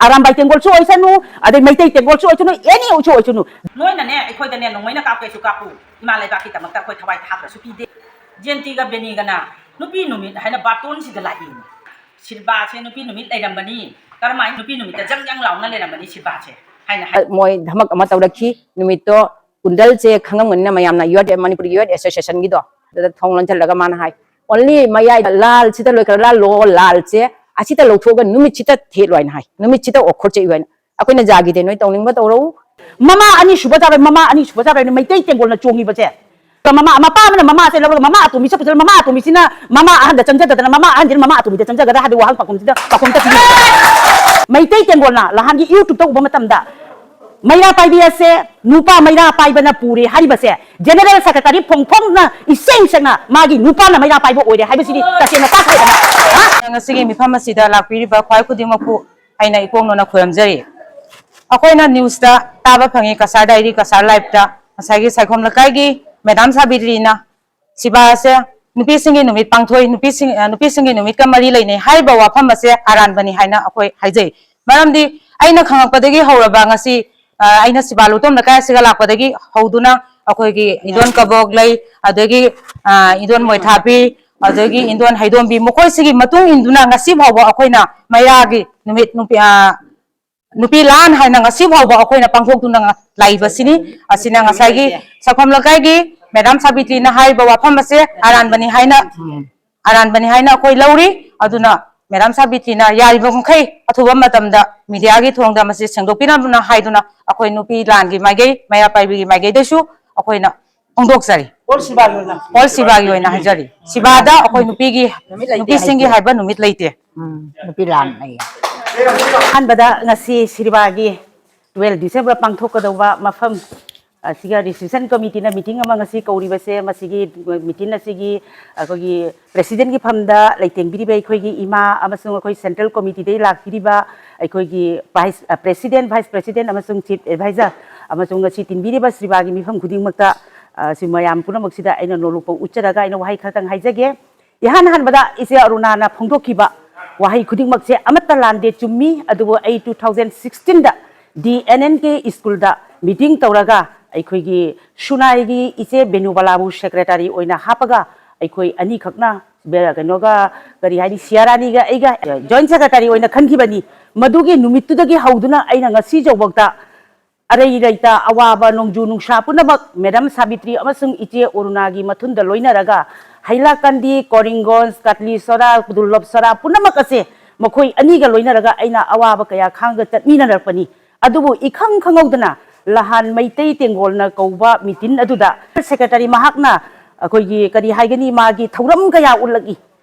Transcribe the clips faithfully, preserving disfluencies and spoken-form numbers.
ꯑꯔꯥꯝꯕꯥꯏ ꯇꯦꯡꯒꯣꯜꯁꯨ ꯑꯣꯏꯁꯅꯨ, ꯑꯗꯩ ꯃꯩꯇꯩ ꯇꯦꯡꯒꯣꯜꯁꯨ ꯑꯣꯏꯁꯅꯨ, ꯑꯦꯅꯤ ꯑꯣꯏꯁꯨ ꯑꯣꯏꯁꯅꯨ꯫ ꯅꯣꯏꯅꯅꯦ ꯑꯩꯈꯣꯏꯗꯅꯦ ꯅꯣꯡꯃꯩꯅ ꯀꯥꯞꯀꯦꯁꯨ ꯀꯥꯞꯄꯨ, ꯏꯃꯥ ꯂꯩꯕꯥꯛꯀꯤꯗꯃꯛꯇ ꯑꯩꯈꯣꯏ ꯊꯋꯥꯏ ꯊꯥꯕ꯭ꯔꯁꯨ ꯄꯤꯗꯦ꯫ ꯖꯦꯟꯇꯤꯒ ꯕꯦꯅꯤꯒꯅ ꯅꯨꯄꯤ ꯅꯨꯃꯤꯠ ꯍꯥꯏꯅ ꯕꯥꯔꯇꯣꯟꯁꯤꯗ ꯂꯥꯛꯏ꯫ ꯁꯤꯔꯕꯥꯁꯦ ꯅꯨꯄꯤ ꯅꯨꯃꯤꯠ ꯂꯩꯔꯝꯕꯅꯤ, ꯀꯔꯝꯍꯥꯏꯅ ꯅꯨꯄꯤ ꯅꯨꯃꯤꯠꯇ ꯖꯪ ꯖꯪ ꯂꯥꯎꯅ ꯂꯩꯔꯝꯕꯅꯤ ꯁꯤꯔꯕꯥꯁꯦ ꯍꯥꯏꯅ ꯍꯥꯏ꯫ ꯃꯣꯏ ꯙꯃꯛ ꯑꯃ ꯇꯧꯔꯛꯈꯤ꯫ ꯅꯨꯃꯤꯠꯇꯣ ꯀꯨꯟꯗꯜꯁꯦ ꯈꯪꯉꯝꯒꯅꯤꯅ ꯃꯌꯥꯝꯅ, ꯌꯨꯠ, ꯃꯅꯤꯄꯨꯔ ꯌꯨꯠ ꯑꯦꯁꯣꯁꯤꯌꯦꯁꯟꯒꯤꯗꯣ, ꯑꯗꯨꯗ ꯊꯣꯡ ꯂꯣꯟꯁꯤꯜꯂꯒ ꯃꯥꯅ ꯍꯥꯏ, "ꯑꯣꯟꯂꯤ ꯃꯌꯥꯏꯗ ꯂꯥꯜꯁꯤꯗ ꯂꯣꯏꯈ꯭ꯔ ꯂꯥꯜꯂꯣ, ꯂꯥꯜꯁꯦ ꯑꯁꯤꯗ ꯂꯧꯊꯣꯛꯑꯒ ꯅꯨꯃꯤꯠꯁꯤꯗ ꯊꯦꯠꯂꯣ" ꯍꯥꯏꯅ ꯍꯥꯏ꯫ "ꯅꯨꯃꯤꯠꯁꯤꯗ ꯑꯣꯈꯣꯠ ꯆꯦꯛꯏ" ꯍꯥꯏꯅ꯫ ꯑꯩꯈꯣꯏꯅ ꯌꯥꯈꯤꯗꯦ, "ꯅꯣꯏ ꯇꯧꯅꯤꯡꯕ ꯇꯧꯔꯛꯎ"꯫ ꯃꯃꯥ ꯑꯅꯤ ꯁꯨꯕ ꯆꯥꯕꯩ, ꯃꯃꯥ ꯑꯅꯤ ꯁꯨꯕ ꯆꯥꯕꯩ ꯃꯩꯇꯩ ꯇꯦꯡꯒꯣꯜꯅ ꯆꯣꯡꯉꯤꯕꯁꯦ꯫ ꯃꯃꯥ, ꯃꯄꯥ ꯑꯃꯅ ꯃꯃꯥꯁꯦ ꯂꯧꯔꯒ ꯃꯃꯥ ꯑꯇꯣꯝꯕꯤꯁꯦ ꯄꯨꯁꯤꯜꯂ, ꯃꯃꯥ ꯑꯇꯣꯝꯕꯤꯁꯤꯅ ꯃꯃꯥ ꯑꯍꯟꯗ ꯆꯪꯖꯒꯗꯅ, ꯃꯃꯥ ꯑꯍꯟꯁꯤꯅ ꯃꯃꯥ ꯑꯇꯣꯝꯕꯤꯗ ꯆꯪꯖꯒꯗ꯭ꯔꯥ ꯍꯥꯏꯕꯒꯤ ꯋꯥꯍꯪ ꯄꯥꯎꯈꯨꯝꯁꯤꯗ ꯄꯥꯎꯈꯨꯝ ꯑꯃꯠꯇ ꯄꯤꯕꯤꯌꯨ꯫ ꯃꯩꯇꯩ ꯇꯦꯡꯒꯣꯜꯅ ꯅꯍꯥꯟꯒꯤ YouTube ꯇ ꯎꯕ ꯃꯇꯝꯗ ꯃꯩꯔꯥ ꯄꯥꯏꯕꯤ ꯑꯁꯦ ꯅꯨꯄꯥ ꯃꯩꯔꯥ ꯄꯥꯏꯕꯅ ꯄꯨꯔꯦ ꯍꯥꯏꯔꯤꯕꯁꯦ, ꯖꯦꯅꯔꯦꯜ ꯁꯦꯀ꯭ꯔꯦꯇꯔꯤ ꯐꯣꯡꯐꯣꯡꯅ ꯏꯁꯦꯡ ꯁꯦꯡꯅ ꯃꯥꯒꯤ ꯅꯨꯄꯥꯅ ꯃꯩꯔꯥ ꯄꯥꯏꯕ ꯑꯣꯏꯔꯦ ꯍꯥꯏꯕꯁꯤꯗꯤ ꯇꯁꯦꯡꯅ ꯇꯥꯛꯈ꯭ꯔꯦꯗꯅ꯫ ꯍꯥ? ꯉꯁꯤꯒꯤ ꯃꯤꯐꯝ ꯑꯁꯤꯗ ꯂꯥꯛꯄꯤꯔꯤꯕ ꯈ꯭ꯋꯥꯏ ꯈꯨꯗꯤꯡꯃꯛꯄꯨ ꯑꯩꯅ ꯏꯀꯣꯛꯅꯅ ꯈꯨꯔꯨꯝꯖꯔꯤ꯫ ꯑꯩꯈꯣꯏꯅ ꯅ꯭ꯌꯨꯁꯇ ꯇꯥꯕ ꯐꯪꯉꯤ, ꯀꯁꯥꯔ ꯗꯥꯏꯔꯤ, ꯀꯁꯥꯔ ꯂꯥꯏꯐꯇ ꯉꯁꯥꯏꯒꯤ ꯁꯥꯏꯈꯣꯝ ꯂꯩꯀꯥꯏꯒꯤ ꯃꯦꯗꯥꯝ ꯁꯥꯕꯤꯇ꯭ꯔꯤꯅ ꯁꯤꯕꯥꯁꯦ ꯅꯨꯄꯤꯁꯤꯡꯒꯤ ꯅꯨꯃꯤꯠ ꯄꯥꯡꯊꯣꯛꯏ, ꯅꯨꯄꯤꯁꯤꯡ, ꯑ, ꯅꯨꯄꯤꯁꯤꯡꯒꯤ ꯅꯨꯃꯤꯠꯀ ꯃꯔꯤ ꯂꯩꯅꯩ ꯍꯥꯏꯔꯤꯕ ꯋꯥꯐꯝ ꯑꯁꯦ ꯑꯔꯥꯟꯕꯅꯤ ꯍꯥꯏꯅ ꯑꯩꯈꯣꯏ ꯍꯥꯏꯖꯩ꯫ ꯃꯔꯝꯗꯤ ꯑꯩꯅ ꯈꯪꯂꯛꯄꯗꯒꯤ ꯍꯧꯔꯕ ꯉꯁꯤ, ꯑ, ꯑꯩꯅ ꯁꯤꯕꯥ ꯂꯨꯇꯣꯝ ꯂꯩꯀꯥꯏ ꯑꯁꯤꯒ ꯂꯥꯛꯄꯗꯒꯤ ꯍꯧꯗꯨꯅ ꯑꯩꯈꯣꯏꯒꯤ ꯏꯟꯗꯣꯟ ꯀꯕꯣꯛ ꯂꯩ, ꯑꯗꯒꯤ, ꯑ, ꯏꯟꯗꯣꯟ ꯃꯣꯏꯊꯥꯄꯤ, ꯑꯗꯒꯤ ꯏꯟꯗꯣꯟ ꯍꯩꯗꯣꯝꯕꯤ, ꯃꯈꯣꯏꯁꯤꯒꯤ ꯃꯇꯨꯡ ꯏꯟꯗꯨꯅ ꯉꯁꯤ ꯐꯥꯎꯕ ꯑꯩꯈꯣꯏꯅ ꯃꯩꯔꯥꯒꯤ ꯅꯨꯃꯤꯠ, ꯅꯨꯄꯤ, ꯑ, ꯅꯨꯄꯤ ꯂꯥꯟ ꯍꯥꯏꯅ ꯉꯁꯤ ꯐꯥꯎꯕ ꯑꯩꯈꯣꯏꯅ ꯄꯥꯡꯊꯣꯛꯇꯨꯅ ꯂꯥꯛꯏꯕꯁꯤꯅꯤ꯫ ꯑꯁꯤꯅ ꯉꯁꯥꯏꯒꯤ ꯁꯥꯏꯈꯣꯝ ꯂꯩꯀꯥꯏꯒꯤ ꯃꯦꯗꯥꯝ ꯁꯥꯕꯤꯇ꯭ꯔꯤꯅ ꯍꯥꯏꯔꯤꯕ ꯋꯥꯐꯝ ꯑꯁꯦ ꯑꯔꯥꯟꯕꯅꯤ ꯍꯥꯏꯅ, ꯑꯔꯥꯟꯕꯅꯤ ꯍꯥꯏꯅ ꯑꯩꯈꯣꯏ ꯂꯧꯔꯤ꯫ ꯑꯗꯨꯅ ꯃꯦꯗꯥꯝ ꯁꯥꯕꯤꯇ꯭ꯔꯤꯅ ꯌꯥꯔꯤꯕ ꯃꯈꯩ ꯑꯊꯨꯕ ꯃꯇꯝꯗ ꯃꯤꯗꯤꯌꯥꯒꯤ ꯊꯣꯡꯗ ꯃꯁꯤ ꯁꯦꯡꯗꯣꯛꯄꯤꯅꯕꯅ ꯍꯥꯏꯗꯨꯅ ꯑꯩꯈꯣꯏ ꯅꯨꯄꯤ ꯂꯥꯟꯒꯤ ꯃꯥꯏꯀꯩ, ꯃꯩꯔꯥ ꯄꯥꯏꯕꯤꯒꯤ ꯃꯥꯏꯀꯩꯗꯁꯨ ꯑꯩꯈꯣꯏꯅ ꯐꯣꯡꯗꯣꯛꯆꯔꯤ꯫ ꯑꯣꯜ ꯁꯤꯕꯥꯒꯤ ꯑꯣꯏꯅ꯫ ꯑꯣꯜ ꯁꯤꯕꯥꯒꯤ ꯑꯣꯏꯅ ꯍꯥꯏꯖꯔꯤ꯫ ꯁꯤꯕꯥꯗ ꯑꯩꯈꯣꯏ ꯅꯨꯄꯤꯒꯤ, ꯅꯨꯃꯤꯠ ꯂꯩꯇꯦ ꯅꯨꯄꯤꯁꯤꯡꯒꯤ ꯍꯥꯏꯕ ꯅꯨꯃꯤꯠ ꯂꯩꯇꯦ꯫ ꯎꯝ, ꯅꯨꯄꯤ ꯂꯥꯟ ꯂꯩꯌꯦ꯫ ꯑꯍꯥꯟꯕꯗ ꯉꯁꯤ ꯁꯤꯔꯕꯥꯒꯤ twelve December ꯄꯥꯡꯊꯣꯛꯀꯗꯧꯕ ꯃꯐꯝ ꯑꯁꯤꯒ reception committeeꯅ meeting ꯑꯃ ꯉꯁꯤ ꯀꯧꯔꯤꯕꯁꯦ, ꯃꯁꯤꯒꯤ meeting ꯑꯁꯤꯒꯤ ꯑꯩꯈꯣꯏꯒꯤ presidentꯀꯤ ꯐꯝꯗ ꯂꯩꯇꯦꯡꯕꯤꯔꯤꯕ ꯑꯩꯈꯣꯏꯒꯤ ꯏꯃꯥ ꯑꯃꯁꯨꯡ ꯑꯩꯈꯣꯏ central committeeꯗꯒꯤ ꯂꯥꯛꯄꯤꯔꯤꯕ ꯑꯩꯈꯣꯏꯒꯤ vice, ꯑ, president, vice president ꯑꯃꯁꯨꯡ chief advisor ꯑꯃꯁꯨꯡ ꯉꯁꯤ ꯇꯤꯟꯕꯤꯔꯤꯕ ꯁꯤꯔꯕꯥꯒꯤ ꯃꯤꯐꯝ ꯈꯨꯗꯤꯡꯃꯛꯇ, ꯑ, ꯁꯤ ꯃꯌꯥꯝ ꯄꯨꯝꯅꯃꯛꯁꯤꯗ ꯑꯩꯅ ꯅꯣꯂꯨꯛꯄ ꯎꯠꯆꯔꯒ ꯑꯩꯅ ꯋꯥꯍꯩ ꯈꯔꯇꯪ ꯍꯥꯏꯖꯒꯦ꯫ ꯏꯍꯥꯟ ꯍꯥꯟꯕꯗ ꯏꯆꯦ ꯑꯔꯨꯅꯥꯅ ꯐꯣꯡꯗꯣꯛꯈꯤꯕ ꯋꯥꯍꯩ ꯈꯨꯗꯤꯡꯃꯛꯁꯦ ꯑꯃꯠꯇ ꯂꯥꯟꯗꯦ, ꯆꯨꯝꯃꯤ꯫ ꯑꯗꯨꯕꯨ ꯑꯩ two thousand sixteen ꯗ ꯗꯤ ꯑꯦꯟ ꯑꯦꯟ ꯀꯦ ꯁ꯭ꯀꯨꯜꯗ ꯃꯤꯇꯤꯡ ꯇꯧꯔꯒ ꯑꯩꯈꯣꯏꯒꯤ ꯁꯨꯅꯥꯏꯒꯤ ꯏꯆꯦ ꯕꯦꯅꯨꯕꯂꯥꯕꯨ ꯁꯦꯀ꯭ꯔꯦꯇꯔꯤ ꯑꯣꯏꯅ ꯍꯥꯞꯄꯒ ꯑꯩꯈꯣꯏ ꯑꯅꯤꯈꯛꯅ ꯕꯦ-, ꯀꯩꯅꯣꯒ, ꯀꯔꯤ ꯍꯥꯏꯅꯤ, ꯁꯤꯌꯥꯔꯥꯅꯤꯒ ꯑꯩꯒ ꯖꯣꯏꯟ ꯁꯦꯀ꯭ꯔꯦꯇꯔꯤ ꯑꯣꯏꯅ ꯈꯟꯈꯤꯕꯅꯤ꯫ ꯃꯗꯨꯒꯤ ꯅꯨꯃꯤꯠꯇꯨꯗꯒꯤ ꯍꯧꯗꯨꯅ ꯑꯩꯅ ꯉꯁꯤ ꯐꯥꯎꯕꯗ ꯑꯔꯩ ꯂꯩꯇ, ꯑꯋꯥꯕ, ꯅꯣꯡꯖꯨ ꯅꯨꯡꯁꯥ ꯄꯨꯝꯅꯃꯛ ꯃꯦꯗꯥꯝ ꯁꯥꯕꯤꯇ꯭ꯔꯤ ꯑꯃꯁꯨꯡ ꯏꯆꯦ ꯑꯣꯔꯨꯅꯥꯒꯤ ꯃꯊꯨꯟꯗ ꯂꯣꯏꯅꯔꯒ ꯍꯩꯂꯥꯀꯟꯗꯤ, ꯀꯣꯔꯤꯡꯒꯣꯟ, ꯀꯥꯇꯂꯤ ꯁꯣꯔꯥ, ꯗꯨꯔꯂꯣꯞ ꯁꯣꯔꯥ ꯄꯨꯝꯅꯃꯛ ꯑꯁꯦ ꯃꯈꯣꯏ ꯑꯅꯤꯒ ꯂꯣꯏꯅꯔꯒ ꯑꯩꯅ ꯑꯋꯥꯕ ꯀꯌꯥ ꯈꯥꯡꯒ ꯆꯠꯃꯤꯟꯅꯔꯛꯄꯅꯤ꯫ ꯑꯗꯨꯕꯨ ꯏꯈꯪ ꯈꯪꯍꯧꯗꯅ ꯂꯍꯥꯟ ꯃꯩꯇꯩ ꯇꯦꯡꯒꯣꯜꯅ ꯀꯧꯕ ꯃꯤꯇꯤꯟ ꯑꯗꯨꯗ ꯁꯦꯀ꯭ꯔꯦꯇꯔꯤ ꯃꯍꯥꯛꯅ ꯑꯩꯈꯣꯏꯒꯤ, ꯀꯔꯤ ꯍꯥꯏꯒꯅꯤ, ꯃꯥꯒꯤ ꯊꯧꯔꯝ ꯀꯌꯥ ꯎꯠꯂꯛꯏ꯫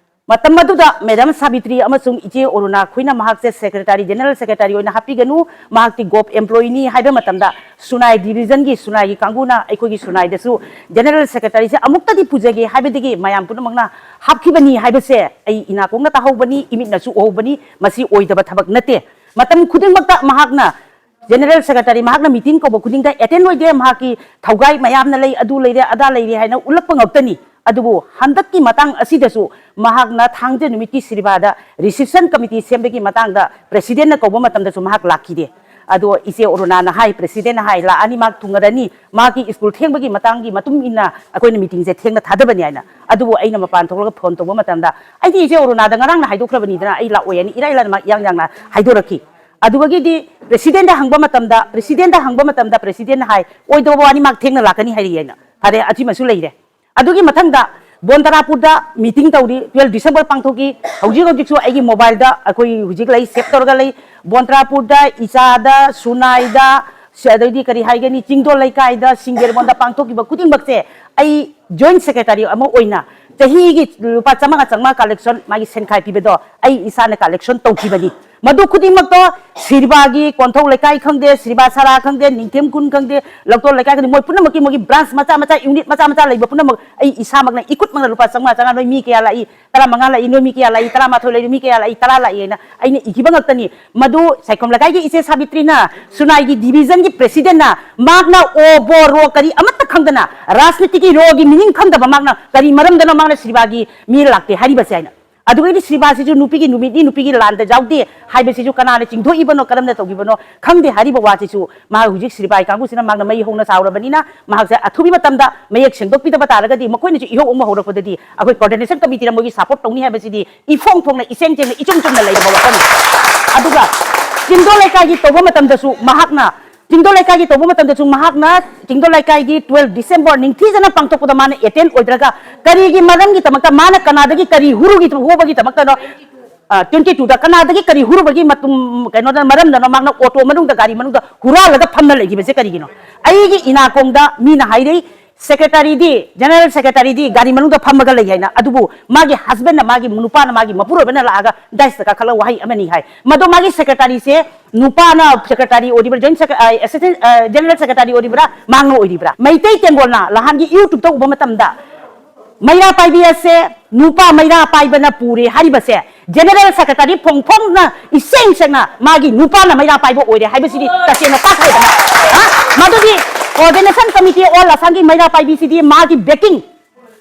ꯃꯇꯝ ꯑꯗꯨꯗ ꯃꯦꯗꯥꯝ ꯁꯥꯕꯤꯇ꯭ꯔꯤ ꯑꯃꯁꯨꯡ ꯏꯆꯦ ꯑꯣꯔꯨꯅꯥ ꯑꯩꯈꯣꯏꯅ ꯃꯍꯥꯛꯁꯦ ꯁꯦꯀ꯭ꯔꯦꯇꯔꯤ, ꯖꯦꯅꯔꯦꯜ ꯁꯦꯀ꯭ꯔꯦꯇꯔꯤ ꯑꯣꯏꯅ ꯍꯥꯞꯄꯤꯒꯅꯨ, ꯃꯍꯥꯛꯇꯤ ꯒꯣꯞ ꯑꯦꯝꯄ꯭ꯂꯣꯌꯤꯅꯤ ꯍꯥꯏꯕ ꯃꯇꯝꯗ ꯁꯨꯅꯥꯏ ꯗꯤꯕꯤꯖꯟꯒꯤ, ꯁꯨꯅꯥꯏꯒꯤ ꯀꯥꯡꯕꯨꯅ ꯑꯩꯈꯣꯏꯒꯤ ꯁꯨꯅꯥꯏꯗꯁꯨ ꯖꯦꯅꯔꯦꯜ ꯁꯦꯀ꯭ꯔꯦꯇꯔꯤꯁꯦ ꯑꯃꯨꯛꯇꯗꯤ ꯄꯨꯖꯒꯦ ꯍꯥꯏꯕꯗꯒꯤ ꯃꯌꯥꯝ ꯄꯨꯝꯅꯃꯛꯅ ꯍꯥꯞꯈꯤꯕꯅꯤ ꯍꯥꯏꯕꯁꯦ ꯑꯩ ꯏꯅꯥꯀꯣꯡꯅ ꯇꯥꯍꯧꯕꯅꯤ, ꯏꯃꯤꯠꯅꯁꯨ ꯎꯍꯧꯕꯅꯤ꯫ ꯃꯁꯤ ꯑꯣꯏꯗꯕ ꯊꯕꯛ ꯅꯠꯇꯦ꯫ ꯃꯇꯝ ꯈꯨꯗꯤꯡꯃꯛꯇ ꯃꯍꯥꯛꯅ ꯖꯦꯅꯔꯦꯜ ꯁꯦꯀ꯭ꯔꯦꯇꯔꯤ ꯃꯍꯥꯛꯅ ꯃꯤꯇꯤꯡ ꯀꯧꯕ ꯈꯨꯗꯤꯡꯗ ꯑꯦꯇꯦꯟ ꯑꯣꯏꯗꯦ, ꯃꯍꯥꯛꯀꯤ ꯊꯧꯒꯥꯏ ꯃꯌꯥꯝꯅ ꯂꯩ, ꯑꯗꯨ ꯂꯩꯔꯦ, ꯑꯗꯥ ꯂꯩꯔꯦ ꯍꯥꯏꯅ ꯎꯠꯂꯛꯄ ꯉꯛꯇꯅꯤ꯫ ꯑꯗꯨꯕꯨ ꯍꯟꯗꯛꯀꯤ ꯃꯇꯥꯡ ꯑꯁꯤꯗꯁꯨ ꯃꯍꯥꯛꯅ ꯊꯥꯡꯖ ꯅꯨꯃꯤꯠꯀꯤ ꯁꯤꯔꯤꯕꯥꯗ ꯔꯤꯁꯤꯞꯁꯟ ꯀꯃꯤꯇꯤ ꯁꯦꯝꯕꯒꯤ ꯃꯇꯥꯡꯗ ꯄ꯭ꯔꯦꯁꯤꯗꯦꯟꯠꯅ ꯀꯧꯕ ꯃꯇꯝꯗꯁꯨ ꯃꯍꯥꯛ ꯂꯥꯛꯈꯤꯗꯦ꯫ ꯑꯗꯣ ꯏꯆꯦ ꯑꯣꯔꯨꯅꯥꯅ ꯍꯥꯏ, ꯄ꯭ꯔꯦꯁꯤꯗꯦꯟꯠꯅ ꯍꯥꯏ, "ꯂꯥꯛꯑꯅꯤ, ꯃꯍꯥꯛ ꯊꯨꯡꯉꯔꯅꯤ, ꯃꯍꯥꯛꯀꯤ ꯁ꯭ꯀꯨꯜ ꯊꯦꯡꯕꯒꯤ ꯃꯇꯥꯡꯒꯤ ꯃꯇꯨꯡ ꯏꯟꯅ ꯑꯩꯈꯣꯏꯅ ꯃꯤꯇꯤꯡꯁꯦ ꯊꯦꯡꯅ ꯊꯥꯗꯕꯅꯤ" ꯍꯥꯏꯅ꯫ ꯑꯗꯨꯕꯨ ꯑꯩꯅ ꯃꯄꯥꯟ ꯊꯣꯛꯂꯒ ꯐꯣꯟ ꯇꯧꯕ ꯃꯇꯝꯗ, "ꯑꯩꯗꯤ ꯏꯆꯦ ꯑꯣꯔꯨꯅꯥꯗ ꯉꯔꯥꯡꯅ ꯍꯥꯏꯗꯣꯛꯈ꯭ꯔꯕꯅꯤꯗꯅ ꯑꯩ ꯂꯥꯛꯑꯣꯏ" ꯍꯥꯏꯅ ꯏꯔꯥꯏ ꯂꯥꯏꯅ ꯃꯍꯥꯛ ꯏꯌꯥꯡ ꯌꯥꯡꯅ ꯍꯥꯏꯗꯣꯔꯛꯈꯤ꯫ ꯑꯗꯨꯗꯒꯤꯗꯤ ꯄ꯭ꯔꯦꯁꯤꯗꯦꯟꯠꯇ ꯍꯪꯕ ꯃꯇꯝꯗ, ꯄ꯭ꯔꯦꯁꯤꯗꯦꯟꯠꯇ ꯍꯪꯕ ꯃꯇꯝꯗ ꯄ꯭ꯔꯦꯁꯤꯗꯦꯟꯠꯅ ꯍꯥꯏ, "ꯑꯣꯏꯗꯧꯕ ꯋꯥꯅꯤ, ꯃꯍꯥꯛ ꯊꯦꯡꯅ ꯂꯥꯛꯀꯅꯤ" ꯍꯥꯏꯔꯛꯑꯦꯅ꯫ ꯐꯔꯦ, ꯑꯁꯤꯃꯁꯨ ꯂꯩꯔꯦ꯫ ꯑꯗꯨꯒꯤ ꯃꯊꯪꯗ ꯕꯣꯟꯇꯔꯥꯄꯨꯔꯗ ꯃꯤꯇꯤꯡ ꯇꯧꯔꯤ, twelve December ꯄꯥꯡꯊꯣꯛꯈꯤ꯫ ꯍꯧꯖꯤꯛ ꯍꯧꯖꯤꯛꯁꯨ ꯑꯩꯒꯤ ꯃꯣꯕꯥꯏꯜꯗ ꯑꯩꯈꯣꯏ ꯍꯧꯖꯤꯛ ꯂꯩ, ꯁꯦꯚ ꯇꯧꯔꯒ ꯂꯩ꯫ ꯕꯣꯟꯇꯔꯥꯄꯨꯔꯗ, ꯏꯆꯥꯗ, ꯁꯨꯅꯥꯏꯗ, ꯁꯤ-, ꯑꯗꯩꯗꯤ ꯀꯔꯤ ꯍꯥꯏꯒꯅꯤ, ꯆꯤꯡꯗꯣꯜ ꯂꯩꯀꯥꯏꯗ, ꯁꯤꯡꯒꯦꯔꯕꯣꯟꯗ ꯄꯥꯡꯊꯣꯛꯈꯤꯕ ꯈꯨꯗꯤꯡꯃꯛꯁꯦ ꯑꯩ ꯖꯣꯏꯟꯠ ꯁꯦꯀ꯭ꯔꯦꯇꯔꯤ ꯑꯃ ꯑꯣꯏꯅ ꯆꯍꯤꯒꯤ ꯂꯨꯄꯥ ꯆꯥꯝꯃꯉꯥ ꯆꯥꯝꯃꯉꯥ ꯀꯂꯦꯛꯁꯟ, ꯃꯥꯒꯤ ꯁꯦꯟꯈꯥꯏ ꯄꯤꯕꯗꯣ ꯑꯩ ꯏꯁꯥꯅ ꯀꯂꯦꯛꯁꯟ ꯇꯧꯈꯤꯕꯅꯤ꯫ ꯃꯗꯨ ꯈꯨꯗꯤꯡꯃꯛꯇꯣ ꯁꯤꯔꯤꯕꯥꯒꯤ ꯀꯣꯟꯊꯧ ꯂꯩꯀꯥꯏ ꯈꯪꯗꯦ, ꯁꯤꯔꯤꯕꯥ ꯁꯔꯥ ꯈꯪꯗꯦ, ꯅꯤꯡꯊꯦꯝ ꯈꯨꯟ ꯈꯪꯗꯦ, ꯂꯧꯇꯣꯟ ꯂꯩꯀꯥꯏ ꯈꯪꯗꯦ, ꯃꯣꯏ ꯄꯨꯝꯅꯃꯛꯀꯤ ꯃꯣꯏꯒꯤ ꯕ꯭ꯔꯥꯟꯁ ꯃꯆꯥ ꯃꯆꯥ, ꯌꯨꯅꯤꯠ ꯃꯆꯥ ꯃꯆꯥ ꯂꯩꯕ ꯄꯨꯝꯅꯃꯛ ꯑꯩ ꯏꯁꯥꯃꯛꯅ ꯏꯈꯨꯠꯃꯛꯅ ꯂꯨꯄꯥ ꯆꯥꯝꯃꯉꯥ ꯆꯥꯝꯃꯉꯥ, ꯅꯣꯏ ꯃꯤ ꯀꯌꯥ ꯂꯥꯛꯏ, ꯇꯔꯥꯃꯉꯥ ꯂꯥꯛꯏ, ꯅꯣꯏ ꯃꯤ ꯀꯌꯥ ꯂꯥꯛꯏ, ꯇꯔꯥꯃꯥꯊꯣꯏ ꯂꯩꯔꯤ, ꯃꯤ ꯀꯌꯥ ꯂꯥꯛꯏ, ꯇꯔꯥ ꯂꯥꯛꯏ ꯍꯥꯏꯅ ꯑꯩꯅ ꯏꯈꯤꯕ ꯉꯥꯛꯇꯅꯤ꯫ ꯃꯗꯨ ꯁꯥꯏꯈꯣꯝ ꯂꯩꯀꯥꯏꯒꯤ ꯏꯆꯦ ꯁꯥꯕꯤꯇ꯭ꯔꯤꯅ ꯁꯨꯅꯥꯏꯒꯤ ꯗꯤꯕꯤꯖꯟꯒꯤ ꯄ꯭ꯔꯦꯁꯤꯗꯦꯟꯠꯅ ꯃꯍꯥꯛꯅ ꯑꯣ, ꯕꯣ, ꯔꯣ ꯀꯔꯤ ꯑꯃꯠꯇ ꯈꯪꯗꯅ, ꯔꯥꯖꯅꯤꯇꯤꯒꯤ ꯔꯣꯒꯤ ꯃꯤꯅꯤꯡ ꯈꯪꯗꯕ ꯃꯍꯥꯛꯅ ꯀꯔꯤ ꯃꯔꯝꯗꯅꯣ ꯃꯍꯥꯛꯅ ꯁꯤꯔꯤꯕꯥꯒꯤ ꯃꯤ ꯂꯥꯛꯇꯦ ꯍꯥꯏꯔꯤꯕꯁꯦ ꯍꯥꯏꯅ꯫ ꯑꯗꯨꯒꯩꯗꯤ ꯁꯤꯕꯥꯁꯤꯁꯨ ꯅꯨꯄꯤꯒꯤ ꯅꯨꯃꯤꯠꯅꯤ, ꯅꯨꯄꯤꯒꯤ ꯂꯥꯟꯗ ꯌꯥꯎꯗꯦ ꯍꯥꯏꯕꯁꯤꯁꯨ ꯀꯅꯥꯅ ꯆꯤꯡꯊꯣꯛꯏꯕꯅꯣ, ꯀꯔꯝꯅ ꯇꯧꯈꯤꯕꯅꯣ ꯈꯪꯗꯦ ꯍꯥꯏꯔꯤꯕ ꯋꯥꯁꯤꯁꯨ꯫ ꯃꯍꯥꯛ ꯍꯧꯖꯤꯛ ꯁꯤꯔꯤꯕꯥꯏ ꯀꯥꯡꯕꯨꯁꯤꯅ ꯃꯍꯥꯛꯅ ꯃꯩ ꯍꯧꯅ ꯁꯥꯎꯔꯕꯅꯤꯅ, ꯃꯍꯥꯛꯁꯦ ꯑꯊꯨꯕꯤ ꯃꯇꯝꯗ ꯃꯌꯦꯛ ꯁꯦꯡꯗꯣꯛꯄꯤꯗꯕ ꯇꯥꯔꯒꯗꯤ, ꯃꯈꯣꯏꯅꯁꯨ ꯏꯍꯧ ꯑꯃ ꯍꯧꯔꯛꯄꯗꯗꯤ ꯑꯩꯈꯣꯏ coordination committeeꯅ ꯃꯣꯏꯒꯤ support ꯇꯧꯅꯤ ꯍꯥꯏꯕꯁꯤꯗꯤ ꯏꯐꯣꯡ ꯐꯣꯡꯅ, ꯏꯁꯦꯡ ꯁꯦꯡꯅ, ꯏꯆꯨꯝ ꯆꯨꯝꯅ ꯂꯩꯔꯕ ꯋꯥꯐꯝꯅꯤ꯫ ꯑꯗꯨꯒ ꯆꯤꯡꯗꯣ ꯂꯩꯀꯥꯏꯒꯤ ꯇꯧꯕ ꯃꯇꯝꯗꯁꯨ ꯃꯍꯥꯛꯅ ꯆꯤꯡꯗꯣ ꯂꯩꯀꯥꯏꯒꯤ ꯇꯧꯕ ꯃꯇꯝꯗꯁꯨ ꯃꯍꯥꯛꯅ ꯆꯤꯡꯗꯣ ꯂꯩꯀꯥꯏꯒꯤ twelve December ꯅꯤꯡꯊꯤꯖꯅ ꯄꯥꯡꯊꯣꯛꯄꯗ ꯃꯥꯅ attend ꯑꯣꯏꯗ꯭ꯔꯒ, ꯀꯔꯤꯒꯤ ꯃꯔꯝꯒꯤꯗꯃꯛꯇ, ꯃꯥꯅ ꯀꯅꯥꯗꯒꯤ ꯀꯔꯤ ꯍꯨꯔꯨꯒꯤ, ꯍꯨꯕꯒꯤꯗꯃꯛꯇꯅꯣ, ꯑ, twenty twoꯗ ꯀꯅꯥꯗꯒꯤ ꯀꯔꯤ ꯍꯨꯔꯨꯕꯒꯤ ꯃꯇꯨꯡ, ꯀꯩꯅꯣꯗ, ꯃꯔꯝꯗꯅꯣ ꯃꯍꯥꯛꯅ ꯑꯣꯇꯣ ꯃꯅꯨꯡꯗ, ꯒꯥꯔꯤ ꯃꯅꯨꯡꯗ ꯍꯨꯔꯥꯜꯂꯒ ꯐꯝꯅ ꯂꯩꯈꯤꯕꯁꯦ ꯀꯔꯤꯒꯤꯅꯣ? ꯑꯩꯒꯤ ꯏꯅꯥꯀꯣꯡꯗ ꯃꯤꯅ ꯍꯥꯏꯔꯛꯏ, "ꯁꯦꯀ꯭ꯔꯦꯇꯔꯤꯗꯤ, ꯖꯦꯅꯔꯦꯜ ꯁꯦꯀ꯭ꯔꯦꯇꯔꯤꯗꯤ ꯒꯥꯔꯤ ꯃꯅꯨꯡꯗ ꯐꯝꯃꯒ ꯂꯩ" ꯍꯥꯏꯅ꯫ ꯑꯗꯨꯕꯨ ꯃꯥꯒꯤ ꯍꯁꯕꯦꯟꯅ, ꯃꯥꯒꯤ ꯅꯨꯄꯥꯅ, ꯃꯥꯒꯤ ꯃꯄꯨꯔꯣꯏꯕꯅ ꯂꯥꯛꯑꯒ ꯗꯥꯏꯁꯇ ꯀꯥꯈꯠꯂꯒ ꯋꯥꯍꯩ ꯑꯃꯅꯤ ꯍꯥꯏ꯫ ꯃꯗꯣ ꯃꯥꯒꯤ ꯁꯦꯀ꯭ꯔꯦꯇꯔꯤꯁꯦ, ꯅꯨꯄꯥꯅ ꯁꯦꯀ꯭ꯔꯦꯇꯔꯤ ꯑꯣꯏꯔꯤꯕ꯭ꯔꯥ, ꯖꯣꯏꯟ ꯁꯦꯀ꯭ꯔꯦ-, ꯑ, ꯑꯦꯁꯤꯁꯇꯦꯟ, ꯑ, ꯖꯦꯅꯔꯦꯜ ꯁꯦꯀ꯭ꯔꯦꯇꯔꯤ ꯑꯣꯏꯔꯤꯕ꯭ꯔꯥ, ꯃꯥꯡꯅ ꯑꯣꯏꯔꯤꯕ꯭ꯔꯥ? ꯃꯩꯇꯩ ꯇꯦꯡꯒꯣꯜꯅ ꯂꯍꯥꯟꯒꯤ YouTubeꯇ ꯎꯕ ꯃꯇꯝꯗ, ꯃꯩꯔꯥ ꯄꯥꯏꯕꯤ ꯑꯁꯦ ꯅꯨꯄꯥ ꯃꯩꯔꯥ ꯄꯥꯏꯕꯅ ꯄꯨꯔꯦ ꯍꯥꯏꯔꯤꯕꯁꯦ, ꯖꯦꯅꯔꯦꯜ ꯁꯦꯀ꯭ꯔꯦꯇꯔꯤ ꯐꯣꯡ ꯐꯣꯡꯅ, ꯏꯁꯦꯡ ꯁꯦꯡꯅ ꯃꯥꯒꯤ ꯅꯨꯄꯥꯅ ꯃꯩꯔꯥ ꯄꯥꯏꯕ ꯑꯣꯏꯔꯦ ꯍꯥꯏꯕꯁꯤꯗꯤ ꯇꯁꯦꯡꯅ ꯇꯥꯛꯈ꯭ꯔꯦꯗꯅ꯫ ꯍꯥ? ꯃꯗꯨꯗꯤ Coordination Committee All Assamꯒꯤ ꯃꯩꯔꯥ ꯄꯥꯏꯕꯤꯁꯤꯗꯤ ꯃꯥꯒꯤ backing,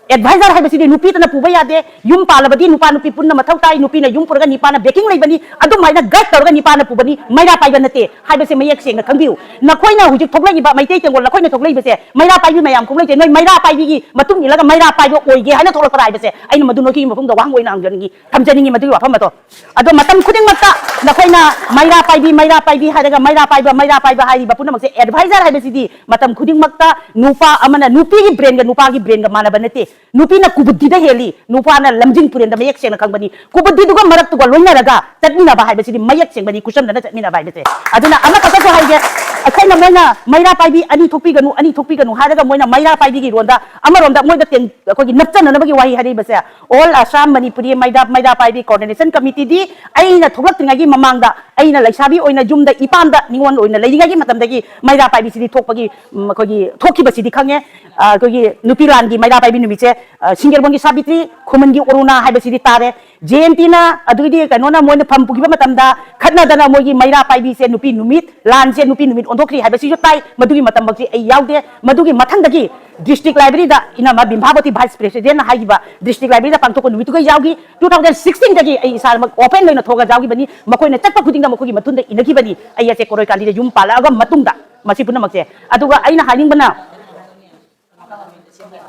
advisor ꯍꯥꯏꯕꯁꯤꯗꯤ ꯅꯨꯄꯤꯇꯅ ꯄꯨꯕ ꯌꯥꯗꯦ꯫ ꯌꯨꯝ ꯄꯥꯜꯂꯕꯗꯤ ꯅꯨꯄꯥ ꯅꯨꯄꯤ ꯄꯨꯟꯅ ꯃꯊꯧ ꯇꯥꯏ꯫ ꯅꯨꯄꯤꯅ ꯌꯨꯝ ꯄꯨꯔꯒ ꯅꯤꯄꯥꯅ backing ꯂꯩꯕꯅꯤ꯫ ꯑꯗꯨꯃꯥꯏꯅ guide ꯇꯧꯔꯒ ꯅꯤꯄꯥꯅ ꯄꯨꯕꯅꯤ, ꯃꯩꯔꯥ ꯄꯥꯏꯕ ꯅꯠꯇꯦ ꯍꯥꯏꯕꯁꯦ ꯃꯌꯦꯛ ꯁꯦꯡꯅ ꯈꯪꯕꯤꯌꯨ꯫ ꯅꯈꯣꯏꯅ ꯍꯧꯖꯤꯛ ꯊꯣꯛꯂꯛꯏꯕ ꯃꯩꯇꯩ ꯇꯦꯡꯒꯣꯜ, ꯅꯈꯣꯏꯅ ꯊꯣꯛꯂꯛꯏꯕꯁꯦ, ꯃꯩꯔꯥ ꯄꯥꯏꯕꯤ ꯃꯌꯥꯝ ꯈꯣꯡꯂꯩꯁꯦ, ꯅꯣꯏ ꯃꯩꯔꯥ ꯄꯥꯏꯕꯤꯒꯤ ꯃꯇꯨꯡ ꯏꯜꯂꯒ ꯃꯩꯔꯥ ꯄꯥꯏꯕ ꯑꯣꯏꯒꯦ ꯍꯥꯏꯅ ꯊꯣꯛꯂꯛꯄ꯭ꯔꯥ ꯍꯥꯏꯕꯁꯦ ꯑꯩꯅ ꯃꯗꯨ ꯅꯣꯏꯒꯤ ꯃꯐꯝꯗ ꯋꯥꯍꯪ ꯑꯣꯏꯅ ꯍꯪꯖꯅꯤꯡꯉꯤ, ꯊꯝꯖꯅꯤꯡꯉꯤ ꯃꯗꯨꯒꯤ ꯋꯥꯐꯝ ꯑꯗꯣ꯫ ꯑꯗꯣ ꯃꯇꯝ ꯈꯨꯗꯤꯡꯃꯛꯇ ꯅꯈꯣꯏꯅ ꯃꯩꯔꯥ ꯄꯥꯏꯕꯤ, ꯃꯩꯔꯥ ꯄꯥꯏꯕꯤ ꯍꯥꯏꯔꯒ ꯃꯩꯔꯥ ꯄꯥꯏꯕ, ꯃꯩꯔꯥ ꯄꯥꯏꯕ ꯍꯥꯏꯔꯤꯕ ꯄꯨꯝꯅꯃꯛꯁꯦ advisor ꯍꯥꯏꯕꯁꯤꯗꯤ ꯃꯇꯝ ꯈꯨꯗꯤꯡꯃꯛꯇ ꯅꯨꯄꯥ ꯑꯃꯅ, ꯅꯨꯄꯤꯒꯤ brainꯒ ꯅꯨꯄꯥꯒꯤ brainꯒ ꯃꯥꯟꯅꯕ ꯅꯠꯇꯦ꯫ ꯅꯨꯄꯤꯅ ꯀꯨꯕꯨꯗꯤꯗ ꯍꯦꯜꯂꯤ, ꯅꯨꯄꯥꯅ ꯂꯝꯖꯤꯡ ꯄꯨꯔꯦꯟꯗ ꯃꯌꯦꯛ ꯁꯦꯡꯅ ꯈꯪꯕꯅꯤ꯫ ꯀꯨꯕꯨꯗꯤꯗꯨꯒ ꯃꯔꯛꯇꯨꯒ ꯂꯣꯏꯅꯔꯒ ꯆꯠꯃꯤꯟꯅꯕ ꯍꯥꯏꯕꯁꯤꯗꯤ ꯃꯌꯦꯛ ꯁꯦꯡꯕꯅꯤ, ꯈꯨꯠꯁꯝꯅꯅ ꯆꯠꯃꯤꯟꯅꯕ ꯍꯥꯏꯕꯁꯦ꯫ ꯑꯗꯨꯅ ꯑꯃꯈꯛꯇꯁꯨ ꯍꯥꯏꯒꯦ, ꯑꯩꯈꯣꯏꯅ ꯃꯣꯏꯅ ꯃꯩꯔꯥ ꯄꯥꯏꯕꯤ ꯑꯅꯤ ꯊꯣꯛꯄꯤꯒꯅꯨ, ꯑꯅꯤ ꯊꯣꯛꯄꯤꯒꯅꯨ ꯍꯥꯏꯔꯒ ꯃꯣꯏꯅ ꯃꯩꯔꯥ ꯄꯥꯏꯕꯤꯒꯤ ꯔꯣꯟꯗ ꯑꯃꯔꯣꯝꯗ ꯃꯣꯏꯗ ꯇꯦꯡ-, ꯑꯩꯈꯣꯏꯒꯤ ꯅꯞꯆꯅꯅꯕꯒꯤ ꯋꯥꯍꯩ ꯍꯥꯏꯔꯛꯏꯕꯁꯦ, All Assam Manipuri ꯃꯩꯔꯥ, ꯃꯩꯔꯥ ꯄꯥꯏꯕꯤ Coordination Committeeꯗꯤ ꯑꯩꯅ ꯊꯣꯛꯂꯛꯇ꯭ꯔꯤꯉꯩꯒꯤ ꯃꯃꯥꯡꯗ, ꯑꯩꯅ ꯂꯩꯁꯥꯕꯤ ꯑꯣꯏꯅ ꯌꯨꯝꯗ ꯏꯄꯥꯝꯗ ꯅꯤꯉꯣꯜ ꯑꯣꯏꯅ ꯂꯩꯔꯤꯉꯩꯒꯤ ꯃꯇꯝꯗꯒꯤ ꯃꯩꯔꯥ ꯄꯥꯏꯕꯤꯁꯤꯗꯤ ꯊꯣꯛꯄꯒꯤ, ꯎꯝ, ꯑꯩꯈꯣꯏꯒꯤ ꯊꯣꯛꯈꯤꯕꯁꯤꯗꯤ ꯈꯪꯉꯦ꯫ ꯑ, ꯑꯩꯈꯣꯏꯒꯤ ꯅꯨꯄꯤ ꯂꯥꯟꯒꯤ ꯃꯩꯔꯥ ꯄꯥꯏꯕꯤ ꯅꯨꯃꯤꯠꯁꯦ, ꯑ, ꯁꯤꯡꯒꯦꯜꯕꯣꯟꯒꯤ ꯁꯥꯕꯤꯇ꯭ꯔꯤ, ꯈꯨꯃꯟꯒꯤ ꯑꯣꯔꯨꯅꯥ ꯍꯥꯏꯕꯁꯤꯗꯤ ꯇꯥꯔꯦ꯫ ꯖꯦ ꯑꯦꯟ ꯇꯤꯅ ꯑꯗꯨꯒꯤꯗꯤ ꯀꯩꯅꯣꯅ ꯃꯣꯏꯅ ꯐꯝ ꯄꯨꯈꯤꯕ ꯃꯇꯝꯗ ꯈꯠꯅꯗꯅ ꯃꯣꯏꯒꯤ ꯃꯩꯔꯥ ꯄꯥꯏꯕꯤꯁꯦ ꯅꯨꯄꯤ ꯅꯨꯃꯤꯠ, ꯂꯥꯟꯁꯦ ꯅꯨꯄꯤ ꯅꯨꯃꯤꯠ ꯑꯣꯟꯊꯣꯛꯈ꯭ꯔꯤ ꯍꯥꯏꯕꯁꯤꯁꯨ ꯇꯥꯏ꯫ ꯃꯗꯨꯒꯤ ꯃꯇꯝꯃꯛꯇꯤ ꯑꯩ ꯌꯥꯎꯗꯦ꯫ ꯃꯗꯨꯒꯤ ꯃꯊꯪꯗꯒꯤ ꯗꯤꯁꯇ꯭ꯔꯤꯛ ꯂꯥꯏꯕ꯭ꯔꯦꯔꯤꯗ ꯏꯅꯝꯃ ꯕꯤꯝꯕꯥꯕꯇꯤ ꯚꯥꯏꯁ ꯄ꯭ꯔꯦꯁꯤꯗꯦꯟꯠꯅ ꯍꯥꯏꯈꯤꯕ ꯗꯤꯁꯇ꯭ꯔꯤꯛ ꯂꯥꯏꯕ꯭ꯔꯦꯔꯤꯗ ꯄꯥꯡꯊꯣꯛꯄ ꯅꯨꯃꯤꯠꯇꯨꯒ ꯌꯥꯎꯈꯤ꯫ ꯇꯨ ꯊꯥꯎꯖꯟ ꯁꯤꯛꯁꯇꯤꯟꯗꯒꯤ ꯑꯩ ꯏꯁꯥꯃꯛ ꯑꯣꯄꯦꯟ ꯑꯣꯏꯅ ꯊꯣꯛꯑꯒ ꯌꯥꯎꯈꯤꯕꯅꯤ꯫ ꯃꯈꯣꯏꯅ ꯆꯠꯄ ꯈꯨꯗꯤꯡꯗ ꯃꯈꯣꯏꯒꯤ ꯃꯊꯨꯟꯗ ꯏꯟꯅꯈꯤꯕꯅꯤ꯫ ꯑꯩ ꯑꯁꯦ ꯀꯣꯔꯣꯏ ꯀꯥꯟꯗꯤꯗ ꯌꯨꯝ ꯄꯥꯜꯂꯛꯑꯒ ꯃꯇꯨꯡꯗ ꯃꯁꯤ ꯄꯨꯝꯅꯃꯛꯁꯦ꯫ ꯑꯗꯨꯒ ꯑꯩꯅ ꯍꯥꯏꯅꯤꯡꯕꯅ,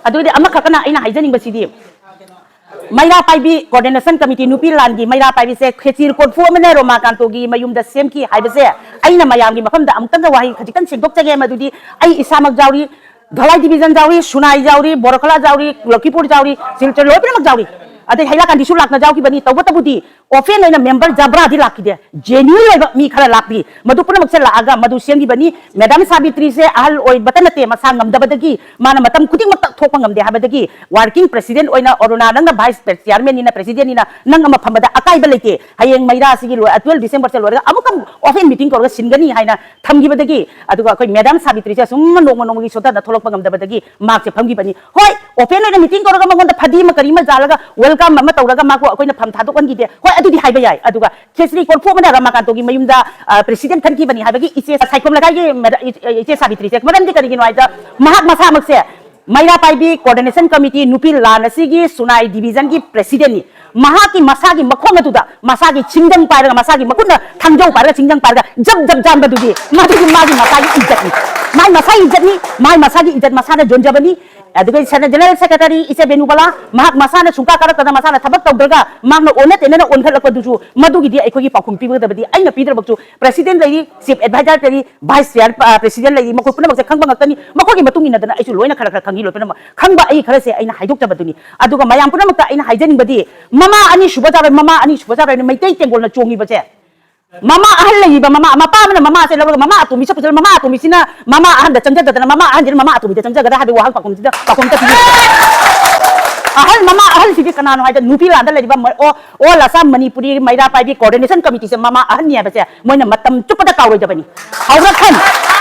ꯑꯗꯨꯗꯤ ꯑꯃꯈꯛꯀꯅ ꯑꯩꯅ ꯍꯥꯏꯖꯅꯤꯡꯕꯁꯤꯗꯤ, ꯃꯩꯔꯥ ꯄꯥꯏꯕꯤ ꯀꯣꯑꯣꯔꯗꯤꯅꯦꯁꯟ ꯀꯃꯤꯇꯤ, ꯅꯨꯄꯤ ꯂꯥꯟꯒꯤ ꯃꯩꯔꯥ ꯄꯥꯏꯕꯤꯁꯦ ꯈꯦꯆꯤꯔ ꯀꯣꯔꯐꯨ ꯑꯃꯅ ꯔꯣꯃꯥꯀꯥꯟꯇꯣꯒꯤ ꯃꯌꯨꯝꯗ ꯁꯦꯝꯈꯤ ꯍꯥꯏꯕꯁꯦ ꯑꯩꯅ ꯃꯌꯥꯝꯒꯤ ꯃꯐꯝꯗ ꯑꯃꯨꯛꯇꯪꯒ ꯋꯥꯍꯩ ꯈꯖꯤꯛꯇꯪ ꯁꯦꯡꯗꯣꯛꯆꯒꯦ꯫ ꯃꯗꯨꯗꯤ ꯑꯩ ꯏꯁꯥꯃꯛ ꯌꯥꯎꯔꯤ, ꯙꯂꯥꯏ ꯗꯤꯕꯤꯖꯟ ꯌꯥꯎꯔꯤ, ꯁꯨꯅꯥꯏ ꯌꯥꯎꯔꯤ, ꯕꯣꯔꯣꯈꯂꯥ ꯌꯥꯎꯔꯤ, ꯂꯈꯤꯄꯨꯔ ꯌꯥꯎꯔꯤ, ꯁꯤꯜꯆꯔ ꯂꯣꯏꯅꯃꯛ ꯌꯥꯎꯔꯤ, ꯑꯗꯩ ꯍꯩꯔꯥꯀꯥꯟꯗꯤꯁꯨ ꯂꯥꯛꯅ ꯌꯥꯎꯈꯤꯕꯅꯤ꯫ ꯇꯧꯕꯇꯕꯨꯗꯤ ꯑꯣꯐꯦꯟ ꯑꯣꯏꯅ ꯃꯦꯝꯕꯔ ꯖꯕ꯭ꯔꯥꯗꯤ ꯂꯥꯛꯈꯤꯗꯦ, ꯖꯦꯅ꯭ꯌꯨꯟ ꯑꯣꯏꯕ ꯃꯤ ꯈꯔ ꯂꯥꯛꯄꯤ꯫ ꯃꯗꯨ ꯄꯨꯝꯅꯃꯛꯁꯦ ꯂꯥꯛꯑꯒ ꯃꯗꯨ ꯁꯦꯝꯈꯤꯕꯅꯤ꯫ ꯃꯦꯗꯥꯝ ꯁꯥꯕꯤꯇ꯭ꯔꯤꯁꯦ ꯑꯍꯜ ꯑꯣꯏꯕꯇ ꯅꯠꯇꯦ, ꯃꯁꯥ ꯉꯝꯗꯕꯗꯒꯤ ꯃꯥꯅ ꯃꯇꯝ ꯈꯨꯗꯤꯡꯃꯛꯇ ꯊꯣꯛꯄ ꯉꯝꯗꯦ ꯍꯥꯏꯕꯗꯒꯤ ꯋꯥꯔꯀꯤꯡ ꯄ꯭ꯔꯦꯁꯤꯗꯦꯟꯠ ꯑꯣꯏꯅ, ꯑꯔꯨꯅꯥ, ꯅꯪꯅ ꯚꯥꯏꯁ ꯆꯤꯌꯥꯔꯃꯦꯟꯅꯤꯅ, ꯄ꯭ꯔꯦꯁꯤꯗꯦꯟꯠꯅꯤꯅ, ꯅꯪ ꯑꯃ ꯐꯝꯕꯗ ꯑꯀꯥꯏꯕ ꯂꯩꯇꯦ, ꯍꯌꯦꯡ ꯃꯩꯔꯥꯁꯤꯒꯤ ꯂꯣꯏ, ꯇꯨꯋꯦꯜꯐ ꯗꯤꯁꯦꯝꯕꯔꯁꯦ ꯂꯣꯏꯔꯒ ꯑꯃꯨꯛꯀ ꯑꯣꯐꯦꯟ ꯃꯤꯇꯤꯡ ꯀꯧꯔꯒ ꯁꯤꯟꯒꯅꯤ ꯍꯥꯏꯅ ꯊꯝꯈꯤꯕꯗꯒꯤ, ꯑꯗꯨꯒ ꯑꯩꯈꯣꯏ ꯃꯦꯗꯥꯝ ꯁꯥꯕꯤꯇ꯭ꯔꯤꯁꯦ ꯑꯁꯨꯝ ꯅꯣꯡꯃ ꯅꯣꯡꯃꯒꯤ ꯁꯣꯟꯊꯅ ꯊꯣꯛꯂꯛꯄ ꯉꯝꯗꯕꯗꯒꯤ ꯃꯍꯥꯛꯁꯦ ꯐꯝꯈꯤꯕꯅꯤ꯫ ꯍꯣꯏ, ꯑꯣꯄꯦꯟ ꯑꯣꯏꯅ ꯃꯤꯇꯤꯡ ꯇꯧꯔꯒ ꯃꯉꯣꯟꯗ ꯐꯗꯤ ꯑꯃ ꯀꯔꯤ ꯑꯃ ꯌꯥꯜꯂꯒ ꯋꯦꯜꯀꯝ ꯑꯃ ꯇꯧꯔꯒ ꯃꯥꯕꯨ ꯑꯩꯈꯣꯏꯅ ꯐꯝ ꯊꯥꯗꯣꯛꯍꯟꯈꯤꯗꯦ꯫ ꯍꯣꯏ, ꯑꯗꯨꯗꯤ ꯍꯥꯏꯕ ꯌꯥꯏ꯫ ꯑꯗꯨꯒ ꯈꯦꯆ꯭ꯔꯤ ꯀꯣꯔꯐꯨ ꯑꯃꯅ ꯔꯃꯥꯀꯥꯟꯇꯣꯒꯤ ꯃꯌꯨꯝꯗ, ꯑ, ꯄ꯭ꯔꯦꯁꯤꯗꯦꯟꯠ ꯈꯟꯈꯤꯕꯅꯤ ꯍꯥꯏꯕꯒꯤ ꯏꯆꯦ ꯁꯥꯏꯈꯣꯝ ꯂꯩꯀꯥꯏꯒꯤ ꯃꯦꯗꯥ-, ꯏ-, ꯏ-, ꯏꯆꯦ ꯁꯥꯕꯤꯇ꯭ꯔꯤꯁꯦ꯫ ꯃꯔꯝꯗꯤ ꯀꯔꯤꯒꯤꯅꯣ ꯍꯥꯏꯗ, ꯃꯍꯥꯛ ꯃꯁꯥꯃꯛꯁꯦ ꯃꯩꯔꯥ ꯄꯥꯏꯕꯤ ꯀꯣꯑꯣꯔꯗꯤꯅꯦꯁꯟ ꯀꯃꯤꯇꯤ ꯅꯨꯄꯤ ꯂꯥꯟ ꯑꯁꯤꯒꯤ ꯁꯨꯅꯥꯏ ꯗꯤꯕꯤꯖꯟꯒꯤ ꯄ꯭ꯔꯦꯁꯤꯗꯦꯟꯠꯅꯤ꯫ ꯃꯍꯥꯛꯀꯤ ꯃꯁꯥꯒꯤ ꯃꯈꯣꯡ ꯑꯗꯨꯗ ꯃꯁꯥꯒꯤ ꯁꯤꯡꯖꯪ ꯄꯥꯏꯔꯒ, ꯃꯁꯥꯒꯤ ꯃꯈꯨꯠꯅ ꯊꯥꯡꯖꯧ ꯄꯥꯏꯔꯒ ꯁꯤꯡꯖꯪ ꯄꯥꯏꯔꯒ ꯖꯞ ꯖꯞ ꯌꯥꯟꯕꯗꯨꯗꯤ ꯃꯗꯨꯗꯤ ꯃꯥꯒꯤ ꯃꯁꯥꯒꯤ ꯏꯖꯠꯅꯤ꯫ ꯃꯥꯒꯤ ꯃꯁꯥꯒꯤ ꯏꯖꯠꯅꯤ, ꯃꯥꯒꯤ ꯃꯁꯥꯒꯤ ꯏꯖꯠ ꯃꯁꯥꯅ ꯌꯣꯟꯖꯕꯅꯤ꯫ ꯑꯗꯨꯒ ꯁꯦꯅ-, ꯖꯦꯅꯔꯦꯜ ꯁꯦꯀ꯭ꯔꯦꯇꯔꯤ ꯏꯆꯦ ꯕꯦꯅꯨꯕꯂꯥ, ꯃꯍꯥꯛ ꯃꯁꯥꯅ ꯁꯨꯡꯀꯥ ꯀꯥꯔꯛꯇꯅ ꯃꯁꯥꯅ ꯊꯕꯛ ꯇꯧꯗ꯭ꯔꯒ ꯃꯍꯥꯛꯅ ꯑꯣꯟꯅ ꯇꯩꯅꯅ ꯑꯣꯟꯈꯠꯂꯛꯄꯗꯨꯁꯨ ꯃꯗꯨꯒꯤꯗꯤ ꯑꯩꯈꯣꯏꯒꯤ ꯄꯥꯎꯈꯨꯝ ꯄꯤꯒꯗꯕꯗꯤ ꯑꯩꯅ ꯄꯤꯗ꯭ꯔꯕꯁꯨ ꯄ꯭ꯔꯦꯁꯤꯗꯦꯟꯠ ꯂꯩꯔꯤ, ꯆꯤꯐ ꯑꯦꯗꯚꯥꯏꯖꯔ ꯂꯩꯔꯤ, ꯚꯥꯏꯁ ꯆꯤꯌꯥꯔ, ꯑ, ꯄ꯭ꯔꯦꯁꯤꯗꯦꯟꯠ ꯂꯩꯔꯤ, ꯃꯈꯣꯏ ꯄꯨꯝꯅꯃꯛꯁꯦ ꯈꯪꯕ ꯉꯥꯛꯇꯅꯤ꯫ ꯃꯈꯣꯏꯒꯤ ꯃꯇꯨꯡ ꯏꯟꯅꯗꯅ ꯑꯩꯁꯨ ꯂꯣꯏꯅ ꯈꯔ ꯈꯔ ꯈꯪꯉꯤ꯫ ꯂꯣꯏ ꯄꯨꯝꯅꯃꯛ ꯈꯪꯕ ꯑꯩ ꯈꯔꯁꯦ ꯑꯩꯅ ꯍꯥꯏꯗꯣꯛꯆꯕꯗꯨꯅꯤ꯫ ꯑꯗꯨꯒ ꯃꯌꯥꯝ ꯄꯨꯝꯅꯃꯛꯇ ꯑꯩꯅ ꯍꯥꯏꯖꯅꯤꯡꯕꯗꯤ, ꯃꯃꯥ ꯑꯅꯤ ꯁꯨꯕ ꯖꯥꯔꯣꯏ, ꯃꯃꯥ ꯑꯅꯤ ꯁꯨꯕ ꯖꯥꯔꯣꯏꯅ ꯃꯩꯇꯩ ꯇꯦꯡꯒꯣꯜꯅ ꯆꯣꯡꯉꯤꯕꯁꯦ, ꯃꯃꯥ ꯑꯍꯜ ꯂꯩꯔꯤꯕ ꯃꯃꯥ, ꯃꯄꯥ ꯑꯃꯅ ꯃꯃꯥꯁꯦ ꯂꯧꯔꯒ ꯃꯃꯥ ꯑꯇꯣꯝꯕꯤꯁꯦ ꯄꯨꯁꯜꯂ, ꯃꯃꯥ ꯑꯇꯣꯝꯕꯤꯁꯤꯅ ꯃꯃꯥ ꯑꯍꯟꯗ ꯆꯪꯖꯗꯗꯅ ꯃꯃꯥ ꯑꯍꯟꯁꯤꯅ ꯃꯃꯥ ꯑꯇꯣꯝꯕꯤꯗ ꯆꯪꯖꯒꯗ꯭ꯔꯥ ꯍꯥꯏꯕꯒꯤ ꯋꯥꯍꯪ ꯄꯥꯎꯈꯨꯝꯁꯤꯗ ꯄꯥꯎꯈꯨꯝ ꯑꯝꯇ ꯄꯤꯕꯤꯌꯨ꯫ ꯑꯍꯜ, ꯃꯃꯥ ꯑꯍꯜꯁꯤꯗꯤ ꯀꯅꯥꯅꯣ ꯍꯥꯏꯗ ꯅꯨꯄꯤ ꯂꯥꯟꯗ ꯂꯩꯔꯤꯕ ꯃ-, ꯑꯣ, All Assam Manipuri ꯃꯩꯔꯥ ꯄꯥꯏꯕꯤ Coordination Committeeꯁꯦ ꯃꯃꯥ ꯑꯍꯟꯅꯤ ꯍꯥꯏꯕꯁꯦ ꯃꯣꯏꯅ ꯃꯇꯝ ꯆꯨꯞꯄꯗ ꯀꯥꯎꯔꯣꯏꯗꯕꯅꯤ꯫ ꯍꯧꯔꯛꯐꯝ,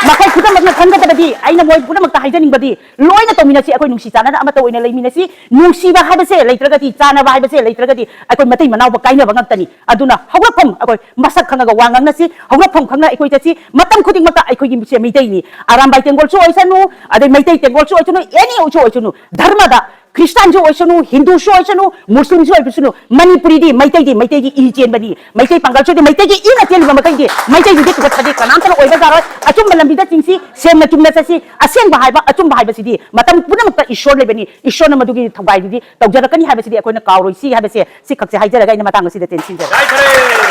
ꯃꯈꯣꯏ ꯈꯨꯗꯝꯃꯛꯅ ꯈꯟꯒꯗꯕꯗꯤ, ꯑꯩꯅ ꯃꯣꯏ ꯄꯨꯝꯅꯃꯛꯇ ꯍꯥꯏꯖꯅꯤꯡꯕꯗꯤ, ꯂꯣꯏꯅ ꯇꯧꯃꯤꯟꯅꯁꯤ, ꯑꯩꯈꯣꯏ ꯅꯨꯡꯁꯤ ꯆꯥꯟꯅꯅ ꯑꯃꯠꯇ ꯑꯣꯏꯅ ꯂꯩꯃꯤꯟꯅꯁꯤ꯫ ꯅꯨꯡꯁꯤꯕ ꯍꯥꯏꯕꯁꯦ ꯂꯩꯇ꯭ꯔꯒꯗꯤ, ꯆꯥꯟꯅꯕ ꯍꯥꯏꯕꯁꯦ ꯂꯩꯇ꯭ꯔꯒꯗꯤ ꯑꯩꯈꯣꯏ ꯃꯇꯩ ꯃꯅꯥꯎꯕ ꯀꯥꯏꯅꯕ ꯉꯥꯛꯇꯅꯤ꯫ ꯑꯗꯨꯅ ꯍꯧꯔꯛꯐꯝ ꯑꯩꯈꯣꯏ ꯃꯁꯛ ꯈꯪꯉꯒ ꯋꯥ ꯉꯥꯡꯅꯁꯤ, ꯍꯧꯔꯛꯐꯝ ꯈꯪꯅ ꯑꯩꯈꯣꯏ ꯆꯠꯁꯤ꯫ ꯃꯇꯝ ꯈꯨꯗꯤꯡꯃꯛꯇ ꯑꯩꯈꯣꯏꯒꯤ ꯃꯤꯁꯦ ꯃꯩꯇꯩꯅꯤ꯫ ꯑꯔꯥꯝꯕꯥꯏ ꯇꯦꯡꯒꯣꯜꯁꯨ ꯑꯣꯏꯁꯅꯨ, ꯑꯗꯩ ꯃꯩꯇꯩ ꯇꯦꯡꯒꯣꯜꯁꯨ ꯑꯣꯏꯁꯅꯨ, any ꯁꯨ ꯑꯣꯏꯁꯅꯨ, ꯙꯔꯃꯗ ꯈ꯭ꯔꯤꯁꯇꯥꯟꯁꯨ ꯑꯣꯏꯁꯅꯨ, ꯍꯤꯟꯗꯨꯁꯨ ꯑꯣꯏꯁꯅꯨ, ꯃꯨꯁꯂꯤꯝꯁꯨ ꯑꯣꯏꯁꯅꯨ, ꯃꯅꯤꯄꯨꯔꯤꯗꯤ ꯃꯩꯇꯩꯗꯤ ꯃꯩꯇꯩꯒꯤ ꯏ ꯆꯦꯟꯕꯅꯤ꯫ ꯃꯩꯇꯩ ꯄꯥꯡꯒꯜꯁꯨꯗꯤ ꯃꯩꯇꯩꯒꯤ ꯏꯅ ꯆꯦꯜꯂꯤꯕ ꯃꯈꯩꯗꯤ ꯃꯩꯇꯩꯒꯤꯗꯤ ꯇꯨꯀꯠꯄꯗꯤ ꯀꯅꯥꯝꯇꯅ ꯑꯣꯏꯕ ꯌꯥꯔꯣꯏ꯫ ꯑꯆꯨꯝꯕ ꯂꯝꯕꯤꯗ ꯆꯤꯡꯁꯤ, ꯁꯦꯡꯅ ꯆꯨꯝꯅ ꯆꯠꯁꯤ꯫ ꯑꯁꯦꯡꯕ ꯍꯥꯏꯕ, ꯑꯆꯨꯝꯕ ꯍꯥꯏꯕꯁꯤꯗꯤ ꯃꯇꯝ ꯄꯨꯝꯅꯃꯛꯇ ꯏꯁꯣꯔ ꯂꯩꯕꯅꯤ꯫ ꯏꯁꯣꯔꯅ ꯃꯗꯨꯒꯤ ꯊꯧꯒꯥꯏꯗꯨꯗꯤ ꯇꯧꯖꯔꯛꯀꯅꯤ ꯍꯥꯏꯕꯁꯤꯗꯤ ꯑꯩꯈꯣꯏꯅ ꯀꯥꯎꯔꯣꯏꯁꯤ ꯍꯥꯏꯕꯁꯦ, ꯁꯤ ꯈꯛꯁꯦ ꯍꯥꯏꯖꯔꯒ ꯑꯩꯅ ꯃꯇꯥꯡ ꯑꯁꯤꯗ ꯇꯦꯟꯁꯤꯟꯖꯔꯦ꯫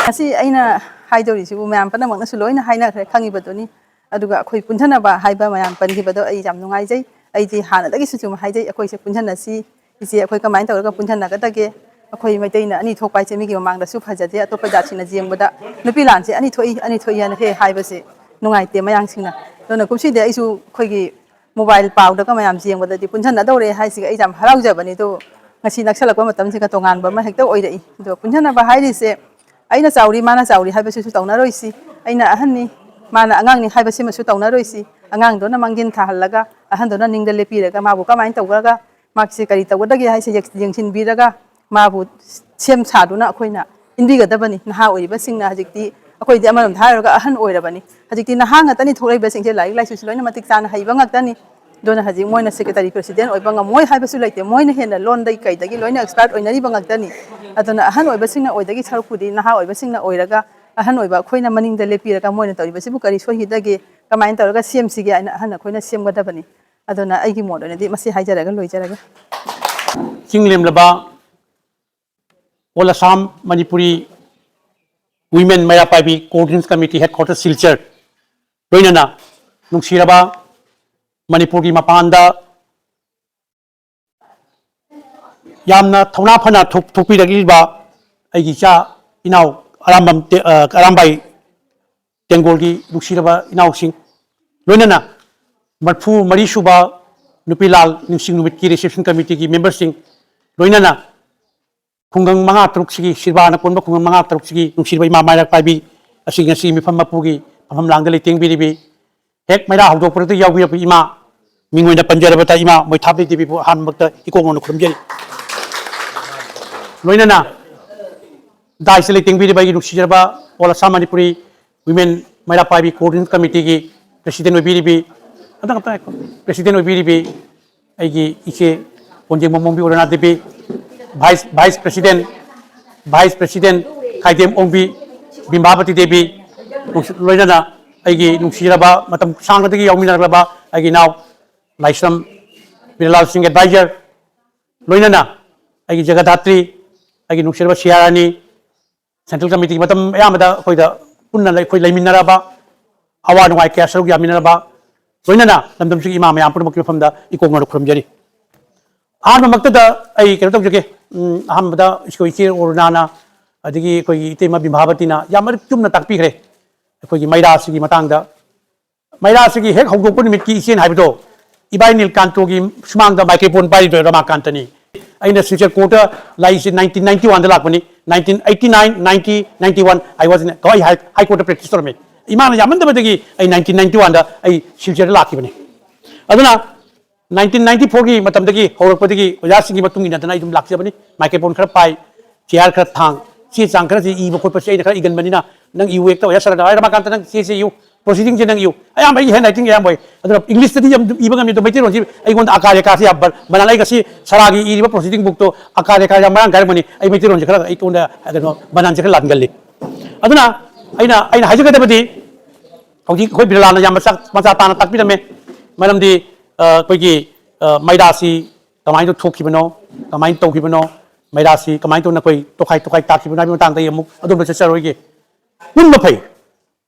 ꯉꯁꯤ ꯑꯩꯅ ꯍꯥꯏꯗꯧꯔꯤꯁꯤꯕꯨ ꯃꯌꯥꯝ ꯄꯨꯝꯅꯃꯛꯅꯁꯨ ꯂꯣꯏꯅ ꯍꯥꯏꯅꯈ꯭ꯔꯦ, ꯈꯪꯉꯤꯕꯗꯨꯅꯤ꯫ ꯑꯗꯨꯒ ꯑꯩꯈꯣꯏ ꯄꯨꯟꯊꯅꯕ ꯍꯥꯏꯕ ꯃꯌꯥꯝ ꯄꯟꯈꯤꯕꯗꯣ ꯑꯩ ꯌꯥꯝ ꯅꯨꯡꯉꯥꯏꯖꯩ꯫ ꯑꯩꯗꯤ ꯍꯥꯟꯅꯗꯒꯤꯁꯨ ꯁꯨꯝ ꯍꯥꯏꯖꯩ, ꯑꯩꯈꯣꯏꯁꯦ ꯄꯨꯟꯊꯟꯅꯁꯤ, ꯏꯆꯦ, ꯑꯩꯈꯣꯏ ꯀꯃꯥꯏꯅ ꯇꯧꯔꯒ ꯄꯨꯟꯊꯟꯅꯒꯗꯒꯦ? ꯑꯩꯈꯣꯏ ꯃꯩꯇꯩꯅ ꯑꯅꯤ ꯊꯣꯛꯄ ꯍꯥꯏꯁꯦ ꯃꯤꯒꯤ ꯃꯃꯥꯡꯗꯁꯨ ꯐꯖꯗꯦ, ꯑꯇꯣꯞꯄ ꯖꯥꯠꯁꯤꯡꯅ ꯌꯦꯡꯕꯗ ꯅꯨꯄꯤ ꯂꯥꯟꯁꯦ ꯑꯅꯤ ꯊꯣꯛꯏ, ꯑꯅꯤ ꯊꯣꯛꯏ ꯍꯥꯏꯅ ꯍꯦꯛ ꯍꯥꯏꯕꯁꯦ ꯅꯨꯡꯉꯥꯏꯇꯦ ꯃꯌꯥꯡꯁꯤꯡꯅ꯫ ꯑꯗꯨꯅ ꯀꯨꯝꯁꯤꯗꯤ ꯑꯩꯁꯨ ꯑꯩꯈꯣꯏꯒꯤ ꯃꯣꯕꯥꯏꯜ ꯄꯥꯎꯗꯒ ꯃꯌꯥꯝ ꯌꯦꯡꯕꯗꯗꯤ ꯄꯨꯟꯊꯟꯅꯗꯧꯔꯦ ꯍꯥꯏꯁꯤꯒ ꯑꯩ ꯌꯥꯝ ꯍꯔꯥꯎꯖꯕꯅꯤ꯫ ꯑꯗꯨꯕꯨ ꯉꯁꯤ ꯅꯛꯁꯜꯂꯛꯄ ꯃꯇꯝꯁꯤꯒ ꯇꯣꯉꯥꯟꯕ ꯑꯃ ꯍꯦꯛꯇ ꯑꯣꯏꯔꯛꯏ꯫ ꯑꯗꯣ ꯄꯨꯟꯊꯟꯅꯕ ꯍꯥꯏꯔꯤꯁꯦ ꯑꯩꯅ ꯆꯥꯎꯔꯤ, ꯃꯥꯅ ꯆꯥꯎꯔꯤ ꯍꯥꯏꯕꯁꯤꯁꯨ ꯇꯧꯅꯔꯣꯏꯁꯤ꯫ ꯑꯩꯅ ꯑꯍꯟꯅꯤ, ꯃꯥꯅ ꯑꯉꯥꯡꯅꯤ ꯍꯥꯏꯕꯁꯤꯃꯁꯨ ꯇꯧꯅꯔꯣꯏꯁꯤ꯫ ꯑꯉꯥꯡꯗꯨꯅ ꯃꯥꯡꯖꯤꯟ ꯊꯥꯍꯜꯂꯒ, ꯑꯍꯟꯗꯨꯅ ꯅꯤꯡꯗ ꯂꯦꯞꯄꯤꯔꯒ, ꯃꯥꯕꯨ ꯀꯃꯥꯏꯅ ꯇꯧꯔꯒ ꯃꯍꯥꯛꯁꯦ ꯀꯔꯤ ꯇꯧꯒꯗꯒꯦ ꯍꯥꯏꯁꯦ ꯌꯦꯡ-, ꯌꯦꯡꯁꯤꯟꯕꯤꯔꯒ, ꯃꯥꯕꯨ ꯁꯦꯝ ꯁꯥꯗꯨꯅ ꯑꯩꯈꯣꯏꯅ ꯏꯟꯕꯤꯒꯗꯕꯅꯤ꯫ ꯅꯍꯥ ꯑꯣꯏꯔꯤꯕꯁꯤꯡꯅ ꯍꯧꯖꯤꯛꯇꯤ, ꯑꯩꯈꯣꯏꯗꯤ ꯑꯃꯔꯣꯝꯗ ꯍꯥꯏꯔꯒ ꯑꯍꯟ ꯑꯣꯏꯔꯕꯅꯤ, ꯍꯧꯖꯤꯛꯇꯤ ꯅꯍꯥ ꯉꯥꯛꯇꯅꯤ ꯊꯣꯛꯂꯛꯏꯕꯁꯤꯡꯁꯦ, ꯂꯥꯏꯔꯤꯛ ꯂꯥꯏꯁꯨꯁꯨ ꯂꯣꯏꯅ ꯃꯇꯤꯛ ꯆꯥꯅ ꯍꯩꯕ ꯉꯥꯛꯇꯅꯤ꯫ ꯑꯗꯨꯅ ꯍꯧꯖꯤꯛ ꯃꯣꯏꯅ ꯁꯦꯀ꯭ꯔꯦꯇꯔꯤ ꯄ꯭ꯔꯦꯁꯤꯗꯦꯟ ꯑꯣꯏꯕ ꯉꯝꯃꯣꯏ ꯍꯥꯏꯕꯁꯨ ꯂꯩꯇꯦ꯫ ꯃꯣꯏꯅ ꯍꯦꯟꯅ ꯂꯣꯟꯗꯒꯤ ꯀꯩꯗꯒꯤ ꯂꯣꯏꯅ ꯑꯦꯛꯁꯄꯥꯔꯠ ꯑꯣꯏꯅꯔꯤꯕ ꯉꯥꯛꯇꯅꯤ꯫ ꯑꯗꯨꯅ ꯑꯍꯟ ꯑꯣꯏꯕꯁꯤꯡꯅ ꯑꯣꯏꯗꯒꯤ ꯁꯔꯨꯛꯄꯨꯗꯤ ꯅꯍꯥ ꯑꯣꯏꯕꯁꯤꯡꯅ ꯑꯣꯏꯔꯒ, ꯑꯍꯟ ꯑꯣꯏꯕ ꯑꯩꯈꯣꯏꯅ ꯃꯅꯤꯡꯗ ꯂꯦꯞꯄꯤꯔꯒ, ꯃꯣꯏꯅ ꯇꯧꯔꯤꯕꯁꯤꯕꯨ ꯀꯔꯤ ꯁꯣꯏꯈꯤꯗꯒꯦ, ꯀꯃꯥꯏꯅ ꯇꯧꯔꯒ ꯁꯦꯝꯁꯤꯒꯦ ꯍꯥꯏꯅ ꯑꯍꯟ ꯑꯩꯈꯣꯏꯅ ꯁꯦꯝꯒꯗꯕꯅꯤ꯫ ꯑꯗꯨꯅ ꯑꯩꯒꯤ ꯃꯣꯠ ꯑꯣꯏꯅꯗꯤ ꯃꯁꯤ ꯍꯥꯏꯖꯔꯒ ꯂꯣꯏꯖꯔꯒꯦ꯫ ꯆꯤꯡꯂꯦꯝꯂꯕ All Assam Manipuri Women ꯃꯩꯔꯥ ꯄꯥꯏꯕꯤ Coordination Committee Headquarter Silchar, ꯂꯣꯏꯅꯅ ꯅꯨꯡꯁꯤꯔꯕ ꯃꯅꯤꯄꯨꯔꯒꯤ ꯃꯄꯥꯟꯗ ꯌꯥꯝꯅ ꯊꯧꯅꯥ ꯐꯅ ꯊꯣꯛ-, ꯊꯣꯛꯄꯤꯔꯛꯂꯤꯕ ꯑꯩꯒꯤ ꯏꯆꯥ ꯏꯅꯥꯎ ꯑꯔꯥꯝꯕꯝ ꯇꯦ-, ꯑ, ꯑꯔꯥꯝꯕꯥꯏ ꯇꯦꯡꯒꯣꯜꯒꯤ ꯅꯨꯡꯁꯤꯔꯕ ꯏꯅꯥꯎꯁꯤꯡ, ꯂꯣꯏꯅꯅ ꯃꯔꯤꯐꯨ ꯃꯔꯤ ꯁꯨꯕ ꯅꯨꯄꯤ ꯂꯥꯜ ꯅꯤꯡꯁꯤꯡ ꯅꯨꯃꯤꯠꯀꯤ reception committeeꯒꯤ memberꯁꯤꯡ, ꯂꯣꯏꯅꯅ ꯈꯨꯡꯒꯪ ꯃꯉꯥ ꯇꯔꯨꯛꯁꯤꯒꯤ, ꯁꯤꯔꯕꯥꯅ ꯀꯣꯟꯕ ꯈꯨꯡꯒꯪ ꯃꯉꯥ ꯇꯔꯨꯛꯁꯤꯒꯤ ꯅꯨꯡꯁꯤꯔꯕ ꯏꯃꯥ ꯃꯥꯏꯔꯥ ꯄꯥꯏꯕꯤ ꯑꯁꯤꯒꯤ ꯉꯁꯤꯒꯤ ꯃꯤꯐꯝ ꯃꯄꯨꯒꯤ ꯐꯝꯐꯝ ꯂꯥꯡꯗ ꯂꯩꯇꯦꯡꯕꯤꯔꯤꯕꯤ, ꯍꯦꯛ ꯃꯩꯔꯥ ꯍꯧꯗꯣꯛꯄꯗ ꯌꯥꯎꯕꯤꯔꯕ ꯏꯃꯥ, ꯃꯤꯡ ꯑꯣꯏꯅ ꯄꯟꯖꯔꯕꯗ ꯏꯃꯥ ꯃꯣꯏꯊꯥꯞꯂꯤ ꯗꯦꯕꯤꯕꯨ ꯑꯍꯥꯟꯕꯃꯛꯇ ꯏꯀꯣꯛ ꯅꯧꯅ ꯈꯨꯔꯨꯝꯖꯔꯤ꯫ ꯂꯣꯏꯅꯅ ꯗꯥꯏꯁꯇ ꯂꯩꯇꯦꯡꯕꯤꯔꯤꯕ ꯑꯩꯒꯤ ꯅꯨꯡꯁꯤꯖꯔꯕ All Assam Manipuri Women ꯃꯩꯔꯥ ꯄꯥꯏꯕꯤ Coordination Committeeꯒꯤ President ꯑꯣꯏꯕꯤꯔꯤꯕꯤ, ꯑꯝꯇꯪ, ꯑꯝꯇꯪ ꯉꯥꯏꯈꯣ, President ꯑꯣꯏꯕꯤꯔꯤꯕꯤ ꯑꯩꯒꯤ ꯏꯆꯦ ꯀꯣꯟꯖꯦꯡꯕꯝ ꯑꯣꯡꯕꯤ ꯑꯣꯔꯅꯥ Devi, Vice, Vice President, Vice President ꯈꯥꯏꯗꯦꯝ ꯑꯣꯡꯕꯤ ꯕꯤꯝꯕꯥꯕꯇꯤ ꯗꯦꯕꯤ, ꯅꯨꯡꯁꯤ-, ꯂꯣꯏꯅꯅ ꯑꯩꯒꯤ ꯅꯨꯡꯁꯤꯔꯕ ꯃꯇꯝ ꯁꯥꯡꯅꯗꯒꯤ ꯌꯥꯎꯃꯤꯟꯅꯔꯛꯂꯕ ꯑꯩꯒꯤ ꯏꯅꯥꯎ ꯂꯥꯏꯁ꯭ꯔꯝ ꯕꯤꯔꯂꯥꯜ ꯁꯤꯡ advisor, ꯂꯣꯏꯅꯅ ꯑꯩꯒꯤ ꯖꯒꯗꯥꯇ꯭ꯔꯤ, ꯑꯩꯒꯤ ꯅꯨꯡꯁꯤꯔꯕ ꯁꯤꯌꯥꯔꯥꯅꯤ, Central Committeeꯒꯤ ꯃꯇꯝ ꯑꯌꯥꯝꯕꯗ ꯑꯩꯈꯣꯏꯗ ꯄꯨꯟꯅ ꯂꯩ-, ꯑꯩꯈꯣꯏ ꯂꯩꯃꯤꯟꯅꯔꯕ, ꯑꯋꯥ ꯅꯨꯡꯉꯥꯏ ꯀꯌꯥ ꯁꯔꯨꯛ ꯌꯥꯃꯤꯟꯅꯔꯕ, ꯂꯣꯏꯅꯅ ꯂꯝꯗꯝꯁꯤꯒꯤ ꯏꯃꯥ ꯃꯌꯥꯝ ꯄꯨꯝꯅꯃꯛꯀꯤ ꯃꯐꯝꯗ ꯏꯀꯣꯛ ꯅꯧꯅ ꯈꯨꯔꯨꯝꯖꯔꯤ꯫ ꯑꯍꯥꯟꯕꯃꯛꯇꯗ ꯑꯩ ꯀꯩꯅꯣ ꯇꯧꯖꯒꯦ, ꯎꯝ, ꯑꯍꯥꯟꯕꯗ ꯑꯩꯈꯣꯏ ꯏꯆꯦ ꯑꯣꯔꯅꯥꯅ, ꯑꯗꯒꯤ ꯑꯩꯈꯣꯏꯒꯤ ꯏꯇꯩꯃ ꯕꯤꯝꯕꯥꯕꯇꯤꯅ ꯌꯥꯝ ꯃꯔꯤꯛ ꯆꯨꯝꯅ ꯇꯥꯛꯄꯤꯈ꯭ꯔꯦ ꯑꯩꯈꯣꯏꯒꯤ ꯃꯩꯔꯥꯁꯤꯒꯤ ꯃꯇꯥꯡꯗ꯫ ꯃꯩꯔꯥꯁꯤꯒꯤ ꯍꯦꯛ ꯍꯧꯗꯣꯛꯄ ꯅꯨꯃꯤꯠꯀꯤ ꯏꯆꯦꯅ ꯍꯥꯏꯕꯗꯣ, ꯏꯕꯥꯏ ꯅꯤꯜꯀꯥꯟꯇꯣꯒꯤ ꯁꯨꯃꯥꯡꯗ microphone ꯄꯥꯏꯔꯤꯗꯣ ꯔꯃꯥꯀꯥꯟꯇꯅꯤ꯫ ꯑꯩꯅ Silchar courtꯇ ꯂꯥꯛꯏꯁꯦ nineteen ninety oneꯗ ꯂꯥꯛꯄꯅꯤ, nineteen eighty nine, ninety, ninety one, I was in, ꯑꯩ high, high courtꯇ practice ꯇꯧꯔꯝꯃꯤ꯫ ꯏꯃꯥꯅ ꯌꯥꯝꯃꯟꯗꯕꯗꯒꯤ ꯑꯩ nineteen ninety oneꯗ ꯑꯩ Silcharꯗ ꯂꯥꯛꯈꯤꯕꯅꯤ꯫ ꯑꯗꯨꯅ nineteen ninety fourꯒꯤ ꯃꯇꯝꯗꯒꯤ ꯍꯧꯔꯛꯄꯗꯒꯤ ꯑꯣꯖꯥꯁꯤꯡꯒꯤ ꯃꯇꯨꯡ ꯏꯟꯅꯗꯅ ꯑꯩ ꯑꯗꯨꯝ ꯂꯥꯛꯆꯕꯅꯤ꯫ Microphone ꯈꯔ ꯄꯥꯏ, chair ꯈꯔ ꯊꯥꯡ, ꯆꯦ ꯆꯥꯡ ꯈꯔꯁꯤ ꯏꯕ ꯈꯣꯠꯄꯁꯤ ꯑꯩꯅ ꯈꯔ ꯏꯒꯟꯕꯅꯤꯅ, "ꯅꯪ ꯏꯌꯨ ꯍꯦꯛꯇ ꯑꯣꯖꯥ ꯁꯥꯔꯗ, ꯑꯩ ꯔꯃꯥꯀꯥꯟꯇ ꯅꯪ ꯆꯦꯁꯦ ꯏꯌꯨ, proceedingꯁꯦ ꯅꯪ ꯏꯌꯨ"꯫ ꯑꯌꯥꯝꯕ ꯑꯩꯒꯤ handwritingꯁꯦ ꯑꯌꯥꯝꯕ ꯑꯣꯏ꯫ ꯑꯗꯨꯅ Englishꯇꯗꯤ ꯌꯥꯝ ꯏꯕ ꯉꯝꯃꯤ, ꯑꯗꯣ ꯃꯩꯇꯩꯂꯣꯟꯁꯤ ꯑꯩꯉꯣꯟꯗ ꯑꯀꯥ ꯔꯦꯀꯥꯁꯤ ꯌꯥꯝ ꯕ-, ꯕꯅꯥꯟ, ꯑꯩ ꯉꯁꯤ ꯁꯥꯔꯥꯒꯤ ꯏꯔꯤꯕ proceeding bookꯇꯣ ꯑꯀꯥ ꯔꯦꯀꯥ ꯌꯥꯝ ꯃꯔꯥꯡ ꯀꯥꯏꯔꯝꯒꯅꯤ꯫ ꯑꯩ ꯃꯩꯇꯩꯂꯣꯟꯁꯦ ꯈꯔ ꯑꯩꯉꯣꯟꯗ ꯀꯩꯅꯣ ꯕꯅꯥꯟꯁꯦ ꯈꯔ ꯂꯥꯟꯒꯜꯂꯤ꯫ ꯑꯗꯨꯅ ꯑꯩꯅ, ꯑꯩꯅ ꯍꯥꯏꯖꯒꯗꯕꯗꯤ, ꯍꯧꯖꯤꯛ ꯑꯩꯈꯣꯏ ꯕꯤꯔꯂꯥꯅ ꯌꯥꯝ ꯃꯆꯥ, ꯃꯆꯥ ꯇꯥꯅ ꯇꯥꯛꯄꯤꯔꯝꯃꯦ꯫ ꯃꯔꯝꯗꯤ, ꯑ, ꯑꯩꯈꯣꯏꯒꯤ, ꯑ, ꯃꯩꯔꯥꯁꯤ ꯀꯃꯥꯏꯅ ꯊꯣꯛꯈꯤꯕꯅꯣ, ꯀꯃꯥꯏꯅ ꯇꯧꯈꯤꯕꯅꯣ, ꯃꯩꯔꯥꯁꯤ ꯀꯃꯥꯏꯅ ꯇꯧꯅ ꯑꯩꯈꯣꯏ ꯇꯣꯈꯥꯏ ꯇꯣꯈꯥꯏ ꯇꯥꯈꯤꯕꯅꯣ ꯍꯥꯏꯕꯒꯤ ꯃꯇꯥꯡꯗ ꯑꯩ ꯑꯃꯨꯛ ꯑꯗꯣꯝꯗ ꯆꯠꯆꯔꯣꯏꯒꯦ꯫ ꯄꯨꯟꯕ ꯐꯩ,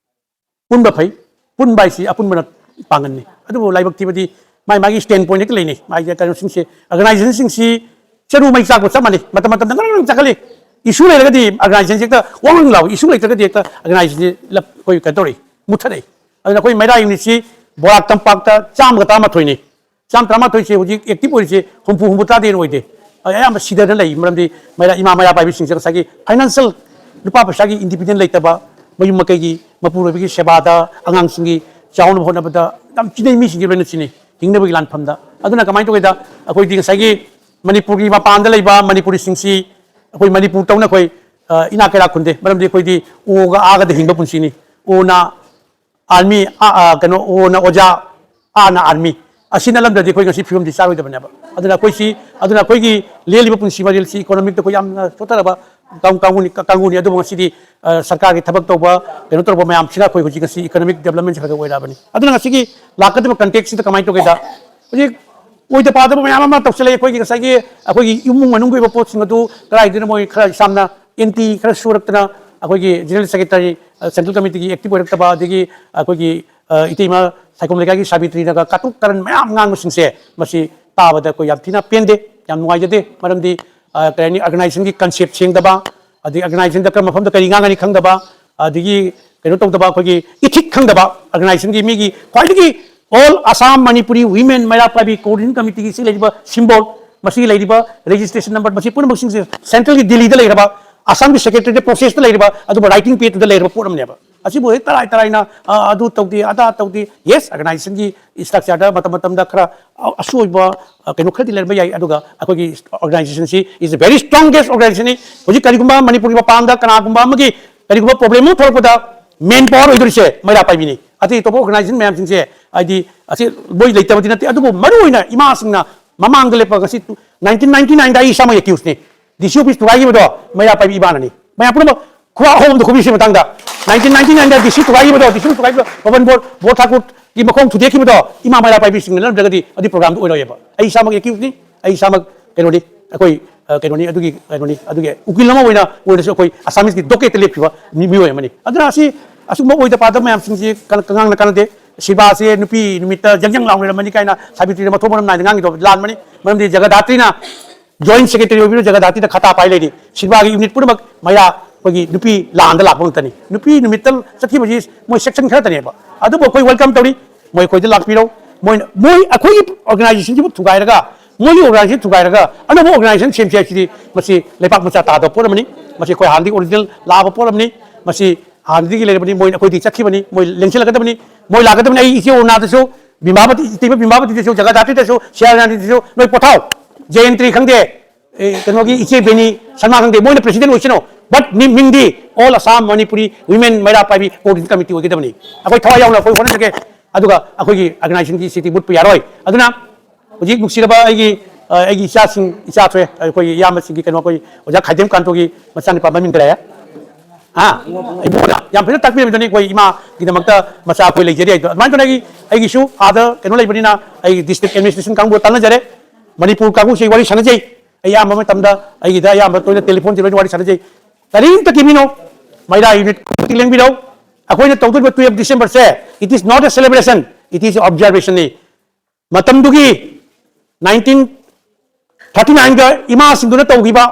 ꯄꯨꯟꯕ ꯐꯩ, ꯄꯨꯟꯕ ꯍꯥꯏꯁꯤ ꯑꯄꯨꯟꯕꯅ ꯄꯥꯡꯒꯜꯅꯤ꯫ ꯑꯗꯨꯕꯨ ꯂꯥꯏꯕꯛ ꯊꯤꯕꯗꯤ ꯃꯥꯏ ꯃꯥꯒꯤ standpoint ꯍꯦꯛꯇ ꯂꯩꯅꯩ꯫ ꯃꯥꯒꯤ ꯀꯩꯅꯣꯁꯤꯡꯁꯦ, organizationꯁꯤꯡꯁꯤ ꯆꯔꯨ ꯃꯩ ꯆꯥꯛꯄ ꯆꯞ ꯃꯥꯟꯅꯩ, ꯃꯇꯝ ꯃꯇꯝꯗ ꯉꯔꯪ ꯉꯔꯪ ꯆꯥꯛꯈꯠꯂꯤ꯫ Issue ꯂꯩꯔꯒꯗꯤ organizationꯁꯤ ꯍꯦꯛꯇ ꯋꯥꯡ ꯋꯥꯡ ꯂꯥꯎꯏ, issue ꯂꯩꯇ꯭ꯔꯒꯗꯤ ꯍꯦꯛꯇ organizationꯁꯤ ꯂꯞ-, ꯑꯩꯈꯣꯏ ꯀꯩꯅꯣ ꯇꯧꯔꯛꯏ, ꯃꯨꯠꯊꯔꯛꯏ꯫ ꯑꯗꯨꯅ ꯑꯩꯈꯣꯏ ꯃꯩꯔꯥ unitꯁꯤ ꯕꯣꯔꯥꯛ ꯇꯝꯄꯥꯛꯇ ꯆꯥꯝꯃꯒ ꯇꯔꯥꯃꯥꯊꯣꯏꯅꯤ꯫ ꯆꯥꯝꯃ ꯇꯔꯥꯃꯥꯊꯣꯏꯁꯦ ꯍꯧꯖꯤꯛ active ꯑꯣꯏꯔꯤꯁꯦ ꯍꯨꯝꯐꯨ, ꯍꯨꯝꯐꯨ ꯇꯔꯥꯗꯤ ꯍꯦꯟꯅ ꯑꯣꯏꯗꯦ꯫ ꯑꯌꯥꯝꯕ ꯁꯤꯗꯅ ꯂꯩ꯫ ꯃꯔꯝꯗꯤ ꯃꯩꯔꯥ, ꯏꯃꯥ ꯃꯩꯔꯥ ꯄꯥꯏꯕꯤꯁꯤꯡꯁꯦ ꯉꯁꯥꯏꯒꯤ ꯐꯥꯏꯅꯥꯟꯁꯤꯌꯦꯜ, ꯂꯨꯄꯥ ꯄꯩꯁꯥꯒꯤ ꯏꯟꯗꯤꯄꯦꯟꯗꯦꯟ ꯂꯩꯇꯕ, ꯃꯌꯨꯝ ꯃꯀꯩꯒꯤ ꯃꯄꯨꯔꯣꯏꯕꯒꯤ ꯁꯦꯕꯥꯗ, ꯑꯉꯥꯡꯁꯤꯡꯒꯤ ꯆꯥꯎꯅꯕ ꯍꯣꯠꯅꯕꯗ ꯌꯥꯝ ꯆꯤꯟꯅꯩ, ꯃꯤꯁꯤꯡꯁꯦ ꯂꯣꯏꯅ ꯆꯤꯟꯅꯩ ꯍꯤꯡꯅꯕꯒꯤ ꯂꯥꯟꯐꯝꯗ꯫ ꯑꯗꯨꯅ ꯀꯃꯥꯏꯅ ꯇꯧꯒꯦꯗ, ꯑꯩꯈꯣꯏꯗꯤ ꯉꯁꯥꯏꯒꯤ ꯃꯅꯤꯄꯨꯔꯒꯤ ꯃꯄꯥꯟꯗ ꯂꯩꯕ ꯃꯅꯤꯄꯨꯔꯤꯁꯤꯡꯁꯤ ꯑꯩꯈꯣꯏ ꯃꯅꯤꯄꯨꯔ ꯇꯧꯅ ꯑꯩꯈꯣꯏ, ꯑ, ꯏꯅꯥꯛ ꯀꯩꯔꯥꯛ ꯈꯨꯟꯗꯦ꯫ ꯃꯔꯝꯗꯤ ꯑꯩꯈꯣꯏꯗꯤ ꯑꯣꯒ ꯑꯥꯒꯗ ꯍꯤꯡꯕ ꯄꯨꯟꯁꯤꯅꯤ꯫ ꯑꯣꯅ ꯑꯥꯔꯃꯤ, ꯑ, ꯑ, ꯀꯩꯅꯣ, ꯑꯣꯅ ꯑꯣꯖꯥ, ꯑꯥꯅ ꯑꯥꯔꯃꯤ꯫ ꯑꯁꯤ ꯅꯠꯂꯝꯗ꯭ꯔꯗꯤ ꯑꯩꯈꯣꯏ ꯉꯁꯤ ꯐꯤꯕꯝꯗꯤ ꯆꯥꯔꯣꯏꯗꯕꯅꯦꯕ꯫ ꯑꯗꯨꯅ ꯑꯩꯈꯣꯏꯁꯤ, ꯑꯗꯨꯅ ꯑꯩꯈꯣꯏꯒꯤ ꯂꯦꯜꯂꯤꯕ ꯄꯨꯟꯁꯤ ꯋꯥꯔꯦꯜꯁꯤ ꯏꯀꯣꯅꯣꯃꯤꯛꯇ ꯑꯩꯈꯣꯏ ꯌꯥꯝꯅ ꯁꯣꯠꯊꯔꯕ ꯀꯥꯡ-, ꯀꯥꯡꯕꯨꯅꯤ, ꯀꯥꯡꯕꯨꯅꯤ꯫ ꯑꯗꯨꯕꯨ ꯉꯁꯤꯗꯤ, ꯑ, ꯁꯔꯀꯥꯔꯒꯤ ꯊꯕꯛ ꯇꯧꯕ, ꯀꯩꯅꯣ ꯇꯧꯕ ꯃꯌꯥꯝꯁꯤꯅ ꯑꯩꯈꯣꯏ ꯍꯧꯖꯤꯛ ꯉꯁꯤ ꯏꯀꯣꯅꯣꯃꯤꯛ ꯗꯦꯕꯂꯞꯃꯦꯟꯁꯦ ꯈꯔ ꯈꯔ ꯑꯣꯏꯔꯛꯑꯕꯅꯤ꯫ ꯑꯗꯨꯅ ꯉꯁꯤꯒꯤ ꯂꯥꯛꯀꯗꯕ ꯀꯟꯇꯦꯛꯁꯁꯤꯗ ꯀꯃꯥꯏꯅ ꯇꯧꯒꯦꯗ, ꯍꯧꯖꯤꯛ ꯑꯣꯏꯗ ꯄꯥꯗꯕ ꯃꯌꯥꯝ ꯑꯃ ꯇꯧꯁꯤꯜꯂꯛꯑꯦ꯫ ꯑꯩꯈꯣꯏꯒꯤ ꯉꯁꯥꯏꯒꯤ ꯑꯩꯈꯣꯏꯒꯤ ꯏꯃꯨꯡ ꯃꯅꯨꯡꯒꯤ ꯑꯣꯏꯕ ꯄꯣꯠꯁꯤꯡ ꯑꯗꯨ ꯀꯗꯥꯏꯗꯅ ꯃꯣꯏ ꯈꯔ ꯏꯁꯥꯝꯅ ꯑꯦꯟꯇꯤ ꯈꯔ ꯁꯨꯔꯛꯇꯅ ꯑꯩꯈꯣꯏꯒꯤ ꯖꯦꯅꯔꯦꯜ ꯁꯦꯀ꯭ꯔꯦꯇꯔꯤ, ꯑ, ꯁꯦꯟꯇ꯭ꯔꯦꯜ ꯀꯃꯤꯇꯤꯒꯤ ꯑꯦꯛꯇꯤꯚ ꯑꯣꯏꯔꯛꯇꯕ, ꯑꯗꯒꯤ ꯑꯩꯈꯣꯏꯒꯤ, ꯑ, ꯏꯇꯩꯃ ꯁꯥꯏꯈꯣꯝ ꯂꯩꯀꯥꯏꯒꯤ ꯁꯥꯕꯤꯇ꯭ꯔꯤꯅꯒ ꯀꯥꯇꯨꯛ ꯀꯥꯔꯟ ꯃꯌꯥꯝ ꯉꯥꯡꯕꯁꯤꯡꯁꯦ, ꯃꯁꯤ ꯇꯥꯕꯗ ꯑꯩꯈꯣꯏ ꯌꯥꯝ ꯊꯤꯅ ꯄꯦꯟꯗꯦ, ꯌꯥꯝ ꯅꯨꯡꯉꯥꯏꯖꯗꯦ꯫ ꯃꯔꯝꯗꯤ, ꯑ, ꯀꯔꯤ ꯍꯥꯏꯅꯤ, ꯑꯣꯔꯒꯅꯥꯏꯖꯦꯁꯟꯒꯤ ꯀꯟꯁꯦꯞ ꯁꯦꯡꯗꯕ, ꯑꯗꯒꯤ ꯑꯣꯔꯒꯅꯥꯏꯖꯦꯁꯟꯗ ꯀꯔꯝꯕ ꯃꯐꯝꯗ ꯀꯔꯤ ꯉꯥꯡꯒꯅꯤ ꯈꯪꯗꯕ, ꯑꯗꯒꯤ ꯀꯩꯅꯣ ꯇꯧꯗꯕ, ꯑꯩꯈꯣꯏꯒꯤ ꯏꯊꯤꯛ ꯈꯪꯗꯕ, ꯑꯣꯔꯒꯅꯥꯏꯖꯦꯁꯟꯒꯤ ꯃꯤꯒꯤ ꯈ꯭ꯋꯥꯏꯗꯒꯤ ꯑꯣꯜ ꯑꯁꯥꯝ ꯃꯅꯤꯄꯨꯔꯤ ꯋꯤꯃꯦꯟ ꯃꯩꯔꯥ ꯄꯥꯏꯕꯤ ꯀꯣꯑꯣꯔꯗꯤꯅꯦꯁꯟ ꯀꯃꯤꯇꯤꯒꯤ ꯁꯤ ꯂꯩꯔꯤꯕ ꯁꯤꯝꯕꯣꯜ, ꯃꯁꯤ ꯂꯩꯔꯤꯕ ꯔꯦꯖꯤꯁꯇ꯭ꯔꯦꯁꯟ ꯅꯝꯕꯔ, ꯃꯁꯤ ꯄꯨꯝꯅꯃꯛꯁꯤꯡꯁꯦ ꯁꯦꯟꯇ꯭ꯔꯦꯜꯒꯤ ꯗꯤꯜꯂꯤꯗ ꯂꯩꯔꯕ, ꯑꯁꯥꯝꯒꯤ ꯁꯦꯀ꯭ꯔꯦꯇꯔꯤꯗ ꯄ꯭ꯔꯣꯁꯦꯁꯇ ꯂꯩꯔꯤꯕ, ꯑꯗꯨꯕꯨ ꯔꯥꯏꯇꯤꯡ ꯄꯦꯗꯇ ꯂꯩꯔꯕ ꯄꯣꯠ ꯑꯃꯅꯦꯕ꯫ ꯑꯁꯤꯕꯨ ꯍꯦꯛ ꯇꯔꯥꯏ ꯇꯔꯥꯏꯅ, ꯑ, ꯑꯗꯨ ꯇꯧꯗꯦ, ꯑꯗꯥ ꯇꯧꯗꯦ꯫ ꯌꯦꯁ, ꯑꯣꯔꯒꯅꯥꯏꯖꯦꯁꯟꯒꯤ ꯏꯁꯇ꯭ꯔꯛꯆꯔꯗ ꯃꯇꯝ ꯃꯇꯝꯗ ꯈꯔ, ꯑ, ꯑꯁꯣꯏꯕ, ꯑ, ꯀꯩꯅꯣ ꯈꯔꯗꯤ ꯂꯩꯔꯝꯕ ꯌꯥꯏ, ꯑꯗꯨꯒ ꯑꯩꯈꯣꯏꯒꯤ ꯑꯣꯔꯒꯅꯥꯏꯖꯦꯁꯟꯁꯤ is a very strongest organization ꯅꯤ꯫ ꯍꯧꯖꯤꯛ ꯀꯔꯤꯒꯨꯝꯕ ꯃꯅꯤꯄꯨꯔꯒꯤ ꯃꯄꯥꯟꯗ ꯀꯅꯥꯒꯨꯝꯕ ꯑꯃꯒꯤ ꯀꯔꯤꯒꯨꯝꯕ ꯄ꯭ꯔꯣꯕ꯭ꯂꯦꯝ ꯑꯃ ꯊꯣꯛꯂꯛꯄꯗ ꯃꯦꯟ ꯄꯥꯋꯔ ꯑꯣꯏꯗꯣꯔꯤꯁꯦ ꯃꯩꯔꯥ ꯄꯥꯏꯕꯤꯅꯤ꯫ ꯑꯇꯩ ꯑꯇꯣꯞꯄ ꯑꯣꯔꯒꯅꯥꯏꯖꯦꯁꯟ ꯃꯌꯥꯝꯁꯤꯡꯁꯦ, ꯍꯥꯏꯗꯤ, ꯑꯁꯤ ꯃꯣꯏ ꯂꯩꯇꯕꯗꯤ ꯅꯠꯇꯦ, ꯑꯗꯨꯕꯨ ꯃꯔꯨꯑꯣꯏꯅ ꯏꯃꯥꯁꯤꯡꯅ ꯃꯃꯥꯡꯗ ꯂꯦꯞꯄ, ꯉꯁꯤ ꯅꯥꯏꯟꯇꯤꯟ ꯅꯥꯏꯟꯇꯤ ꯅꯥꯏꯟꯗ ꯑꯩ ꯏꯁꯥꯃꯛ ꯑꯦꯀ꯭ꯌꯨꯁꯅꯤ꯫ ꯗꯤ ꯁꯤ ꯑꯣꯐꯤꯁ ꯊꯨꯒꯥꯏꯈꯤꯕꯗꯣ ꯃꯩꯔꯥ ꯄꯥꯏꯕꯤ ꯏꯃꯥꯅꯅꯤ꯫ ꯃꯌꯥꯝ ꯄꯨꯝꯅꯃꯛ ꯈꯨꯕꯥꯛ ꯑꯍꯨꯝꯗ ꯈꯨꯕꯤꯁꯤ ꯃꯇꯥꯡꯗ ꯅꯥꯏꯟꯇꯤꯟ ꯅꯥꯏꯟꯇꯤ ꯅꯥꯏꯟꯗ ꯗꯤ ꯁꯤ ꯊꯨꯒꯥꯏꯈꯤꯕꯗꯣ, ꯗꯤ ꯁꯤ ꯊꯨꯒꯥꯏꯈꯤꯕꯗꯣ, ꯄꯕꯟ ꯕꯣꯔ, ꯕꯣꯔ ꯊꯥꯀꯨꯔꯒꯤ ꯃꯈꯣꯡ ꯊꯨꯗꯦꯛꯈꯤꯕꯗꯣ ꯏꯃꯥ ꯃꯩꯔꯥ ꯄꯥꯏꯕꯤꯁꯤꯡꯅ ꯅꯠꯇ꯭ꯔꯒꯗꯤ ꯑꯗꯨ ꯄ꯭ꯔꯣꯒ꯭ꯔꯥꯝꯗꯨ ꯑꯣꯏꯔꯣꯏꯕ꯫ ꯑꯩ ꯏꯁꯥꯃꯛ ꯑꯦꯀ꯭ꯌꯨꯁꯅꯤ, ꯑꯩ ꯏꯁꯥꯃꯛ ꯀꯩꯅꯣꯅꯤ, ꯑꯩꯈꯣꯏ, ꯑ, ꯀꯩꯅꯣꯅꯤ, ꯑꯗꯨꯒꯤ ꯀꯩꯅꯣꯅꯤ, ꯑꯗꯨꯒꯤ ꯎꯀꯤꯜ ꯑꯃ ꯑꯣꯏꯅ ꯑꯣꯏꯔꯁꯨ ꯑꯩꯈꯣꯏ ꯑꯁꯥꯃꯤꯁꯀꯤ ꯗꯣꯀꯦꯠꯇ ꯂꯦꯞꯈꯤꯕ ꯃꯤ-, ꯃꯤꯑꯣꯏ ꯑꯃꯅꯤ꯫ ꯑꯗꯨꯅ ꯑꯁꯤ ꯑꯁꯤꯒꯨꯝꯕ ꯑꯣꯏꯗ ꯄꯥꯗꯕ ꯃꯌꯥꯝꯁꯤꯡꯁꯤ ꯀ-, ꯀꯉꯥꯡꯅ ꯀꯥꯟꯅꯗꯦ꯫ ꯁꯤꯕꯥꯁꯦ ꯅꯨꯄꯤ ꯅꯨꯃꯤꯠꯇ ꯖꯪ ꯖꯪ ꯂꯥꯎꯅꯔꯝꯃꯅꯤ ꯀꯥꯏꯅ ꯁꯥꯕꯤꯇ꯭ꯔꯤꯅ ꯃꯊꯣꯡ ꯃꯔꯝ ꯅꯥꯏꯗ ꯉꯥꯡꯉꯤꯗꯣ ꯂꯥꯟꯕꯅꯤ꯫ ꯃꯔꯝꯗꯤ ꯖꯒꯗꯥꯇ꯭ꯔꯤꯅ ꯖꯣꯏꯟꯠ ꯁꯦꯀ꯭ꯔꯦꯇꯔꯤ ꯑꯣꯏꯕꯤꯔꯣ, ꯖꯒꯗꯥꯇ꯭ꯔꯤꯗ ꯈꯇꯥ ꯄꯥꯏ ꯂꯩꯔꯤ꯫ ꯁꯤꯜꯚꯥꯒꯤ ꯌꯨꯅꯤꯠ ꯄꯨꯝꯅꯃꯛ ꯃꯩꯔꯥ ꯑꯩꯈꯣꯏꯒꯤ ꯅꯨꯄꯤ ꯂꯥꯟꯗ ꯂꯥꯛꯄ ꯉꯥꯛꯇꯅꯤ꯫ ꯅꯨꯄꯤ ꯅꯨꯃꯤꯠꯇ ꯆꯠꯈꯤꯕꯁꯤ ꯃꯣꯏ ꯁꯦꯛꯁꯟ ꯈꯔꯇꯅꯦꯕ꯫ ꯑꯗꯨꯕꯨ ꯑꯩꯈꯣꯏ ꯋꯦꯜꯀꯝ ꯇꯧꯔꯤ꯫ ꯃꯣꯏ ꯑꯩꯈꯣꯏꯗ ꯂꯥꯛꯄꯤꯔꯣ꯫ ꯃꯣꯏꯅ, ꯃꯣꯏ ꯑꯩꯈꯣꯏꯒꯤ ꯑꯣꯔꯒꯅꯥꯏꯖꯦꯁꯟꯁꯤꯕꯨ ꯊꯨꯒꯥꯏꯔꯒ ꯃꯣꯏꯒꯤ organization ꯊꯨꯒꯥꯏꯔꯒ ꯑꯅꯧꯕ organization ꯁꯦꯝꯁꯦ ꯍꯥꯏꯁꯤꯗꯤ ꯃꯁꯤ ꯂꯩꯄꯥꯛ ꯃꯆꯥ ꯇꯥꯗꯕ ꯄꯣꯠ ꯑꯃꯅꯤ꯫ ꯃꯁꯤ ꯑꯩꯈꯣꯏ ꯍꯥꯟꯅꯗꯒꯤ original ꯂꯥꯛꯑꯕ ꯄꯣꯠ ꯑꯃꯅꯤ꯫ ꯃꯁꯤ ꯍꯥꯟꯅꯗꯒꯤ ꯂꯩꯔꯕꯅꯤ꯫ ꯃꯣꯏꯅ ꯑꯩꯈꯣꯏꯗꯤ ꯆꯠꯈꯤꯕꯅꯤ꯫ ꯃꯣꯏ ꯂꯦꯡꯁꯤꯜꯂꯛꯀꯗꯕꯅꯤ꯫ ꯃꯣꯏ ꯂꯥꯛꯀꯗꯕꯅꯤ꯫ ꯑꯩ ꯏꯆꯦ ꯑꯣꯔꯅꯥꯗꯁꯨ, ꯕꯤꯃꯥꯕꯇꯤ, ꯏꯇꯩꯃ ꯕꯤꯃꯥꯕꯇꯤꯗꯁꯨ, ꯖꯒꯗꯥꯇ꯭ꯔꯤꯗꯁꯨ, ꯁꯤꯌꯥꯔꯅꯥꯗꯤꯗꯁꯨ ꯅꯣꯏ ꯄꯣꯊꯥꯎ꯫ ꯖꯌꯟꯇ꯭ꯔꯤ ꯈꯪꯗꯦ, ꯑꯦ, ꯀꯩꯅꯣꯒꯤ ꯏꯆꯦ ꯕꯦꯅꯤ ꯁꯔꯃꯥ ꯈꯪꯗꯦ, ꯃꯣꯏꯅ president ꯑꯣꯏꯁꯅꯨ꯫ But ꯃꯤ-, ꯃꯤꯡꯗꯤ All Assam Manipuri Women ꯃꯩꯔꯥ ꯄꯥꯏꯕꯤ Coordination Committee ꯑꯣꯏꯒꯗꯕꯅꯤ꯫ ꯑꯩꯈꯣꯏ ꯊꯋꯥꯏ ꯌꯥꯎꯅ ꯑꯩꯈꯣꯏ ꯍꯣꯠꯅꯖꯒꯦ꯫ ꯑꯗꯨꯒ ꯑꯩꯈꯣꯏꯒꯤ organization ꯁꯤꯗꯤ ꯃꯨꯠꯄ ꯌꯥꯔꯣꯏ꯫ ꯑꯗꯨꯅ ꯍꯧꯖꯤꯛ ꯅꯨꯡꯁꯤꯔꯕ ꯑꯩꯒꯤ, ꯑ, ꯑꯩꯒꯤ ꯏꯆꯥꯁꯤꯡ, ꯏꯆꯥ ꯊꯣꯛꯑꯦ, ꯑꯩꯈꯣꯏꯒꯤ ꯏꯌꯥꯝꯕꯁꯤꯡꯒꯤ ꯀꯩꯅꯣ, ꯑꯩꯈꯣꯏ ꯑꯣꯖꯥ ꯈꯥꯏꯗꯦꯝ ꯀꯥꯟꯇꯣꯒꯤ ꯃꯆꯥꯅꯨꯄꯥ ꯃꯃꯤꯡ ꯀꯔꯤ? ꯍꯥ? ꯏꯕꯣꯅ ꯌꯥꯝ ꯐꯖꯅ ꯇꯥꯛꯄꯤꯔꯝꯃꯤ꯫ ꯑꯗꯨꯅꯤ ꯑꯩꯈꯣꯏ ꯏꯃꯥꯒꯤꯗꯃꯛꯇ ꯃꯆꯥ ꯑꯩꯈꯣꯏ ꯂꯩꯖꯔꯤ ꯍꯥꯏꯗꯣ꯫ ꯑꯗꯨꯃꯥꯏꯅ ꯇꯧꯅ ꯑꯩꯒꯤ, ꯑꯩꯒꯤꯁꯨ ꯑꯥꯗ ꯀꯩꯅꯣ ꯂꯩꯕꯅꯤꯅ ꯑꯩꯒꯤ district administration ꯀꯥꯡꯕꯨ ꯇꯥꯟꯅꯖꯔꯦ꯫ ꯃꯅꯤꯄꯨꯔ ꯀꯥꯡꯕꯨꯁꯤ ꯋꯥꯔꯤ ꯁꯥꯟꯅꯖꯩ꯫ ꯑꯩ ꯑꯌꯥꯝꯕ ꯃꯇꯝꯗ ꯑꯩꯒꯤꯗ ꯑꯌꯥꯝꯕ ꯇꯣꯏꯅ telephone ꯁꯦ ꯂꯣꯏꯅ ꯋꯥꯔꯤ ꯁꯥꯟꯅꯖꯩ꯫ ꯀꯔꯤꯝꯇ ꯀꯤꯕꯤꯅꯣ, ꯃꯩꯔꯥ unit ꯈꯨꯗꯤꯡꯃꯛ ꯂꯦꯡꯕꯤꯔꯧ꯫ ꯑꯩꯈꯣꯏꯅ ꯇꯧꯗꯣꯔꯤꯕ twelve December say, it is not a celebration, it is observation ꯅꯤ꯫ ꯃꯇꯝꯗꯨꯒꯤ nineteen thirty nine ꯗ ꯏꯃꯥꯁꯤꯡꯗꯨꯅ ꯇꯧꯈꯤꯕ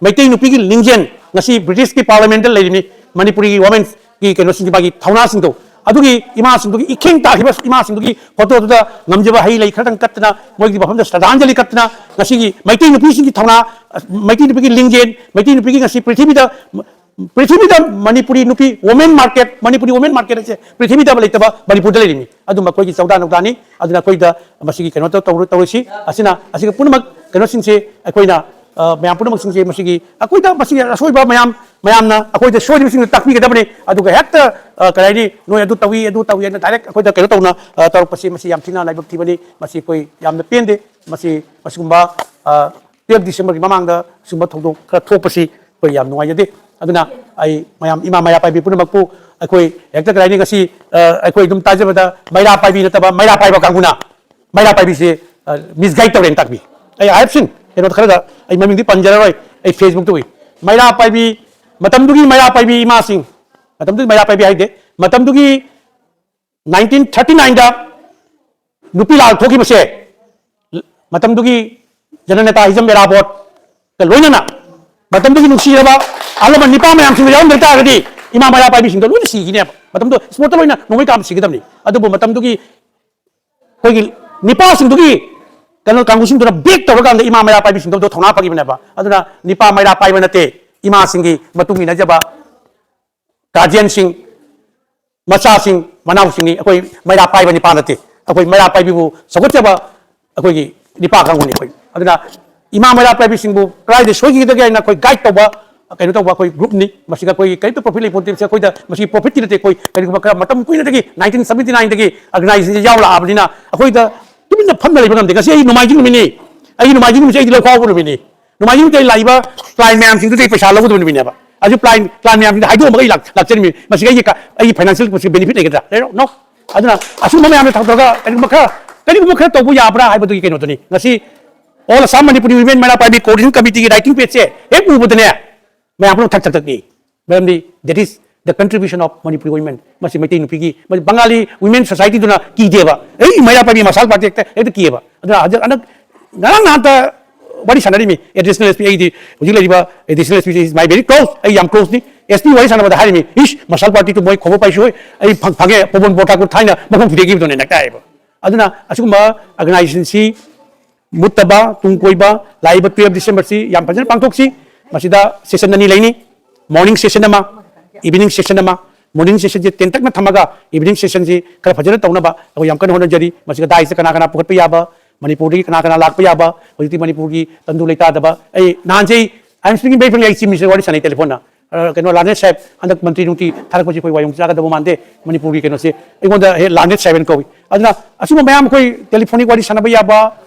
ꯃꯩꯇꯩ ꯅꯨꯄꯤꯒꯤ ꯂꯤꯡꯖꯦꯜ ꯉꯁꯤ British ꯀꯤ parliament ꯇ ꯂꯩꯔꯤꯕꯅꯤ꯫ ꯃꯅꯤꯄꯨꯔꯤꯒꯤ women ꯒꯤ ꯀꯩꯅꯣꯁꯤꯡꯒꯤ ꯃꯥꯒꯤ ꯊꯧꯅꯥꯁꯤꯡꯗꯣ, ꯑꯗꯨꯒꯤ ꯏꯃꯥꯁꯤꯡꯗꯨꯒꯤ ꯏꯈꯦꯡ ꯇꯥꯈꯤꯕ ꯏꯃꯥꯁꯤꯡꯗꯨꯒꯤ photo ꯗꯨꯗ ꯉꯝꯖꯕ ꯍꯩ ꯂꯩ ꯈꯔꯗꯪ ꯀꯠꯇꯅ, ꯃꯣꯏꯒꯤ ꯃꯐꯝꯗ ꯁ꯭ꯔꯗꯥꯟꯖꯂꯤ ꯀꯠꯇꯅ, ꯉꯁꯤꯒꯤ ꯃꯩꯇꯩ ꯅꯨꯄꯤꯁꯤꯡꯒꯤ ꯊꯧꯅꯥ, ꯃꯩꯇꯩ ꯅꯨꯄꯤꯒꯤ ꯂꯤꯡꯖꯦꯜ, ꯃꯩꯇꯩ ꯅꯨꯄꯤꯒꯤ ꯉꯁꯤ ꯄ꯭ꯔꯤꯊꯤꯕꯤꯗ, ꯄ꯭ꯔꯤꯊꯤꯕꯤꯗ ꯃꯅꯤꯄꯨꯔꯤ ꯅꯨꯄꯤ women market, Manipuri women market ꯍꯥꯏꯁꯦ ꯄ꯭ꯔꯤꯊꯤꯕꯤꯗ ꯂꯩꯇꯕ ꯃꯅꯤꯄꯨꯔꯗ ꯂꯩꯔꯤꯅꯤ꯫ ꯑꯗꯨꯝꯕ ꯑꯩꯈꯣꯏꯒꯤ ꯆꯧꯗꯥ ꯅꯧꯗꯥꯅꯤ꯫ ꯑꯗꯨꯅ ꯑꯩꯈꯣꯏꯗ ꯃꯁꯤꯒꯤ ꯀꯩꯅꯣ ꯇꯧ-, ꯇꯧꯔ-, ꯇꯧꯔꯁꯤ꯫ ꯑꯁꯤꯅ, ꯑꯁꯤꯒ ꯄꯨꯝꯅꯃꯛ ꯀꯩꯅꯣꯁꯤꯡꯁꯦ ꯑꯩꯈꯣꯏꯅ, ꯑ, ꯃꯌꯥꯝ ꯄꯨꯝꯅꯃꯛꯁꯤꯡꯁꯦ ꯃꯁꯤꯒꯤ ꯑꯩꯈꯣꯏꯗ ꯃꯁꯤꯒꯤ ꯑꯁꯣꯏꯕ ꯃꯌꯥꯝ, ꯃꯌꯥꯝꯅ ꯑꯩꯈꯣꯏꯗ ꯁꯣꯏꯔꯤꯕꯁꯤꯡꯗꯨ ꯇꯥꯛꯄꯤꯒꯗꯕꯅꯤ꯫ ꯑꯗꯨꯒ ꯍꯦꯛꯇ, ꯑ, ꯀꯔꯤ ꯍꯥꯏꯅꯤ, ꯅꯣꯏ ꯑꯗꯨ ꯇꯧꯏ, ꯑꯗꯨ ꯇꯧꯏ ꯍꯥꯏꯅ direct ꯑꯩꯈꯣꯏꯗ ꯀꯩꯅꯣ ꯇꯧꯅ, ꯑ, ꯇꯧꯔꯛꯄꯁꯤ, ꯃꯁꯤ ꯌꯥꯝ ꯊꯤꯅ ꯂꯥꯏꯕꯛ ꯊꯤꯕꯅꯤ꯫ ꯃꯁꯤ ꯑꯩꯈꯣꯏ ꯌꯥꯝꯅ ꯄꯦꯟꯗꯦ꯫ ꯃꯁꯤ, ꯃꯁꯤꯒꯨꯝꯕ, ꯑ, twelve December ꯒꯤ ꯃꯃꯥꯡꯗ ꯁꯤꯒꯨꯝꯕ ꯊꯧꯗꯣꯛ ꯈꯔ ꯊꯣꯛꯄꯁꯤ ꯑꯩꯈꯣꯏ ꯌꯥꯝ ꯅꯨꯡꯉꯥꯏꯖꯗꯦ꯫ ꯑꯗꯨꯅ ꯑꯩ ꯃꯌꯥꯝ ꯏꯃꯥ ꯃꯩꯔꯥ ꯄꯥꯏꯕꯤ ꯄꯨꯝꯅꯃꯛꯄꯨ ꯑꯩꯈꯣꯏ ꯍꯦꯛꯇ ꯀꯔꯤ ꯍꯥꯏꯅꯤ, ꯉꯁꯤ, ꯑ, ꯑꯩꯈꯣꯏ ꯑꯗꯨꯝ ꯇꯥꯖꯕꯗ ꯃꯩꯔꯥ ꯄꯥꯏꯕꯤ ꯅꯠꯇꯕ ꯃꯩꯔꯥ ꯄꯥꯏꯕ ꯀꯥꯡꯕꯨꯅ ꯃꯩꯔꯥ ꯄꯥꯏꯕꯤꯁꯦ, ꯑ, misguide ꯇꯧꯔꯦꯅ ꯇꯥꯛꯄꯤ꯫ ꯑꯩ I have seen, ꯀꯩꯅꯣ ꯈꯔꯗ, ꯑꯩ ꯃꯃꯤꯡꯗꯤ ꯄꯟꯖꯔꯔꯣꯏ, ꯑꯩ Facebook ꯇ ꯎꯏ꯫ ꯃꯩꯔꯥ ꯄꯥꯏꯕꯤ, ꯃꯇꯝꯗꯨꯒꯤ ꯃꯩꯔꯥ ꯄꯥꯏꯕꯤ ꯏꯃꯥꯁꯤꯡ, ꯃꯇꯝꯗꯨꯒꯤ ꯃꯩꯔꯥ ꯄꯥꯏꯕꯤ ꯍꯥꯏꯗꯦ, ꯃꯇꯝꯗꯨꯒꯤ nineteen thirty nine ꯗ ꯅꯨꯄꯤ ꯂꯥꯜ ꯊꯣꯛꯈꯤꯕꯁꯦ, ꯃꯇꯝꯗꯨꯒꯤ ꯖꯅꯅꯦꯇꯥ ꯍꯤꯖꯝ ꯏꯔꯥꯕꯣꯠꯀ ꯂꯣꯏꯅꯅ ꯃꯇꯝꯗꯨꯒꯤ ꯅꯨꯡꯁꯤꯔꯕ ꯑꯍꯜ ꯂꯃꯟ ꯅꯤꯄꯥ ꯃꯌꯥꯝꯁꯤꯡꯗꯣ ꯌꯥꯎꯔꯝꯗ ꯇꯥꯔꯒꯗꯤ ꯏꯃꯥ ꯃꯩꯔꯥ ꯄꯥꯏꯕꯤꯁꯤꯡꯗꯣ ꯂꯣꯏꯅ ꯁꯤꯈꯤꯅꯦꯕ꯫ ꯃꯇꯝꯗꯨ spot ꯇ ꯂꯣꯏꯅ ꯅꯣꯡꯃꯩ ꯀꯥꯞꯄ ꯁꯤꯒꯗꯕꯅꯤ꯫ ꯑꯗꯨꯕꯨ ꯃꯇꯝꯗꯨꯒꯤ ꯑꯩꯈꯣꯏꯒꯤ ꯅꯤꯄꯥꯁꯤꯡꯗꯨꯒꯤ ꯀꯩꯅꯣ ꯀꯥꯡꯕꯨꯁꯤꯡꯗꯨꯅ ꯕꯦꯛ ꯇꯧꯔꯀꯥꯟꯗ ꯏꯃꯥ ꯃꯩꯔꯥ ꯄꯥꯏꯕꯤꯁꯤꯡꯗꯣ ꯊꯧꯅꯥ ꯐꯈꯤꯕꯅꯦꯕ꯫ ꯑꯗꯨꯅ ꯅꯤꯄꯥ ꯃꯩꯔꯥ ꯄꯥꯏꯕ ꯅꯠꯇꯦ, ꯏꯃꯥꯁꯤꯡꯒꯤ ꯃꯇꯨꯡ ꯏꯟꯅꯖꯕ ꯒꯥꯔꯖꯤꯌꯟꯁꯤꯡ, ꯃꯆꯥꯁꯤꯡ, ꯃꯅꯥꯎꯁꯤꯡꯅꯤ꯫ ꯑꯩꯈꯣꯏ ꯃꯩꯔꯥ ꯄꯥꯏꯕ ꯅꯤꯄꯥ ꯅꯠꯇꯦ, ꯑꯩꯈꯣꯏ ꯃꯩꯔꯥ ꯄꯥꯏꯕꯤꯕꯨ ꯁꯧꯒꯠꯆꯕ ꯑꯩꯈꯣꯏꯒꯤ ꯅꯤꯄꯥ ꯀꯥꯡꯕꯨꯅꯤ ꯑꯩꯈꯣꯏ꯫ ꯑꯗꯨꯅ ꯏꯃꯥ ꯃꯩꯔꯥ ꯄꯥꯏꯕꯤꯁꯤꯡꯕꯨ ꯀꯗꯥꯏꯗ ꯁꯣꯏꯈꯤꯒꯗꯒꯦ ꯍꯥꯏꯅ ꯑꯩꯈꯣꯏ ꯒꯥꯏꯗ ꯇꯧꯕ, ꯀꯩꯅꯣ ꯇꯧꯕ ꯑꯩꯈꯣꯏ ꯒ꯭ꯔꯨꯞꯅꯤ꯫ ꯃꯁꯤꯗ ꯑꯩꯈꯣꯏꯒꯤ ꯀꯔꯤꯝꯇ ꯄ꯭ꯔꯣꯐꯤꯠ ꯂꯩꯄꯣꯟꯇꯦ꯫ ꯃꯁꯤ ꯑꯩꯈꯣꯏꯗ, ꯃꯁꯤ ꯄ꯭ꯔꯣꯐꯤꯠꯀꯤ ꯅꯠꯇꯦ꯫ ꯑꯩꯈꯣꯏ ꯀꯔꯤꯒꯨꯝꯕ ꯈꯔ ꯃꯇꯝ ꯀꯨꯏꯅꯗꯒꯤ, ꯅꯥꯏꯟꯇꯤꯟ ꯁꯕꯦꯟꯇꯤ ꯅꯥꯏꯟꯗꯒꯤ ꯑꯣꯔꯒꯅꯥꯏꯖꯦꯁꯟꯁꯦ ꯌꯥꯎꯔꯛꯑꯕꯅꯤꯅ ꯑꯩꯈꯣꯏꯗ ꯇꯨꯃꯤꯟꯅ ꯐꯝꯅ ꯂꯩꯕ ꯉꯝꯗꯦ꯫ ꯉꯁꯤ ꯑꯩ ꯅꯣꯡꯃꯥꯏꯖꯤꯡ ꯅꯨꯃꯤꯠꯅꯤ, ꯑꯩꯒꯤ ꯅꯣꯡꯃꯥꯏꯖꯤꯡ ꯅꯨꯃꯤꯠꯁꯦ ꯑꯩꯗꯤ ꯂꯧ ꯈꯥꯎꯕ ꯅꯨꯃꯤꯠꯅꯤ꯫ ꯅꯣꯡꯃꯥꯏꯖꯤꯡ ꯅꯨꯃꯤꯠꯇ ꯑꯩ ꯂꯥꯛꯏꯕ ꯀ꯭ꯂꯥꯏꯟ ꯃꯌꯥꯝꯁꯤꯡꯗꯨꯗꯒꯤ ꯄꯩꯁꯥ ꯂꯧꯒꯗꯕ ꯅꯨꯃꯤꯠꯅꯦꯕ꯫ ꯑꯗꯨ ꯀ꯭ꯂꯥꯏꯟ, ꯀ꯭ꯂꯥꯏꯟ ꯃꯌꯥꯝꯁꯤꯡꯗ ꯍꯥꯏꯗꯣꯛꯑꯝꯃꯒ ꯑꯩ ꯂꯥꯛ-, ꯂꯥꯛꯆꯔꯤꯃꯤ꯫ ꯃꯁꯤꯒ ꯑꯩꯒꯤ ꯀ-, ꯑꯩꯒꯤ ꯐꯥꯏꯅꯥꯟꯁꯤꯌꯦꯜ ꯃꯁꯤ ꯕꯦꯅꯤꯐꯤꯠ ꯂꯩꯒꯗ꯭ꯔꯥ? ꯂꯩꯔꯣ? No꯫ ꯑꯗꯨꯅ ꯑꯁꯨꯝꯕ ꯃꯌꯥꯝꯗꯣ ꯊꯥꯗꯣꯛꯑꯒ ꯀꯔꯤꯒꯨꯝꯕ ꯈꯔ, ꯀꯔꯤꯒꯨꯝꯕ ꯈꯔ ꯇꯧꯕ ꯌꯥꯕ꯭ꯔꯥ ꯍꯥꯏꯕꯗꯨꯒꯤ ꯀꯩꯅꯣꯗꯨꯅꯤ꯫ ꯉꯁꯤ All Assam Manipuri Women ꯃꯩꯔꯥ ꯄꯥꯏꯕꯤ Coordination Committeeꯒꯤ writing pageꯁꯦ ꯍꯦꯛ ꯎꯕꯗꯅꯦ, ꯃꯌꯥꯝ ꯄꯨꯝꯅꯃꯛ ꯊꯛ ꯊꯛ ꯊꯛꯅꯤ꯫ ꯃꯔꯝꯗꯤ that is the contribution of Manipuri women꯫ ꯃꯁꯤ ꯃꯩꯇꯩ ꯅꯨꯄꯤꯒꯤ, ꯃꯁꯤ ꯕꯪꯒꯥꯂꯤ women societyꯗꯨꯅ ꯀꯤꯗꯦꯕ꯫ ꯑꯩ ꯃꯩꯔꯥ ꯄꯥꯏꯕꯤ ꯃꯁꯥꯜ ꯄꯥꯔꯇꯤ ꯍꯦꯛꯇ, ꯍꯦꯛꯇ ꯀꯤꯑꯕ꯫ ꯑꯗꯨꯅ ꯍꯧꯖꯤꯛ ꯍꯟꯗꯛ ꯉꯔꯥꯡ ꯅꯍꯥꯟꯇ ꯋꯥꯔꯤ ꯁꯥꯟꯅꯔꯤꯃꯤ ꯑꯦꯗꯤꯁꯅꯦꯜ ꯑꯦꯁ ꯄꯤ꯫ ꯑꯩꯗꯤ ꯍꯧꯖꯤꯛ ꯂꯩꯔꯤꯕ additional S P is my very close, ꯑꯩ ꯌꯥꯝ ꯀ꯭ꯂꯣꯁꯅꯤ꯫ ꯑꯦꯁ ꯄꯤ ꯋꯥꯔꯤ ꯁꯥꯟꯅꯕꯗ ꯍꯥꯏꯔꯤꯃꯤ, "ꯏꯁ, ꯃꯁꯥꯜ ꯄꯥꯔꯇꯤꯗꯨ ꯃꯣꯏ ꯈꯣꯕ ꯄꯥꯏꯁꯨ ꯍꯣꯏ, ꯑꯩ ꯐꯪ-, ꯐꯪꯉꯦ, ꯄꯣꯕꯣꯟ ꯕꯣꯔ ꯊꯥꯀꯨꯔ ꯊꯥꯏꯅ ꯃꯈꯣꯡ ꯊꯨꯗꯦꯛꯈꯤꯕꯗꯨꯅꯦ" ꯅꯛꯇ ꯍꯥꯏꯌꯦꯕ꯫ ꯑꯗꯨꯅ ꯑꯁꯤꯒꯨꯝꯕ ꯑꯣꯔꯒꯅꯥꯏꯖꯦꯁꯟꯁꯤ ꯃꯨꯠꯇꯕ ꯇꯨꯡ ꯀꯣꯏꯕ ꯂꯥꯛꯏꯕ twelve Decemberꯁꯤ ꯌꯥꯝ ꯐꯖꯅ ꯄꯥꯡꯊꯣꯛꯁꯤ꯫ ꯃꯁꯤꯗ ꯁꯦꯁꯟ ꯑꯅꯤ ꯂꯩꯅꯤ, morning session ꯑꯃ, evening session ꯑꯃ꯫ Morning sessionꯁꯤ ꯇꯦꯟꯇꯛꯅ ꯊꯝꯃꯒ evening sessionꯁꯤ ꯈꯔ ꯐꯖꯅ ꯇꯧꯅꯕ ꯑꯩꯈꯣꯏ ꯌꯥꯝ ꯀꯟꯅ ꯍꯣꯠꯅꯖꯔꯤ꯫ ꯃꯁꯤꯗ ꯗꯥꯏꯁꯇ ꯀꯅꯥ ꯀꯅꯥ ꯄꯨꯈꯠꯄ ꯌꯥꯕ, ꯃꯅꯤꯄꯨꯔꯗꯒꯤ ꯀꯅꯥ ꯀꯅꯥ ꯂꯥꯛꯄ ꯌꯥꯕ, ꯍꯧꯖꯤꯛꯇꯤ ꯃꯅꯤꯄꯨꯔꯒꯤ ꯇꯪꯗꯨ ꯂꯩꯇꯥꯗꯕ꯫ ꯑꯩ ꯅꯍꯥꯟꯁꯦ ꯑꯩ, I am speaking very frankly, ꯑꯩ ꯆꯤꯞ ꯃꯤꯅꯤꯁꯇꯔ ꯋꯥꯔꯤ ꯁꯥꯟꯅꯩ ꯇꯦꯂꯤꯐꯣꯟꯗ꯫ ꯑ, ꯀꯩꯅꯣ, ꯂꯥꯟꯗꯦ ꯁꯥꯍꯦꯕ, ꯍꯟꯗꯛ ꯃꯟꯇ꯭ꯔꯤ ꯅꯨꯡꯇꯤ ꯊꯥꯔꯛꯄꯁꯤ ꯑꯩꯈꯣꯏ ꯋꯥꯌꯣꯡ ꯆꯥꯒꯗꯕ ꯃꯥꯟꯗꯦ꯫ ꯃꯅꯤꯄꯨꯔꯒꯤ ꯀꯩꯅꯣꯁꯦ ꯑꯩꯉꯣꯟꯗ ꯍꯦꯛ ꯂꯥꯟꯗꯦ ꯁꯥꯍꯦꯕꯅ ꯀꯧꯏ꯫ ꯑꯗꯨꯅ ꯑꯁꯤꯒꯨꯝꯕ ꯃꯌꯥꯝ ꯑꯩꯈꯣꯏ ꯇꯦꯂꯤꯐꯣꯅꯤꯛ ꯋꯥꯔꯤ ꯁꯥꯟꯅꯕ ꯌꯥꯕ,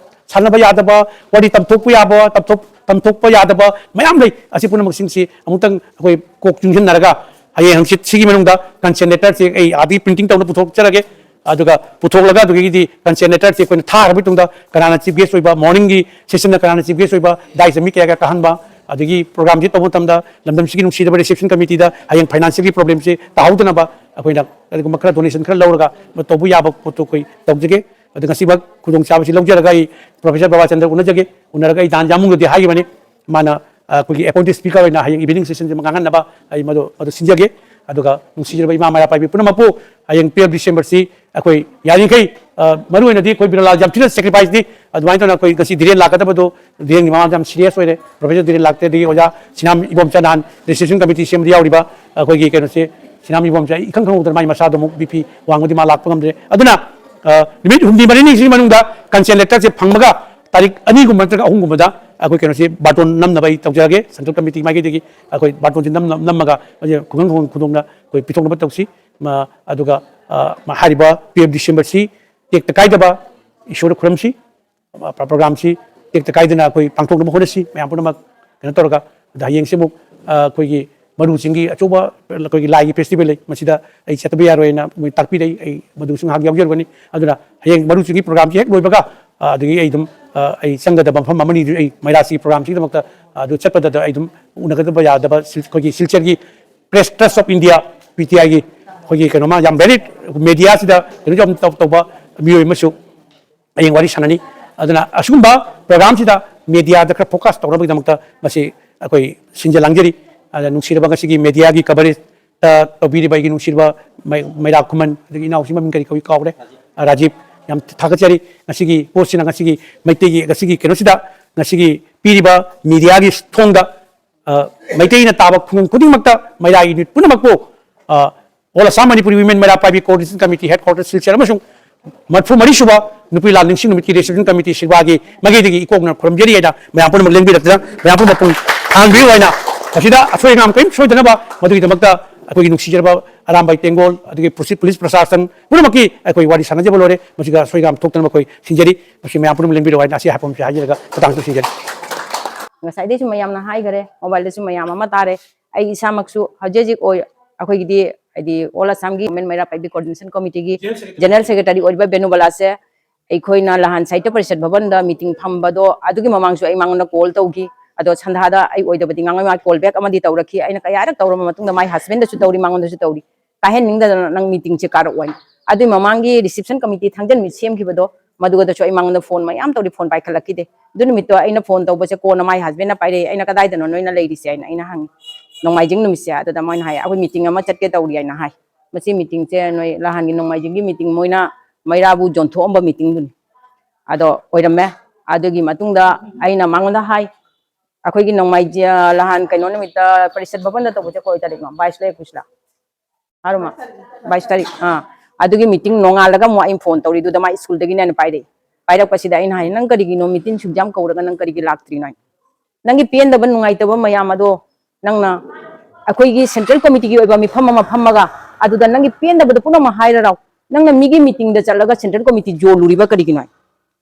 ꯁꯥꯟꯅꯕ ꯌꯥꯗꯕ, ꯋꯥꯔꯤ ꯇꯝꯊꯣꯛꯄ ꯌꯥꯕ, ꯇꯝꯊꯣꯛ-, ꯇꯝꯊꯣꯛꯄ ꯌꯥꯗꯕ ꯃꯌꯥꯝ ꯂꯩ꯫ ꯑꯁꯤ ꯄꯨꯝꯅꯃꯛꯁꯤꯡꯁꯤ ꯑꯃꯨꯛꯇꯪ ꯑꯩꯈꯣꯏ ꯀꯣꯛ ꯆꯨꯡꯁꯤꯟꯅꯔꯒ ꯍꯌꯦꯡ ꯍꯪꯆꯤꯠ ꯁꯤꯒꯤ ꯃꯅꯨꯡꯗ ꯀꯟꯁꯦꯟꯇ꯭ꯔꯦꯇꯔꯁꯤ ꯑꯩ ꯑꯥꯗꯒꯤ ꯄ꯭ꯔꯤꯟꯇꯤꯡ ꯇꯧꯅ ꯄꯨꯊꯣꯛꯆꯔꯒꯦ꯫ ꯑꯗꯨꯒ ꯄꯨꯊꯣꯛꯂꯒ ꯑꯗꯨꯗꯒꯤꯗꯤ ꯀꯟꯁꯦꯟꯇ꯭ꯔꯦꯇꯔꯁꯤ ꯑꯩꯈꯣꯏꯅ ꯊꯥꯈ꯭ꯔꯕ ꯃꯇꯨꯡꯗ ꯀꯅꯥꯅ ꯆꯤꯐ ꯒꯦꯁ ꯑꯣꯏꯕ, ꯃꯣꯔꯅꯤꯡꯒꯤ ꯁꯦꯁꯟꯗ ꯀꯅꯥꯅ ꯆꯤꯐ ꯒꯦꯁ ꯑꯣꯏꯕ, ꯗꯥꯏꯁꯇ ꯃꯤ ꯀꯌꯥ ꯀꯌꯥ ꯀꯥꯍꯟꯕ, ꯑꯗꯒꯤ ꯄ꯭ꯔꯣꯒ꯭ꯔꯥꯝꯁꯤ ꯇꯧꯕ ꯃꯇꯝꯗ ꯂꯝꯗꯝꯁꯤꯒꯤ ꯅꯨꯡꯁꯤꯔꯕ ꯔꯤꯁꯦꯞꯁꯟ ꯀꯃꯤꯇꯤꯗ ꯍꯌꯦꯡ ꯐꯥꯏꯅꯥꯟꯁꯤꯌꯦꯜꯒꯤ ꯄ꯭ꯔꯣꯕ꯭ꯂꯦꯝꯁꯤ ꯇꯥꯍꯧꯗꯅꯕ ꯑꯩꯈꯣꯏꯅ ꯀꯔꯤꯒꯨꯝꯕ ꯈꯔ ꯗꯣꯅꯦꯁꯟ ꯈꯔ ꯂꯧꯔꯒ ꯇꯧꯕ ꯌꯥꯕ ꯄꯣꯠꯇꯨ ꯑꯩꯈꯣꯏ ꯇꯧꯖꯒꯦ꯫ ꯑꯗꯣ ꯉꯁꯤꯃꯛ ꯈꯨꯗꯣꯡꯆꯥꯕꯁꯤ ꯂꯧꯖꯔꯒ ꯑꯩ ꯄ꯭ꯔꯣꯐꯦꯁꯔ ꯕꯕꯥꯆꯟꯗ꯭ꯔ ꯎꯅꯖꯒꯦ꯫ ꯎꯅꯔꯒ ꯑꯩ ꯗꯥꯟ ꯖꯥꯃꯨꯡꯗꯨꯗꯤ ꯍꯥꯏꯈꯤꯕꯅꯤ꯫ ꯃꯥꯅ, ꯑ, ꯑꯩꯈꯣꯏꯒꯤ ꯑꯦꯄꯣꯏꯟꯇꯦꯗ ꯁ꯭ꯄꯤꯀꯔ ꯑꯣꯏꯅ ꯍꯌꯦꯡ ꯏꯚꯤꯅꯤꯡ ꯁꯦꯁꯟꯁꯤ ꯑꯃ ꯉꯥꯡꯍꯟꯅꯕ ꯑꯩ ꯃꯗꯨ, ꯃꯗꯨ ꯁꯤꯟꯖꯒꯦ꯫ ꯑꯗꯨꯒ ꯅꯨꯡꯁꯤꯖꯔꯕ ꯏꯃꯥ ꯃꯩꯔꯥ ꯄꯥꯏꯕꯤ ꯄꯨꯝꯅꯃꯛꯄꯨ ꯍꯌꯦꯡ twelve December ꯁꯤ ꯑꯩꯈꯣꯏ ꯌꯥꯔꯤꯈꯩ, ꯑ, ꯃꯔꯨꯑꯣꯏꯅꯗꯤ ꯑꯩꯈꯣꯏ ꯕꯤꯔꯂꯥꯜ ꯌꯥꯝ ꯊꯤꯅ sacrifice ꯅꯤ꯫ ꯑꯗꯨꯃꯥꯏꯅ ꯇꯧꯅ ꯑꯩꯈꯣꯏ ꯉꯁꯤ ꯙꯤꯔꯦꯟ ꯂꯥꯛꯀꯗꯕꯗꯣ ꯙꯤꯔꯦꯟꯒꯤ ꯃꯃꯥ ꯌꯥꯝ serious ꯑꯣꯏꯔꯦ꯫ Professor ꯙꯤꯔꯦꯟ ꯂꯥꯛꯇ꯭ꯔꯗꯤ ꯑꯣꯖꯥ ꯁꯤꯅꯥꯝ ꯏꯕꯣꯝꯆꯥ ꯅꯍꯥꯟ registration committee ꯁꯦꯝꯕꯗ ꯌꯥꯎꯔꯤꯕ ꯑꯩꯈꯣꯏꯒꯤ ꯀꯩꯅꯣꯁꯦ, ꯁꯤꯅꯥꯝ ꯏꯕꯣꯝꯆꯥ ꯏꯈꯪ ꯈꯪꯍꯧꯗꯅ ꯃꯥꯒꯤ ꯃꯁꯥꯗꯣ ꯑꯃꯨꯛ BP ꯋꯥꯡꯕꯗꯤ ꯃꯥ ꯂꯥꯛꯄ ꯉꯝꯗ꯭ꯔꯦ꯫ ꯑꯗꯨꯅ, ꯑ, ꯅꯨꯃꯤꯠ ꯍꯨꯝꯅꯤ ꯃꯔꯤꯅꯤꯁꯤꯒꯤ ꯃꯅꯨꯡꯗ consent letter ꯁꯦ ꯐꯪꯕꯒ ꯇꯥꯔꯤꯛ ꯑꯅꯤꯒꯨꯝꯕ ꯅꯠꯇ꯭ꯔꯒ ꯑꯍꯨꯝꯒꯨꯝꯕꯗ ꯑꯩꯈꯣꯏ ꯀꯩꯅꯣꯁꯤ ꯕꯥꯔꯇꯣꯟ ꯅꯝꯅꯕ ꯑꯩ ꯇꯧꯖꯔꯒꯦ꯫ Central committee ꯃꯥꯏꯀꯩꯗꯒꯤ ꯑꯩꯈꯣꯏ ꯕꯥꯔꯇꯣꯟꯁꯤ ꯅꯝ-, ꯅꯝ-, ꯅꯝꯃꯒ ꯍꯧꯖꯤꯛ ꯈꯨꯡꯒꯪ ꯈꯨꯡꯒꯪ ꯈꯨꯡꯒꯪꯗ ꯑꯩꯈꯣꯏ ꯄꯤꯊꯣꯛꯅꯕ ꯇꯧꯁꯤ꯫ ꯃ-, ꯑꯗꯨꯒ, ꯑ, ꯃ-, ꯍꯥꯏꯔꯤꯕ twelve December ꯁꯤ ꯇꯦꯛꯇ ꯀꯥꯏꯗꯕ ꯏꯁꯣꯔꯗ ꯈꯨꯔꯨꯝꯁꯤ꯫ ꯑ, ꯄ꯭ꯔꯣꯒ꯭ꯔꯥꯝꯁꯤ ꯇꯦꯛꯇ ꯀꯥꯏꯗꯅ ꯑꯩꯈꯣꯏ ꯄꯥꯡꯊꯣꯛꯅꯕ ꯍꯣꯠꯅꯁꯤ꯫ ꯃꯌꯥꯝ ꯄꯨꯝꯅꯃꯛ ꯀꯩꯅꯣ ꯇꯧꯔꯒ, ꯑꯗ ꯍꯌꯦꯡꯁꯤ ꯑꯃꯨꯛ, ꯑ, ꯑꯩꯈꯣꯏꯒꯤ ꯃꯔꯨ ꯆꯤꯡꯒꯤ ꯑꯆꯧꯕ ꯑꯩꯈꯣꯏꯒꯤ ꯂꯥꯏꯒꯤ festival ꯂꯩ, ꯃꯁꯤꯗ ꯑꯩ ꯆꯠꯇꯕ ꯌꯥꯔꯣꯏꯅ ꯃꯣꯏ ꯇꯥꯛꯄꯤꯔꯛꯏ꯫ ꯑꯩ ꯃꯗꯨꯁꯨ ꯉꯥꯏꯍꯥꯛ ꯌꯥꯎꯖꯔꯨꯒꯅꯤ꯫ ꯑꯗꯨꯅ ꯍꯌꯦꯡ ꯃꯔꯨ ꯆꯤꯡꯒꯤ ꯄ꯭ꯔꯣꯒ꯭ꯔꯥꯝꯁꯤ ꯍꯦꯛ ꯂꯣꯏꯕꯒ, ꯑ, ꯑꯗꯒꯤ ꯑꯩ ꯑꯗꯨꯝ, ꯑ, ꯑꯩ ꯆꯪꯒꯗꯕ ꯃꯐꯝ ꯑꯃꯅꯤ ꯑꯩ ꯃꯩꯔꯥꯁꯤꯒꯤ ꯄ꯭ꯔꯣꯒ꯭ꯔꯥꯝꯁꯤꯒꯤꯗꯃꯛꯇ, ꯑ, ꯑꯗꯨ ꯆꯠꯄꯗ ꯑꯩ ꯑꯗꯨꯝ ꯎꯅꯒꯗꯕ ꯌꯥꯗꯕ ꯁꯤꯜ-, ꯑꯩꯈꯣꯏꯒꯤ ꯁꯤꯜꯆꯔꯒꯤ Press Trust of India, PTI ꯒꯤ ꯑꯩꯈꯣꯏꯒꯤ ꯀꯩꯅꯣꯃ ꯌꯥꯝ valid media ꯁꯤꯗ ꯀꯩꯅꯣ ꯌꯥꯝ ꯇꯧ-, ꯇꯧꯕ ꯃꯤꯑꯣꯏ ꯑꯃꯁꯨ ꯍꯌꯦꯡ ꯋꯥꯔꯤ ꯁꯥꯟꯅꯅꯤ꯫ ꯑꯗꯨꯅ ꯑꯁꯤꯒꯨꯝꯕ ꯄ꯭ꯔꯣꯒ꯭ꯔꯥꯝꯁꯤꯗ ꯃꯦꯗꯤꯌꯥꯗ ꯈꯔ ꯐꯣꯀꯁ ꯇꯧꯅꯕꯒꯤꯗꯃꯛꯇ ꯃꯁꯤ ꯑꯩꯈꯣꯏ ꯁꯤꯟꯖ ꯂꯥꯡꯖꯔꯤ꯫ ꯑꯗ ꯅꯨꯡꯁꯤꯔꯕ ꯉꯁꯤꯒꯤ ꯃꯦꯗꯤꯌꯥꯒꯤ ꯀꯚꯔꯦꯖꯇ ꯇꯧꯕꯤꯔꯤꯕ ꯑꯩꯒꯤ ꯅꯨꯡꯁꯤꯔꯕ ꯃꯩ-, ꯃꯩꯔꯥ ꯈꯨꯃꯟ, ꯑꯗꯒꯤ ꯏꯅꯥꯎꯁꯤ ꯃꯃꯤꯡ ꯀꯔꯤ ꯀꯧꯏ ꯀꯥꯎꯔꯦ, ꯑ, ꯔꯥꯖꯤꯞ, ꯌꯥꯝ ꯊꯥꯒꯠꯆꯔꯤ꯫ ꯉꯁꯤꯒꯤ ꯄꯣꯠꯁꯤꯅ ꯉꯁꯤꯒꯤ ꯃꯩꯇꯩꯒꯤ ꯉꯁꯤꯒꯤ ꯀꯩꯅꯣꯁꯤꯗ ꯉꯁꯤꯒꯤ ꯄꯤꯔꯤꯕ ꯃꯦꯗꯤꯌꯥꯒꯤ ꯊꯣꯡꯗ, ꯑ, ꯃꯩꯇꯩꯅ ꯇꯥꯕ ꯈꯨꯡꯒꯪ ꯈꯨꯗꯤꯡꯃꯛꯇ ꯃꯩꯔꯥꯒꯤ ꯅꯨꯃꯤꯠ ꯄꯨꯝꯅꯃꯛꯄꯨ, ꯑ, All Assam Manipuri Women ꯃꯩꯔꯥ ꯄꯥꯏꯕꯤ Coordination Committee Headquarters Silchar ꯑꯃꯁꯨꯡ ꯃꯔꯤꯐꯨ ꯃꯔꯤ ꯁꯨꯕ ꯅꯨꯄꯤ ꯂꯥꯟ ꯅꯤꯡꯁꯤꯡ ꯅꯨꯃꯤꯠꯀꯤ Reception Committee ꯁꯤꯜꯋꯥꯒꯤ ꯃꯥꯏꯀꯩꯗꯒꯤ ꯏꯀꯣꯛꯅ ꯈꯨꯔꯨꯝꯖꯔꯤ ꯍꯥꯏꯅ ꯃꯌꯥꯝ ꯄꯨꯝꯅꯃꯛ ꯂꯦꯡꯕꯤꯔꯛꯇꯨꯅ ꯃꯌꯥꯝ ꯄꯨꯝꯅꯃꯛ ꯄꯨꯡ ꯍꯥꯡꯕꯤꯌꯨ ꯍꯥꯏꯅ ꯃꯁꯤꯗ ꯑꯁꯣꯏ ꯑꯉꯥꯝ ꯀꯔꯤꯝ ꯁꯣꯏꯗꯅꯕ ꯃꯗꯨꯒꯤꯗꯃꯛꯇ ꯑꯩꯈꯣꯏꯒꯤ ꯅꯨꯡꯁꯤꯖꯔꯕ ꯑꯔꯥꯝꯕꯥꯏ ꯇꯦꯡꯒꯣꯜ ꯑꯗꯒꯤ ꯄꯨꯁꯤ-, ꯄꯨꯂꯤꯁ ꯄ꯭ꯔꯁꯥꯁꯟ ꯄꯨꯝꯅꯃꯛꯀꯤ ꯑꯩꯈꯣꯏ ꯋꯥꯔꯤ ꯁꯥꯟꯅꯖꯕ ꯂꯣꯏꯔꯦ꯫ ꯃꯁꯤꯗ ꯑꯁꯣꯏ ꯑꯉꯥꯝ ꯊꯣꯛꯇꯅꯕ ꯑꯩꯈꯣꯏ ꯁꯤꯟꯖꯔꯤ꯫ ꯃꯁꯤ ꯃꯌꯥꯝ ꯄꯨꯝꯅꯃꯛ ꯂꯦꯡꯕꯤꯔꯛꯑꯣ ꯍꯥꯏꯅ ꯑꯁꯤ ꯍꯥꯏꯐꯝꯁꯤ ꯍꯥꯏꯖꯔꯒ ꯃꯇꯥꯡꯁꯤꯗ ꯁꯤꯟꯖꯔꯤ꯫ ꯉꯁꯥꯏꯗꯩꯁꯨ ꯃꯌꯥꯝꯅ ꯍꯥꯏꯈꯔꯦ, mobile ꯗꯁꯨ ꯃꯌꯥꯝ ꯑꯃ ꯇꯥꯔꯦ꯫ ꯑꯩ ꯏꯁꯥꯃꯛꯁꯨ ꯍꯧꯖꯤꯛ ꯍꯧꯖꯤꯛ ꯑꯣꯏ-, ꯑꯩꯈꯣꯏꯒꯤꯗꯤ ꯍꯥꯏꯗꯤ All Assam ꯒꯤ Women ꯃꯩꯔꯥ ꯄꯥꯏꯕꯤ Coordination Committee ꯒꯤ General Secretary ꯑꯣꯏꯔꯤꯕ ꯕꯦꯅꯨꯕꯂꯥꯁꯦ ꯑꯩꯈꯣꯏꯅ ꯅꯍꯥꯟ ꯁꯥꯍꯤꯇ꯭ꯌ ꯄꯔꯤꯁꯠ ꯚꯕꯟꯗ meeting ꯐꯝꯕꯗꯣ ꯑꯗꯨꯒꯤ ꯃꯃꯥꯡꯁꯨ ꯑꯩ ꯃꯉꯣꯟꯗ call ꯇꯧꯈꯤ꯫ ꯑꯗꯣ ꯁꯟꯗꯥꯗ ꯑꯩ ꯑꯣꯏꯗꯕꯗꯤ ꯉꯥꯡꯉꯣꯏ, ꯃꯥ call back ꯑꯃꯗꯤ ꯇꯧꯔꯛꯈꯤ꯫ ꯑꯩꯅ ꯀꯌꯥꯔꯛ ꯇꯧꯔꯕ ꯃꯇꯨꯡꯗ ꯃꯥꯏ husband ꯗꯁꯨ ꯇꯧꯔꯤ, ꯃꯉꯣꯟꯗꯁꯨ ꯇꯧꯔꯤ꯫ ꯀꯥꯏꯍꯟꯅꯤꯡꯗꯗꯅ ꯅꯪ meeting ꯁꯦ ꯀꯥꯔꯛꯑꯣ ꯍꯥꯏꯅ꯫ ꯑꯗꯨꯏ ꯃꯃꯥꯡꯒꯤ reception committee ꯊꯥꯡꯖ ꯅꯨꯃꯤꯠ ꯁꯦꯝꯈꯤꯕꯗꯣ, ꯃꯗꯨꯒꯗꯁꯨ ꯑꯩ ꯃꯉꯣꯟꯗ phone ꯃꯌꯥꯝ ꯇꯧꯔꯤ, phone ꯄꯥꯏꯈꯠꯂꯛꯈꯤꯗꯦ꯫ ꯑꯗꯨ ꯅꯨꯃꯤꯠꯇꯣ ꯑꯩꯅ phone ꯇꯧꯕꯁꯦ ꯀꯣꯟꯅ ꯃꯥꯏ husband ꯅ ꯄꯥꯏꯔꯛꯑꯦ꯫ ꯑꯩꯅ, "ꯀꯗꯥꯏꯗꯅꯣ ꯅꯣꯏꯅ ꯂꯩꯔꯤꯁꯦ?" ꯍꯥꯏꯅ ꯑꯩꯅ ꯍꯪꯉꯤ꯫ ꯅꯣꯡꯃꯥꯏꯖꯤꯡ ꯅꯨꯃꯤꯠꯁꯦ ꯑꯗꯨꯗ ꯃꯣꯏꯅ ꯍꯥꯏ, "ꯑꯩꯈꯣꯏ ꯃꯤꯇꯤꯡ ꯑꯃ ꯆꯠꯀꯦ ꯇꯧꯔꯤ" ꯍꯥꯏꯅ ꯍꯥꯏ꯫ ꯃꯁꯤ ꯃꯤꯇꯤꯡꯁꯦ ꯅꯣꯏ ꯂꯍꯥꯟꯒꯤ ꯅꯣꯡꯃꯥꯏꯖꯤꯡꯒꯤ ꯃꯤꯇꯤꯡ, ꯃꯣꯏꯅ ꯃꯩꯔꯥꯕꯨ ꯌꯣꯟꯊꯣꯛꯑꯝꯕ ꯃꯤꯇꯤꯡꯗꯨꯅꯤ꯫ ꯑꯗꯣ ꯑꯣꯏꯔꯝꯃꯦ꯫ ꯑꯗꯨꯒꯤ ꯃꯇꯨꯡꯗ ꯑꯩꯅ ꯃꯉꯣꯟꯗ ꯍꯥꯏ, ꯑꯩꯈꯣꯏꯒꯤ ꯅꯣꯡꯃꯥꯏꯖꯤꯡ, ꯂꯍꯥꯟ ꯀꯩꯅꯣ ꯅꯨꯃꯤꯠꯇ ꯄꯔꯤꯁꯠ ꯚꯕꯟꯗ ꯇꯧꯕꯁꯦ ꯀꯣꯏ ꯇꯥꯔꯤꯛꯅꯣ? ꯕꯥꯏꯁ ꯂꯩ, ꯏꯀꯨꯁ ꯂꯥ? ꯍꯥꯏꯔꯣꯃ꯫ ꯕꯥꯏꯁ ꯇꯥꯔꯤꯛ꯫ ꯑꯥ꯫ ꯑꯗꯨꯒꯤ ꯃꯤꯇꯤꯡ ꯅꯣꯡꯉꯥꯜꯂꯒ ꯑꯃꯨꯛ ꯑꯩ ꯐꯣꯟ ꯇꯧꯔꯤ, ꯑꯗꯨꯗ ꯃꯥ ꯁ꯭ꯀꯨꯜꯗꯒꯤꯅꯦ ꯄꯥꯏꯔꯛꯏ꯫ ꯄꯥꯏꯔꯛꯄꯁꯤꯗ ꯑꯩꯅ ꯍꯥꯏ, "ꯅꯪ ꯀꯔꯤꯒꯤꯅꯣ ꯃꯤꯇꯤꯡ ꯁꯨꯛ ꯌꯥꯝ ꯀꯧꯔꯒ ꯅꯪ ꯀꯔꯤꯒꯤ ꯂꯥꯛꯇ꯭ꯔꯤꯅꯣ?" ꯍꯥꯏ꯫ "ꯅꯪꯒꯤ ꯄꯦꯟꯗꯕ ꯅꯨꯡꯉꯥꯏꯇꯕ ꯃꯌꯥꯝ ꯑꯗꯣ ꯅꯪꯅ ꯑꯩꯈꯣꯏꯒꯤ ꯁꯦꯟꯇ꯭ꯔꯦꯜ ꯀꯃꯤꯇꯤꯒꯤ ꯑꯣꯏꯕ ꯃꯤꯐꯝ ꯑꯃ ꯐꯝꯃꯒ ꯑꯗꯨꯗ ꯅꯪꯒꯤ ꯄꯦꯟꯗꯕꯗꯣ ꯄꯨꯝꯅꯃꯛ ꯍꯥꯏꯔꯔꯥꯎ꯫ ꯅꯪꯅ ꯃꯤꯒꯤ ꯃꯤꯇꯤꯡꯗ ꯆꯠꯂꯒ ꯁꯦꯟꯇ꯭ꯔꯦꯜ ꯀꯃꯤꯇꯤ ꯌꯣꯜꯂꯨꯔꯤꯕ ꯀꯔꯤꯒꯤꯅꯣ?" ꯍꯥꯏ꯫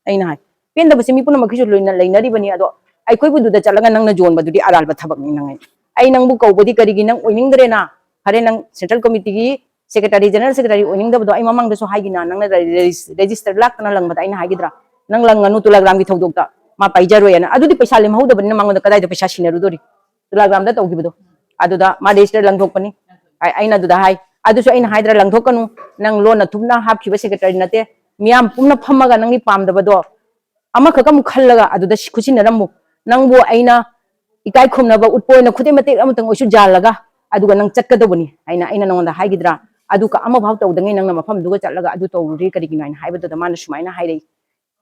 ꯑꯩꯅ ꯍꯥꯏ, "ꯄꯦꯟꯗꯕꯁꯤ ꯃꯤ ꯄꯨꯝꯅꯃꯛꯀꯤꯁꯨ ꯂꯣꯏꯅ ꯂꯩꯅꯔꯤꯕꯅꯤ, ꯑꯗꯣ ꯑꯩꯈꯣꯏꯕꯨꯗꯨꯗ ꯆꯠꯂꯒ ꯅꯪꯅ ꯌꯣꯟꯕꯗꯨꯗꯤ ꯑꯔꯥꯟꯕ ꯊꯕꯛꯅꯤ ꯅꯪ꯫ ꯑꯩ ꯅꯪꯕꯨ ꯀꯧꯕꯗꯤ ꯀꯔꯤꯒꯤ ꯅꯪ ꯑꯣꯏꯅꯤꯡꯗ꯭ꯔꯦꯅ? ꯐꯔꯦ, ꯅꯪ ꯁꯦꯟꯇ꯭ꯔꯦꯜ ꯀꯃꯤꯇꯤꯒꯤ ꯁꯦꯀ꯭ꯔꯦꯇꯔꯤ, ꯖꯦꯅꯔꯦꯜ ꯁꯦꯀ꯭ꯔꯦꯇꯔꯤ ꯑꯣꯏꯅꯤꯡꯗꯕꯗꯣ ꯑꯩ ꯃꯃꯥꯡꯗꯁꯨ ꯍꯥꯏꯒꯤꯅ, ꯅꯪꯅ ꯔꯦ-, ꯔꯦꯖꯤꯁ-, ꯔꯦꯖꯤꯁꯇꯔ ꯂꯥꯛꯇꯅ ꯂꯪꯕꯗ ꯑꯩꯅ ꯍꯥꯏꯒꯤꯗ꯭ꯔꯥ? ꯅꯪ ꯂꯪꯒꯅꯨ, ꯇꯨꯂꯥꯒ꯭ꯔꯥꯝꯒꯤ ꯊꯧꯗꯣꯛꯇ ꯃꯥ ꯄꯥꯏꯖꯔꯣꯏꯅ꯫ ꯑꯗꯨꯗꯤ ꯄꯩꯁꯥ ꯂꯦꯝꯍꯧꯗꯕꯅꯤꯅ ꯃꯉꯣꯟꯗ ꯀꯗꯥꯏꯗ ꯄꯩꯁꯥ ꯁꯤꯟꯅꯔꯨꯗꯣꯔꯤ? ꯇꯨꯂꯥꯒ꯭ꯔꯥꯝꯗ ꯇꯧꯈꯤꯕꯗꯣ, ꯑꯗꯨꯗ ꯃꯥ ꯔꯦꯖꯤꯁꯇꯔ ꯂꯪꯊꯣꯛꯄꯅꯤ꯫ ꯑꯩ-, ꯑꯩꯅ ꯑꯗꯨꯗ ꯍꯥꯏ, ꯑꯗꯨꯁꯨ ꯑꯩꯅ ꯍꯥꯏꯗ꯭ꯔꯥ, ꯂꯪꯊꯣꯛꯀꯅꯨ, ꯅꯪ ꯂꯣꯟꯅ ꯊꯨꯞꯅ ꯍꯥꯞꯈꯤꯕ ꯁꯦꯀ꯭ꯔꯦꯇꯔꯤ ꯅꯠꯇꯦ, ꯃꯤꯌꯥꯝ ꯄꯨꯝꯅ ꯐꯝꯃꯒ ꯅꯪꯒꯤ ꯄꯥꯝꯗꯕꯗꯣ ꯑꯃꯈꯛ ꯑꯃꯨꯛ ꯈꯜꯂꯒ ꯑꯗꯨꯗ ꯁꯤ-, ꯈꯨꯠꯁꯤꯟꯅꯔꯝꯃꯨ꯫ ꯅꯪꯕꯨ ꯑꯩꯅ ꯏꯀꯥꯏ ꯈꯨꯝꯅꯕ ꯎꯠꯄ ꯑꯣꯏꯅ ꯈꯨꯗꯩ ꯃꯇꯦꯛ ꯑꯃꯇꯪ ꯑꯣꯏꯁꯨ ꯌꯥꯜꯂꯒ ꯑꯗꯨꯒ ꯅꯪ ꯆꯠꯀꯗꯧꯕꯅꯤ ꯍꯥꯏꯅ ꯑꯩꯅ ꯅꯉꯣꯟꯗ ꯍꯥꯏꯈꯤꯗ꯭ꯔꯥ? ꯑꯗꯨꯒ ꯑꯃꯐꯥꯎ ꯇꯧꯗꯉꯩ ꯅꯪꯅ ꯃꯐꯝꯗꯨꯒ ꯆꯠꯂꯒ ꯑꯗꯨ ꯇꯧꯔꯨꯔꯤ ꯀꯔꯤꯒꯤꯅꯣ ꯍꯥꯏꯅ ꯍꯥꯏꯕꯗꯨꯗ ꯃꯥꯅ ꯁꯨꯃꯥꯏꯅ ꯍꯥꯏꯔꯛꯏ,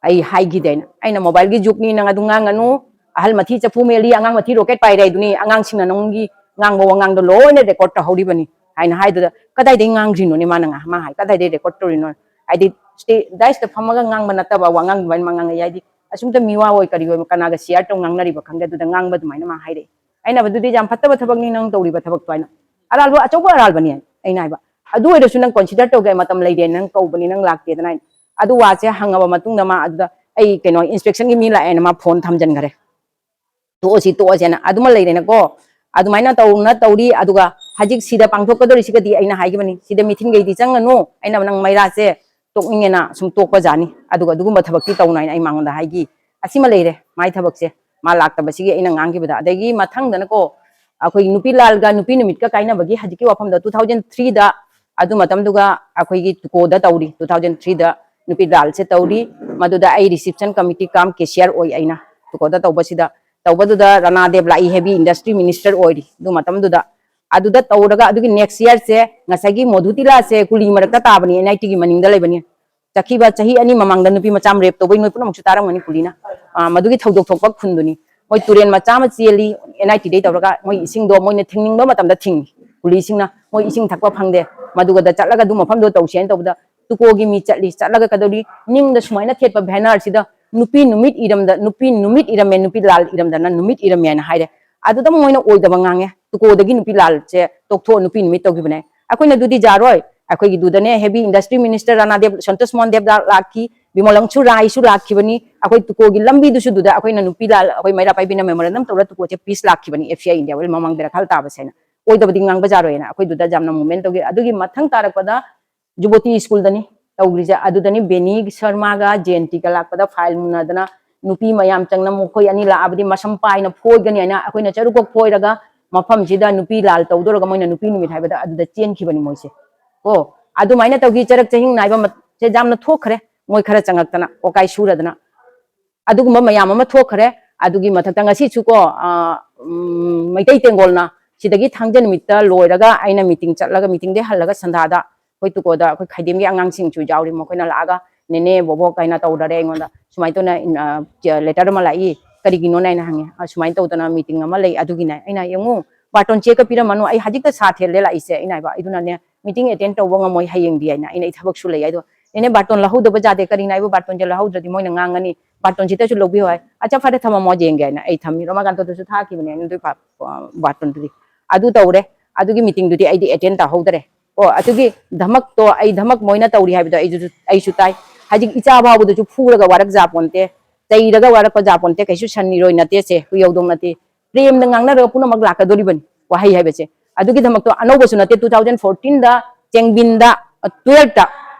"ꯑꯩ ꯍꯥꯏꯈꯤꯗꯦ" ꯍꯥꯏꯅ꯫ ꯑꯩꯅ, "ꯃꯣꯕꯥꯏꯜꯒꯤ ꯖꯨꯛꯅꯤ, ꯅꯪ ꯑꯗꯨ ꯉꯥꯡꯒꯅꯨ, ꯑꯍꯜ ꯃꯊꯤ ꯆꯐꯨ ꯃꯦꯜꯂꯤ, ꯑꯉꯥꯡ ꯃꯊꯤ ꯔꯣꯀꯦꯠ ꯄꯥꯏꯔꯦ ꯍꯥꯏꯗꯨꯅꯤ, ꯑꯉꯥꯡꯁꯤꯡꯅ ꯅꯪꯒꯤ ꯉꯥꯡꯕ ꯋꯥꯉꯥꯡꯗꯣ ꯂꯣꯏꯅ ꯔꯦꯀꯣꯔꯠ ꯇꯧꯍꯧꯔꯤꯕꯅꯤ" ꯍꯥꯏꯅ ꯍꯥꯏꯗꯨꯗ, "ꯀꯗꯥꯏꯗꯒꯤ ꯉꯥꯡꯗ꯭ꯔꯤꯅꯣꯅꯦ?" ꯃꯥꯅ ꯉꯥ-, ꯃꯥ ꯍꯥꯏ, "ꯀꯗꯥꯏꯗꯒꯤ ꯔꯦꯀꯣꯔꯠ ꯇꯧꯔꯤꯅꯣ?" ꯍꯥꯏꯗꯤ ꯁ꯭ꯇꯦ-, ꯗꯥꯏꯁꯇ ꯐꯝꯃꯒ ꯉꯥꯡꯕ ꯅꯠꯇꯕ ꯋꯥꯉꯥꯡ ꯑꯗꯨꯃꯥꯏꯅ ꯃꯥ ꯉꯥꯡꯉꯛꯏ꯫ ꯍꯥꯏꯗꯤ ꯑꯁꯨꯝꯇ ꯃꯤꯋꯥ ꯑꯣꯏ ꯀꯔꯤ ꯑꯣꯏ ꯀꯅꯥꯒ ꯁꯤꯌꯥꯔ ꯇꯧ ꯉꯥꯡꯅꯔꯤꯕ ꯈꯪꯗꯦ, ꯑꯗꯨꯗ ꯉꯥꯡꯕ ꯑꯗꯨꯃꯥꯏꯅ ꯃꯥ ꯍꯥꯏꯔꯛꯑꯦ꯫ ꯑꯩꯅ ꯍꯥꯏꯕ, "ꯑꯗꯨꯗꯤ ꯌꯥꯝ ꯐꯠꯇꯕ ꯊꯕꯛꯅꯤ ꯅꯪ ꯇꯧꯔꯤꯕ ꯊꯕꯛꯇꯣ" ꯍꯥꯏꯅ꯫ "ꯑꯔꯥꯟꯕ, ꯑꯆꯧꯕ ꯑꯔꯥꯟꯕꯅꯤ" ꯍꯥꯏꯅ ꯑꯩꯅ ꯍꯥꯏꯕ꯫ "ꯑꯗꯨ ꯑꯣꯏꯔꯁꯨ ꯅꯪ ꯀꯣꯟꯁꯤꯗꯔ ꯇꯧꯒꯦ ꯃꯇꯝ ꯂꯩꯔꯦ, ꯅꯪ ꯀꯧꯕꯅꯤ, ꯅꯪ ꯂꯥꯛꯇꯦꯗꯅ" ꯍꯥꯏꯅ꯫ ꯑꯗꯨ ꯋꯥꯁꯦ ꯍꯪꯉꯕ ꯃꯇꯨꯡꯗ ꯃꯥ ꯑꯗꯨꯗ ꯑꯩ ꯀꯩꯅꯣ ꯏꯟꯁꯄꯦꯛꯁꯟꯒꯤ ꯃꯤ ꯂꯥꯛꯑꯦꯅ ꯃꯥ ꯐꯣꯟ ꯊꯝꯖꯟꯈꯔꯦ꯫ "ꯇꯣꯛꯑꯁꯤ, ꯇꯣꯛꯑꯁꯦꯅ" ꯑꯗꯨꯃ ꯂꯩꯔꯦꯅꯀꯣ꯫ ꯑꯗꯨꯃꯥꯏꯅ ꯇꯧꯅ ꯇꯧꯔꯤ꯫ ꯑꯗꯨꯒ ꯍꯧꯖꯤꯛ ꯁꯤꯗ ꯄꯥꯡꯊꯣꯛꯀꯗꯧꯔꯤꯁꯤꯒꯗꯤ ꯑꯩꯅ ꯍꯥꯏꯈꯤꯕꯅꯤ, "ꯁꯤꯗ ꯃꯤꯊꯤꯟꯈꯩꯗꯤ ꯆꯪꯒꯅꯨ, ꯑꯩꯅ ꯅꯪ ꯃꯩꯔꯥꯁꯦ ꯇꯣꯛꯅꯤꯡꯉꯦꯅ ꯁꯨꯝ ꯇꯣꯛꯄ ꯖꯥꯠꯅꯤ, ꯑꯗꯨꯒ ꯑꯗꯨꯒꯨꯝꯕ ꯊꯕꯛꯇꯤ ꯇꯧꯅꯨ" ꯍꯥꯏꯅ ꯑꯩ ꯃꯉꯣꯟꯗ ꯍꯥꯏꯈꯤ꯫ ꯑꯁꯤꯃ ꯂꯩꯔꯦ ꯃꯥꯏ ꯊꯕꯛꯁꯦ, ꯃꯥ ꯂꯥꯛꯇꯕꯁꯤꯒꯤ ꯑꯩꯅ ꯉꯥꯡꯈꯤꯕꯗ꯫ ꯑꯗꯒꯤ ꯃꯊꯪꯗꯅꯀꯣ, ꯑꯩꯈꯣꯏ ꯅꯨꯄꯤ ꯂꯥꯜꯒ ꯅꯨꯄꯤ ꯅꯨꯃꯤꯠꯀ ꯀꯥꯏꯅꯕꯒꯤ ꯍꯧꯖꯤꯛꯀꯤ ꯋꯥꯐꯝꯗ two thousand three ꯗ ꯑꯗꯨ ꯃꯇꯝꯗꯨꯒ ꯑꯩꯈꯣꯏꯒꯤ ꯇꯨꯀꯣꯗ ꯇꯧꯔꯤ, two thousand three ꯗ ꯅꯨꯄꯤ ꯂꯥꯜꯁꯦ ꯇꯧꯔꯤ꯫ ꯃꯗꯨꯗ ꯑꯩ reception committee cum cashier ꯑꯣꯏ꯫ ꯑꯩꯅ ꯇꯨꯀꯣꯗ ꯇꯧꯕꯁꯤꯗ ꯇꯧꯕꯗꯨꯗ ꯔꯥꯅꯥ ꯗꯦꯕ ꯂꯥꯛꯏ, heavy industry minister ꯑꯣꯏꯔꯤ ꯑꯗꯨ ꯃꯇꯝꯗꯨꯗ꯫ ꯑꯗꯨꯗ ꯇꯧꯔꯒ ꯑꯗꯨꯒꯤ next yearꯁꯦ ꯉꯁꯥꯏꯒꯤ ꯃꯣꯙꯨꯇꯤꯂꯥꯁꯦ ꯀꯨꯂꯤ ꯃꯔꯛꯇ ꯇꯥꯕꯅꯤ, NITꯒꯤ ꯃꯅꯤꯡꯗ ꯂꯩꯕꯅꯤ꯫ ꯆꯠꯈꯤꯕ ꯆꯍꯤ ꯑꯅꯤ ꯃꯃꯥꯡꯗ ꯅꯨꯄꯤ ꯃꯆꯥ ꯑꯃ rape ꯇꯧꯕꯩ ꯅꯣꯏ ꯄꯨꯝꯅꯃꯛꯁꯨ ꯇꯥꯔꯝꯒꯅꯤ ꯀꯨꯂꯤꯅ꯫ ꯑ, ꯃꯗꯨꯒꯤ ꯊꯧꯗꯣꯛ ꯊꯣꯛꯄ ꯈꯨꯟꯗꯨꯅꯤ꯫ ꯃꯣꯏ ꯇꯨꯔꯦꯟ ꯃꯆꯥ ꯑꯃ ꯆꯦꯜꯂꯤ, NITꯗꯩ ꯇꯧꯔꯒ ꯃꯣꯏ ꯏꯁꯤꯡꯗꯣ ꯃꯣꯏꯅ ꯊꯤꯡꯅꯤꯡꯕ ꯃꯇꯝꯗ ꯊꯤꯡꯉꯤ ꯀꯨꯂꯤꯁꯤꯡꯅ꯫ ꯃꯣꯏ ꯏꯁꯤꯡ ꯊꯛꯄ ꯐꯪꯗꯦ꯫ ꯃꯗꯨꯒꯗ ꯆꯠꯂꯒ ꯑꯗꯨ ꯃꯐꯝꯗꯣ ꯇꯧꯁꯦꯅ ꯇꯧꯕꯗ ꯇꯨꯀꯣꯒꯤ ꯃꯤ ꯆꯠꯂꯤ꯫ ꯆꯠꯂꯒ ꯀꯩꯗꯧꯔꯤ? ꯅꯤꯡꯗ ꯁꯨꯃꯥꯏꯅ ꯊꯦꯠꯄ bannerꯁꯤꯗ "ꯅꯨꯄꯤ ꯅꯨꯃꯤꯠ ꯏꯔꯝꯗ, ꯅꯨꯄꯤ ꯅꯨꯃꯤꯠ ꯏꯔꯝꯃꯦ, ꯅꯨꯄꯤ ꯂꯥꯜ ꯏꯔꯝꯗꯅ ꯅꯨꯃꯤꯠ ꯏꯔꯝꯃꯦ" ꯍꯥꯏꯅ ꯍꯥꯏꯔꯦ꯫ ꯑꯗꯨꯗ ꯃꯣꯏꯅ ꯑꯣꯏꯗꯕ ꯉꯥꯡꯉꯦ꯫ ꯇꯨꯀꯣꯗꯒꯤ ꯅꯨꯄꯤ ꯂꯥꯜꯁꯦ ꯇꯣꯛꯊꯣꯛꯑ ꯅꯨꯄꯤ ꯅꯨꯃꯤꯠ ꯇꯧꯈꯤꯕꯅꯦ꯫ ꯑꯩꯈꯣꯏꯅ ꯑꯗꯨꯗꯤ ꯌꯥꯔꯣꯏ꯫ ꯑꯩꯈꯣꯏꯒꯤꯗꯨꯗꯅꯦ heavy industry minister ꯔꯥꯅꯥꯗꯦꯕ, Santosh Mohan ꯗꯦꯕ ꯂꯥꯛꯈꯤ, ꯕꯤꯃꯣꯂꯪꯁꯨ ꯔꯥꯏꯁꯨ ꯂꯥꯛꯈꯤꯕꯅꯤ꯫ ꯑꯩꯈꯣꯏ ꯇꯨꯀꯣꯒꯤ ꯂꯝꯕꯤꯗꯨꯁꯨ ꯑꯗꯨꯗ ꯑꯩꯈꯣꯏꯅ ꯅꯨꯄꯤ ꯂꯥꯜ, ꯑꯩꯈꯣꯏ ꯃꯩꯔꯥ ꯄꯥꯏꯕꯤꯅ memorandum ꯇꯧꯔ ꯇꯨꯀꯣꯁꯦ peace ꯂꯥꯛꯈꯤꯕꯅꯤ, F C I India ꯋꯥꯔꯤ ꯃꯃꯥꯡ ꯕꯦꯔꯥꯈꯥꯜ ꯇꯥꯕꯁꯦ ꯍꯥꯏꯅ꯫ ꯑꯣꯏꯗꯕꯗꯤ ꯉꯥꯡꯕ ꯌꯥꯔꯣꯏꯅ ꯑꯩꯈꯣꯏꯗꯨꯗ ꯌꯥꯝꯅ movement ꯇꯧꯈꯤ꯫ ꯑꯗꯨꯒꯤ ꯃꯊꯪ ꯇꯥꯔꯛꯄꯗ ꯖꯨꯕꯣꯇꯤ ꯁ꯭ꯀꯨꯜꯗꯅꯤ ꯇꯧꯈ꯭ꯔꯤꯁꯦ꯫ ꯑꯗꯨꯗꯅꯤ ꯕꯦꯅꯤ ꯁꯔꯃꯥꯒ ꯖꯦꯟꯇꯤꯒ ꯂꯥꯛꯄꯗ file ꯃꯨꯟꯅꯗꯅ ꯅꯨꯄꯤ ꯃꯌꯥꯝ ꯆꯪꯅ ꯃꯈꯣꯏ ꯑꯅꯤ ꯂꯥꯛꯑꯕꯗꯤ ꯃꯁꯝ ꯄꯥꯏꯅ ꯐꯣꯏꯒꯅꯤ ꯍꯥꯏꯅ ꯑꯩꯈꯣꯏꯅ ꯆꯔꯨꯛꯈꯛ ꯐꯣꯏꯔꯒ ꯃꯐꯝꯁꯤꯗ ꯅꯨꯄꯤ ꯂꯥꯜ ꯇꯧꯗꯣꯔꯒ ꯃꯣꯏꯅ ꯅꯨꯄꯤ ꯅꯨꯃꯤꯠ ꯍꯥꯏꯕꯗ ꯑꯗꯨꯗ ꯆꯦꯟꯈꯤꯕꯅꯤ ꯃꯣꯏꯁꯦ꯫ ꯑꯣ, ꯑꯗꯨꯃꯥꯏꯅ ꯇꯧꯈꯤ꯫ ꯆꯔꯛ ꯆꯍꯤꯡ ꯅꯥꯏꯕ ꯃ-, ꯁꯦ ꯌꯥꯝꯅ ꯊꯣꯛꯈ꯭ꯔꯦ꯫ ꯃꯣꯏ ꯈꯔ ꯆꯪꯉꯛꯇꯅ ꯋꯥꯀꯥꯏ ꯁꯨꯔꯗꯅ ꯑꯗꯨꯒꯨꯝꯕ ꯃꯌꯥꯝ ꯑꯃ ꯊꯣꯛꯈ꯭ꯔꯦ꯫ ꯑꯗꯨꯒꯤ ꯃꯊꯛꯇ ꯉꯁꯤꯁꯨ ꯀꯣ, ꯑ, ꯎꯝ, ꯃꯩꯇꯩ ꯇꯦꯡꯒꯣꯜꯅ ꯁꯤꯗꯒꯤ ꯊꯥꯡꯖ ꯅꯨꯃꯤꯠꯇ ꯂꯣꯏꯔꯒ ꯑꯩꯅ meeting ꯆꯠꯂꯒ meetingꯗꯩ ꯍꯜꯂꯒ ꯁꯟꯗꯥꯗ ꯑꯩꯈꯣꯏ ꯇꯨꯀꯣꯗ ꯑꯩꯈꯣꯏ ꯈꯥꯏꯗꯦꯝꯒꯤ ꯑꯉꯥꯡꯁꯤꯡꯁꯨ ꯌꯥꯎꯔꯤ꯫ ꯃꯈꯣꯏꯅ ꯂꯥꯛꯑꯒ "ꯅꯦꯅꯦ, ꯕꯣꯕꯣꯛ" ꯀꯥꯏꯅ ꯇꯧꯔꯔꯦ ꯑꯩꯉꯣꯟꯗ꯫ ꯁꯨꯃꯥꯏꯅ ꯇꯧꯅ, ꯑ, letter ꯑꯃ ꯂꯥꯛꯏ, ꯀꯔꯤꯒꯤꯅꯣꯅ ꯑꯩꯅ ꯍꯪꯉꯦ꯫ "ꯑ, ꯁꯨꯃꯥꯏꯅ ꯇꯧꯗꯅ meeting ꯑꯃ ꯂꯩ ꯑꯗꯨꯒꯤꯅꯦ"꯫ ꯑꯩꯅ, "ꯌꯦꯡꯉꯨ, ꯕꯥꯔꯇꯣꯟ ꯆꯦꯛꯀ ꯄꯤꯔꯝꯃꯅꯨ, ꯑꯩ ꯍꯧꯖꯤꯛꯇ ꯁꯥ ꯊꯦꯜꯂꯦ ꯂꯥꯛꯏꯁꯦ"꯫ ꯑꯩꯅ ꯍꯥꯏꯕ, "ꯑꯗꯨꯅꯅꯦ meeting attend ꯇꯧꯕ ꯉꯝꯃꯣꯏ ꯍꯌꯦꯡꯗꯤ" ꯍꯥꯏꯅ꯫ "ꯑꯩꯅ, ꯑꯩ ꯊꯕꯛꯁꯨ ꯂꯩ" ꯍꯥꯏꯗꯣ꯫ "ꯅꯦꯅꯦ, ꯕꯥꯔꯇꯣꯟ ꯂꯧꯍꯧꯗꯕ ꯌꯥꯗꯦ, ꯀꯔꯤꯅꯣ ꯍꯥꯏꯕꯨ ꯕꯥꯔꯇꯣꯟꯁꯦ ꯂꯧꯍꯧꯗ꯭ꯔꯗꯤ ꯃꯣꯏꯅ ꯉꯥꯡꯉꯅꯤ, ꯕꯥꯔꯇꯣꯟꯁꯤꯗꯁꯨ ꯂꯧꯕꯤꯌꯨ" ꯍꯥꯏ꯫ "ꯑꯠꯆꯥ, ꯐꯔꯦ, ꯊꯝꯃꯝꯃꯣ ꯌꯦꯡꯒꯦ" ꯍꯥꯏꯅ ꯑꯩ ꯊꯝꯃꯤ꯫ ꯔꯣꯃꯥꯀꯥꯟꯇꯗꯁꯨ ꯊꯥꯈꯤꯕꯅꯦ ꯑꯩꯅ ꯑꯗꯨꯏ ꯕꯥ-, ꯕꯥꯔꯇꯣꯟꯗꯨꯗꯤ꯫ ꯑꯗꯨ ꯇꯧꯔꯦ꯫ ꯑꯗꯨꯒꯤ meetingꯗꯨꯗꯤ ꯑꯩꯗꯤ attend ꯇꯧꯍꯧꯗ꯭ꯔꯦ꯫ ꯑꯣ, ꯑꯗꯨꯒꯤ ꯙꯃꯛꯇꯣ, ꯑꯩ ꯙꯃꯛ ꯃꯣꯏꯅ ꯇꯧꯔꯤ ꯍꯥꯏꯕꯗꯣ ꯑꯩꯁꯨ, ꯑꯩꯁꯨ ꯇꯥꯏ꯫ ꯍꯧꯖꯤꯛ ꯏꯆꯥ ꯐꯥꯎꯕꯗꯁꯨ ꯐꯨꯔꯒ ꯋꯥꯔꯛ ꯌꯥꯄꯣꯟꯇꯦ, ꯆꯩꯔꯒ ꯋꯥꯔꯛꯄ ꯌꯥꯄꯣꯟꯇꯦ, ꯀꯩꯁꯨ ꯁꯟ ꯏꯔꯣꯏ ꯅꯠꯇꯦꯁꯦ, ꯍꯨꯏ ꯍꯧꯗꯣꯡ ꯅꯠꯇꯦ꯫ ꯄ꯭ꯔꯦꯝꯗ ꯉꯥꯡꯅꯔꯒ ꯄꯨꯝꯅꯃꯛ ꯂꯥꯛꯀꯗꯣꯔꯤꯕꯅꯤ꯫ ꯋꯥꯍꯩ ꯍꯥꯏꯕꯁꯦ ꯑꯗꯨꯒꯤꯗꯃꯛꯇꯣ ꯑꯅꯧꯕꯁꯨ ꯅꯠꯇꯦ꯫ Two thousand fourteenꯗ ꯆꯦꯡꯕꯤꯟꯗ, ꯑ, twelveꯇ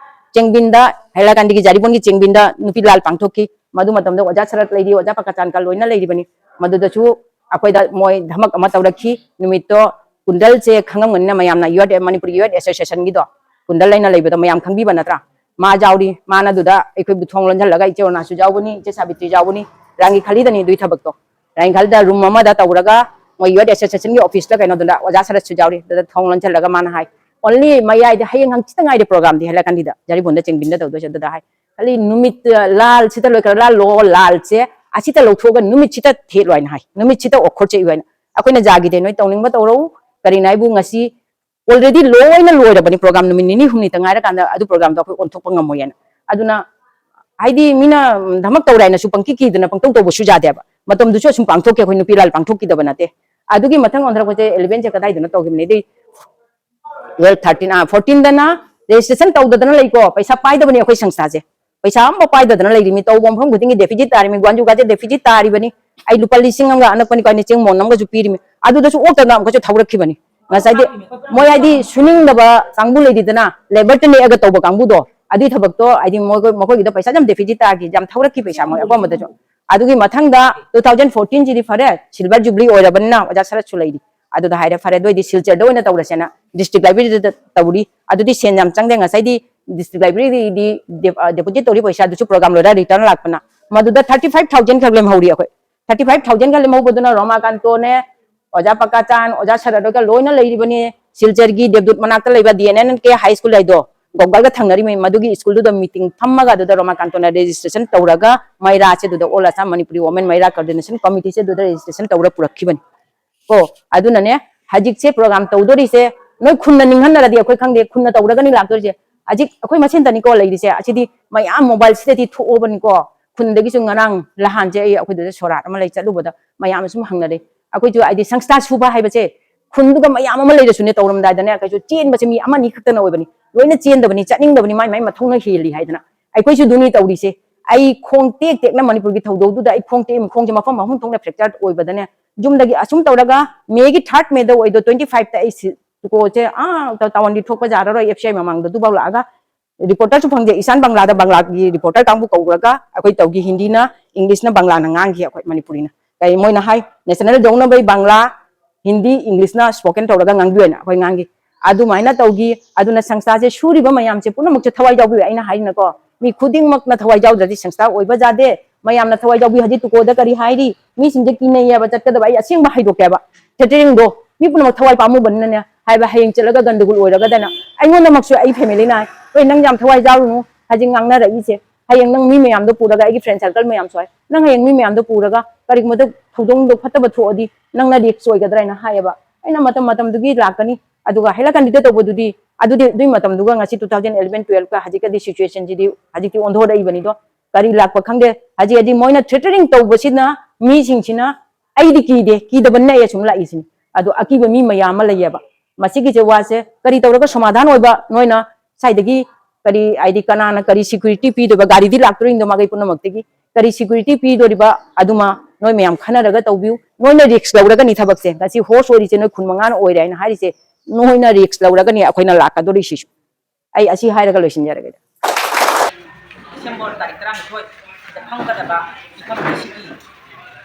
ꯆꯦꯡꯕꯤꯟꯗ ꯍꯥꯏꯂꯥꯀꯥꯟꯗꯤꯒꯤ ꯖꯥꯔꯤꯕꯣꯟꯒꯤ ꯆꯦꯡꯕꯤꯟꯗ ꯅꯨꯄꯤ ꯂꯥꯜ ꯄꯥꯡꯊꯣꯛꯈꯤ꯫ ꯃꯗꯨ ꯃꯇꯝꯗ ꯑꯣꯖꯥ ꯁꯔꯠ ꯂꯩꯔꯤ, ꯑꯣꯖꯥ ꯄꯀꯥꯆꯥꯟꯀ ꯂꯣꯏꯅ ꯂꯩꯔꯤꯕꯅꯤ꯫ ꯃꯗꯨꯗꯁꯨ ꯑꯩꯈꯣꯏꯗ ꯃꯣꯏ ꯙꯃꯛ ꯑꯃ ꯇꯧꯔꯛꯈꯤ꯫ ꯅꯨꯃꯤꯠꯇꯣ ꯀꯨꯟꯗꯜꯁꯦ ꯈꯪꯉꯝꯒꯅꯤꯅ ꯃꯌꯥꯝꯅ, ꯌꯨꯠ, ꯃꯅꯤꯄꯨꯔ ꯌꯨꯠ ꯑꯦꯁꯣꯁꯤꯌꯦꯁꯟꯒꯤꯗꯣ ꯀꯨꯟꯗꯜ ꯍꯥꯏꯅ ꯂꯩꯕꯗꯣ ꯃꯌꯥꯝ ꯈꯪꯕꯤꯕ ꯅꯠꯇ꯭ꯔꯥ? ꯃꯥ ꯌꯥꯎꯔꯤ꯫ ꯃꯥꯅ ꯑꯗꯨꯗ ꯑꯩꯈꯣꯏꯕꯨ ꯊꯣꯡ ꯂꯣꯟꯁꯤꯜꯂꯒ ꯏꯆꯦ ꯑꯣꯔꯅꯥꯁꯨ ꯌꯥꯎꯕꯅꯤ, ꯏꯆꯦ ꯁꯥꯕꯤꯇ꯭ꯔꯤ ꯌꯥꯎꯕꯅꯤ, ꯔꯥꯡꯒꯤ ꯈꯂꯤꯗꯅꯤ ꯑꯗꯨꯒꯤ ꯊꯕꯛꯇꯣ꯫ ꯔꯥꯏꯪꯈꯜꯗ ꯔꯨꯝ ꯑꯃꯗ ꯇꯧꯔꯒ ꯃꯣꯏ ꯌꯨꯠ ꯑꯦꯁꯣꯁꯤꯌꯦꯁꯟꯒꯤ ꯑꯣꯐꯤꯁꯇ ꯀꯩꯅꯣꯗꯨꯗ ꯑꯣꯖꯥ ꯁꯔꯠꯁꯨ ꯌꯥꯎꯔꯤ꯫ ꯑꯗꯨꯗ ꯊꯣꯡ ꯂꯣꯟꯁꯤꯜꯂꯒ ꯃꯥꯅ ꯍꯥꯏ, "ꯑꯣꯟꯂꯤ ꯃꯌꯥꯏꯗ, ꯍꯌꯦꯡ ꯍꯪꯆꯤꯠꯇ ꯉꯥꯏꯔꯦ ꯄ꯭ꯔꯣꯒꯥꯝꯗꯤ" ꯍꯥꯏꯔ ꯀꯥꯟꯗꯤꯗ ꯖꯔꯤꯕꯣꯟꯗ ꯆꯦꯡꯕꯤꯟꯗ ꯇꯧꯗꯣꯏꯁꯦ꯫ ꯑꯗꯨꯗ ꯍꯥꯏ, "ꯈꯜꯂꯤ ꯅꯨꯃꯤꯠ ꯂꯥꯜꯁꯤꯗ ꯂꯣꯏꯈ꯭ꯔ ꯂꯥꯜꯂꯣ, ꯂꯥꯜꯁꯦ ꯑꯁꯤꯗ ꯂꯧꯊꯣꯛꯑꯒ ꯅꯨꯃꯤꯠꯁꯤꯗ ꯊꯦꯠꯂꯣ" ꯍꯥꯏꯅ ꯍꯥꯏ꯫ "ꯅꯨꯃꯤꯠꯁꯤꯗ ꯑꯣꯈꯣꯔ ꯆꯦꯛꯏꯌꯨ" ꯍꯥꯏꯅ꯫ ꯑꯩꯈꯣꯏꯅ ꯌꯥꯈꯤꯗꯦ, ꯅꯣꯏ ꯇꯧꯅꯤꯡꯕ ꯇꯧꯔꯛꯎ꯫ ꯀꯔꯤꯅꯣ ꯍꯥꯏꯕꯨ ꯉꯁꯤ ꯑꯣꯜꯔꯦꯗꯤ ꯂꯣꯏꯅ ꯂꯣꯏꯔꯕꯅꯤ, ꯄ꯭ꯔꯣꯒꯥꯝ ꯅꯨꯃꯤꯠ ꯅꯤꯅꯤ ꯍꯨꯝꯅꯤꯇ ꯉꯥꯏꯔꯀꯥꯟꯗ ꯑꯗꯨ ꯄ꯭ꯔꯣꯒꯥꯝꯗꯣ ꯑꯩꯈꯣꯏ ꯑꯣꯟꯊꯣꯛꯄ ꯉꯝꯃꯣꯏꯅ꯫ ꯑꯗꯨꯅ ꯍꯥꯏꯗꯤ ꯃꯤꯅ ꯙꯃꯛ ꯇꯧꯔꯦ ꯍꯥꯏꯅꯁꯨ ꯄꯪꯀꯤ ꯀꯤꯗꯅ ꯄꯪꯇꯧ ꯇꯧꯕꯁꯨ ꯌꯥꯗꯦꯕ꯫ ꯃꯇꯝꯗꯨꯁꯨ ꯑꯁꯨꯝ ꯄꯥꯡꯊꯣꯛꯀꯦ, ꯑꯩꯈꯣꯏ ꯅꯨꯄꯤ ꯂꯥꯜ ꯄꯥꯡꯊꯣꯛꯈꯤꯗꯕ ꯅꯠꯇꯦ꯫ ꯑꯗꯨꯒꯤ ꯃꯊꯪ ꯑꯣꯟꯊꯣꯔꯛꯄꯁꯦ eleven ꯁꯦ ꯀꯗꯥꯏꯗꯅꯣ ꯇꯧꯈꯤꯕꯅꯤ, ꯑꯗꯩ twelve, thirteen, ꯑꯥ, fourteen ꯗꯅ registration ꯇꯧꯗꯗꯅ ꯂꯩꯀꯣ, ꯄꯩꯁꯥ ꯄꯥꯏꯗꯕꯅꯤ ꯑꯩꯈꯣꯏ ꯁꯪꯁꯊꯥꯁꯦ꯫ ꯄꯩꯁꯥ ꯑꯃꯐꯥꯎ ꯄꯥꯏꯗꯗꯅ ꯂꯩꯔꯤꯃꯤ, ꯇꯧꯕ ꯃꯐꯝ ꯈꯨꯗꯤꯡꯒꯤ deficit ꯇꯥꯔꯤꯃꯤ, ꯒ꯭ꯋꯥꯟꯖꯨꯒꯥꯁꯦ deficit ꯇꯥꯔꯤꯕꯅꯤ꯫ ꯑꯩ ꯂꯨꯄꯥ ꯂꯤꯁꯤꯡ ꯑꯃꯒ ꯑꯅꯛꯄꯅꯤ ꯀꯥꯏꯅ ꯆꯦꯡ ꯃꯣꯟ ꯑꯃꯒꯁꯨ ꯄꯤꯔꯤꯃꯤ꯫ ꯑꯗꯨꯗꯁꯨ ꯑꯣꯛꯇꯅ ꯑꯃꯨꯛꯀꯁꯨ ꯊꯧꯔꯛꯈꯤꯕꯅꯤ꯫ ꯉꯁꯥꯏꯗꯤ ꯃꯣꯏ ꯍꯥꯏꯗꯤ ꯁꯨꯅꯤꯡꯗꯕ ꯀꯥꯡꯕꯨ ꯂꯩꯔꯤꯗꯅ, ꯂꯦꯕꯔꯇ ꯅꯦꯛꯑꯒ ꯇꯧꯕ ꯀꯥꯡꯕꯨꯗꯣ, ꯑꯗꯨꯒꯤ ꯊꯕꯛꯇꯣ ꯍꯥꯏꯗꯤ ꯃꯣꯏ, ꯃꯈꯣꯏꯒꯤꯗꯣ ꯄꯩꯁꯥ ꯌꯥꯝ deficit ꯇꯥꯈꯤ, ꯌꯥꯝ ꯊꯧꯔꯛꯈꯤ ꯄꯩꯁꯥ ꯃꯣꯏ ꯑꯄꯣꯝꯕꯗꯁꯨ꯫ ꯑꯗꯨꯒꯤ ꯃꯊꯪꯗ two thousand fourteen ꯁꯤꯗꯤ ꯐꯔꯦ, silver jubilee ꯑꯣꯏꯔꯕꯅꯤꯅ ꯑꯣꯖꯥ ꯁꯔꯠꯁꯨ ꯂꯩꯔꯤ꯫ ꯑꯗꯨꯗ ꯍꯥꯏꯔꯦ, "ꯐꯔꯦ, ꯑꯗꯨ ꯑꯣꯏꯗꯤ ꯁꯤꯜꯆꯔꯗ ꯑꯣꯏꯅ ꯇꯧꯔꯁꯦꯅ district library ꯗ ꯇꯧꯔꯤ"꯫ ꯑꯗꯨꯗꯤ ꯁꯦꯟ ꯌꯥꯝ ꯆꯪꯗꯦ꯫ ꯉꯁꯥꯏꯗꯤ district library ꯗꯤ ꯗꯦ-, ꯑ, deposit ꯇꯧꯔꯤ ꯄꯩꯁꯥꯗꯨꯁꯨ ꯄ꯭ꯔꯣꯒꯥꯝ ꯂꯣꯏꯔ return ꯂꯥꯛꯄꯅ꯫ ꯃꯗꯨꯗ thirty five thousand ꯈꯛ ꯂꯦꯝꯍꯧꯔꯤ ꯑꯩꯈꯣꯏ꯫ Thirty five thousand ꯈꯛ ꯂꯦꯝꯍꯧꯕꯗꯨꯅ ꯔꯣꯃꯥꯀꯥꯟꯇꯣꯅꯦ, ꯑꯣꯖꯥ ꯄꯀꯥꯆꯥꯟ, ꯑꯣꯖꯥ ꯁꯔꯠ ꯍꯣꯏꯒ ꯂꯣꯏꯅ ꯂꯩꯔꯤꯕꯅꯤ꯫ ꯁꯤꯜꯆꯔꯒꯤ ꯗꯦꯕꯗꯨꯠ ꯃꯅꯥꯛꯇ ꯂꯩꯕ D N N K high school ꯍꯥꯏꯗꯣ, ꯒꯣꯒꯜꯒ ꯊꯪꯅꯔꯤꯃꯤ꯫ ꯃꯗꯨꯒꯤ school ꯗꯨꯗ meeting ꯐꯝꯃꯒ ꯑꯗꯨꯗ ꯔꯣꯃꯥꯀꯥꯟꯇꯣꯅ registration ꯇꯧꯔꯒ ꯃꯩꯔꯥꯁꯦ ꯑꯗꯨꯗ All Assam Manipuri Women ꯃꯩꯔꯥ Coordination Committee ꯁꯦ ꯑꯗꯨꯗ registration ꯇꯧꯔ ꯄꯨꯔꯛꯈꯤꯕꯅꯤ꯫ ꯀꯣ, ꯑꯗꯨꯅꯅꯦ, ꯍꯧꯖꯤꯛꯁꯦ ꯄ꯭ꯔꯣꯒꯥꯝ ꯇꯧꯗꯣꯔꯤꯁꯦ ꯅꯣꯏ ꯈꯨꯟꯅ ꯅꯤꯡꯍꯟꯅꯔꯗꯤ ꯑꯩꯈꯣꯏ ꯈꯪꯗꯦ, ꯈꯨꯟꯅ ꯇꯧꯔꯒꯅꯤ ꯂꯥꯛꯇꯣꯔꯤꯁꯦ꯫ ꯍꯧꯖꯤꯛ ꯑꯩꯈꯣꯏ ꯃꯁꯦꯟꯗꯅꯤꯀꯣ ꯂꯩꯔꯤꯁꯦ, ꯑꯁꯤꯗꯤ ꯃꯌꯥꯝ ꯃꯣꯕꯥꯏꯜꯁꯤꯗꯗꯤ ꯊꯣꯛꯑꯕꯅꯤꯀꯣ꯫ ꯈꯨꯟꯗꯒꯤꯁꯨ ꯉꯔꯥꯡ ꯂꯍꯥꯟꯁꯦ ꯑꯩ ꯑꯩꯈꯣꯏꯗꯨꯗ ꯁꯣꯔꯥꯠ ꯑꯃ ꯂꯩ ꯆꯠꯂꯨꯕꯗ ꯃꯌꯥꯝꯅ ꯁꯨꯝ ꯍꯪꯅꯔꯦ꯫ ꯑꯩꯈꯣꯏꯁꯨ ꯍꯥꯏꯗꯤ ꯁꯪꯁꯊꯥ ꯁꯨꯕ ꯍꯥꯏꯕꯁꯦ ꯈꯨꯟꯗꯨꯒ ꯃꯌꯥꯝ ꯑꯃ ꯂꯩꯔꯁꯨꯅꯦ, ꯇꯧꯔꯝꯗꯥꯏꯗꯅꯦ ꯀꯩꯁꯨ ꯆꯦꯟꯕꯁꯦ ꯃꯤ ꯑꯃꯅꯤ ꯈꯛꯇꯅ ꯑꯣꯏꯕꯅꯤ, ꯂꯣꯏꯅ ꯆꯦꯟꯗꯕꯅꯤ, ꯆꯠꯅꯤꯡꯗꯕꯅꯤ, ꯃꯥꯏ ꯃꯥꯏ ꯃꯊꯧꯅ ꯍꯦꯜꯂꯤ ꯍꯥꯏꯗꯅ꯫ ꯑꯩꯈꯣꯏꯁꯨ ꯑꯗꯨꯅꯤ ꯇꯧꯔꯤꯁꯦ꯫ ꯑꯩ ꯈꯣꯡ ꯇꯦꯛ ꯇꯦꯛꯅ ꯃꯅꯤꯄꯨꯔꯒꯤ ꯊꯧꯗꯣꯛꯇꯨꯗ ꯑꯩ ꯈꯣꯡ ꯇꯦꯛ ꯈꯣꯡꯁꯦ ꯃꯐꯝ ꯑꯍꯨꯝ ꯊꯣꯛꯅ fracture ꯑꯣꯏꯕꯗꯅꯦ, ꯌꯨꯝꯗꯒꯤ ꯑꯁꯨꯝ ꯇꯧꯔꯒ ꯃꯦꯒꯤ third ꯃꯦꯗ ꯑꯣꯏꯗꯣ twenty five ꯇ ꯑꯩ ꯁꯤ-, ꯀꯣꯁꯦ ꯑꯥ ꯇ-, ꯇꯥꯋꯟꯗꯤ ꯊꯣꯛꯄ ꯌꯥꯔꯔꯣꯏ, F C I ꯃꯃꯥꯡꯗ ꯑꯗꯨꯐꯥꯎ ꯂꯥꯛꯑꯒ ꯔꯤꯄꯣꯔꯇꯔꯁꯨ ꯐꯪꯗꯦ꯫ ꯏꯁꯥꯟ ꯕꯪꯒ꯭ꯂꯥꯗ ꯕꯪꯒ꯭ꯂꯥꯒꯤ ꯔꯤꯄꯣꯔꯇꯔ ꯀꯥꯡꯕꯨ ꯀꯧꯔꯒ ꯑꯩꯈꯣꯏ ꯇꯧꯈꯤ, ꯍꯤꯟꯗꯤꯅ, ꯏꯪꯂꯤꯁꯅ, ꯕꯪꯒ꯭ꯂꯥꯅ ꯉꯥꯡꯈꯤ꯫ ꯑꯩꯈꯣꯏ ꯃꯅꯤꯄꯨꯔꯤꯅ ꯀꯩ ꯃꯣꯏꯅ ꯍꯥꯏ, ꯅꯦꯁꯅꯦꯜ ꯌꯧꯅꯕꯩ ꯕꯪꯒ꯭ꯂꯥ, ꯍꯤꯟꯗꯤ, ꯏꯪꯂꯤꯁꯅ spoken ꯇꯧꯔꯒ ꯉꯥꯡꯕꯤꯌꯨ ꯍꯥꯏꯅ ꯑꯩꯈꯣꯏ ꯉꯥꯡꯈꯤ꯫ ꯑꯗꯨꯃꯥꯏꯅ ꯇꯧꯈꯤ꯫ ꯑꯗꯨꯅ ꯁꯪꯁꯊꯥꯁꯦ ꯁꯨꯔꯤꯕ ꯃꯌꯥꯝꯁꯦ ꯄꯨꯝꯅꯃꯛꯁꯦ ꯊꯋꯥꯏ ꯌꯥꯎꯕꯤꯌꯨ꯫ ꯑꯩꯅ ꯍꯥꯏꯔꯤꯅꯀꯣ, ꯃꯤ ꯈꯨꯗꯤꯡꯃꯛꯅ ꯊꯋꯥꯏ ꯌꯥꯎꯗ꯭ꯔꯗꯤ ꯁꯪꯁꯊꯥ ꯑꯣꯏꯕ ꯌꯥꯗꯦ꯫ ꯃꯌꯥꯝꯅ ꯊꯋꯥꯏ ꯌꯥꯎꯕꯤꯌꯨ꯫ ꯍꯧꯖꯤꯛ ꯇꯨꯀꯣꯗ ꯀꯔꯤ ꯍꯥꯏꯔꯤ? ꯃꯤꯁꯤꯡꯁꯦ ꯀꯤꯅꯩꯌꯦꯕ ꯆꯠꯀꯗꯕ꯫ ꯑꯩ ꯑꯁꯦꯡꯕ ꯍꯥꯏꯗꯣꯛꯀꯦꯕ꯫ ꯊꯦꯇꯔꯤꯡꯗꯣ ꯃꯤ ꯄꯨꯝꯅꯃꯛ ꯊꯋꯥꯏ ꯄꯥꯝꯃꯨꯕꯅꯤꯅꯅꯦ ꯍꯥꯏꯕ, ꯍꯌꯦꯡ ꯆꯠꯂꯒ ꯒꯟꯗꯒꯣꯜ ꯑꯣꯏꯔꯒꯗꯅ ꯑꯩꯉꯣꯟꯗꯃꯛꯁꯨ ꯑꯩ ꯐꯦꯃꯤꯂꯤꯅ ꯍꯥꯏ, "ꯍꯣꯏ, ꯅꯪ ꯌꯥꯝ ꯊꯋꯥꯏ ꯌꯥꯎꯔꯨꯅꯨ, ꯍꯧꯖꯤꯛ ꯉꯥꯡꯅꯔꯛꯏꯁꯦ, ꯍꯌꯦꯡ ꯅꯪ ꯃꯤ ꯃꯌꯥꯝꯗꯣ ꯄꯨꯔꯒ, ꯑꯩꯒꯤ ꯐ꯭ꯔꯦꯟ ꯁꯔꯀꯜ ꯃꯌꯥꯝꯁꯨ ꯍꯥꯏ, ꯅꯪ ꯍꯌꯦꯡ ꯃꯤ ꯃꯌꯥꯝꯗꯣ ꯄꯨꯔꯒ ꯀꯔꯤꯒꯨꯝꯕꯗ ꯊꯧꯗꯣꯛ ꯐꯠꯇꯕ ꯊꯣꯛꯑꯗꯤ ꯅꯪꯅ ꯔꯤꯛꯁ ꯑꯣꯏꯒꯗ꯭ꯔꯥ?" ꯍꯥꯏꯅ ꯍꯥꯏꯌꯦꯕ꯫ ꯑꯩꯅ ꯃꯇꯝ ꯃꯇꯝꯗꯨꯒꯤ ꯂꯥꯛꯀꯅꯤ, ꯑꯗꯨꯒ ꯍꯥꯏꯂ ꯀꯟꯗꯤꯗ ꯇꯧꯕꯗꯨꯗꯤ ꯑꯗꯨꯗꯤ ꯑꯗꯨꯏ ꯃꯇꯝꯗꯨꯒ ꯉꯁꯤ two thousand eleven twelve ꯀ ꯍꯧꯖꯤꯛꯀꯗꯤ ꯁꯤꯆꯨꯋꯦꯁꯟꯁꯤꯗꯤ ꯍꯧꯖꯤꯛꯇꯤ ꯑꯣꯟꯊꯣꯔꯛꯏꯕꯅꯤꯗꯣ꯫ ꯀꯔꯤ ꯂꯥꯛꯄ ꯈꯪꯗꯦ꯫ ꯍꯧꯖꯤꯛ ꯍꯧꯖꯤꯛ ꯃꯣꯏꯅ ꯊ꯭ꯔꯦꯇꯔꯤꯡ ꯇꯧꯕꯁꯤꯅ ꯃꯤꯁꯤꯡꯁꯤꯅ ꯑꯩꯗꯤ ꯀꯤꯗꯦ, ꯀꯤꯗꯕꯅꯤꯅ ꯑꯩ ꯑꯁꯨꯝ ꯂꯥꯛꯏꯁꯤꯅꯤ꯫ ꯑꯗꯣ ꯑꯀꯤꯕ ꯃꯤ ꯃꯌꯥꯝ ꯑꯃ ꯂꯩꯌꯦꯕ꯫ ꯃꯁꯤꯒꯤꯁꯦ ꯋꯥꯁꯦ ꯀꯔꯤ ꯇꯧꯔꯒ ꯁꯃꯥꯙꯥꯟ ꯑꯣꯏꯕ, ꯅꯣꯏꯅ ꯁ꯭ꯋꯥꯏꯗꯒꯤ ꯀꯔꯤ, ꯍꯥꯏꯗꯤ ꯀꯅꯥꯅ ꯀꯔꯤ ꯁꯦꯀ꯭ꯌꯨꯔꯤꯇꯤ ꯄꯤꯗꯣꯏꯕ? ꯒꯥꯔꯤꯗꯤ ꯂꯥꯛꯇꯣꯔꯤꯗꯣ ꯃꯥꯏꯀꯩ ꯄꯨꯝꯅꯃꯛꯇꯒꯤ꯫ ꯀꯔꯤ ꯁꯦꯀ꯭ꯌꯨꯔꯤꯇꯤ ꯄꯤꯗꯣꯔꯤꯕ? ꯑꯗꯨꯃ ꯅꯣꯏ ꯃꯌꯥꯝ ꯈꯟꯅꯔꯒ ꯇꯧꯕꯤꯌꯨ꯫ ꯅꯣꯏꯅ ꯔꯤꯛꯁ ꯂꯧꯔꯒꯅꯤ ꯊꯕꯛꯁꯦ꯫ ꯉꯁꯤ ꯍꯣꯁ ꯑꯣꯏꯔꯤꯁꯦ ꯅꯣꯏ ꯈꯨꯟ ꯃꯉꯥꯅ ꯑꯣꯏꯔꯦ ꯍꯥꯏꯅ ꯍꯥꯏꯔꯤꯁꯦ, ꯅꯣꯏꯅ ꯔꯤꯛꯁ ꯂꯧꯔꯒꯅꯤ ꯑꯩꯈꯣꯏꯅ ꯂꯥꯛꯀꯗꯣꯔꯤꯁꯤꯁꯨ꯫ ꯑꯩ ꯑꯁꯤ ꯍꯥꯏꯔꯒ ꯂꯣꯏꯁꯤꯟꯖꯔꯒꯦ꯫ ꯗꯤꯁꯦꯝꯕꯔ ꯇꯥꯔꯤꯛ ꯇꯔꯥꯅꯤꯊꯣꯏꯗ ꯐꯝꯒꯗꯕ ꯃꯤꯐꯝ ꯑꯁꯤꯒꯤ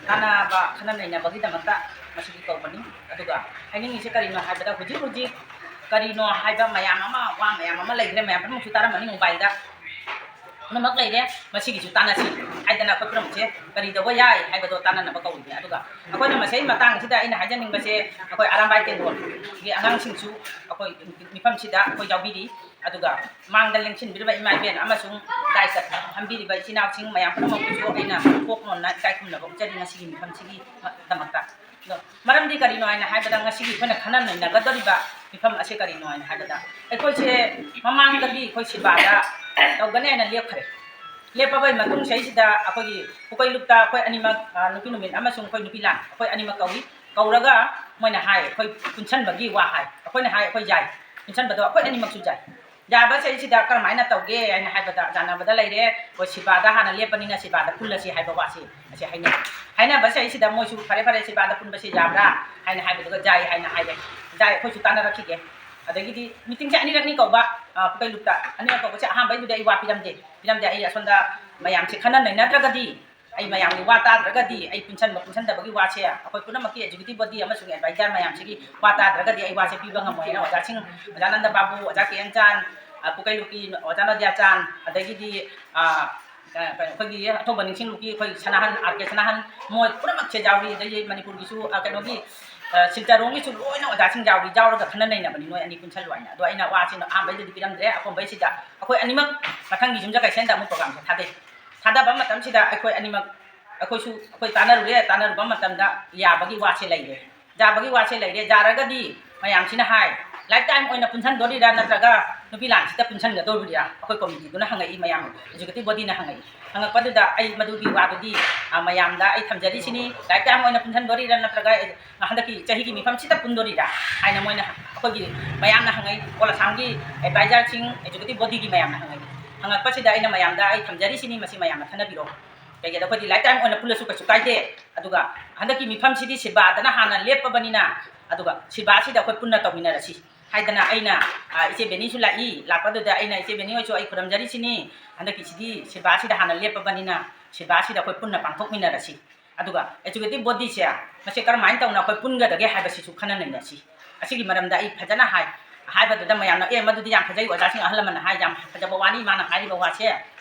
ꯀꯥꯟꯅꯕ ꯈꯟꯅ ꯅꯩꯅꯕꯒꯤꯗꯃꯛꯇ ꯃꯁꯤꯒꯤ ꯀꯧꯕꯅꯤ꯫ ꯑꯗꯨꯒ ꯍꯥꯏꯅꯤꯡꯉꯤꯁꯦ ꯀꯔꯤꯅꯣ ꯍꯥꯏꯕꯗ, ꯍꯧꯖꯤꯛ ꯍꯧꯖꯤꯛ ꯀꯔꯤꯅꯣ ꯍꯥꯏꯕ ꯃꯌꯥꯝ ꯑꯃ, ꯋꯥ ꯃꯌꯥꯝ ꯑꯃ ꯂꯩꯈ꯭ꯔꯦ, ꯃꯌꯥꯝ ꯄꯨꯝꯅꯃꯛꯁꯨ ꯇꯥꯔꯝꯃꯅꯤ ꯃꯣꯕꯥꯏꯜꯗ꯫ ꯄꯨꯝꯅꯃꯛ ꯂꯩꯔꯦ, ꯃꯁꯤꯒꯤꯁꯨ ꯇꯥꯟꯅꯁꯤ ꯍꯥꯏꯗꯅ ꯑꯩꯈꯣꯏ ꯄꯨꯝꯅꯃꯛꯁꯦ ꯀꯔꯤ ꯇꯧꯕ ꯌꯥꯏ ꯍꯥꯏꯕꯗꯣ ꯇꯥꯟꯅꯅꯕ ꯀꯧꯔꯤꯅꯦ꯫ ꯑꯗꯨꯒ ꯑꯩꯈꯣꯏꯅ ꯃꯁꯤꯒꯤ ꯃꯇꯥꯡꯁꯤꯗ ꯑꯩꯅ ꯍꯥꯏꯖꯅꯤꯡꯕꯁꯦ, ꯑꯩꯈꯣꯏ ꯑꯔꯥꯝꯕꯥꯏ ꯇꯦꯡꯒꯣꯜꯒꯤ ꯑꯉꯥꯡꯁꯤꯡꯁꯨ ꯑꯩꯈꯣꯏ ꯃꯤꯐꯝꯁꯤꯗ ꯑꯩꯈꯣꯏ ꯌꯥꯎꯕꯤꯔꯤ꯫ ꯑꯗꯨꯒ ꯃꯥꯡꯗ ꯂꯦꯡꯁꯤꯟꯕꯤꯔꯤꯕ ꯏꯃꯥ ꯏꯕꯦꯟ ꯑꯃꯁꯨꯡ ꯗꯥꯏꯁꯇ ꯐꯝꯕꯤꯔꯤꯕ ꯏꯆꯤꯟ ꯏꯅꯥꯎꯁꯤꯡ ꯃꯌꯥꯝ ꯄꯨꯝꯅꯃꯛꯄꯨꯁꯨ ꯑꯩꯅ ꯄꯣꯛꯅꯣꯟꯅ ꯏꯀꯥꯏ ꯈꯨꯝꯅꯕ ꯎꯠꯆꯔꯤ ꯉꯁꯤꯒꯤ ꯃꯤꯐꯝꯁꯤꯒꯤ ꯗꯃꯛꯇ꯫ ꯑꯗꯣ ꯃꯔꯝꯗꯤ ꯀꯔꯤꯅꯣ ꯍꯥꯏꯅ ꯍꯥꯏꯕꯗ, ꯉꯁꯤꯒꯤ ꯑꯩꯈꯣꯏꯅ ꯈꯟꯅ ꯅꯩꯅꯒꯗꯧꯔꯤꯕ ꯃꯤꯐꯝ ꯑꯁꯤ ꯀꯔꯤꯅꯣ ꯍꯥꯏꯅ ꯍꯥꯏꯕꯗ, ꯑꯩꯈꯣꯏꯁꯦ ꯃꯃꯥꯡꯗꯒꯤ ꯑꯩꯈꯣꯏ ꯁꯤꯕꯥꯗ ꯇꯧꯒꯅꯤ ꯍꯥꯏꯅ ꯂꯦꯞꯈ꯭ꯔꯦ꯫ ꯂꯦꯞꯄꯕꯒꯤ ꯃꯇꯨꯡꯁꯤꯗꯩꯁꯤꯗ ꯑꯩꯈꯣꯏꯒꯤ ꯄꯨꯀꯩ ꯂꯨꯞꯇ ꯑꯩꯈꯣꯏ ꯑꯅꯤꯃꯛ, ꯑ, ꯅꯨꯄꯤ ꯅꯨꯃꯤꯠ ꯑꯃꯁꯨꯡ ꯑꯩꯈꯣꯏ ꯅꯨꯄꯤ ꯂꯥꯟ, ꯑꯩꯈꯣꯏ ꯑꯅꯤꯃꯛ ꯀꯧꯏ꯫ ꯀꯧꯔꯒ ꯃꯣꯏꯅ ꯍꯥꯏ, ꯑꯩꯈꯣꯏ ꯄꯨꯟꯁꯟꯕꯒꯤ ꯋꯥ ꯍꯥꯏ, ꯑꯩꯈꯣꯏꯅ ꯍꯥꯏ, ꯑꯩꯈꯣꯏ ꯌꯥꯏ, ꯄꯨꯟꯁꯟꯕꯗꯣ ꯑꯩꯈꯣꯏ ꯑꯅꯤꯃꯛꯁꯨ ꯌꯥꯏ꯫ ꯌꯥꯕꯁꯤꯗꯩꯁꯤꯗ ꯀꯔꯝꯍꯥꯏꯅ ꯇꯧꯒꯦ ꯍꯥꯏꯅ ꯍꯥꯏꯕꯗ, ꯌꯥꯅꯕꯗ ꯂꯩꯔꯦ, ꯑꯩꯈꯣꯏ ꯁꯤꯕꯥꯗ ꯍꯥꯟꯅ ꯂꯦꯞꯄꯅꯤꯅ ꯁꯤꯕꯥꯗ ꯄꯨꯜꯂꯁꯤ ꯍꯥꯏꯕ ꯋꯥꯁꯤ ꯑꯁꯤ ꯍꯥꯏꯅꯩ꯫ ꯍꯥꯏꯅꯕꯁꯤꯗꯩꯁꯤꯗ ꯃꯣꯏꯁꯨ "ꯐꯔꯦ, ꯐꯔꯦ, ꯁꯤꯕꯥꯗ ꯄꯨꯟꯕꯁꯤ ꯌꯥꯕ꯭ꯔꯥ?" ꯍꯥꯏꯅ ꯍꯥꯏꯕꯗꯨꯒ "ꯌꯥꯏ" ꯍꯥꯏꯅ ꯍꯥꯏꯔꯦ꯫ "ꯌꯥꯏ, ꯑꯩꯈꯣꯏꯁꯨ ꯇꯥꯟꯅꯔꯛꯈꯤꯒꯦ"꯫ ꯑꯗꯒꯤꯗꯤ ꯃꯤꯇꯤꯡꯁꯦ ꯑꯅꯤꯔꯛꯅꯤ ꯀꯧꯕ, ꯑ, ꯄꯨꯀꯩ ꯂꯨꯞꯇ ꯑꯅꯤꯔꯛ ꯀꯧꯕꯁꯦ, ꯑꯍꯥꯟꯕꯩꯗꯨꯗꯤ ꯑꯩ ꯋꯥ ꯄꯤꯔꯝꯗꯦ, ꯄꯤꯔꯝꯗꯦ꯫ ꯑꯩ ꯑꯁꯣꯝꯗ ꯃꯌꯥꯝꯁꯦ ꯈꯟꯅ ꯅꯩꯅꯗ꯭ꯔꯒꯗꯤ, ꯑꯩ ꯃꯌꯥꯝꯒꯤ ꯋꯥ ꯇꯥꯗ꯭ꯔꯒꯗꯤ, ꯑꯩ ꯄꯨꯟꯁꯟꯕ ꯄꯨꯟꯁꯟꯗꯕꯒꯤ ꯋꯥꯁꯦ ꯑꯩꯈꯣꯏ ꯄꯨꯝꯅꯃꯛꯀꯤ ꯑꯦꯛꯖꯤꯀ꯭ꯌꯨꯇꯤꯚ ꯕꯣꯗꯤ ꯑꯃꯁꯨꯡ ꯑꯦꯗꯚꯥꯏꯖꯔ ꯃꯌꯥꯝꯁꯤꯒꯤ ꯋꯥ ꯇꯥꯗ꯭ꯔꯒꯗꯤ ꯑꯩ ꯋꯥꯁꯦ ꯄꯤꯕ ꯉꯝꯃꯣꯏ ꯍꯥꯏꯅ ꯑꯣꯖꯥꯁꯤꯡ, ꯑꯣꯖꯥ ꯅꯟꯗ ꯕꯥꯕꯨ, ꯑꯣꯖꯥ ꯀꯦ ꯑꯦꯟ ꯆꯥꯟ, ꯑ, ꯄꯨꯀꯩꯂꯨꯞꯀꯤ ꯑꯣꯖꯥ ꯅꯣꯗꯤꯌꯥꯆꯥꯟ, ꯑꯗꯒꯤꯗꯤ, ꯑ, ꯀ-, ꯀ-, ꯑꯩꯈꯣꯏꯒꯤ ꯑꯊꯧꯕ ꯅꯤꯡꯁꯤꯡꯂꯨꯞꯀꯤ ꯑꯩꯈꯣꯏ ꯁꯅꯥꯍꯟ, ꯑꯥꯔ ꯀꯦ ꯁꯅꯥꯍꯟ, ꯃꯣꯏ ꯄꯨꯝꯅꯃꯛꯁꯦ ꯌꯥꯎꯔꯤ꯫ ꯑꯗꯒꯤ ꯃꯅꯤꯄꯨꯔꯒꯤꯁꯨ, ꯑ, ꯀꯩꯅꯣꯒꯤ, ꯑ, ꯁꯤꯜꯆꯔꯔꯣꯝꯒꯤꯁꯨ ꯂꯣꯏꯅ ꯑꯣꯖꯥꯁꯤꯡ ꯌꯥꯎꯔꯤ꯫ ꯌꯥꯎꯔꯒ ꯈꯟꯅ ꯅꯩꯅꯕꯅꯤ ꯅꯣꯏ ꯑꯅꯤ ꯄꯨꯟꯁꯜꯂꯨ ꯍꯥꯏꯅ꯫ ꯑꯗꯣ ꯑꯩꯅ ꯋꯥꯁꯤ ꯑꯍꯥꯟꯕꯩꯗꯗꯤ ꯄꯤꯔꯝꯗ꯭ꯔꯦ꯫ ꯑꯀꯣꯟꯕꯩꯁꯤꯗ ꯑꯩꯈꯣꯏ ꯑꯅꯤꯃꯛ ꯃꯊꯪꯒꯤ ꯌꯨꯝꯖꯀꯩꯁꯦꯟꯗ ꯑꯃꯨꯛ programꯁꯦ ꯊꯥꯗꯩ꯫ ꯊꯥꯗꯕ ꯃꯇꯝꯁꯤꯗ ꯑꯩꯈꯣꯏ ꯑꯅꯤꯃꯛ, ꯑꯩꯈꯣꯏꯁꯨ ꯑꯩꯈꯣꯏ ꯇꯥꯟꯅꯔꯨꯔꯦ꯫ ꯇꯥꯟꯅꯔꯨꯕ ꯃꯇꯝꯗ ꯌꯥꯕꯒꯤ ꯋꯥꯁꯦ ꯂꯩꯔꯦ꯫ ꯌꯥꯕꯒꯤ ꯋꯥꯁꯦ ꯂꯩꯔꯦ꯫ ꯌꯥꯔꯒꯗꯤ ꯃꯌꯥꯝꯁꯤꯅ ꯍꯥꯏ, lifetime ꯑꯣꯏꯅ ꯄꯨꯟꯁꯤꯟꯗꯣꯔꯤꯔꯥ ꯅꯠꯇ꯭ꯔꯒ ꯅꯨꯄꯤ ꯂꯥꯟꯁꯤꯗ ꯄꯨꯟꯁꯤꯟꯒꯗꯧꯔꯤꯔꯥ? ꯑꯩꯈꯣꯏ committeeꯗꯨꯅ ꯍꯪꯉꯛꯏ, ꯃꯌꯥꯝ executive bodyꯅ ꯍꯪꯉꯛꯏ꯫ ꯍꯪꯉꯛꯄꯗꯨꯗ ꯑꯩ ꯃꯗꯨꯒꯤ ꯋꯥꯗꯨꯗꯤ, ꯑ, ꯃꯌꯥꯝꯗ ꯑꯩ ꯊꯝꯖꯔꯤꯁꯤꯅꯤ, lifetime ꯑꯣꯏꯅ ꯄꯨꯟꯁꯤꯟꯗꯣꯔꯤꯔꯥ ꯅꯠꯇ꯭ꯔꯒ ꯍꯟꯗꯛꯀꯤ ꯆꯍꯤꯒꯤ ꯃꯤꯐꯝꯁꯤꯗ ꯄꯨꯟꯗꯣꯔꯤꯔꯥ ꯍꯥꯏꯅ ꯃꯣꯏꯅ, ꯑꯩꯈꯣꯏꯒꯤ ꯃꯌꯥꯝꯅ ꯍꯪꯉꯛꯏ, All Assamꯒꯤ advisorꯁꯤꯡ, executive bodyꯒꯤ ꯃꯌꯥꯝꯅ ꯍꯪꯉꯛꯏ꯫ ꯍꯪꯉꯛꯄꯁꯤꯗ ꯑꯩꯅ ꯃꯌꯥꯝꯗ ꯑꯩ ꯊꯝꯖꯔꯤꯁꯤꯅꯤ, ꯃꯁꯤ ꯃꯌꯥꯝꯅ ꯈꯟꯅꯕꯤꯔꯣ꯫ ꯀꯩꯒꯤꯅꯣꯗ ꯑꯩꯈꯣꯏꯗꯤ lifetime ꯑꯣꯏꯅ ꯄꯨꯜꯂꯁꯨ ꯀꯩꯁꯨ ꯀꯥꯏꯗꯦ꯫ ꯑꯗꯨꯒ ꯍꯟꯗꯛꯀꯤ ꯃꯤꯐꯝꯁꯤꯗꯤ ꯁꯤꯜꯕꯥꯗꯅ ꯍꯥꯟꯅ ꯂꯦꯞꯄꯕꯅꯤꯅ, ꯑꯗꯨꯒ ꯁꯤꯜꯕꯥꯁꯤꯗ ꯑꯩꯈꯣꯏ ꯄꯨꯟꯅ ꯇꯧꯃꯤꯟꯅꯔꯁꯤ ꯍꯥꯏꯗꯅ ꯑꯩꯅ, ꯑ, ꯏꯆꯦ ꯕꯦꯅꯤꯁꯨ ꯂꯥꯛꯏ, ꯂꯥꯛꯄꯗꯨꯗ ꯑꯩꯅ, "ꯏꯆꯦ ꯕꯦꯅꯤ ꯍꯣꯏꯁꯨ ꯑꯩ ꯈꯨꯔꯨꯝꯖꯔꯤꯁꯤꯅꯤ, ꯍꯟꯗꯛꯀꯤꯁꯤꯗꯤ ꯁꯤꯜꯕꯥꯁꯤꯗ ꯍꯥꯟꯅ ꯂꯦꯞꯄꯕꯅꯤꯅ ꯁꯤꯜꯕꯥꯁꯤꯗ ꯑꯩꯈꯣꯏ ꯄꯨꯟꯅ ꯄꯥꯡꯊꯣꯛꯃꯤꯟꯅꯔꯁꯤ꯫ ꯑꯗꯨꯒ executive bodyꯁꯦ ꯃꯁꯤ ꯀꯔꯝꯍꯥꯏꯅ ꯇꯧꯅ ꯑꯩꯈꯣꯏ ꯄꯨꯟꯒꯗꯒꯦ ꯍꯥꯏꯕꯁꯤꯁꯨ ꯈꯟꯅ ꯅꯩꯅꯁꯤ"꯫ ꯑꯁꯤꯒꯤ ꯃꯔꯝꯗ ꯑꯩ ꯐꯖꯅ ꯍꯥꯏ꯫ ꯍꯥꯏꯕꯗꯨꯗ ꯃꯌꯥꯝꯅ, "ꯑꯦ, ꯃꯗꯨꯗꯤ ꯌꯥꯝ ꯐꯖꯩ, ꯑꯣꯖꯥꯁꯤꯡ ꯑꯍꯜ ꯂꯃꯟꯅ ꯍꯥꯏ, ꯌꯥꯝ ꯐꯖꯕ ꯋꯥꯅꯤ ꯃꯥꯅ ꯍꯥꯏꯔꯤꯕ ꯋꯥꯁꯦ"꯫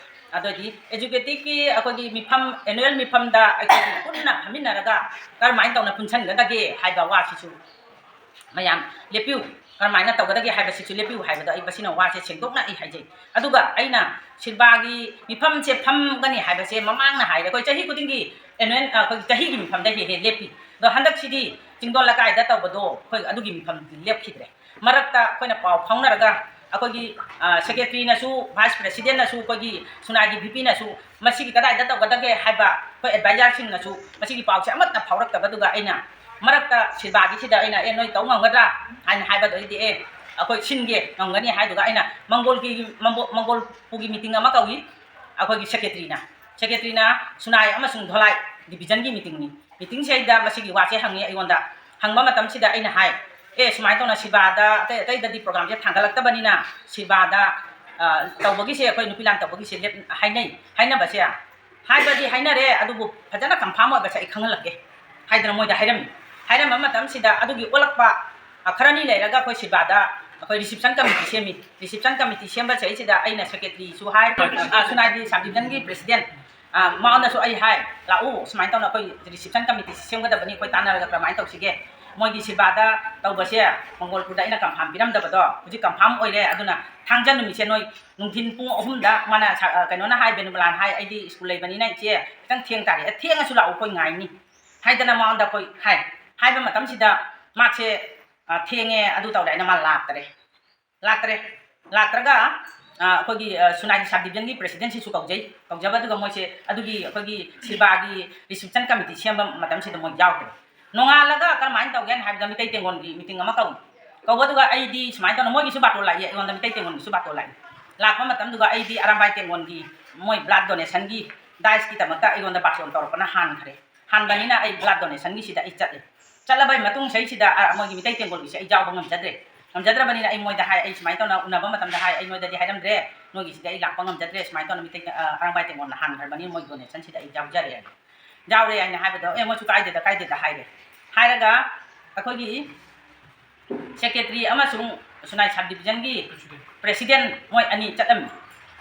ꯑꯗꯨꯗꯤ executiveꯀꯤ ꯑꯩꯈꯣꯏꯒꯤ ꯃꯤꯐꯝ, annual ꯃꯤꯐꯝꯗ ꯑꯩꯈꯣꯏꯒꯤ ꯄꯨꯟꯅ ꯐꯝꯃꯤꯟꯅꯔꯒ ꯀꯔꯝꯍꯥꯏꯅ ꯇꯧꯅ ꯄꯨꯟꯁꯤꯟꯒꯗꯒꯦ ꯍꯥꯏꯕ ꯋꯥꯁꯤꯁꯨ ꯃꯌꯥꯝ ꯂꯦꯞꯄꯤꯌꯨ, ꯀꯔꯝꯍꯥꯏꯅ ꯇꯧꯒꯗꯒꯦ ꯍꯥꯏꯕꯁꯤꯁꯨ ꯂꯦꯞꯄꯤꯌꯨ ꯍꯥꯏꯕꯗꯣ ꯑꯩ ꯃꯁꯤꯅ ꯋꯥꯁꯦ ꯁꯦꯡꯗꯣꯛꯅ ꯑꯩ ꯍꯥꯏꯖꯩ꯫ ꯑꯗꯨꯒ ꯑꯩꯅ ꯁꯤꯜꯕꯥꯒꯤ ꯃꯤꯐꯝꯁꯦ ꯐꯝꯒꯅꯤ ꯍꯥꯏꯕꯁꯦ ꯃꯃꯥꯡꯅ ꯍꯥꯏꯔꯦ, ꯑꯩꯈꯣꯏ ꯆꯍꯤ ꯈꯨꯗꯤꯡꯒꯤ annual, ꯑ, ꯑꯩꯈꯣꯏꯒꯤ ꯆꯍꯤꯒꯤ ꯃꯤꯐꯝꯗ ꯍꯦꯛ ꯍꯦꯛ ꯂꯦꯞꯄꯤ꯫ ꯑꯗꯣ ꯍꯟꯗꯛꯁꯤꯗꯤ ꯆꯤꯡꯗꯣꯟ ꯂꯩꯀꯥꯏꯗ ꯇꯧꯕꯗꯣ ꯑꯩꯈꯣꯏ ꯑꯗꯨꯒꯤ ꯃꯤꯐꯝꯗꯤ ꯂꯦꯞꯈꯤꯗ꯭ꯔꯦ꯫ ꯃꯔꯛꯇ ꯑꯩꯈꯣꯏꯅ ꯄꯥꯎ ꯐꯥꯎꯅꯔꯒ ꯑꯩꯈꯣꯏꯒꯤ, ꯑ, secretaryꯅꯁꯨ, vice presidentꯅꯁꯨ, ꯑꯩꯈꯣꯏꯒꯤ ꯁꯨꯅꯥꯏꯒꯤ VPꯅꯁꯨ ꯃꯁꯤꯒꯤ ꯀꯗꯥꯏꯗ ꯇꯧꯒꯗꯒꯦ ꯍꯥꯏꯕ ꯑꯩꯈꯣꯏ advisorꯁꯤꯡꯅꯁꯨ ꯃꯁꯤꯒꯤ ꯄꯥꯎꯁꯦ ꯑꯃꯠꯇ ꯐꯥꯎꯔꯛꯇꯕꯗꯨꯒ ꯑꯩꯅ ꯃꯔꯛꯇ ꯁꯤꯜꯕꯥꯒꯤꯁꯤꯗ ꯑꯩꯅ, "ꯑꯦ, ꯅꯣꯏ ꯇꯧ ꯉꯝꯒꯗ꯭ꯔꯥ?" ꯍꯥꯏꯅ ꯍꯥꯏꯕꯗꯩꯗꯤ, "ꯑꯦ, ꯑꯩꯈꯣꯏ ꯁꯤꯟꯒꯦ, ꯉꯝꯒꯅꯤ" ꯍꯥꯏꯗꯨꯒ ꯑꯩꯅ ꯃꯪꯒꯣꯜꯒꯤ, ꯃꯪꯒꯣꯜ, ꯃꯪꯒꯣꯜꯄꯨꯒꯤ meeting ꯑꯃ ꯀꯧꯏ ꯑꯩꯈꯣꯏꯒꯤ secretaryꯅ꯫ Secretaryꯅ ꯁꯨꯅꯥꯏ ꯑꯃꯁꯨꯡ ꯙꯣꯂꯥꯏ divisionꯒꯤ meetingꯅꯤ꯫ Meetingꯁꯤꯗꯩꯗ ꯃꯁꯤꯒꯤ ꯋꯥꯁꯦ ꯍꯪꯉꯤ ꯑꯩꯉꯣꯟꯗ꯫ ꯍꯪꯕ ꯃꯇꯝꯁꯤꯗ ꯑꯩꯅ ꯍꯥꯏ, "ꯑꯦ, ꯁꯨꯃꯥꯏꯅ ꯇꯧꯅ ꯁꯤꯜꯕꯥꯗ ꯑꯇꯩ ꯑꯇꯩꯗꯗꯤ programꯁꯦ ꯊꯥꯡꯒꯠꯂꯛꯇꯕꯅꯤꯅ ꯁꯤꯜꯕꯥꯗ, ꯑ, ꯇꯧꯕꯒꯤꯁꯦ ꯑꯩꯈꯣꯏ ꯅꯨꯄꯤ ꯂꯥꯟ ꯇꯧꯕꯒꯤꯁꯦ ꯂꯦꯞ-, ꯍꯥꯏꯅꯩ꯫ ꯍꯥꯏꯅꯕꯁꯦ ꯍꯥꯏꯕꯗꯤ ꯍꯥꯏꯅꯔꯦ, ꯑꯗꯨꯕꯨ ꯐꯖꯅ confirm ꯑꯣꯏꯕꯁꯦ ꯑꯩ ꯈꯪꯍꯜꯂꯛꯀꯦ" ꯍꯥꯏꯗꯅ ꯃꯣꯏꯗ ꯍꯥꯏꯔꯝꯃꯤ꯫ ꯍꯥꯏꯔꯝꯕ ꯃꯇꯝꯁꯤꯗ ꯑꯗꯨꯒꯤ ꯑꯣꯜꯂꯛꯄ, ꯑ, ꯈꯔꯅꯤ ꯂꯩꯔꯒ ꯑꯩꯈꯣꯏ ꯁꯤꯜꯕꯥꯗ, ꯑꯩꯈꯣꯏ reception committee ꯁꯦꯝꯃꯤ꯫ Reception committee ꯁꯦꯝꯕ ꯆꯍꯤꯁꯤꯗ ꯑꯩꯅ secretaryꯁꯨ ꯍꯥꯏ, ꯑ, ꯁꯨꯅꯥꯏꯗꯤ sub divisionꯒꯤ president, ꯑ, ꯃꯉꯣꯟꯗꯁꯨ ꯑꯩ ꯍꯥꯏ, "ꯂꯥꯛꯎ, ꯁꯨꯃꯥꯏꯅ ꯇꯧꯅ ꯑꯩꯈꯣꯏ reception committee ꯁꯦꯝꯒꯗꯕꯅꯤ, ꯑꯩꯈꯣꯏ ꯇꯥꯟꯅꯔꯒ ꯀꯔꯝꯍꯥꯏꯅ ꯇꯧꯁꯤꯒꯦ? ꯃꯣꯏꯒꯤ ꯁꯤꯜꯕꯥꯗ ꯇꯧꯕꯁꯦ ꯃꯪꯒꯣꯜꯄꯨꯔꯗ ꯑꯩꯅ confirm ꯄꯤꯔꯝꯗꯕꯗꯣ ꯍꯧꯖꯤꯛ confirm ꯑꯣꯏꯔꯦ, ꯑꯗꯨꯅ ꯊꯥꯡꯖ ꯅꯨꯃꯤꯠꯁꯦ ꯅꯣꯏ ꯅꯨꯡꯊꯤꯟ ꯄꯨꯡ ꯑꯍꯨꯝꯗ ꯃꯥꯅ ꯁ-, ꯑ, ꯀꯩꯅꯣꯅ ꯍꯥꯏ, ꯕꯦꯅꯨꯕꯂꯥꯅ ꯍꯥꯏ, 'ꯑꯩꯗꯤ school ꯂꯩꯕꯅꯤꯅ ꯏꯆꯦ ꯈꯤꯇꯪ ꯊꯦꯡ ꯇꯥꯔꯦ꯫ ꯑꯦ, ꯊꯦꯡꯉꯁꯨ ꯂꯥꯛꯎ, ꯑꯩꯈꯣꯏ ꯉꯥꯏꯅꯤ,' ꯍꯥꯏꯗꯅ ꯃꯉꯣꯟꯗ ꯑꯩꯈꯣꯏ ꯍꯥꯏ꯫ ꯍꯥꯏꯕ ꯃꯇꯝꯁꯤꯗ ꯃꯥꯁꯦ, ꯑ, "ꯊꯦꯡꯉꯦ, ꯑꯗꯨ ꯇꯧꯔꯦ" ꯍꯥꯏꯅ ꯃꯥ ꯂꯥꯛꯇꯔꯦ꯫ ꯂꯥꯛꯇꯔꯦ꯫ ꯂꯥꯛꯇ꯭ꯔꯒ, ꯑ, ꯑꯩꯈꯣꯏꯒꯤ, ꯑ, ꯁꯨꯅꯥꯏꯒꯤ sub divisionꯒꯤ presidentꯁꯤꯁꯨ ꯀꯧꯖꯩ꯫ ꯀꯧꯖꯕ ꯑꯗꯨꯒ ꯃꯣꯏꯁꯦ ꯑꯗꯨꯒꯤ ꯑꯩꯈꯣꯏꯒꯤ ꯁꯤꯜꯕꯥꯒꯤ reception committee ꯁꯦꯝꯕ ꯃꯇꯝꯁꯤꯗ ꯃꯣꯏ ꯌꯥꯎꯗ꯭ꯔꯦ꯫ ꯅꯣꯡꯉꯥꯜꯂꯒ ꯀꯔꯝꯍꯥꯏꯅ ꯇꯧꯒꯦꯅ ꯍꯥꯏꯕꯗ ꯃꯤꯇꯩ ꯇꯦꯡꯒꯣꯜꯒꯤ meeting ꯑꯃ ꯀꯧꯏ꯫ ꯀꯧꯕꯗꯨꯒ ꯑꯩꯗꯤ ꯁꯨꯃꯥꯏꯅ ꯇꯧꯅ, ꯃꯣꯏꯒꯤꯁꯨ ꯕꯥꯇꯣꯟ ꯂꯥꯛꯏ, ꯑꯩꯉꯣꯟꯗ ꯃꯤꯇꯩ ꯇꯦꯡꯒꯣꯜꯒꯤꯁꯨ ꯕꯥꯇꯣꯟ ꯂꯥꯛꯏ꯫ ꯂꯥꯛꯄ ꯃꯇꯝꯗꯨꯒ ꯑꯩꯗꯤ ꯑꯔꯥꯝꯕꯥꯏ ꯇꯦꯡꯒꯣꯜꯒꯤ ꯃꯣꯏ blood donationꯒꯤ diceꯀꯤꯗꯃꯛꯇ ꯑꯩꯉꯣꯟꯗ ꯕꯥꯇꯣꯟ ꯇꯧꯔꯛꯄꯅ ꯍꯥꯟꯈ꯭ꯔꯦ꯫ ꯍꯥꯟꯕꯅꯤꯅ ꯑꯩ blood donationꯒꯤꯁꯤꯗ ꯑꯩ ꯆꯠꯂꯦ꯫ ꯆꯠꯂꯕꯩ ꯃꯇꯨꯡ ꯁꯤꯗꯩꯁꯤꯗ, ꯑ, ꯃꯣꯏꯒꯤ ꯃꯤꯇꯩ ꯇꯦꯡꯒꯣꯜꯒꯤꯁꯦ ꯑꯩ ꯌꯥꯎꯕ ꯉꯝꯖꯗ꯭ꯔꯦ꯫ ꯉꯝꯖꯗ꯭ꯔꯕꯅꯤꯅ ꯑꯩ ꯃꯣꯏꯗ ꯍꯥꯏ, ꯑꯩ ꯁꯨꯃꯥꯏꯅ ꯇꯧꯅ ꯎꯅꯕ ꯃꯇꯝꯗ ꯍꯥꯏ, "ꯑꯩ ꯅꯣꯏꯗꯗꯤ ꯍꯥꯏꯔꯝꯗ꯭ꯔꯦ, ꯅꯣꯏꯒꯤꯁꯤꯗ ꯑꯩ ꯂꯥꯛꯄ ꯉꯝꯖꯗ꯭ꯔꯦ, ꯁꯨꯃꯥꯏꯅ ꯇꯧꯅ ꯃꯤꯇꯩ, ꯑ, ꯑꯔꯥꯝꯕꯥꯏ ꯇꯦꯡꯒꯣꯜꯅ ꯍꯥꯟꯈ꯭ꯔꯕꯅꯤ, ꯃꯣꯏ donationꯁꯤꯗ ꯑꯩ ꯌꯥꯎꯖꯔꯦ" ꯍꯥꯏꯅ꯫ ꯌꯥꯎꯔꯦ ꯍꯥꯏꯅ ꯍꯥꯏꯕꯗꯣ, "ꯑꯦ, ꯃꯣꯏꯁꯨ ꯀꯥꯏꯗꯦꯗ, ꯀꯥꯏꯗꯦꯗ" ꯍꯥꯏꯔꯦ꯫ ꯍꯥꯏꯔꯒ ꯑꯩꯈꯣꯏꯒꯤ secretary ꯑꯃꯁꯨꯡ ꯁꯨꯅꯥꯏ sub divisionꯒꯤ president ꯃꯣꯏ ꯑꯅꯤ ꯆꯠꯂꯝꯃꯤ꯫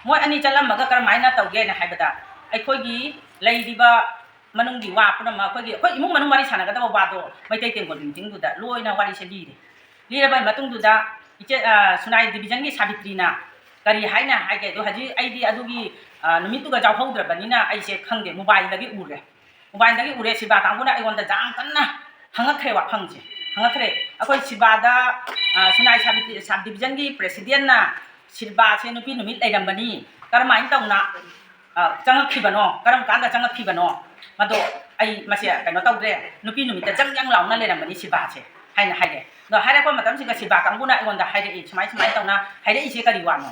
ꯃꯣꯏ ꯑꯅꯤ ꯆꯠꯂꯝꯃꯒ ꯀꯔꯝꯍꯥꯏꯅ ꯇꯧꯒꯦꯅ ꯍꯥꯏꯕꯗ, ꯑꯩꯈꯣꯏꯒꯤ ꯂꯩꯔꯤꯕ ꯃꯅꯨꯡꯒꯤ ꯋꯥ ꯄꯨꯝꯅꯃꯛ, ꯑꯩꯈꯣꯏꯒꯤ, ꯑꯩꯈꯣꯏ ꯏꯃꯨꯡ ꯃꯅꯨꯡ ꯋꯥꯔꯤ ꯁꯥꯟꯅꯒꯗꯕ ꯋꯥꯗꯣ ꯃꯩꯇꯩ ꯇꯦꯡꯒꯣꯜ meetingꯗꯨꯗ ꯂꯣꯏꯅ ꯋꯥꯔꯤꯁꯦ ꯂꯤꯔꯦ꯫ ꯂꯤꯔꯕ ꯃꯇꯨꯡꯗꯨꯗ ꯏꯆꯦ, ꯑ, ꯁꯨꯅꯥꯏ divisionꯒꯤ ꯁꯥꯕꯤꯇ꯭ꯔꯤꯅ ꯀꯔꯤ ꯍꯥꯏꯅ ꯍꯥꯏꯒꯦ? ꯑꯗꯣ ꯍꯧꯖꯤꯛ ꯑꯩꯗꯤ ꯑꯗꯨꯒꯤ, ꯑ, ꯅꯨꯃꯤꯠꯇꯨꯒ ꯌꯥꯎꯍꯧꯗ꯭ꯔꯕꯅꯤꯅ ꯑꯩꯁꯦ ꯈꯪꯗꯦ, mobileꯗꯒꯤ ꯎꯔꯦ꯫ Mobileꯗꯒꯤ ꯎꯔꯦ, ꯁꯤꯜꯕꯥ ꯀꯥꯡꯕꯨꯅ ꯑꯩꯉꯣꯟꯗ ꯌꯥꯝ ꯀꯟꯅ ꯍꯪꯉꯛꯈ꯭ꯔꯦ ꯋꯥꯐꯝꯁꯦ꯫ ꯍꯪꯉꯛꯈ꯭ꯔꯦ꯫ ꯑꯩꯈꯣꯏ ꯁꯤꯜꯕꯥꯗ, ꯑ, ꯁꯨꯅꯥꯏ ꯁꯥꯕꯤꯇ꯭ꯔꯤ, sub divisionꯒꯤ presidentꯅ ꯁꯤꯜꯕꯥꯁꯦ ꯅꯨꯄꯤ ꯅꯨꯃꯤꯠ ꯂꯩꯔꯝꯕꯅꯤ, ꯀꯔꯝꯍꯥꯏꯅ ꯇꯧꯅ, ꯑ, ꯆꯪꯉꯛꯈꯤꯕꯅꯣ, ꯀꯔꯝ ꯀꯥꯟꯗ ꯆꯪꯉꯛꯈꯤꯕꯅꯣ, ꯃꯗꯣ ꯑꯩ ꯃꯁꯦ ꯀꯩꯅꯣ ꯇꯧꯗ꯭ꯔꯦ, ꯅꯨꯄꯤ ꯅꯨꯃꯤꯠꯇ ꯖꯪ ꯖꯪ ꯂꯥꯎꯅ ꯂꯩꯔꯝꯕꯅꯤ ꯁꯤꯜꯕꯥꯁꯦ ꯍꯥꯏꯅ ꯍꯥꯏꯔꯦ꯫ ꯑꯗꯣ ꯍꯥꯏꯔꯛꯄ ꯃꯇꯝꯁꯤꯗ ꯁꯤꯜꯕꯥ ꯀꯥꯡꯕꯨꯅ ꯑꯩꯉꯣꯟꯗ ꯍꯥꯏꯔꯛꯏ, "ꯁꯨꯃꯥꯏ ꯁꯨꯃꯥꯏꯅ ꯇꯧꯅ ꯍꯥꯏꯔꯛꯏꯁꯦ ꯀꯔꯤ ꯋꯥꯅꯣ?"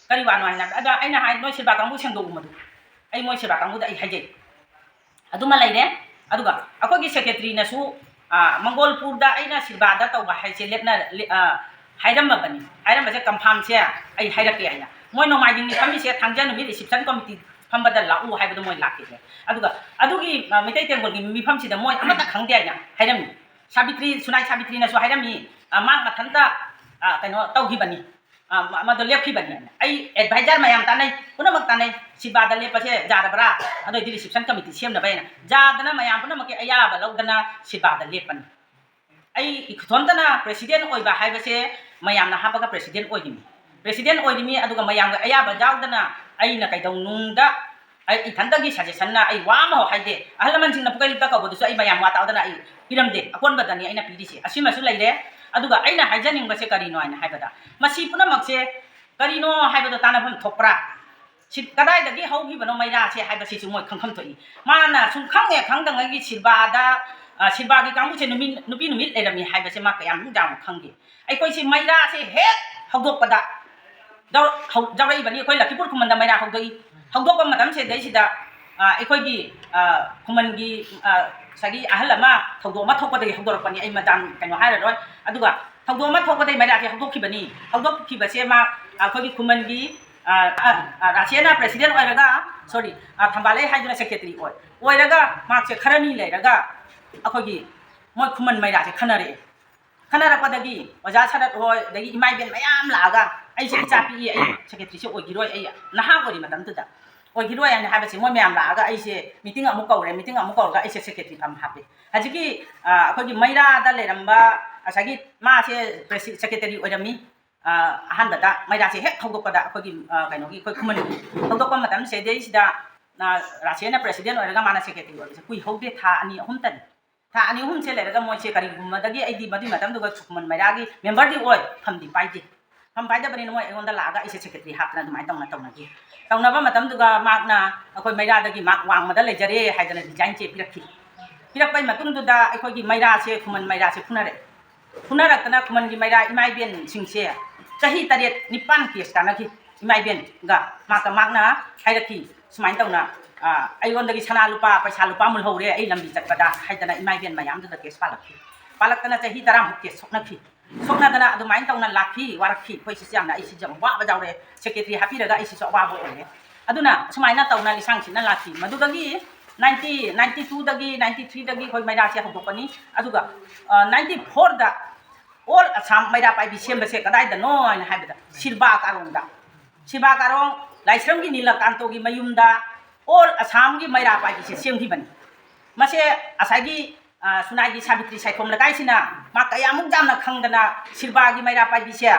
ꯀꯔꯤ ꯋꯥꯅꯣ ꯍꯥꯏꯅ꯫ ꯑꯗ ꯑꯩꯅ ꯍꯥꯏ, "ꯅꯣꯏ ꯁꯤꯜꯕꯥ ꯀꯥꯡꯕꯨ ꯁꯦꯡꯗꯣꯛꯎ ꯃꯗꯨ"꯫ ꯑꯩ ꯃꯣꯏ ꯁꯤꯜꯕꯥ ꯀꯥꯡꯕꯨꯗ ꯑꯩ ꯍꯥꯏꯖꯩ꯫ ꯑꯗꯨꯃ ꯂꯩꯔꯦ꯫ ꯑꯗꯨꯒ ꯑꯩꯈꯣꯏꯒꯤ secretaryꯅꯁꯨ, ꯑ, ꯃꯪꯒꯣꯜꯄꯨꯔꯗ ꯑꯩꯅ ꯁꯤꯜꯕꯥꯗ ꯇꯧꯕ ꯍꯥꯏꯁꯦ ꯂꯦꯞꯅ-, ꯂꯦ-, ꯑ, ꯍꯥꯏꯔꯝꯃꯕꯅꯤ꯫ ꯍꯥꯏꯔꯝꯕꯁꯦ confirmꯁꯦ ꯑꯩ ꯍꯥꯏꯔꯛꯀꯦ ꯍꯥꯏꯅ꯫ ꯃꯣꯏ ꯅꯣꯡꯃꯥꯏꯖꯤꯡꯅꯤ ꯐꯝꯃꯤꯁꯦ, ꯊꯥꯡꯖ ꯅꯨꯃꯤꯠ reception committee ꯐꯝꯕꯗ ꯂꯥꯛꯎ ꯍꯥꯏꯕꯗꯣ ꯃꯣꯏ ꯂꯥꯛꯈꯤꯗ꯭ꯔꯦ꯫ ꯑꯗꯨꯒ ꯑꯗꯨꯒꯤ, ꯑ, ꯃꯩꯇꯩ ꯇꯦꯡꯒꯣꯜꯒꯤ ꯃꯤꯐꯝꯁꯤꯗ ꯃꯣꯏ ꯑꯃꯠꯇ ꯈꯪꯗꯦ ꯍꯥꯏꯅ ꯍꯥꯏꯔꯝꯃꯤ꯫ ꯁꯥꯕꯤꯇ꯭ꯔꯤ, ꯁꯨꯅꯥꯏ ꯁꯥꯕꯤꯇ꯭ꯔꯤꯅꯁꯨ ꯍꯥꯏꯔꯝꯃꯤ, ꯑ, ꯃꯍꯥꯛ ꯃꯊꯟꯇ, ꯑ, ꯀꯩꯅꯣ ꯇꯧꯈꯤꯕꯅꯤ꯫ ꯑ, ꯃ-, ꯃꯗꯣ ꯂꯦꯞꯈꯤꯕꯅꯤ꯫ ꯑꯩ advisor ꯃꯌꯥꯝ ꯇꯥꯟꯅꯩ, ꯄꯨꯝꯅꯃꯛ ꯇꯥꯟꯅꯩ, ꯁꯤꯜꯕꯥꯗ ꯂꯦꯞꯄꯁꯦ ꯌꯥꯔꯕ꯭ꯔꯥ? ꯑꯗꯨ ꯑꯣꯏꯗꯤ reception committee ꯁꯦꯝꯅꯕ ꯍꯥꯏꯅ ꯌꯥꯗꯅ ꯃꯌꯥꯝ ꯄꯨꯝꯅꯃꯛꯀꯤ ꯑꯌꯥꯕ ꯂꯧꯗꯅ ꯁꯤꯜꯕꯥꯗ ꯂꯦꯞꯄꯅꯤ꯫ ꯑꯩ ꯏꯊꯣꯟꯇꯅ president ꯑꯣꯏꯕ ꯍꯥꯏꯕꯁꯦ ꯃꯌꯥꯝꯅ ꯍꯥꯞꯄꯒ president ꯑꯣꯏꯔꯤꯅꯤ꯫ President ꯑꯣꯏꯔꯤꯃꯤ, ꯑꯗꯨꯒ ꯃꯌꯥꯝꯒꯤ ꯑꯌꯥꯕ ꯌꯥꯎꯗꯅ ꯑꯩꯅ ꯀꯩꯗꯧꯅꯨꯡꯗ ꯑꯩ ꯏꯊꯟꯇꯒꯤ suggestionꯅ ꯑꯩ ꯋꯥ ꯑꯃꯐꯥꯎ ꯍꯥꯏꯗꯦ꯫ ꯑꯍꯜ ꯂꯃꯟꯁꯤꯡꯅ ꯄꯨꯀꯩ ꯂꯨꯞꯇ ꯀꯧꯕꯗꯨꯁꯨ ꯑꯩ ꯃꯌꯥꯝ ꯋꯥ ꯇꯥꯗꯅ ꯑꯩ ꯄꯤꯔꯝꯗꯦ꯫ ꯑꯀꯣꯟꯕꯗꯅꯤ ꯑꯩꯅ ꯄꯤꯔꯤꯁꯦ꯫ ꯑꯁꯤꯃꯁꯨ ꯂꯩꯔꯦ꯫ ꯑꯗꯨꯒ ꯑꯩꯅ ꯍꯥꯏꯖꯅꯤꯡꯕꯁꯦ ꯀꯔꯤꯅꯣ ꯍꯥꯏꯅ ꯍꯥꯏꯕꯗ, ꯃꯁꯤ ꯄꯨꯝꯅꯃꯛꯁꯦ ꯀꯔꯤꯅꯣ ꯍꯥꯏꯕꯗꯣ ꯇꯥꯟꯅꯐꯝ ꯊꯣꯛꯄ꯭ꯔꯥ? ꯁꯤ ꯀꯗꯥꯏꯗꯒꯤ ꯍꯧꯈꯤꯕꯅꯣ ꯃꯩꯔꯥꯁꯦ ꯍꯥꯏꯕꯁꯤꯁꯨ ꯃꯣꯏ ꯈꯪꯐꯝ ꯊꯣꯛꯏ꯫ ꯃꯥꯅ ꯁꯨꯝ ꯈꯪꯉꯦ ꯈꯪꯗꯉꯩꯒꯤ ꯁꯤꯜꯕꯥꯗ, ꯑ, ꯁꯤꯜꯕꯥꯒꯤ ꯀꯥꯡꯕꯨꯁꯦ ꯅꯨꯃꯤꯠ, ꯅꯨꯄꯤ ꯅꯨꯃꯤꯠ ꯂꯩꯔꯝꯃꯤ ꯍꯥꯏꯕꯁꯦ ꯃꯥ ꯀꯌꯥꯝ ꯌꯥꯝꯅ ꯈꯪꯒꯦ꯫ ꯑꯩꯈꯣꯏꯁꯤ ꯃꯩꯔꯥꯁꯦ ꯍꯦꯛ ꯍꯧꯗꯣꯛꯄꯗ ꯌꯥꯎꯔ-, ꯍꯧ-, ꯌꯥꯎꯔꯛꯏꯕꯅꯤ꯫ ꯑꯩꯈꯣꯏ ꯂꯛꯈꯤꯄꯨꯔ ꯈꯨꯃꯟꯗ ꯃꯩꯔꯥ ꯍꯧꯗꯣꯛꯏ꯫ ꯍꯧꯗꯣꯛꯄ ꯃꯇꯝꯁꯤꯗꯩꯁꯤꯗ, ꯑ, ꯑꯩꯈꯣꯏꯒꯤ, ꯑ, ꯈꯨꯃꯟꯒꯤ, ꯑ, ꯉꯁꯥꯏꯒꯤ ꯑꯍꯜ ꯑꯃ ꯊꯧꯗꯣꯛ ꯑꯃ ꯊꯣꯛꯄꯗꯒꯤ ꯍꯧꯗꯣꯔꯛꯄꯅꯤ꯫ ꯑꯩ ꯃꯗꯥꯝ ꯀꯩꯅꯣ ꯍꯥꯏꯔꯔꯣꯏ꯫ ꯑꯗꯨꯒ ꯊꯧꯗꯣꯛ ꯑꯃ ꯊꯣꯛꯄꯗꯒꯤ ꯃꯩꯔꯥꯁꯦ ꯍꯧꯗꯣꯛꯈꯤꯕꯅꯤ꯫ ꯍꯧꯗꯣꯛꯈꯤꯕꯁꯦ ꯃꯥ ꯑꯩꯈꯣꯏꯒꯤ ꯈꯨꯃꯟꯒꯤ, ꯑ, ꯑ, ꯑ, ꯔꯥꯆꯦꯅ president ꯑꯣꯏꯔꯒ, sorry, ꯑ, ꯊꯝꯕꯥꯜꯂꯩ ꯍꯥꯏꯗꯨꯅ secretary ꯑꯣꯏ-, ꯑꯣꯏꯔꯒ ꯃꯍꯥꯛꯁꯦ ꯈꯔꯅꯤ ꯂꯩꯔꯒ ꯑꯩꯈꯣꯏꯒꯤ ꯃꯣꯏ ꯈꯨꯃꯟ ꯃꯩꯔꯥꯁꯦ ꯈꯟꯅꯔꯛꯑꯦ꯫ ꯈꯟꯅꯔꯛꯄꯗꯒꯤ ꯑꯣꯖꯥ ꯁꯔꯠ ꯍꯣꯏ, ꯑꯗꯒꯤ ꯏꯃꯥ ꯏꯕꯦꯟ ꯃꯌꯥꯝ ꯂꯥꯛꯑꯒ, "ꯑꯩꯁꯦ ꯏꯆꯥ ꯄꯤꯛꯏ, ꯑꯩ secretaryꯁꯦ ꯑꯣꯏꯈꯤꯔꯣꯏ, ꯑꯩ ꯅꯍꯥ ꯑꯣꯏꯔꯤ ꯃꯇꯝꯗꯨꯗ, ꯑꯣꯏꯈꯤꯔꯣꯏ" ꯍꯥꯏꯅ ꯍꯥꯏꯕꯁꯦ, ꯃꯣꯏ ꯃꯌꯥꯝ ꯂꯥꯛꯑꯒ ꯑꯩꯁꯦ meeting ꯑꯃꯨꯛ ꯀꯧꯔꯦ꯫ Meeting ꯑꯃꯨꯛ ꯀꯧꯔꯒ ꯑꯩꯁꯦ secretary ꯐꯝ ꯍꯥꯞꯄꯦ꯫ ꯍꯧꯖꯤꯛꯀꯤ, ꯑ, ꯑꯩꯈꯣꯏꯒꯤ ꯃꯩꯔꯥꯗ ꯂꯩꯔꯝꯕ ꯉꯁꯥꯏꯒꯤ ꯃꯥꯁꯦ presi-, secretary ꯑꯣꯏꯔꯝꯃꯤ꯫ ꯑ, ꯑꯍꯥꯟꯕꯗ ꯃꯩꯔꯥꯁꯦ ꯍꯦꯛ ꯍꯧꯗꯣꯛꯄꯗ ꯑꯩꯈꯣꯏꯒꯤ, ꯑ, ꯀꯩꯅꯣꯒꯤ ꯑꯩꯈꯣꯏ ꯈꯨꯃꯟꯒꯤ ꯍꯧꯗꯣꯛꯄ ꯃꯇꯝꯁꯤꯗꯩꯁꯤꯗ, ꯑ, ꯔꯥꯆꯦꯅ president ꯑꯣꯏꯔꯒ ꯃꯥꯅ secretary ꯑꯣꯏꯕꯁꯦ ꯀꯨꯏꯍꯧꯗꯦ, ꯊꯥ ꯑꯅꯤ ꯑꯍꯨꯝꯇꯅꯤ꯫ ꯊꯥ ꯑꯅꯤ ꯑꯍꯨꯝꯁꯦ ꯂꯩꯔꯒ ꯃꯣꯏꯁꯦ ꯀꯔꯤꯒꯨꯝꯕꯗꯒꯤ ꯑꯩꯗꯤ ꯃꯗꯨꯒꯤ ꯃꯇꯝꯗꯨꯒ ꯈꯨꯃꯟ ꯃꯩꯔꯥꯒꯤ memberꯗꯤ ꯑꯣꯏ, ꯐꯝꯗꯤ ꯄꯥꯏꯗꯦ꯫ ꯐꯝ ꯄꯥꯏꯗꯕꯅꯤꯅ ꯃꯣꯏ ꯑꯩꯉꯣꯟꯗ ꯂꯥꯛꯑꯒ ꯑꯩꯁꯦ secretary ꯍꯥꯞꯇꯅ ꯑꯗꯨꯃꯥꯏꯅ ꯇꯧꯅ ꯇꯧꯅꯈꯤ꯫ ꯇꯧꯅꯕ ꯃꯇꯝꯗꯨꯒ ꯃꯍꯥꯛꯅ ꯑꯩꯈꯣꯏ ꯃꯩꯔꯥꯗꯒꯤ ꯃꯍꯥꯛ ꯋꯥꯡꯃꯗ ꯂꯩꯖꯔꯦ ꯍꯥꯏꯗꯅ resign ꯆꯦ ꯄꯤꯔꯛꯈꯤ꯫ ꯄꯤꯔꯛꯄꯩ ꯃꯇꯨꯡꯗꯨꯗ ꯑꯩꯈꯣꯏꯒꯤ ꯃꯩꯔꯥꯁꯦ, ꯈꯨꯃꯟ ꯃꯩꯔꯥꯁꯦ ꯐꯨꯅꯔꯦ꯫ ꯐꯨꯅꯔꯛꯇꯅ ꯈꯨꯃꯟꯒꯤ ꯃꯩꯔꯥ ꯏꯃꯥ ꯏꯕꯦꯟꯁꯤꯡꯁꯦ ꯆꯍꯤ ꯇꯔꯦꯠ ꯅꯤꯄꯥꯟ case ꯀꯥꯟꯅꯈꯤ꯫ ꯏꯃꯥ ꯏꯕꯦꯟꯒ ꯃꯍꯥꯛꯀ ꯃꯍꯥꯛꯅ ꯍꯥꯏꯔꯛꯈꯤ, ꯁꯨꯃꯥꯏꯅ ꯇꯧꯅ, ꯑ, "ꯑꯩꯉꯣꯟꯗꯒꯤ ꯁꯅꯥ ꯂꯨꯄꯥ, ꯄꯩꯁꯥ ꯂꯨꯄꯥ ꯃꯨꯜꯍꯧꯔꯦ ꯑꯩ ꯂꯝꯕꯤ ꯆꯠꯄꯗ" ꯍꯥꯏꯗꯅ ꯏꯃꯥ ꯏꯕꯦꯟ ꯃꯌꯥꯝꯗꯨꯗ case ꯄꯥꯜꯂꯛꯈꯤ꯫ ꯄꯥꯜꯂꯛꯇꯅ ꯆꯍꯤ ꯇꯔꯥꯃꯨꯛ case ꯁꯣꯛꯅꯈꯤ꯫ ꯁꯣꯛꯅꯗꯅ ꯑꯗꯨꯃꯥꯏꯅ ꯇꯧꯅ ꯂꯥꯛꯈꯤ, ꯋꯥꯔꯛꯈꯤ꯫ ꯑꯩꯈꯣꯏ ꯁꯤꯁꯦ ꯌꯥꯝꯅ, ꯑꯩ ꯁꯤꯁꯦ ꯌꯥꯝ ꯋꯥꯕ ꯌꯥꯎꯔꯦ, secretary ꯍꯥꯞꯄꯤꯔꯒ ꯑꯩ ꯁꯤꯁꯨ ꯑꯋꯥꯕ ꯑꯣꯏꯔꯦ꯫ ꯑꯗꯨꯅ ꯁꯨꯃꯥꯏꯅ ꯇꯧꯅ ꯂꯤꯁꯥꯡ ꯁꯤꯠꯅ ꯂꯥꯛꯈꯤ꯫ ꯃꯗꯨꯗꯒꯤ ninety, ninety twoꯗꯒꯤ, ninety threeꯗꯒꯤ ꯑꯩꯈꯣꯏ ꯃꯩꯔꯥꯁꯦ ꯍꯧꯗꯣꯛꯄꯅꯤ꯫ ꯑꯗꯨꯒ, ꯑ, ninety fourꯗ ꯑꯣꯜ ꯑꯁꯥꯝ ꯃꯩꯔꯥ ꯄꯥꯏꯕꯤ ꯁꯦꯝꯕꯁꯦ ꯀꯗꯥꯏꯗꯅꯣ ꯍꯥꯏꯅ ꯍꯥꯏꯕꯗ ꯁꯤꯜꯕꯥ ꯀꯥꯔꯣꯡꯗ, ꯁꯤꯜꯕꯥ ꯀꯥꯔꯣꯡ ꯂꯥꯏꯁ꯭ꯔꯝꯒꯤ ꯅꯤꯂꯀꯥꯟꯇꯣꯒꯤ ꯃꯌꯨꯝꯗ ꯑꯣꯜ ꯑꯁꯥꯝꯒꯤ ꯃꯩꯔꯥ ꯄꯥꯏꯕꯤꯁꯦ ꯁꯦꯝꯈꯤꯕꯅꯤ꯫ ꯃꯁꯦ ꯉꯁꯥꯏꯒꯤ, ꯑ, ꯁꯨꯅꯥꯏꯒꯤ ꯁꯥꯕꯤꯇ꯭ꯔꯤ ꯁꯥꯏꯈꯣꯝ ꯂꯩꯀꯥꯏꯁꯤꯅ ꯃꯥ ꯀꯌꯥꯃꯨꯛ ꯌꯥꯝꯅ ꯈꯪꯗꯅ ꯁꯤꯜꯕꯥꯒꯤ ꯃꯩꯔꯥ ꯄꯥꯏꯕꯤꯁꯦ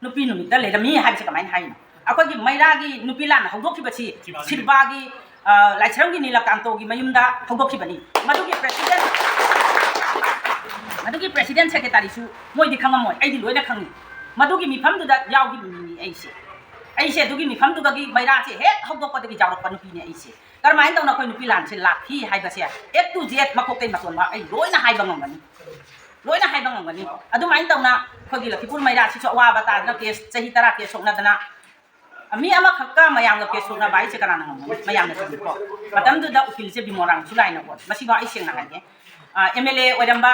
ꯅꯨꯄꯤ ꯅꯨꯃꯤꯠꯇ ꯂꯩꯔꯝꯃꯤ ꯍꯥꯏꯕꯁꯦ ꯀꯃꯥꯏꯅ ꯍꯥꯏꯅꯣ? ꯑꯩꯈꯣꯏꯒꯤ ꯃꯩꯔꯥꯒꯤ ꯅꯨꯄꯤ ꯂꯥꯟ ꯍꯧꯗꯣꯛꯈꯤꯕꯁꯤ ꯁꯤꯜꯕꯥꯒꯤ, ꯑ, ꯂꯥꯏꯁ꯭ꯔꯝꯒꯤ ꯅꯤꯂꯀꯥꯟꯇꯣꯒꯤ ꯃꯌꯨꯝꯗ ꯍꯧꯗꯣꯛꯈꯤꯕꯅꯤ꯫ ꯃꯗꯨꯒꯤ president, ꯃꯗꯨꯒꯤ president secretaryꯁꯨ ꯃꯣꯏꯗꯤ ꯈꯪꯉꯝꯃꯣꯏ, ꯑꯩꯗꯤ ꯂꯣꯏꯅ ꯈꯪꯉꯤ꯫ ꯃꯗꯨꯒꯤ ꯃꯤꯐꯝꯗꯨꯗ ꯌꯥꯎꯈꯤꯕ ꯃꯤꯅꯤ ꯑꯩꯁꯦ꯫ ꯑꯩꯁꯦ ꯑꯗꯨꯒꯤ ꯃꯤꯐꯝꯗꯨꯗꯒꯤ ꯃꯩꯔꯥꯁꯦ ꯍꯦꯛ ꯍꯧꯗꯣꯛꯄꯗꯒꯤ ꯌꯥꯎꯔꯛꯄ ꯅꯨꯄꯤꯅꯤ ꯑꯩꯁꯦ꯫ ꯀꯔꯝꯍꯥꯏꯅ ꯇꯧꯅ ꯑꯩꯈꯣꯏ ꯅꯨꯄꯤ ꯂꯥꯟꯁꯦ ꯂꯥꯛꯈꯤ ꯍꯥꯏꯕꯁꯦ A to Z ꯃꯀꯣꯛꯇꯩ ꯃꯇꯣꯟ ꯐꯥꯎ ꯑꯩ ꯂꯣꯏꯅ ꯍꯥꯏꯕ ꯉꯝꯒꯅꯤ꯫ ꯂꯣꯏꯅ ꯍꯥꯏꯕ ꯉꯝꯒꯅꯤ꯫ ꯑꯗꯨꯃꯥꯏꯅ ꯇꯧꯅ ꯑꯩꯈꯣꯏꯒꯤ ꯂꯛꯈꯤꯄꯨꯔ ꯃꯩꯔꯥꯁꯤꯁꯨ ꯑꯋꯥꯕ ꯇꯥꯗꯅ case ꯆꯍꯤ ꯇꯔꯥ case ꯁꯣꯛꯅꯗꯅ ꯃꯤ ꯑꯃꯈꯛꯀ ꯃꯌꯥꯝꯒ case ꯁꯣꯛꯅꯕ ꯍꯥꯏꯁꯦ ꯀꯅꯥꯅ ꯉꯝꯒꯅꯤ? ꯃꯌꯥꯝꯅ ꯆꯨꯝꯃꯤꯀꯣ꯫ ꯃꯇꯝꯗꯨꯗ ꯎꯀꯤꯜꯁꯦ ꯕꯤꯃꯣꯔꯥꯡ ꯁꯨꯔꯥꯏꯅ ꯑꯣꯏ꯫ ꯃꯁꯤꯐꯥꯎ ꯑꯩ ꯁꯦꯡꯅ ꯍꯥꯏꯒꯦ꯫ ꯑ, MLA ꯑꯣꯏꯔꯝꯕ,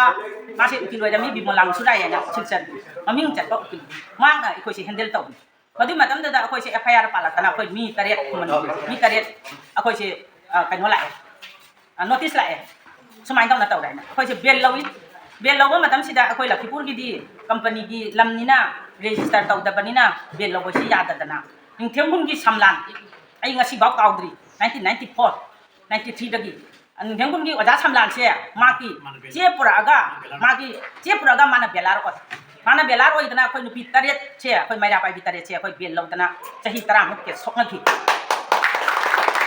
ꯃꯥꯁꯦ ꯎꯀꯤꯜ ꯑꯣꯏꯔꯝꯃꯤ, ꯕꯤꯃꯣꯔꯥꯡ ꯁꯨꯔꯥꯏ ꯍꯥꯏꯅ ꯁꯤꯜꯆꯔꯒꯤ ꯃꯃꯤꯡ ꯆꯠꯄ ꯎꯀꯤꯜ꯫ ꯃꯍꯥꯛꯅ ꯑꯩꯈꯣꯏꯁꯦ handle ꯇꯧꯕꯤ꯫ ꯃꯗꯨꯒꯤ ꯃꯇꯝꯗꯨꯗ ꯑꯩꯈꯣꯏꯁꯦ FIR ꯄꯥꯜꯂꯛꯇꯅ ꯑꯩꯈꯣꯏ ꯃꯤ ꯇꯔꯦꯠ ꯈꯨꯃꯟ, ꯃꯤ ꯇꯔꯦꯠ ꯑꯩꯈꯣꯏꯁꯦ, ꯑ, ꯀꯩꯅꯣ ꯂꯥꯛꯑꯦ, ꯑ, notice ꯂꯥꯛꯑꯦ꯫ ꯁꯨꯃꯥꯏꯅ ꯇꯧꯅ ꯇꯧꯔꯦ ꯍꯥꯏꯅ꯫ ꯑꯩꯈꯣꯏꯁꯦ bail ꯂꯧꯏ꯫ Bail ꯂꯧꯕ ꯃꯇꯝꯁꯤꯗ ꯑꯩꯈꯣꯏ ꯂꯛꯈꯤꯄꯨꯔꯒꯤꯗꯤ companyꯒꯤ ꯂꯝꯅꯤꯅ register ꯇꯧꯗꯕꯅꯤꯅ bail ꯂꯧꯕꯁꯤ ꯌꯥꯗꯗꯅ ꯅꯤꯡꯊꯦꯝꯕꯨꯡꯒꯤ ꯁꯝꯂꯥꯟ ꯑꯩ ꯉꯁꯤꯐꯥꯎ ꯀꯥꯎꯗ꯭ꯔꯤ꯫ Nineteen ninety four, ninety threeꯗꯒꯤ ꯅꯤꯡꯊꯦꯝꯕꯨꯡꯒꯤ ꯑꯣꯖꯥ ꯁꯝꯂꯥꯟꯁꯦ ꯃꯥꯒꯤ ꯆꯦ ꯄꯨꯔꯛꯑꯒ, ꯃꯥꯒꯤ ꯆꯦ ꯄꯨꯔꯛꯑꯒ ꯃꯥꯅ ꯕꯦꯂꯥꯔ ꯑꯣꯏ꯫ ꯃꯥꯅ ꯕꯦꯂꯥꯔ ꯑꯣꯏꯗꯅ ꯑꯩꯈꯣꯏ ꯅꯨꯄꯤ ꯇꯔꯦꯠꯁꯦ, ꯑꯩꯈꯣꯏ ꯃꯩꯔꯥ ꯄꯥꯏꯕꯤ ꯇꯔꯦꯠꯁꯦ ꯑꯩꯈꯣꯏ bail ꯂꯧꯗꯅ ꯆꯍꯤ ꯇꯔꯥꯃꯨꯛ case ꯁꯣꯛꯅꯈꯤ꯫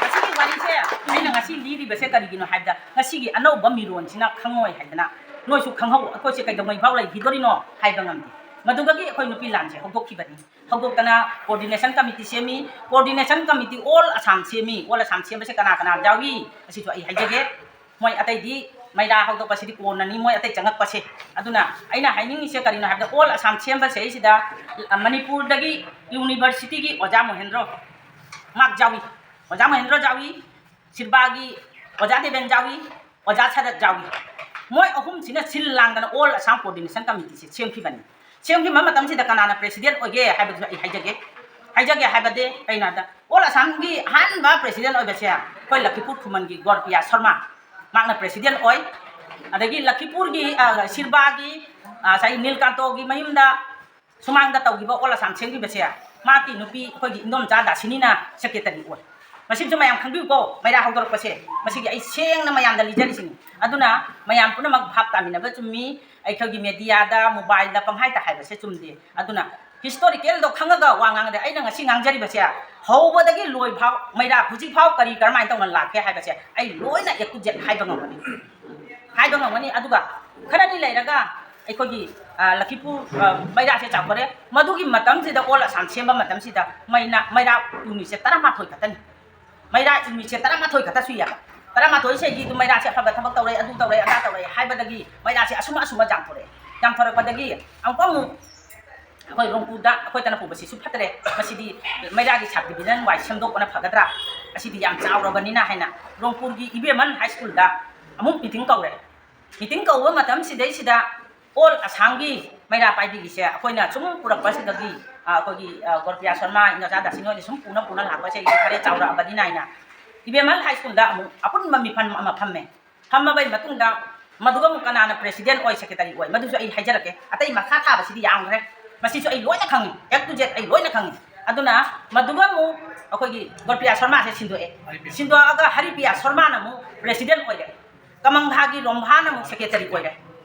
ꯃꯁꯤꯒꯤ ꯋꯥꯔꯤꯁꯦ ꯑꯩꯅ ꯉꯁꯤ ꯂꯤꯔꯤꯕꯁꯦ ꯀꯔꯤꯒꯤꯅꯣ ꯍꯥꯏꯕꯗ, ꯉꯁꯤꯒꯤ ꯑꯅꯧꯕ ꯃꯤꯔꯣꯟꯁꯤꯅ ꯈꯪꯉꯣꯏ ꯍꯥꯏꯗꯅ ꯅꯣꯏꯁꯨ ꯈꯪꯍꯧ, ꯑꯩꯈꯣꯏꯁꯦ ꯀꯩꯗꯧꯉꯩ ꯐꯥꯎ ꯂꯩꯈꯤꯗꯣꯔꯤꯅꯣ ꯍꯥꯏꯕ ꯉꯝꯗꯦ꯫ ꯃꯗꯨꯗꯒꯤ ꯑꯩꯈꯣꯏ ꯅꯨꯄꯤ ꯂꯥꯟꯁꯦ ꯍꯧꯗꯣꯛꯈꯤꯕꯅꯤ꯫ ꯍꯧꯗꯣꯛꯇꯅ coordination committee ꯁꯦꯝꯃꯤ꯫ Coordination committee all Assam ꯁꯦꯝꯃꯤ꯫ All Assam ꯁꯦꯝꯕꯁꯦ ꯀꯅꯥ ꯀꯅꯥ ꯌꯥꯎꯏ? ꯑꯁꯤꯁꯨ ꯑꯩ ꯍꯥꯏꯖꯒꯦ꯫ ꯃꯣꯏ ꯑꯇꯩꯗꯤ ꯃꯩꯔꯥ ꯍꯧꯗꯣꯛꯄꯁꯤꯗꯤ ꯀꯣꯟꯅꯅꯤ, ꯃꯣꯏ ꯑꯇꯩ ꯆꯪꯉꯛꯄꯁꯦ꯫ ꯑꯗꯨꯅ ꯑꯩꯅ ꯍꯥꯏꯅꯤꯡꯉꯤꯁꯦ ꯀꯔꯤꯅꯣ ꯍꯥꯏꯕꯗ, all Assam ꯁꯦꯝꯕꯁꯤꯗꯩꯁꯤꯗ, ꯑ, ꯃꯅꯤꯄꯨꯔꯗꯒꯤ universityꯒꯤ ꯑꯣꯖꯥ ꯃꯣꯍꯦꯟꯗ꯭ꯔꯣ ꯃꯍꯥꯛ ꯌꯥꯎꯏ, ꯑꯣꯖꯥ ꯃꯣꯍꯦꯟꯗ꯭ꯔꯣ ꯌꯥꯎꯏ, ꯁꯤꯜꯕꯥꯒꯤ ꯑꯣꯖꯥ ꯗꯦꯕꯦꯟ ꯌꯥꯎꯏ, ꯑꯣꯖꯥ ꯁꯔꯠ ꯌꯥꯎꯏ꯫ ꯃꯣꯏ ꯑꯍꯨꯝꯁꯤꯅ ꯁꯤꯜ ꯂꯥꯡꯗꯅ all Assam coordination committeeꯁꯦ ꯁꯦꯝꯈꯤꯕꯅꯤ꯫ ꯁꯦꯝꯈꯤꯕ ꯃꯇꯝꯁꯤꯗ ꯀꯅꯥꯅ president ꯑꯣꯏꯒꯦ ꯍꯥꯏꯕꯗꯨꯁꯨ ꯑꯩ ꯍꯥꯏꯖꯒꯦ꯫ ꯍꯥꯏꯖꯒꯦ ꯍꯥꯏꯕꯗꯤ ꯀꯩꯅꯣ ꯍꯥꯏꯕꯗ, all Assamꯒꯤ ꯑꯍꯥꯟꯕ president ꯑꯣꯏꯕꯁꯦ ꯑꯩꯈꯣꯏ ꯂꯛꯈꯤꯄꯨꯔ ꯈꯨꯃꯟꯒꯤ ꯒꯣꯔꯄꯤꯌꯥ ꯁꯔꯃ, ꯃꯍꯥꯛꯅ president ꯑꯣꯏ꯫ ꯑꯗꯒꯤ ꯂꯛꯈꯤꯄꯨꯔꯒꯤ, ꯑ, ꯁꯤꯜꯕꯥꯒꯤ ꯉꯁꯥꯏ ꯅꯤꯜꯀꯥꯟꯇꯣꯒꯤ ꯃꯌꯨꯝꯗ ꯁꯨꯃꯥꯡꯗ ꯇꯧꯈꯤꯕ ꯑꯣꯜ ꯑꯁꯥꯝ ꯁꯦꯝꯈꯤꯕꯁꯦ, ꯃꯍꯥꯛꯀꯤ ꯅꯨꯄꯤ ꯑꯩꯈꯣꯏꯒꯤ ꯏꯟꯗꯣꯝꯆꯥ ꯗꯥꯁꯤꯅꯤꯅ ꯁꯦꯀ꯭ꯔꯦꯇꯔꯤ ꯑꯣꯏ꯫ ꯃꯁꯤꯁꯨ ꯃꯌꯥꯝ ꯈꯪꯕꯤꯌꯨꯀꯣ, ꯃꯩꯔꯥ ꯍꯧꯗꯣꯔꯛꯄꯁꯦ꯫ ꯃꯁꯤꯒꯤ ꯑꯩ ꯁꯦꯡꯅ ꯃꯌꯥꯝꯗ ꯂꯤꯖꯔꯤꯁꯤꯅꯤ꯫ ꯑꯗꯨꯅ ꯃꯌꯥꯝ ꯄꯨꯝꯅꯃꯛ ꯚꯥꯞ ꯇꯥꯃꯤꯟꯅꯕ ꯆꯨꯝꯃꯤ꯫ ꯑꯩꯈꯣꯏꯒꯤ ꯃꯦꯗꯤꯌꯥꯗ, ꯃꯣꯕꯥꯏꯜꯗ ꯄꯪꯍꯥꯏꯗ ꯍꯥꯏꯕꯁꯦ ꯆꯨꯝꯗꯦ꯫ ꯑꯗꯨꯅ ꯍꯤꯁꯇꯣꯔꯤꯀꯦꯜꯗꯣ ꯈꯪꯉꯒ ꯋꯥ ꯉꯥꯡꯗꯦ꯫ ꯑꯩꯅ ꯉꯁꯤ ꯉꯥꯡꯖꯔꯤꯕꯁꯦ ꯍꯧꯕꯗꯒꯤ ꯂꯣꯏ ꯐꯥꯎ, ꯃꯩꯔꯥ ꯍꯧꯖꯤꯛ ꯐꯥꯎ ꯀꯔꯤ ꯀꯔꯝꯍꯥꯏꯅ ꯇꯧꯅ ꯂꯥꯛꯀꯦ ꯍꯥꯏꯕꯁꯦ ꯑꯩ ꯂꯣꯏꯅ A to Z ꯍꯥꯏꯕ ꯉꯝꯒꯅꯤ, ꯍꯥꯏꯕ ꯉꯝꯒꯅꯤ꯫ ꯑꯗꯨꯒ ꯈꯔꯗꯤ ꯂꯩꯔꯒ ꯑꯩꯈꯣꯏꯒꯤ, ꯑ, ꯂꯈꯤꯄꯨꯔ, ꯑ, ꯃꯩꯔꯥꯁꯦ ꯆꯥꯎꯊꯣꯔꯛꯑꯦ꯫ ꯃꯗꯨꯒꯤ ꯃꯇꯝꯁꯤꯗ ꯑꯣꯜ ꯑꯁꯥꯝ ꯁꯦꯝꯕ ꯃꯇꯝꯁꯤꯗ ꯃꯩꯅ, ꯃꯩꯔꯥ ꯌꯨꯅꯤꯠꯁꯦ ꯇꯔꯥꯃꯥꯊꯣꯏ ꯈꯛꯇꯅꯤ꯫ ꯃꯩꯔꯥ ꯌꯨꯅꯤꯠꯁꯦ ꯇꯔꯥꯃꯥꯊꯣꯏ ꯈꯛꯇ ꯁꯨꯏꯌꯦꯕ꯫ ꯇꯔꯥꯃꯥꯊꯣꯏꯁꯤꯒꯤ ꯑꯗꯨꯝ ꯃꯩꯔꯥꯁꯦ ꯑꯐꯕ ꯊꯕꯛ ꯇꯧꯔꯦ, ꯑꯗꯨ ꯇꯧꯔꯦ, ꯑꯗꯥ ꯇꯧꯔꯦ ꯍꯥꯏꯕꯗꯒꯤ ꯃꯩꯔꯥꯁꯦ ꯑꯁꯨꯝ ꯑꯁꯨꯝ ꯌꯥꯝꯊꯣꯔꯛꯑꯦ꯫ ꯌꯥꯝꯊꯣꯔꯛꯄꯗꯒꯤ ꯑꯃꯨꯛꯀ ꯑꯃꯨꯛ ꯑꯩꯈꯣꯏ ꯔꯣꯡꯄꯨꯔꯗ ꯑꯩꯈꯣꯏ ꯇꯅꯄꯨꯕꯁꯤꯁꯨ ꯐꯠꯇ꯭ꯔꯦ, ꯃꯁꯤꯗꯤ ꯃꯩꯔꯥꯒꯤ ꯁꯕ ꯗꯤꯕꯤꯖꯟ ꯋꯥꯏ ꯁꯦꯝꯗꯣꯛꯄꯅ ꯐꯒꯗ꯭ꯔꯥ, ꯑꯁꯤꯗꯤ ꯌꯥꯝ ꯆꯥꯎꯔꯕꯅꯤꯅ ꯍꯥꯏꯅ ꯔꯣꯡꯄꯨꯔꯒꯤ ꯏꯕꯦꯝꯍꯜ ꯍꯥꯏ ꯁ꯭ꯀꯨꯜꯗ ꯑꯃꯨꯛ ꯃꯤꯇꯤꯡ ꯀꯧꯔꯦ꯫ ꯃꯤꯇꯤꯡ ꯀꯧꯕ ꯃꯇꯝꯁꯤꯗꯩꯁꯤꯗ ꯑꯣꯜ ꯑꯁꯥꯝꯒꯤ ꯃꯩꯔꯥ ꯄꯥꯏꯕꯤꯒꯤꯁꯦ ꯑꯩꯈꯣꯏꯅ ꯁꯨꯝ ꯄꯨꯔꯛꯄꯁꯤꯗꯒꯤ, ꯑ, ꯑꯩꯈꯣꯏꯒꯤ, ꯑ, ꯒꯣꯔꯄꯤꯌꯥ ꯁꯔꯃ, ꯏꯟꯗꯣꯆꯥ ꯗꯥꯁꯤꯅꯤ ꯍꯣꯏꯅ ꯁꯨꯝ ꯄꯨꯅ ꯄꯨꯅ ꯂꯥꯛꯄꯁꯦ ꯑꯩꯁꯦ ꯈꯔ ꯆꯥꯎꯔꯛꯑꯕꯅꯤꯅ ꯍꯥꯏꯅ ꯏꯕꯦꯝꯍꯜ ꯍꯥꯏ ꯁ꯭ꯀꯨꯜꯗ ꯑꯃꯨꯛ ꯑꯄꯨꯟꯕ ꯃꯤꯐꯝ ꯑꯃ ꯐꯝꯃꯦ꯫ ꯐꯝꯃꯕꯩ ꯃꯇꯨꯡꯗ ꯃꯗꯨꯒ ꯑꯃꯨꯛ ꯀꯅꯥꯅ ꯄ꯭ꯔꯦꯁꯤꯗꯦꯟ ꯑꯣꯏ, ꯁꯦꯀ꯭ꯔꯦꯇꯔꯤ ꯑꯣꯏ, ꯃꯗꯨꯁꯨ ꯑꯩ ꯍꯥꯏꯖꯔꯛꯀꯦ꯫ ꯑꯇꯩ ꯃꯈꯥ ꯊꯥꯕꯁꯤꯗꯤ ꯌꯥꯝꯈ꯭ꯔꯦ꯫ ꯃꯁꯤꯁꯨ ꯑꯩ ꯂꯣꯏꯅ ꯈꯪꯉꯤ, A to Z ꯑꯩ ꯂꯣꯏꯅ ꯈꯪꯉꯤ꯫ ꯑꯗꯨꯅ ꯃꯗꯨꯒ ꯑꯃꯨꯛ ꯑꯩꯈꯣꯏꯒꯤ ꯒꯣꯔꯄꯤꯌꯥ ꯁꯔꯃꯥꯁꯦ ꯁꯤꯟꯗꯣꯛꯑꯦ꯫ ꯁꯤꯟꯗꯣꯛꯑꯒ ꯍꯔꯤꯄꯤꯌꯥ ꯁꯔꯃꯥꯅ ꯑꯃꯨꯛ ꯄ꯭ꯔꯦꯁꯤꯗꯦꯟ ꯑꯣꯏꯔꯦ꯫ ꯀꯃꯪꯘꯥꯒꯤ ꯔꯣꯝꯚꯥꯅ ꯑꯃꯨꯛ ꯁꯦꯀ꯭ꯔꯦꯇꯔꯤ ꯑꯣꯏꯔꯦ꯫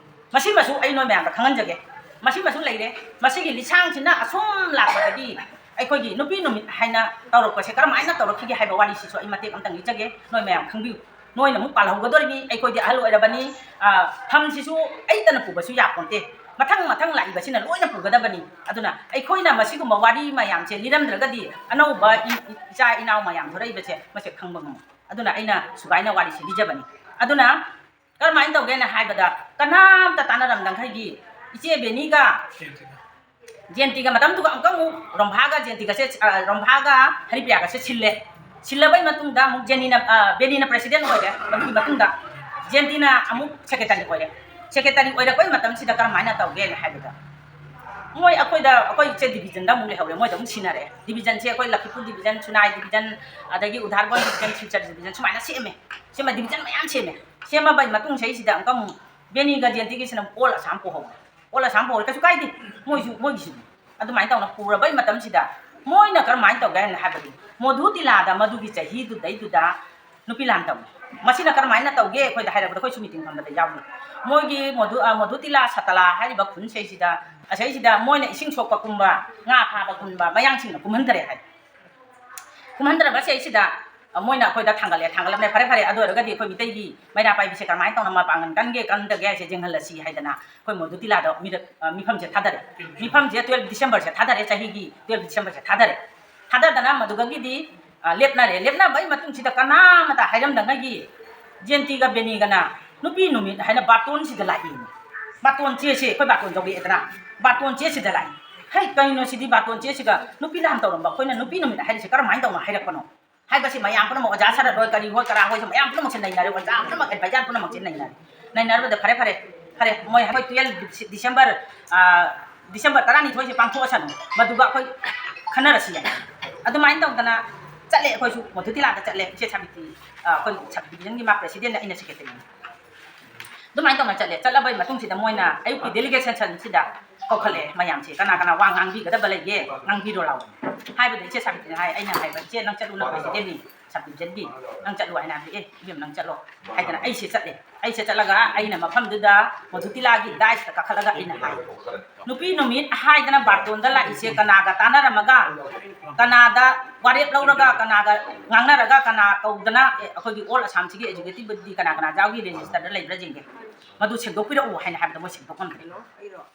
ꯃꯁꯤꯃꯁꯨ ꯑꯩ ꯅꯣꯏ ꯃꯌꯥꯝꯗ ꯈꯪꯍꯟꯖꯒꯦ꯫ ꯃꯁꯤꯃꯁꯨ ꯂꯩꯔꯦ꯫ ꯃꯁꯤꯒꯤ ꯂꯤꯁꯥꯡꯁꯤꯅ ꯑꯁꯨꯝ ꯂꯥꯛꯄꯗꯒꯤ ꯑꯩꯈꯣꯏꯒꯤ ꯅꯨꯄꯤ ꯅꯨꯃꯤꯠ ꯍꯥꯏꯅ ꯇꯧꯔꯛꯄꯁꯦ ꯀꯔꯝꯍꯥꯏꯅ ꯇꯧꯔꯛꯈꯤꯒꯦ ꯍꯥꯏꯕ ꯋꯥꯔꯤꯁꯤꯁꯨ ꯑꯩ ꯃꯇꯦꯛ ꯑꯃꯇꯪ ꯂꯤꯖꯒꯦ, ꯅꯣꯏ ꯃꯌꯥꯝ ꯈꯪꯕꯤꯌꯨ꯫ ꯅꯣꯏꯅ ꯑꯃꯨꯛ ꯄꯥꯜꯍꯧꯒꯗꯣꯔꯤꯕꯅꯤ, ꯑꯩꯈꯣꯏꯗꯤ ꯑꯍꯜ ꯑꯣꯏꯔꯕꯅꯤ꯫ ꯑ, ꯐꯝꯁꯤꯁꯨ ꯑꯩꯇꯅ ꯄꯨꯕꯁꯨ ꯌꯥꯄꯣꯟꯇꯦ, ꯃꯊꯪ ꯃꯊꯪ ꯂꯥꯛꯏꯕꯁꯤꯅ ꯂꯣꯏꯅ ꯄꯨꯒꯗꯕꯅꯤ꯫ ꯑꯗꯨꯅ ꯑꯩꯈꯣꯏꯅ ꯃꯁꯤꯒꯨꯝꯕ ꯋꯥꯔꯤ ꯃꯌꯥꯝꯁꯦ ꯂꯤꯔꯝꯗ꯭ꯔꯒꯗꯤ ꯑꯅꯧꯕ ꯏ-, ꯏ-, ꯏꯆꯥ ꯏꯅꯥꯎ ꯃꯌꯥꯝ ꯊꯣꯔꯛꯏꯕꯁꯦ ꯃꯁꯦ ꯈꯪꯕ ꯉꯝꯃꯣꯏ꯫ ꯑꯗꯨꯅ ꯑꯩꯅ ꯁꯨꯒꯥꯏꯅ ꯋꯥꯔꯤꯁꯦ ꯂꯤꯖꯕꯅꯤ꯫ ꯑꯗꯨꯅ ꯀꯔꯝꯍꯥꯏꯅ ꯇꯧꯒꯦꯅ ꯍꯥꯏꯕꯗ, ꯀꯅꯥꯝꯇ ꯇꯥꯟꯅꯔꯝꯗꯈꯩꯒꯤ ꯏꯆꯦ ꯕꯦꯅꯤꯒ ꯖꯦꯟꯇꯤꯒ ꯃꯇꯝꯗꯨꯒ ꯑꯃꯨꯛꯀ ꯑꯃꯨꯛ ꯔꯣꯝꯚꯥꯒ ꯖꯦꯟꯇꯤꯒꯁꯦ, ꯑ, ꯔꯣꯝꯚꯥꯒ ꯍꯔꯤꯄ꯭ꯔꯤꯌꯥꯒꯁꯦ ꯁꯤꯜꯂꯦ꯫ ꯁꯤꯜꯂꯕꯩ ꯃꯇꯨꯡꯗ ꯑꯃꯨꯛ ꯖꯦꯅꯤꯅ, ꯑ, ꯕꯦꯅꯤꯅ ꯄ꯭ꯔꯦꯁꯤꯗꯦꯟ ꯑꯣꯏꯔꯦ꯫ ꯑꯗꯨꯒꯤ ꯃꯇꯨꯡꯗ ꯖꯦꯟꯇꯤꯅ ꯑꯃꯨꯛ ꯁꯦꯀ꯭ꯔꯦꯇꯔꯤ ꯑꯣꯏꯔꯦ꯫ ꯁꯦꯀ꯭ꯔꯦꯇꯔꯤ ꯑꯣꯏꯔꯛꯄꯩ ꯃꯇꯝꯁꯤꯗ ꯀꯔꯝꯍꯥꯏꯅ ꯇꯧꯒꯦꯅ ꯍꯥꯏꯕꯗ, ꯃꯣꯏ ꯑꯩꯈꯣꯏꯗ, ꯑꯩꯈꯣꯏ ꯏꯆꯦ ꯗꯤꯕꯤꯖꯟꯗ ꯑꯃꯨꯛ ꯂꯩꯍꯧꯔꯦ, ꯃꯣꯏꯗ ꯑꯃꯨꯛ ꯁꯤꯟꯅꯔꯛꯑꯦ꯫ ꯗꯤꯕꯤꯖꯟꯁꯦ ꯑꯩꯈꯣꯏ ꯂꯈꯤꯄꯨꯔ ꯗꯤꯕꯤꯖꯟ, ꯁꯨꯅꯥꯏ ꯗꯤꯕꯤꯖꯟ, ꯑꯗꯒꯤ ꯎꯙꯥꯔꯒꯣꯟ ꯗꯤꯕꯤꯖꯟ, ꯁꯤꯜꯆꯔ ꯗꯤꯕꯤꯖꯟ ꯁꯨꯃꯥꯏꯅ ꯁꯦꯝꯃꯦ꯫ ꯁꯦꯝꯃ ꯗꯤꯕꯤꯖꯟ ꯃꯌꯥꯝ ꯁꯦꯝꯃꯦ꯫ ꯁꯦꯝꯃꯕꯩ ꯃꯇꯨꯡꯁꯤꯗꯩꯁꯤꯗ ꯑꯃꯨꯛꯀ ꯑꯃꯨꯛ ꯕꯦꯅꯤꯒ ꯖꯦꯟꯇꯤꯒꯤꯁꯤꯅ ꯑꯃꯨꯛ ꯑꯣꯜ ꯑꯁꯥꯝ ꯄꯨꯍꯧꯔꯦ꯫ ꯑꯣꯜ ꯑꯁꯥꯝ ꯄꯨꯍꯧꯔꯦ, ꯀꯩꯁꯨ ꯀꯥꯏꯗꯦ꯫ ꯃꯣꯏꯁꯨ, ꯃꯣꯏꯒꯤꯁꯨ ꯑꯗꯨꯃꯥꯏꯅ ꯇꯧꯅ ꯄꯨꯔꯕꯩ ꯃꯇꯝꯁꯤꯗ ꯃꯣꯏꯅ ꯀꯔꯝꯍꯥꯏꯅ ꯇꯧꯒꯦ ꯍꯥꯏꯅ ꯍꯥꯏꯕꯗꯤ, ꯃꯣꯙꯨ ꯇꯤꯂꯥꯗ ꯃꯗꯨꯒꯤ ꯆꯍꯤꯗꯨꯗꯩꯗꯨꯗ ꯅꯨꯄꯤ ꯂꯥꯟ ꯇꯧꯏ꯫ ꯃꯁꯤꯅ ꯀꯔꯝꯍꯥꯏꯅ ꯇꯧꯒꯦ ꯑꯩꯈꯣꯏꯗ ꯍꯥꯏꯔꯕꯗ, ꯑꯩꯈꯣꯏꯁꯨ ꯃꯤꯇꯤꯡ ꯐꯝꯕꯗ ꯌꯥꯎꯏ꯫ ꯃꯣꯏꯒꯤ ꯃꯣꯙꯨ, ꯑ, ꯃꯣꯙꯨ ꯇꯤꯂꯥ ꯁꯇꯂꯥ ꯍꯥꯏꯔꯤꯕ ꯈꯨꯟꯁꯤꯗꯩꯁꯤꯗ, ꯑꯁꯤꯁꯤꯗ ꯃꯣꯏꯅ ꯏꯁꯤꯡ ꯁꯣꯛꯄ ꯀꯨꯝꯕ, ꯉꯥ ꯐꯥꯕ ꯀꯨꯝꯕ ꯃꯌꯥꯡꯁꯤꯡꯅ ꯀꯨꯝꯍꯟꯗꯔꯦ ꯍꯥꯏ꯫ ꯀꯨꯝꯍꯟꯗ꯭ꯔꯕꯁꯦ ꯁꯤꯗ ꯃꯣꯏꯅ ꯑꯩꯈꯣꯏꯗ ꯊꯥꯡꯒꯠꯂꯦ, ꯊꯥꯡꯒꯠꯂꯕꯅꯦ, ꯐꯔꯦ, ꯐꯔꯦ, ꯑꯗꯨ ꯑꯣꯏꯔꯒꯗꯤ ꯑꯩꯈꯣꯏ ꯃꯤꯇꯩꯒꯤ ꯃꯩꯔꯥ ꯄꯥꯏꯕꯤꯁꯦ ꯀꯔꯝꯍꯥꯏꯅ ꯇꯧꯅ ꯃꯄꯥꯡꯒꯜ ꯀꯟꯒꯦ, ꯀꯟꯗꯒꯦ ꯍꯥꯏꯁꯦ ꯌꯦꯡꯍꯜꯂꯁꯤ ꯍꯥꯏꯗꯅ ꯑꯩꯈꯣꯏ ꯃꯣꯙꯨ ꯇꯤꯂꯥꯗ ꯃꯤꯔꯛ-, ꯑ, ꯃꯤꯐꯝꯁꯦ ꯊꯥꯗꯔꯦ꯫ ꯃꯤꯐꯝꯁꯦ twelve Decemberꯁꯦ ꯊꯥꯗꯔꯦ, ꯆꯍꯤꯒꯤ twelve Decemberꯁꯦ ꯊꯥꯗꯔꯦ꯫ ꯊꯥꯗꯗꯅ ꯃꯗꯨꯗꯒꯤꯗꯤ, ꯑ, ꯂꯦꯞꯅꯔꯦ꯫ ꯂꯦꯞꯅꯕꯒꯤ ꯃꯇꯨꯡꯁꯤꯗ ꯀꯅꯥꯃꯇ ꯍꯥꯏꯔꯝꯗꯉꯩꯒꯤ ꯖꯦꯟꯇꯤꯒ ꯕꯦꯅꯤꯒꯅ ꯅꯨꯄꯤ ꯅꯨꯃꯤꯠ ꯍꯥꯏꯅ ꯕꯥꯔꯇꯣꯟꯁꯤꯗ ꯂꯥꯛꯏ꯫ ꯕꯥꯔꯇꯣꯟ ꯆꯦꯁꯦ, ꯑꯩꯈꯣꯏ ꯕꯥꯔꯇꯣꯟ ꯌꯧꯔꯛꯑꯦꯗꯅ, ꯕꯥꯔꯇꯣꯟ ꯆꯦꯁꯤꯗ ꯂꯥꯛꯏ꯫ ꯍꯩ, ꯀꯩꯅꯣ ꯁꯤꯗꯤ, ꯕꯥꯔꯇꯣꯟ ꯆꯦꯁꯤꯒ ꯅꯨꯄꯤ ꯂꯥꯟ ꯇꯧꯔꯝꯕ ꯑꯩꯈꯣꯏꯅ ꯅꯨꯄꯤ ꯅꯨꯃꯤꯠ ꯍꯥꯏꯔꯤꯁꯦ ꯀꯔꯝꯍꯥꯏꯅ ꯇꯧꯅ ꯍꯥꯏꯔꯛꯄꯅꯣ ꯍꯥꯏꯕꯁꯤ ꯃꯌꯥꯝ ꯄꯨꯝꯅꯃꯛ, ꯑꯣꯖꯥ ꯁꯥꯔ ꯍꯣꯏ, ꯀꯔꯤ ꯍꯣꯏ, ꯀꯔꯥ ꯍꯣꯏꯁꯦ ꯃꯌꯥꯝ ꯄꯨꯝꯅꯃꯛꯁꯦ ꯅꯩꯅꯔꯦ, ꯑꯣꯖꯥ ꯄꯨꯝꯅꯃꯛ, ꯑꯦꯗꯚꯥꯏꯖꯔ ꯄꯨꯝꯅꯃꯛꯁꯦ ꯅꯩꯅꯔꯦ꯫ ꯅꯩꯅꯔꯕꯗ ꯐꯔꯦ, ꯐꯔꯦ, ꯐꯔꯦ, ꯃꯣꯏ ꯑꯩꯈꯣꯏ twelve December, ꯑꯥ, December ꯇꯔꯥꯅꯤꯊꯣꯏꯁꯦ ꯄꯥꯡꯊꯣꯛꯑꯁꯅꯨ, ꯃꯗꯨꯒ ꯑꯩꯈꯣꯏ ꯈꯟꯅꯔꯁꯤ ꯍꯥꯏ꯫ ꯑꯗꯨꯃꯥꯏꯅ ꯇꯧꯗꯅ ꯆꯠꯂꯦ, ꯑꯩꯈꯣꯏꯁꯨ ꯃꯣꯙꯨ ꯇꯤꯂꯥꯗ ꯆꯠꯂꯦ, ꯏꯆꯦ ꯁꯥꯕꯤꯇ꯭ꯔꯤ, ꯑꯥ, ꯑꯩꯈꯣꯏ sub divisionꯒꯤ ꯃꯥ presidentꯅꯦ, ꯑꯩꯅ secretaryꯅꯦ꯫ ꯑꯗꯨꯃꯥꯏꯅ ꯇꯧꯅ ꯆꯠꯂꯦ꯫ ꯆꯠꯂꯕꯩ ꯃꯇꯨꯡꯁꯤꯗ ꯃꯣꯏꯅ ꯑꯌꯨꯛꯀꯤ delegation ꯁꯤꯗ ꯀꯧꯈꯠꯂꯛꯑꯦ ꯃꯌꯥꯝꯁꯦ, "ꯀꯅꯥ ꯀꯅꯥ ꯋꯥ ꯉꯥꯡꯕꯤꯒꯗꯕ ꯂꯩꯒꯦ, ꯉꯥꯡꯕꯤꯔꯣ ꯂꯥꯎ" ꯍꯥꯏꯕꯗ ꯏꯆꯦ ꯁꯥꯕꯤꯇ꯭ꯔꯤꯅ ꯍꯥꯏ, ꯑꯩꯅ ꯍꯥꯏꯕ, "ꯏꯆꯦ, ꯅꯪ ꯆꯠꯂꯨ, ꯅꯪ presidentꯅꯤ, sub divisionꯒꯤ, ꯅꯪ ꯆꯠꯂꯨ" ꯍꯥꯏꯅ ꯍꯥꯏꯕꯗꯤ, "ꯑꯦ, ꯏꯕꯦꯝ, ꯅꯪ ꯆꯠꯂꯣ" ꯍꯥꯏꯗꯅ ꯑꯩꯁꯦ ꯆꯠꯂꯦ꯫ ꯑꯩꯁꯦ ꯆꯠꯂꯒ ꯑꯩꯅ ꯃꯐꯝꯗꯨꯗ ꯃꯣꯙꯨ ꯇꯤꯂꯥꯒꯤ dais ꯀꯥꯈꯠꯂꯒ ꯑꯩꯅ ꯍꯥꯏ, "ꯅꯨꯄꯤ ꯅꯨꯃꯤꯠ ꯍꯥꯏꯗꯅ ꯕꯥꯔꯇꯣꯟꯗ ꯂꯥꯛꯏꯁꯦ ꯀꯅꯥꯒ ꯇꯥꯟꯅꯔꯝꯃꯒ, ꯀꯅꯥꯗ ꯋꯥꯔꯦꯞ ꯂꯧꯔꯒ, ꯀꯅꯥꯒ ꯉꯥꯡꯅꯔꯒ, ꯀꯅꯥ ꯀꯧꯗꯅ, ꯑꯦ, ꯑꯩꯈꯣꯏꯒꯤ all ꯑꯁꯥꯝꯁꯤꯒꯤ executiveꯗꯤ ꯀꯅꯥ ꯀꯅꯥ ꯌꯥꯎꯒꯤ registerꯗ ꯂꯩꯕ꯭ꯔꯥ ꯌꯦꯡꯒꯦ, ꯃꯗꯨ ꯁꯦꯡꯗꯣꯛꯄꯤꯔꯛꯎ" ꯍꯥꯏꯅ ꯍꯥꯏꯕꯗ ꯃꯣꯏ ꯁꯦꯡꯗꯣꯛꯉꯝꯗ꯭ꯔꯦ꯫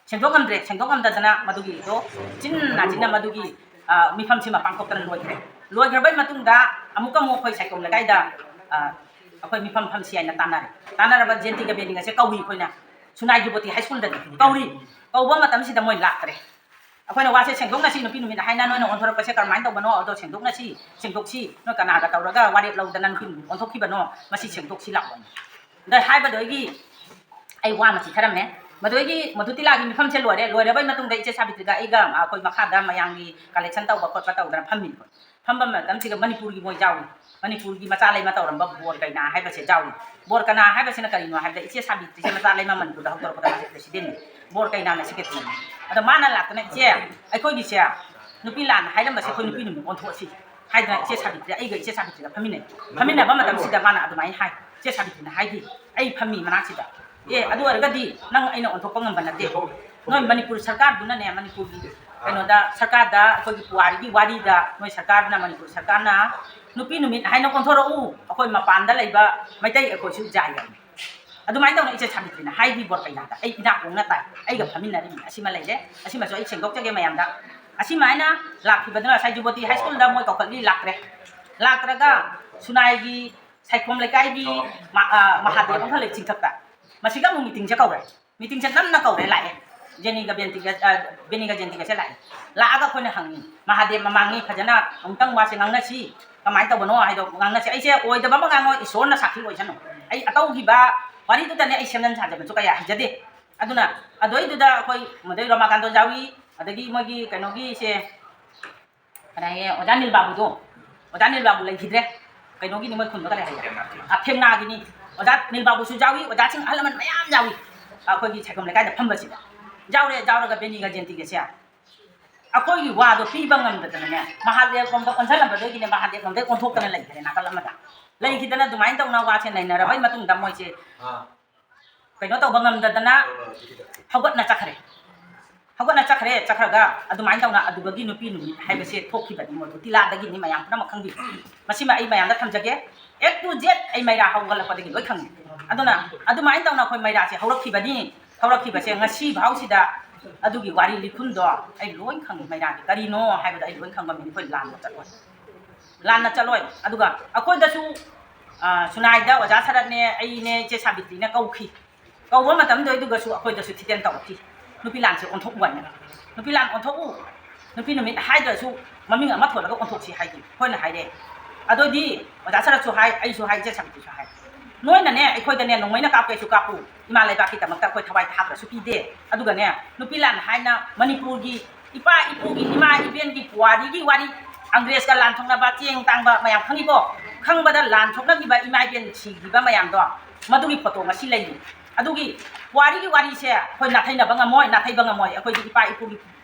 ꯁꯦꯡꯗꯣꯛꯉꯝꯗ꯭ꯔꯦ, ꯁꯦꯡꯗꯣꯛꯉꯝꯗꯗꯅ ꯃꯗꯨꯒꯤꯗꯣ ꯆꯤꯟꯅ ꯆꯤꯟꯅ ꯃꯗꯨꯒꯤ, ꯑ, ꯃꯤꯐꯝꯁꯤꯃ ꯄꯥꯡꯊꯣꯛꯇꯅ ꯂꯣꯏꯈ꯭ꯔꯦ꯫ ꯂꯣꯏꯈ꯭ꯔꯕꯩ ꯃꯇꯨꯡꯗ ꯑꯃꯨꯛꯀ ꯑꯃꯨꯛ ꯑꯩꯈꯣꯏ ꯁꯥꯏꯈꯣꯝ ꯂꯩꯀꯥꯏꯗ, ꯑ, ꯑꯩꯈꯣꯏ ꯃꯤꯐꯝ ꯐꯝꯁꯤ ꯍꯥꯏꯅ ꯇꯥꯟꯅꯔꯦ꯫ ꯇꯥꯟꯅꯔꯕ ꯖꯦꯟꯇꯤꯒ ꯕꯦꯅꯤꯒꯁꯦ ꯀꯧꯏ ꯑꯩꯈꯣꯏꯅ꯫ ꯁꯨꯅꯥꯏ ꯖꯨꯕꯣꯇꯤ high schoolꯗꯗꯤ ꯀꯧꯔꯤ꯫ ꯀꯧꯕ ꯃꯇꯝꯁꯤꯗ ꯃꯣꯏ ꯂꯥꯛꯇ꯭ꯔꯦ꯫ ꯑꯩꯈꯣꯏꯅ ꯋꯥꯁꯦ ꯁꯦꯡꯗꯣꯛꯅꯁꯤ, ꯅꯨꯄꯤ ꯅꯨꯃꯤꯠ ꯍꯥꯏꯅ ꯅꯣꯏꯅ ꯑꯣꯟꯊꯣꯔꯛꯄꯁꯦ ꯀꯔꯝꯍꯥꯏꯅ ꯇꯧꯕꯅꯣ, ꯑꯗꯣ ꯁꯦꯡꯗꯣꯛꯅꯁꯤ, ꯁꯦꯡꯗꯣꯛꯁꯤ, ꯅꯣꯏ ꯀꯅꯥꯒ ꯇꯧꯔꯒ ꯋꯥꯔꯦꯞ ꯂꯧꯗꯅ ꯅꯨꯄꯤ ꯅꯨꯃꯤꯠ ꯑꯣꯟꯊꯣꯛꯈꯤꯕꯅꯣ, ꯃꯁꯤ ꯁꯦꯡꯗꯣꯛꯁꯤ ꯂꯥꯛꯑꯣ꯫ ꯑꯗ ꯍꯥꯏꯕꯗꯒꯤ ꯑꯩ ꯋꯥ ꯑꯃ ꯆꯤꯊꯔꯝꯃꯦ꯫ ꯃꯗꯨꯗꯒꯤ ꯃꯣꯙꯨ ꯇꯤꯂꯥꯒꯤ ꯃꯤꯐꯝꯁꯦ ꯂꯣꯏꯔꯦ꯫ ꯂꯣꯏꯔꯕꯩ ꯃꯇꯨꯡꯗ ꯏꯆꯦ ꯁꯥꯕꯤꯇ꯭ꯔꯤꯒ ꯑꯩꯒ, ꯑ, ꯑꯩꯈꯣꯏ ꯃꯈꯥꯗ ꯃꯌꯥꯝꯒꯤ collection ꯇꯧꯕ ꯈꯣꯠꯄ ꯇꯧꯗꯅ ꯐꯝꯃꯤꯅꯤ꯫ ꯐꯝꯕ ꯃꯇꯝꯁꯤꯗ ꯃꯅꯤꯄꯨꯔꯒꯤ ꯃꯣꯏ ꯌꯥꯎꯏ꯫ ꯃꯅꯤꯄꯨꯔꯒꯤ ꯃꯆꯥ ꯂꯩꯃ ꯇꯧꯔꯝꯕ ꯕꯣꯔ ꯀꯩꯅꯥ ꯍꯥꯏꯕꯁꯦ ꯌꯥꯎꯏ꯫ ꯕꯣꯔ ꯀꯩꯅꯥ ꯍꯥꯏꯕꯁꯤꯅ ꯀꯔꯤꯅꯣ ꯍꯥꯏꯕꯗ, ꯏꯆꯦ ꯁꯥꯕꯤꯇ꯭ꯔꯤꯁꯦ ꯃꯆꯥ ꯂꯩꯃ ꯃꯅꯤꯄꯨꯔꯗ ꯍꯧꯗꯣꯔꯛꯄꯗ ꯃꯥꯁꯦ ꯄ꯭ꯔꯦꯁꯤꯗꯦꯟꯅꯤ, ꯕꯣꯔ ꯀꯩꯅꯥꯅ ꯁꯦꯀ꯭ꯔꯦꯇꯔꯤꯅꯤ꯫ ꯑꯗꯣ ꯃꯥꯅ ꯂꯥꯛꯇꯅ, "ꯏꯆꯦ, ꯑꯩꯈꯣꯏꯒꯤꯁꯦ ꯅꯨꯄꯤ ꯂꯥꯟ ꯍꯥꯏꯔꯝꯕꯁꯦ ꯑꯩꯈꯣꯏ ꯅꯨꯄꯤ ꯅꯨꯃꯤꯠ ꯑꯣꯟꯊꯣꯛꯑꯁꯤ" ꯍꯥꯏꯗꯅ ꯏꯆꯦ ꯁꯥꯕꯤꯇ꯭ꯔꯤ, ꯑꯩꯒ ꯏꯆꯦ ꯁꯥꯕꯤꯇ꯭ꯔꯤꯒ ꯐꯝꯃꯤꯟꯅꯩ꯫ ꯐꯝꯃꯤꯟꯅꯕ ꯃꯇꯝꯁꯤꯗ ꯃꯥꯅ ꯑꯗꯨꯃꯥꯏꯅ ꯍꯥꯏ, ꯏꯆꯦ ꯁꯥꯕꯤꯇ꯭ꯔꯤꯅ ꯍꯥꯏꯈꯤ, ꯑꯩ ꯐꯝꯃꯤ ꯃꯅꯥꯛꯁꯤꯗ, "ꯑꯦ, ꯑꯗꯨ ꯑꯣꯏꯔꯒꯗꯤ ꯅꯪ ꯑꯩꯅ ꯑꯣꯟꯊꯣꯛꯄ ꯉꯝꯕ ꯅꯠꯇꯦ꯫ ꯅꯣꯏ ꯃꯅꯤꯄꯨꯔ ꯁꯔꯀꯥꯔꯗꯨꯅꯅꯦ, ꯃꯅꯤꯄꯨꯔꯒꯤ ꯀꯩꯅꯣꯗ, ꯁꯔꯀꯥꯔꯗ, ꯑꯩꯈꯣꯏꯒꯤ ꯄꯨꯋꯥꯔꯤꯒꯤ ꯋꯥꯔꯤꯗ ꯅꯣꯏ ꯁꯔꯀꯥꯔꯅ, ꯃꯅꯤꯄꯨꯔ ꯁꯔꯀꯥꯔꯅ ꯅꯨꯄꯤ ꯅꯨꯃꯤꯠ ꯍꯥꯏꯅ ꯑꯣꯟꯊꯣꯔꯛꯎ, ꯑꯩꯈꯣꯏ ꯃꯄꯥꯟꯗ ꯂꯩꯕ ꯃꯩꯇꯩ ꯑꯩꯈꯣꯏꯁꯨ ꯌꯥꯏ" ꯍꯥꯏ꯫ ꯑꯗꯨꯃꯥꯏꯅ ꯇꯧꯅ ꯏꯆꯦ ꯁꯥꯕꯤꯇ꯭ꯔꯤꯅ ꯍꯥꯏꯈꯤ ꯕꯣꯔ ꯀꯩꯅꯥꯗ꯫ ꯑꯩ ꯏꯅꯥꯛ ꯈꯨꯟꯅ ꯇꯥꯏ, ꯑꯩꯒ ꯐꯝꯃꯤꯟꯅꯔꯤꯕꯅꯤ꯫ ꯑꯁꯤꯃ ꯂꯩꯔꯦ, ꯑꯁꯤꯃꯁꯨ ꯑꯩ ꯁꯦꯡꯗꯣꯛꯆꯒꯦ ꯃꯌꯥꯝꯗ꯫ ꯑꯁꯤꯃꯥꯏꯅ ꯂꯥꯛꯈꯤꯕꯗꯨꯅ ꯉꯁꯥꯏ ꯖꯨꯕꯣꯇꯤ ꯍꯥꯏ ꯁ꯭ꯀꯨꯜꯗ ꯃꯣꯏ ꯀꯧꯈꯠꯂꯤ, ꯂꯥꯛꯇ꯭ꯔꯦ꯫ ꯂꯥꯛꯇ꯭ꯔꯒ ꯁꯨꯅꯥꯏꯒꯤ ꯁꯥꯏꯈꯣꯝ ꯂꯩꯀꯥꯏꯒꯤ ꯃ-, ꯑ, ꯃꯍꯥꯗꯦꯕ ꯑꯃꯈꯛ ꯂꯩ ꯆꯤꯡꯊꯛꯇ꯫ ꯃꯁꯤꯗ ꯑꯃꯨꯛ ꯃꯤꯇꯤꯡꯁꯦ ꯀꯧꯔꯦ꯫ ꯃꯤꯇꯤꯡꯁꯦ ꯅꯝꯅ ꯀꯧꯔꯦ, ꯂꯥꯛꯑꯦ꯫ ꯖꯦꯅꯤꯒ ꯕꯦꯟꯇꯤꯒ, ꯑ, ꯕꯦꯅꯤꯒ ꯖꯦꯟꯇꯤꯒꯁꯦ ꯂꯥꯛꯑꯦ꯫ ꯂꯥꯛꯑꯒ ꯑꯩꯈꯣꯏꯅ ꯍꯪꯉꯤ, "ꯃꯍꯥꯗꯦꯕ ꯃꯃꯥꯡꯉꯤ, ꯐꯖꯅ ꯑꯃꯨꯛꯇꯪ ꯋꯥꯁꯦ ꯉꯥꯡꯅꯁꯤ, ꯀꯃꯥꯏꯅ ꯇꯧꯕꯅꯣ ꯍꯥꯏꯗꯣ ꯉꯥꯡꯅꯁꯤ꯫ ꯑꯩꯁꯦ ꯑꯣꯏꯗꯕ ꯑꯃ ꯉꯥꯡꯉꯣꯏ, ꯏꯁꯣꯔꯅ ꯁꯥꯈꯤ ꯑꯣꯏꯁꯅꯨ꯫ ꯑꯩ ꯑꯇꯧꯈꯤꯕ ꯋꯥꯔꯤꯗꯨꯗꯅꯦ ꯑꯩ ꯁꯦꯝꯖꯤꯟ ꯁꯥꯖꯤꯟꯕꯁꯨ ꯀꯌꯥ ꯍꯩꯖꯗꯦ꯫ ꯑꯗꯨꯅ ꯑꯗꯨꯏꯗꯨꯗ ꯑꯩꯈꯣꯏ ꯃꯗꯩ ꯔꯣꯃꯥꯀꯥꯟꯇ ꯌꯥꯎꯏ, ꯑꯗꯒꯤ ꯃꯣꯏꯒꯤ ꯀꯩꯅꯣꯒꯤꯁꯦ, ꯀꯅꯥꯒꯤ ꯑꯣꯖꯥ ꯅꯤꯜꯕꯥꯕꯨꯗꯣ, ꯑꯣꯖꯥ ꯅꯤꯜꯕꯥꯕꯨ ꯂꯩꯈꯤꯗ꯭ꯔꯦ꯫ ꯀꯩꯅꯣꯒꯤꯅꯤ, ꯃꯣꯏ ꯈꯨꯟꯗꯣ ꯀꯔꯤ ꯍꯥꯏꯒꯦ? ꯑ, ꯐꯦꯡꯅꯥꯒꯤꯅꯤ꯫ ꯑꯣꯖꯥ ꯅꯤꯜꯕꯥꯕꯨꯁꯨ ꯌꯥꯎꯏ, ꯑꯣꯖꯥꯁꯤꯡ ꯑꯍꯜ ꯂꯃꯟ ꯃꯌꯥꯝ ꯌꯥꯎꯏ꯫ ꯑꯩꯈꯣꯏꯒꯤ ꯁꯥꯏꯈꯣꯝ ꯂꯩꯀꯥꯏꯗ ꯐꯝꯕꯁꯤꯗ ꯌꯥꯎꯔꯦ꯫ ꯌꯥꯎꯔꯒ ꯕꯦꯅꯤꯒ ꯖꯦꯟꯇꯤꯒꯁꯦ ꯑꯩꯈꯣꯏꯒꯤ ꯋꯥꯗꯣ ꯄꯤꯕ ꯉꯝꯗꯗꯅꯅꯦ, ꯃꯍꯥꯗꯦꯕ ꯂꯣꯝꯗ ꯑꯣꯟꯁꯤꯜꯂꯝꯕꯗꯒꯤꯅꯦ, ꯃꯍꯥꯗꯦꯕ ꯂꯣꯝꯗꯒꯤ ꯑꯣꯟꯊꯣꯛꯇꯅ ꯂꯩꯈ꯭ꯔꯦ ꯅꯥꯀꯜ ꯑꯃꯗ꯫ ꯂꯩꯈꯤꯗꯅ ꯑꯗꯨꯃꯥꯏꯅ ꯇꯧꯅ ꯋꯥꯁꯦ ꯅꯩꯅꯔꯕꯩ ꯃꯇꯨꯡꯗ ꯃꯣꯏꯁꯦ ꯀꯩꯅꯣ ꯇꯧꯕ ꯉꯝꯗꯗꯅ ꯍꯧꯒꯠꯅ ꯆꯠꯈ꯭ꯔꯦ꯫ ꯍꯧꯒꯠꯅ ꯆꯠꯈ꯭ꯔꯦ꯫ ꯆꯠꯈ꯭ꯔꯒ ꯑꯗꯨꯃꯥꯏꯅ ꯇꯧꯅ ꯑꯗꯨꯗꯒꯤ ꯅꯨꯄꯤ ꯅꯨꯃꯤꯠ ꯍꯥꯏꯕꯁꯦ ꯊꯣꯛꯈꯤꯕꯅꯤ꯫ ꯃꯣꯏꯗꯣ ꯇꯤꯂꯥꯗꯒꯤꯅꯤ, ꯃꯌꯥꯝ ꯄꯨꯝꯅꯃꯛ ꯈꯪꯕꯤꯕ꯫ ꯃꯁꯤꯃ ꯑꯩ ꯃꯌꯥꯝꯗ ꯊꯝꯖꯒꯦ꯫ A to Z ꯑꯩ ꯃꯩꯔꯥ ꯍꯧꯒꯠꯂꯛꯄꯗꯒꯤ ꯂꯣꯏ ꯈꯪꯉꯤ꯫ ꯑꯗꯨꯅ ꯑꯗꯨꯃꯥꯏꯅ ꯇꯧꯅ ꯑꯩꯈꯣꯏ ꯃꯩꯔꯥꯁꯦ ꯍꯧꯔꯛꯈꯤꯕꯅꯤ꯫ ꯍꯧꯔꯛꯈꯤꯕꯁꯦ ꯉꯁꯤ ꯐꯥꯎꯁꯤꯗ ꯑꯗꯨꯒꯤ ꯋꯥꯔꯤ ꯂꯤꯈꯨꯟꯗꯣ ꯑꯩ ꯂꯣꯏ ꯈꯪꯉꯤ꯫ ꯃꯩꯔꯥꯒꯤ ꯀꯔꯤꯅꯣ ꯍꯥꯏꯕꯗꯣ ꯑꯩ ꯂꯣꯏ ꯈꯪꯕ ꯃꯤꯅꯤ꯫ ꯑꯩꯈꯣꯏ ꯂꯥꯟꯅ ꯆꯠꯂꯣꯏ꯫ ꯂꯥꯟꯅ ꯆꯠꯂꯣꯏ꯫ ꯑꯗꯨꯒ ꯑꯩꯈꯣꯏꯗꯁꯨ, ꯑ, ꯁꯨꯅꯥꯏꯗ ꯑꯣꯖꯥ ꯁꯔꯠꯅꯦ, ꯑꯩꯅꯦ, ꯏꯆꯦ ꯁꯥꯕꯤꯇ꯭ꯔꯤꯅ ꯀꯧꯈꯤ꯫ ꯀꯧꯕ ꯃꯇꯝꯗꯨꯗꯁꯨ ꯑꯩꯈꯣꯏꯗꯁꯨ ꯊꯤꯇꯦꯟ ꯇꯧꯔꯛꯈꯤ꯫ "ꯅꯨꯄꯤ ꯂꯥꯟꯁꯦ ꯑꯣꯟꯊꯣꯛꯎ" ꯍꯥꯏꯅ꯫ "ꯅꯨꯄꯤ ꯂꯥꯟ ꯑꯣꯟꯊꯣꯛꯎ, ꯅꯨꯄꯤ ꯅꯨꯃꯤꯠ ꯍꯥꯏꯗ꯭ꯔꯁꯨ ꯃꯃꯤꯡ ꯑꯃ ꯊꯣꯜꯂꯒ ꯑꯣꯟꯊꯣꯛꯁꯤ" ꯍꯥꯏꯗꯤ ꯑꯩꯈꯣꯏꯅ ꯍꯥꯏꯔꯦ꯫ ꯑꯗꯨꯗꯤ ꯑꯣꯖꯥ ꯁꯔꯠꯁꯨ ꯍꯥꯏ, ꯑꯩꯁꯨ ꯍꯥꯏ, ꯏꯆꯦ ꯁꯥꯕꯤꯇ꯭ꯔꯤꯁꯨ ꯍꯥꯏ, "ꯅꯣꯏꯅꯅꯦ ꯑꯩꯈꯣꯏꯗꯅꯦ ꯅꯣꯡꯃꯩꯅ ꯀꯥꯞꯀꯦꯁꯨ ꯀꯥꯞꯄꯨ, ꯏꯃꯥ ꯂꯩꯕꯥꯛꯀꯤꯗꯃꯛꯇ ꯑꯩꯈꯣꯏ ꯊꯋꯥꯏ ꯊꯥꯈ꯭ꯔꯁꯨ ꯄꯤꯗꯦ꯫ ꯑꯗꯨꯒꯅꯦ ꯅꯨꯄꯤ ꯂꯥꯟ ꯍꯥꯏꯅ ꯃꯅꯤꯄꯨꯔꯒꯤ ꯏꯄꯥ ꯏꯄꯨꯒꯤ, ꯏꯃꯥ ꯏꯕꯦꯟꯒꯤ ꯄꯨꯋꯥꯔꯤꯒꯤ ꯋꯥꯔꯤ ꯑꯪꯒ꯭ꯔꯦꯖꯀ ꯂꯥꯟ ꯊꯣꯛꯅꯕ ꯆꯦꯡ ꯇꯥꯡꯕ ꯃꯌꯥꯝ ꯈꯪꯉꯤꯀꯣ? ꯈꯪꯕꯗ ꯂꯥꯟ ꯊꯣꯛꯅꯈꯤꯕ ꯏꯃꯥ ꯏꯕꯦꯟ ꯁꯤꯈꯤꯕ ꯃꯌꯥꯝꯗꯣ, ꯃꯗꯨꯒꯤ ꯐꯣꯇꯣ ꯉꯁꯤ ꯂꯩꯔꯤ꯫ ꯑꯗꯨꯒꯤ ꯄꯨꯋꯥꯔꯤꯒꯤ ꯋꯥꯔꯤꯁꯦ ꯑꯩꯈꯣꯏ ꯅꯥꯊꯩꯅꯕ ꯉꯝꯃꯣꯏ, ꯅꯥꯊꯩꯕ ꯉꯝꯃꯣꯏ꯫ ꯑꯩꯈꯣꯏꯒꯤ ꯏꯄꯥ ꯏꯄꯨꯒꯤ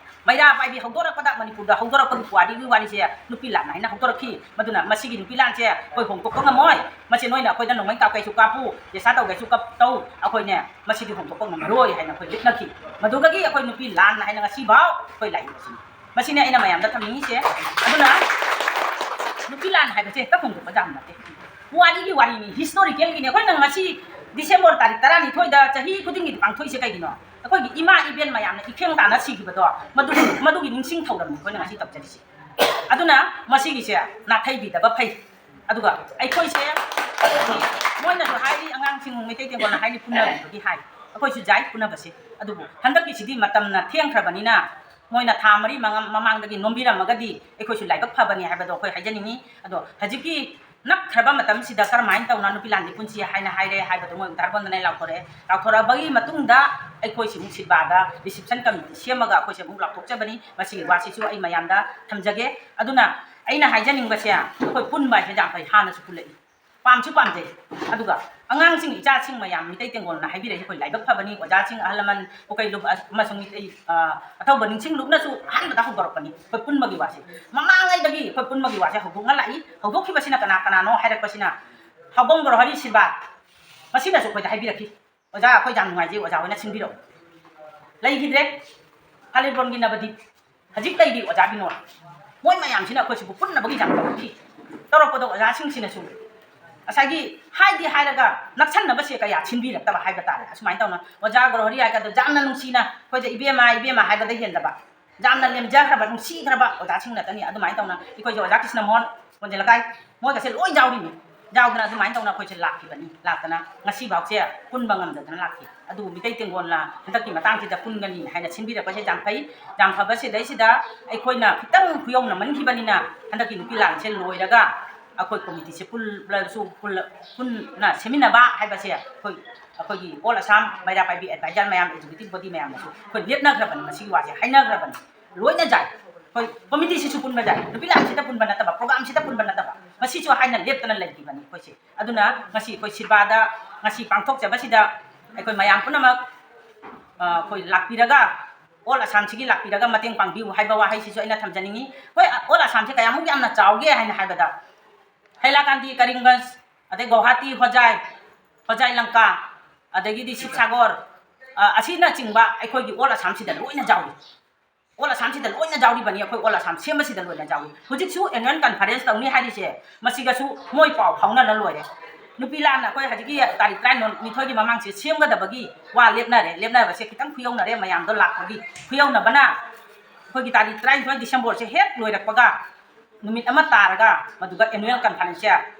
ꯃꯩꯔꯥ ꯄꯥꯏꯕꯤ ꯍꯧꯗꯣꯔꯛꯄꯗ, ꯃꯅꯤꯄꯨꯔꯗ ꯍꯧꯗꯣꯔꯛꯄꯒꯤ ꯄꯨꯋꯥꯔꯤꯒꯤ ꯋꯥꯔꯤꯁꯦ ꯅꯨꯄꯤ ꯂꯥꯟ ꯍꯥꯏꯅ ꯍꯧꯗꯣꯔꯛꯈꯤ꯫ ꯃꯗꯨꯅ ꯃꯁꯤꯒꯤ ꯅꯨꯄꯤ ꯂꯥꯟꯁꯦ ꯑꯩꯈꯣꯏ ꯍꯣꯡꯗꯣꯛꯄ ꯉꯝꯃꯣꯏ꯫ ꯃꯁꯤ ꯅꯣꯏꯅ ꯑꯩꯈꯣꯏꯗ ꯅꯣꯡꯃꯩ ꯀꯥꯞꯀꯦꯁꯨ ꯀꯥꯞꯄꯨ, ꯖꯦꯁꯥ ꯇꯧꯒꯦꯁꯨ ꯀꯞ-, ꯇꯧ, ꯑꯩꯈꯣꯏꯅꯦ ꯃꯁꯤꯗꯤ ꯍꯣꯡꯗꯣꯛꯄ ꯉꯝꯃꯔꯣꯏ ꯍꯥꯏꯅ ꯑꯩꯈꯣꯏ ꯂꯤꯠꯅꯈꯤ꯫ ꯃꯗꯨꯗꯒꯤ ꯑꯩꯈꯣꯏ ꯅꯨꯄꯤ ꯂꯥꯟ ꯍꯥꯏꯅ ꯉꯁꯤꯐꯥꯎ ꯑꯩꯈꯣꯏ ꯂꯥꯛꯏꯕꯁꯤꯅꯤ꯫ ꯃꯁꯤꯅꯦ ꯑꯩꯅ ꯃꯌꯥꯝꯗ ꯊꯝꯅꯤꯡꯉꯤꯁꯦ꯫ ꯑꯗꯨꯅ ꯅꯨꯄꯤ ꯂꯥꯟ ꯍꯥꯏꯕꯁꯦ ꯍꯦꯛꯇ ꯍꯣꯡꯗꯣꯛꯄ ꯌꯥꯕ ꯅꯠꯇꯦ꯫ ꯄꯨꯋꯥꯔꯤꯒꯤ ꯋꯥꯔꯤꯅꯤ, ꯍꯤꯁꯇꯣꯔꯤꯀꯦꯜꯒꯤꯅꯤ꯫ ꯑꯩꯈꯣꯏꯅ ꯉꯁꯤ ꯗꯤꯁꯦꯝꯕꯔ ꯇꯥꯔꯤꯛ ꯇꯔꯥꯅꯤꯊꯣꯏꯗ ꯆꯍꯤ ꯈꯨꯗꯤꯡꯒꯤ ꯄꯥꯡꯊꯣꯛꯏꯁꯦ ꯀꯩꯒꯤꯅꯣ? ꯑꯩꯈꯣꯏꯒꯤ ꯏꯃꯥ ꯏꯕꯦꯟ ꯃꯌꯥꯝꯅ ꯏꯈꯦꯡ ꯇꯥꯅ ꯁꯤꯈꯤꯕꯗꯣ, ꯃꯗꯨ, ꯃꯗꯨꯒꯤ ꯅꯤꯡꯁꯤꯡ ꯊꯧꯔꯝꯅꯤ ꯑꯩꯈꯣꯏꯅ ꯉꯁꯤ ꯇꯧꯖꯔꯤꯁꯦ꯫ ꯑꯗꯨꯅ ꯃꯁꯤꯒꯤꯁꯦ ꯅꯥꯊꯩꯕꯤꯗꯕ ꯐꯩ꯫ ꯑꯗꯨꯒ ꯑꯩꯈꯣꯏꯁꯦ, ꯃꯣꯏꯅꯁꯨ ꯍꯥꯏꯔꯤ, ꯑꯉꯥꯡꯁꯤꯡ ꯃꯩꯇꯩ ꯇꯦꯡꯒꯣꯜꯅ ꯍꯥꯏꯔꯤ ꯄꯨꯟꯅꯕꯒꯤ ꯍꯥꯏ, ꯑꯩꯈꯣꯏꯁꯨ ꯌꯥꯏ ꯄꯨꯟꯅꯕꯁꯦ꯫ ꯑꯗꯨꯕꯨ ꯍꯟꯗꯛꯀꯤꯁꯤꯗꯤ ꯃꯇꯝꯅ ꯊꯦꯡꯈ꯭ꯔꯕꯅꯤꯅ, ꯃꯣꯏꯅ ꯊꯥ ꯃꯔꯤ ꯃꯉꯥ ꯃꯃꯥꯡꯗꯒꯤ ꯅꯣꯝꯕꯤꯔꯝꯃꯒꯗꯤ ꯑꯩꯈꯣꯏꯁꯨ ꯂꯥꯏꯕꯛ ꯐꯕꯅꯤ ꯍꯥꯏꯕꯗꯣ ꯑꯩꯈꯣꯏ ꯍꯥꯏꯖꯅꯤꯡꯉꯤ꯫ ꯑꯗꯣ ꯍꯧꯖꯤꯛꯀꯤ ꯅꯛꯈ꯭ꯔꯕ ꯃꯇꯝꯁꯤꯗ ꯀꯔꯝꯍꯥꯏꯅ ꯇꯧꯅ ꯅꯨꯄꯤ ꯂꯥꯟꯗꯤ ꯄꯨꯟꯁꯤ ꯍꯥꯏꯅ ꯍꯥꯏꯔꯦ ꯍꯥꯏꯕꯗꯣ ꯃꯣꯏ ꯗꯥꯔꯒꯣꯟꯗꯅ ꯂꯥꯎꯊꯣꯔꯛꯑꯦ꯫ ꯂꯥꯎꯊꯣꯔꯛꯑꯕꯒꯤ ꯃꯇꯨꯡꯗ ꯑꯩꯈꯣꯏꯁꯤ ꯑꯃꯨꯛ ꯁꯤꯜꯕꯥꯗ ꯔꯤꯁꯤꯞꯁꯟ ꯀꯃꯤꯇꯤ ꯁꯦꯝꯃꯒ ꯑꯩꯈꯣꯏꯁꯦ ꯑꯃꯨꯛ ꯂꯥꯎꯊꯣꯛꯆꯕꯅꯤ꯫ ꯃꯁꯤꯒꯤ ꯋꯥꯁꯤꯁꯨ ꯑꯩ ꯃꯌꯥꯝꯗ ꯊꯝꯖꯒꯦ꯫ ꯑꯗꯨꯅ ꯑꯩꯅ ꯍꯥꯏꯖꯅꯤꯡꯕꯁꯦ, ꯑꯩꯈꯣꯏ ꯄꯨꯟꯕ ꯍꯥꯏꯁꯦ ꯌꯥꯝ ꯐꯩ, ꯍꯥꯟꯅꯁꯨ ꯄꯨꯜꯂꯛꯏ, ꯄꯥꯝꯁꯨ ꯄꯥꯝꯖꯩ꯫ ꯑꯗꯨꯒ ꯑꯉꯥꯡꯁꯤꯡ, ꯏꯆꯥꯁꯤꯡ ꯃꯌꯥꯝ ꯃꯤꯇꯩ ꯇꯦꯡꯒꯣꯜꯅ ꯍꯥꯏꯕꯤꯔꯛꯏ, ꯑꯩꯈꯣꯏ ꯂꯥꯏꯕꯛ ꯐꯕꯅꯤ, ꯑꯣꯖꯥꯁꯤꯡ, ꯑꯍꯜ ꯂꯃꯟ, ꯎꯀꯩ ꯂꯨꯞ ꯑꯃꯁꯨꯡ ꯃꯤꯇꯩ, ꯑ, ꯑꯊꯧꯕ ꯅꯤꯡꯁꯤꯡ ꯂꯨꯞꯅꯁꯨ ꯑꯍꯥꯟꯕꯗ ꯍꯧꯗꯣꯔꯛꯄꯅꯤ꯫ ꯑꯩꯈꯣꯏ ꯄꯨꯟꯕꯒꯤ ꯋꯥꯁꯦ ꯃꯃꯥꯡꯉꯩꯗꯒꯤ ꯑꯩꯈꯣꯏ ꯄꯨꯟꯕꯒꯤ ꯋꯥꯁꯦ ꯍꯧꯗꯣꯛꯅ ꯂꯥꯛꯏ꯫ ꯍꯧꯗꯣꯛꯈꯤꯕꯁꯤꯅ ꯀꯅꯥ ꯀꯅꯥꯅꯣ ꯍꯥꯏꯔꯛꯄꯁꯤꯅ ꯍꯥꯎꯕꯝ ꯒ꯭ꯔꯣꯍꯔꯤ ꯁꯤꯜꯕꯥ, ꯃꯁꯤꯅꯁꯨ ꯑꯩꯈꯣꯏꯗ ꯍꯥꯏꯕꯤꯔꯛꯈꯤ, "ꯑꯣꯖꯥ, ꯑꯩꯈꯣꯏ ꯌꯥꯝ ꯅꯨꯡꯉꯥꯏꯖꯩ, ꯑꯣꯖꯥ ꯍꯣꯏꯅ ꯁꯤꯟꯕꯤꯔꯛꯎ"꯫ ꯂꯩꯈꯤꯗ꯭ꯔꯦ꯫ ꯈꯥꯂꯤꯕꯣꯟꯒꯤ ꯅꯕꯗꯤꯞ, ꯍꯧꯖꯤꯛ ꯂꯩꯔꯤ ꯑꯣꯖꯥ ꯕꯤꯅꯣꯗ꯫ ꯃꯣꯏ ꯃꯌꯥꯝꯁꯤꯅ ꯑꯩꯈꯣꯏꯁꯤꯕꯨ ꯄꯨꯟꯅꯕꯒꯤ ꯌꯥꯝ ꯇꯧꯔꯛꯈꯤ꯫ ꯇꯧꯔꯛꯄꯗꯣ ꯑꯣꯖꯥꯁꯤꯡꯁꯤꯅꯁꯨ ꯉꯁꯥꯏꯒꯤ ꯍꯥꯏꯗꯤ ꯍꯥꯏꯔꯒ ꯅꯛꯁꯟꯅꯕꯁꯦ ꯀꯌꯥ ꯁꯤꯟꯕꯤꯔꯛꯇꯕ ꯍꯥꯏꯕ ꯇꯥꯔꯦ꯫ ꯑꯁꯨꯃꯥꯏꯅ ꯇꯧꯅ ꯑꯣꯖꯥ ꯒ꯭ꯔꯣꯍꯔꯤ ꯍꯥꯏꯒꯗꯣ ꯌꯥꯝꯅ ꯅꯨꯡꯁꯤꯅ ꯑꯩꯈꯣꯏꯗ "ꯏꯕꯦꯝꯃ, ꯏꯕꯦꯝꯃ" ꯍꯥꯏꯕꯗ ꯍꯦꯟꯗꯕ, ꯌꯥꯝꯅ ꯂꯦꯝꯖꯈ꯭ꯔꯕ, ꯅꯨꯡꯁꯤꯈ꯭ꯔꯕ ꯑꯣꯖꯥꯁꯤꯡ ꯉꯥꯛꯇꯅꯤ꯫ ꯑꯗꯨꯃꯥꯏꯅ ꯇꯧꯅ ꯑꯩꯈꯣꯏꯁꯦ ꯑꯣꯖꯥ ꯀ꯭ꯔꯤꯁꯅꯃꯣꯍꯟ ꯀꯣꯟꯖꯦꯜ ꯂꯩꯀꯥꯏ, ꯃꯣꯏꯒꯁꯦ ꯂꯣꯏ ꯌꯥꯎꯔꯤꯅꯤ꯫ ꯌꯥꯎꯗꯅ ꯑꯗꯨꯃꯥꯏꯅ ꯇꯧꯅ ꯑꯩꯈꯣꯏꯁꯦ ꯂꯥꯛꯈꯤꯕꯅꯤ꯫ ꯂꯥꯛꯇꯅ ꯉꯁꯤꯐꯥꯎꯁꯦ ꯄꯨꯟꯕ ꯉꯝꯗꯗꯅ ꯂꯥꯛꯈꯤ꯫ ꯑꯗꯨꯕꯨ ꯃꯤꯇꯩ ꯇꯦꯡꯒꯣꯜꯅ ꯍꯟꯗꯛꯀꯤ ꯃꯇꯥꯡꯁꯤꯗ ꯄꯨꯟꯒꯅꯤ ꯍꯥꯏꯅ ꯁꯤꯟꯕꯤꯔꯛꯄꯁꯦ ꯌꯥꯝ ꯐꯩ꯫ ꯌꯥꯝ ꯐꯕꯁꯤꯗꯩꯁꯤꯗ ꯑꯩꯈꯣꯏꯅ ꯈꯤꯇꯪ ꯈꯨꯌꯧꯅꯃꯟꯈꯤꯕꯅꯤꯅ ꯍꯟꯗꯛꯀꯤ ꯅꯨꯄꯤ ꯂꯥꯟꯁꯦ ꯂꯣꯏꯔꯒ ꯑꯩꯈꯣꯏ ꯀꯣꯃꯤꯇꯤꯁꯦ ꯄꯨꯜꯂꯁꯨ ꯄꯨꯜꯂ-, ꯄꯨꯟꯅ ꯁꯦꯝꯃꯤꯟꯅꯕ ꯍꯥꯏꯕꯁꯦ ꯑꯩꯈꯣꯏ, ꯑꯩꯈꯣꯏꯒꯤ ꯑꯣꯜ ꯑꯁꯥꯝ ꯃꯩꯔꯥ ꯄꯥꯏꯕꯤ ꯑꯦꯗꯚꯥꯏꯖꯔ ꯃꯌꯥꯝ, ꯑꯦꯛꯖꯤꯀ꯭ꯌꯨꯇꯤꯚ ꯕꯣꯗꯤ ꯃꯌꯥꯝꯅꯁꯨ ꯑꯩꯈꯣꯏ ꯂꯦꯞꯅꯈ꯭ꯔꯕꯅꯤ, ꯃꯁꯤꯒꯤ ꯋꯥꯁꯦ ꯍꯥꯏꯅꯈ꯭ꯔꯕꯅꯤ꯫ ꯂꯣꯏꯅ ꯌꯥꯏ꯫ ꯀꯣꯃꯤꯇꯤꯁꯤꯁꯨ ꯄꯨꯟꯕ ꯌꯥꯏ, ꯅꯨꯄꯤ ꯂꯥꯟꯁꯤꯗ ꯄꯨꯟꯕ ꯅꯠꯇꯕ, ꯄ꯭ꯔꯣꯒ꯭ꯔꯥꯝꯁꯤꯗ ꯄꯨꯟꯕ ꯅꯠꯇꯕ, ꯃꯁꯤꯁꯨ ꯍꯥꯏꯅ ꯂꯦꯞꯇꯅ ꯂꯩꯈꯤꯕꯅꯤ ꯑꯩꯈꯣꯏꯁꯦ꯫ ꯑꯗꯨꯅ ꯉꯁꯤ ꯑꯩꯈꯣꯏ ꯁꯤꯕꯥꯗ ꯉꯁꯤ ꯄꯥꯡꯊꯣꯛꯆꯕꯁꯤꯗ ꯑꯩꯈꯣꯏ ꯃꯌꯥꯝ ꯄꯨꯝꯅꯃꯛ, ꯑ, ꯑꯩꯈꯣꯏ ꯂꯥꯛꯄꯤꯔꯒ, ꯑꯣꯜ ꯑꯁꯥꯝꯁꯤꯒꯤ ꯂꯥꯛꯄꯤꯔꯒ ꯃꯇꯦꯡ ꯄꯥꯡꯕꯤꯌꯨ ꯍꯥꯏꯕ ꯋꯥꯍꯩꯁꯤꯁꯨ ꯑꯩꯅ ꯊꯝꯖꯅꯤꯡꯉꯤ꯫ ꯍꯣꯏ, ꯑꯣꯜ ꯑꯁꯥꯝꯁꯤ ꯀꯌꯥꯃꯨꯛ ꯌꯥꯝꯅ ꯆꯥꯎꯒꯦ ꯍꯥꯏꯅ ꯍꯥꯏꯕꯗ, ꯍꯩꯂꯥꯀꯥꯟꯗꯤ, ꯀꯔꯤꯝꯒꯟꯖ, ꯑꯗꯩ ꯒꯧꯍꯥꯇꯤ, ꯍꯣꯖꯥꯏ, ꯍꯣꯖꯥꯏ ꯂꯪꯀꯥ, ꯑꯗꯒꯤꯗꯤ ꯁꯤꯕꯁꯥꯒꯣꯔ, ꯑ, ꯑꯁꯤꯅꯆꯤꯡꯕ ꯑꯩꯈꯣꯏꯒꯤ ꯑꯣꯜ ꯑꯁꯥꯝꯁꯤꯗ ꯂꯣꯏꯅ ꯌꯥꯎꯔꯤ꯫ ꯑꯣꯜ ꯑꯁꯥꯝꯁꯤꯗ ꯂꯣꯏꯅ ꯌꯥꯎꯔꯤꯕꯅꯤ, ꯑꯩꯈꯣꯏ ꯑꯣꯜ ꯑꯁꯥꯝ ꯁꯦꯝꯕꯁꯤꯗ ꯂꯣꯏꯅ ꯌꯥꯎꯔꯤ꯫ ꯍꯧꯖꯤꯛꯁꯨ ꯑꯦꯅꯨꯋꯦꯜ ꯀꯟꯐꯔꯦꯟꯁ ꯇꯧꯅꯤ ꯍꯥꯏꯔꯤꯁꯦ, ꯃꯁꯤꯒꯁꯨ ꯃꯣꯏ ꯄꯥꯎ ꯐꯥꯎꯅꯔ ꯂꯣꯏꯔꯦ꯫ ꯅꯨꯄꯤ ꯂꯥꯟꯅ ꯑꯩꯈꯣꯏ ꯍꯧꯖꯤꯛꯀꯤ ꯇꯥꯔꯤꯛ ꯇꯔꯥꯅꯤꯊꯣꯏꯒꯤ ꯃꯃꯥꯡꯁꯦ ꯁꯦꯝꯒꯗꯕꯒꯤ ꯋꯥ ꯂꯦꯞꯅꯔꯦ꯫ ꯂꯦꯞꯅꯕꯁꯦ ꯈꯤꯇꯪ ꯈꯨꯌꯧꯅꯔꯦ, ꯃꯌꯥꯝꯗꯣ ꯂꯥꯛꯄꯒꯤ ꯈꯨꯌꯧꯅꯕꯅ ꯑꯩꯈꯣꯏꯒꯤ ꯇꯥꯔꯤꯛ ꯇꯔꯥꯅꯤꯊꯣꯏ ꯗꯤꯁꯦꯝꯕꯔꯁꯦ ꯍꯦꯛ ꯂꯣꯏꯔꯛꯄꯒ ꯅꯨꯃꯤꯠ ꯑꯃ ꯇꯥꯔꯒ ꯃꯗꯨꯒ ꯑꯦꯅꯨꯋꯦꯜ ꯀꯟꯐꯔꯦꯟꯁꯁꯦ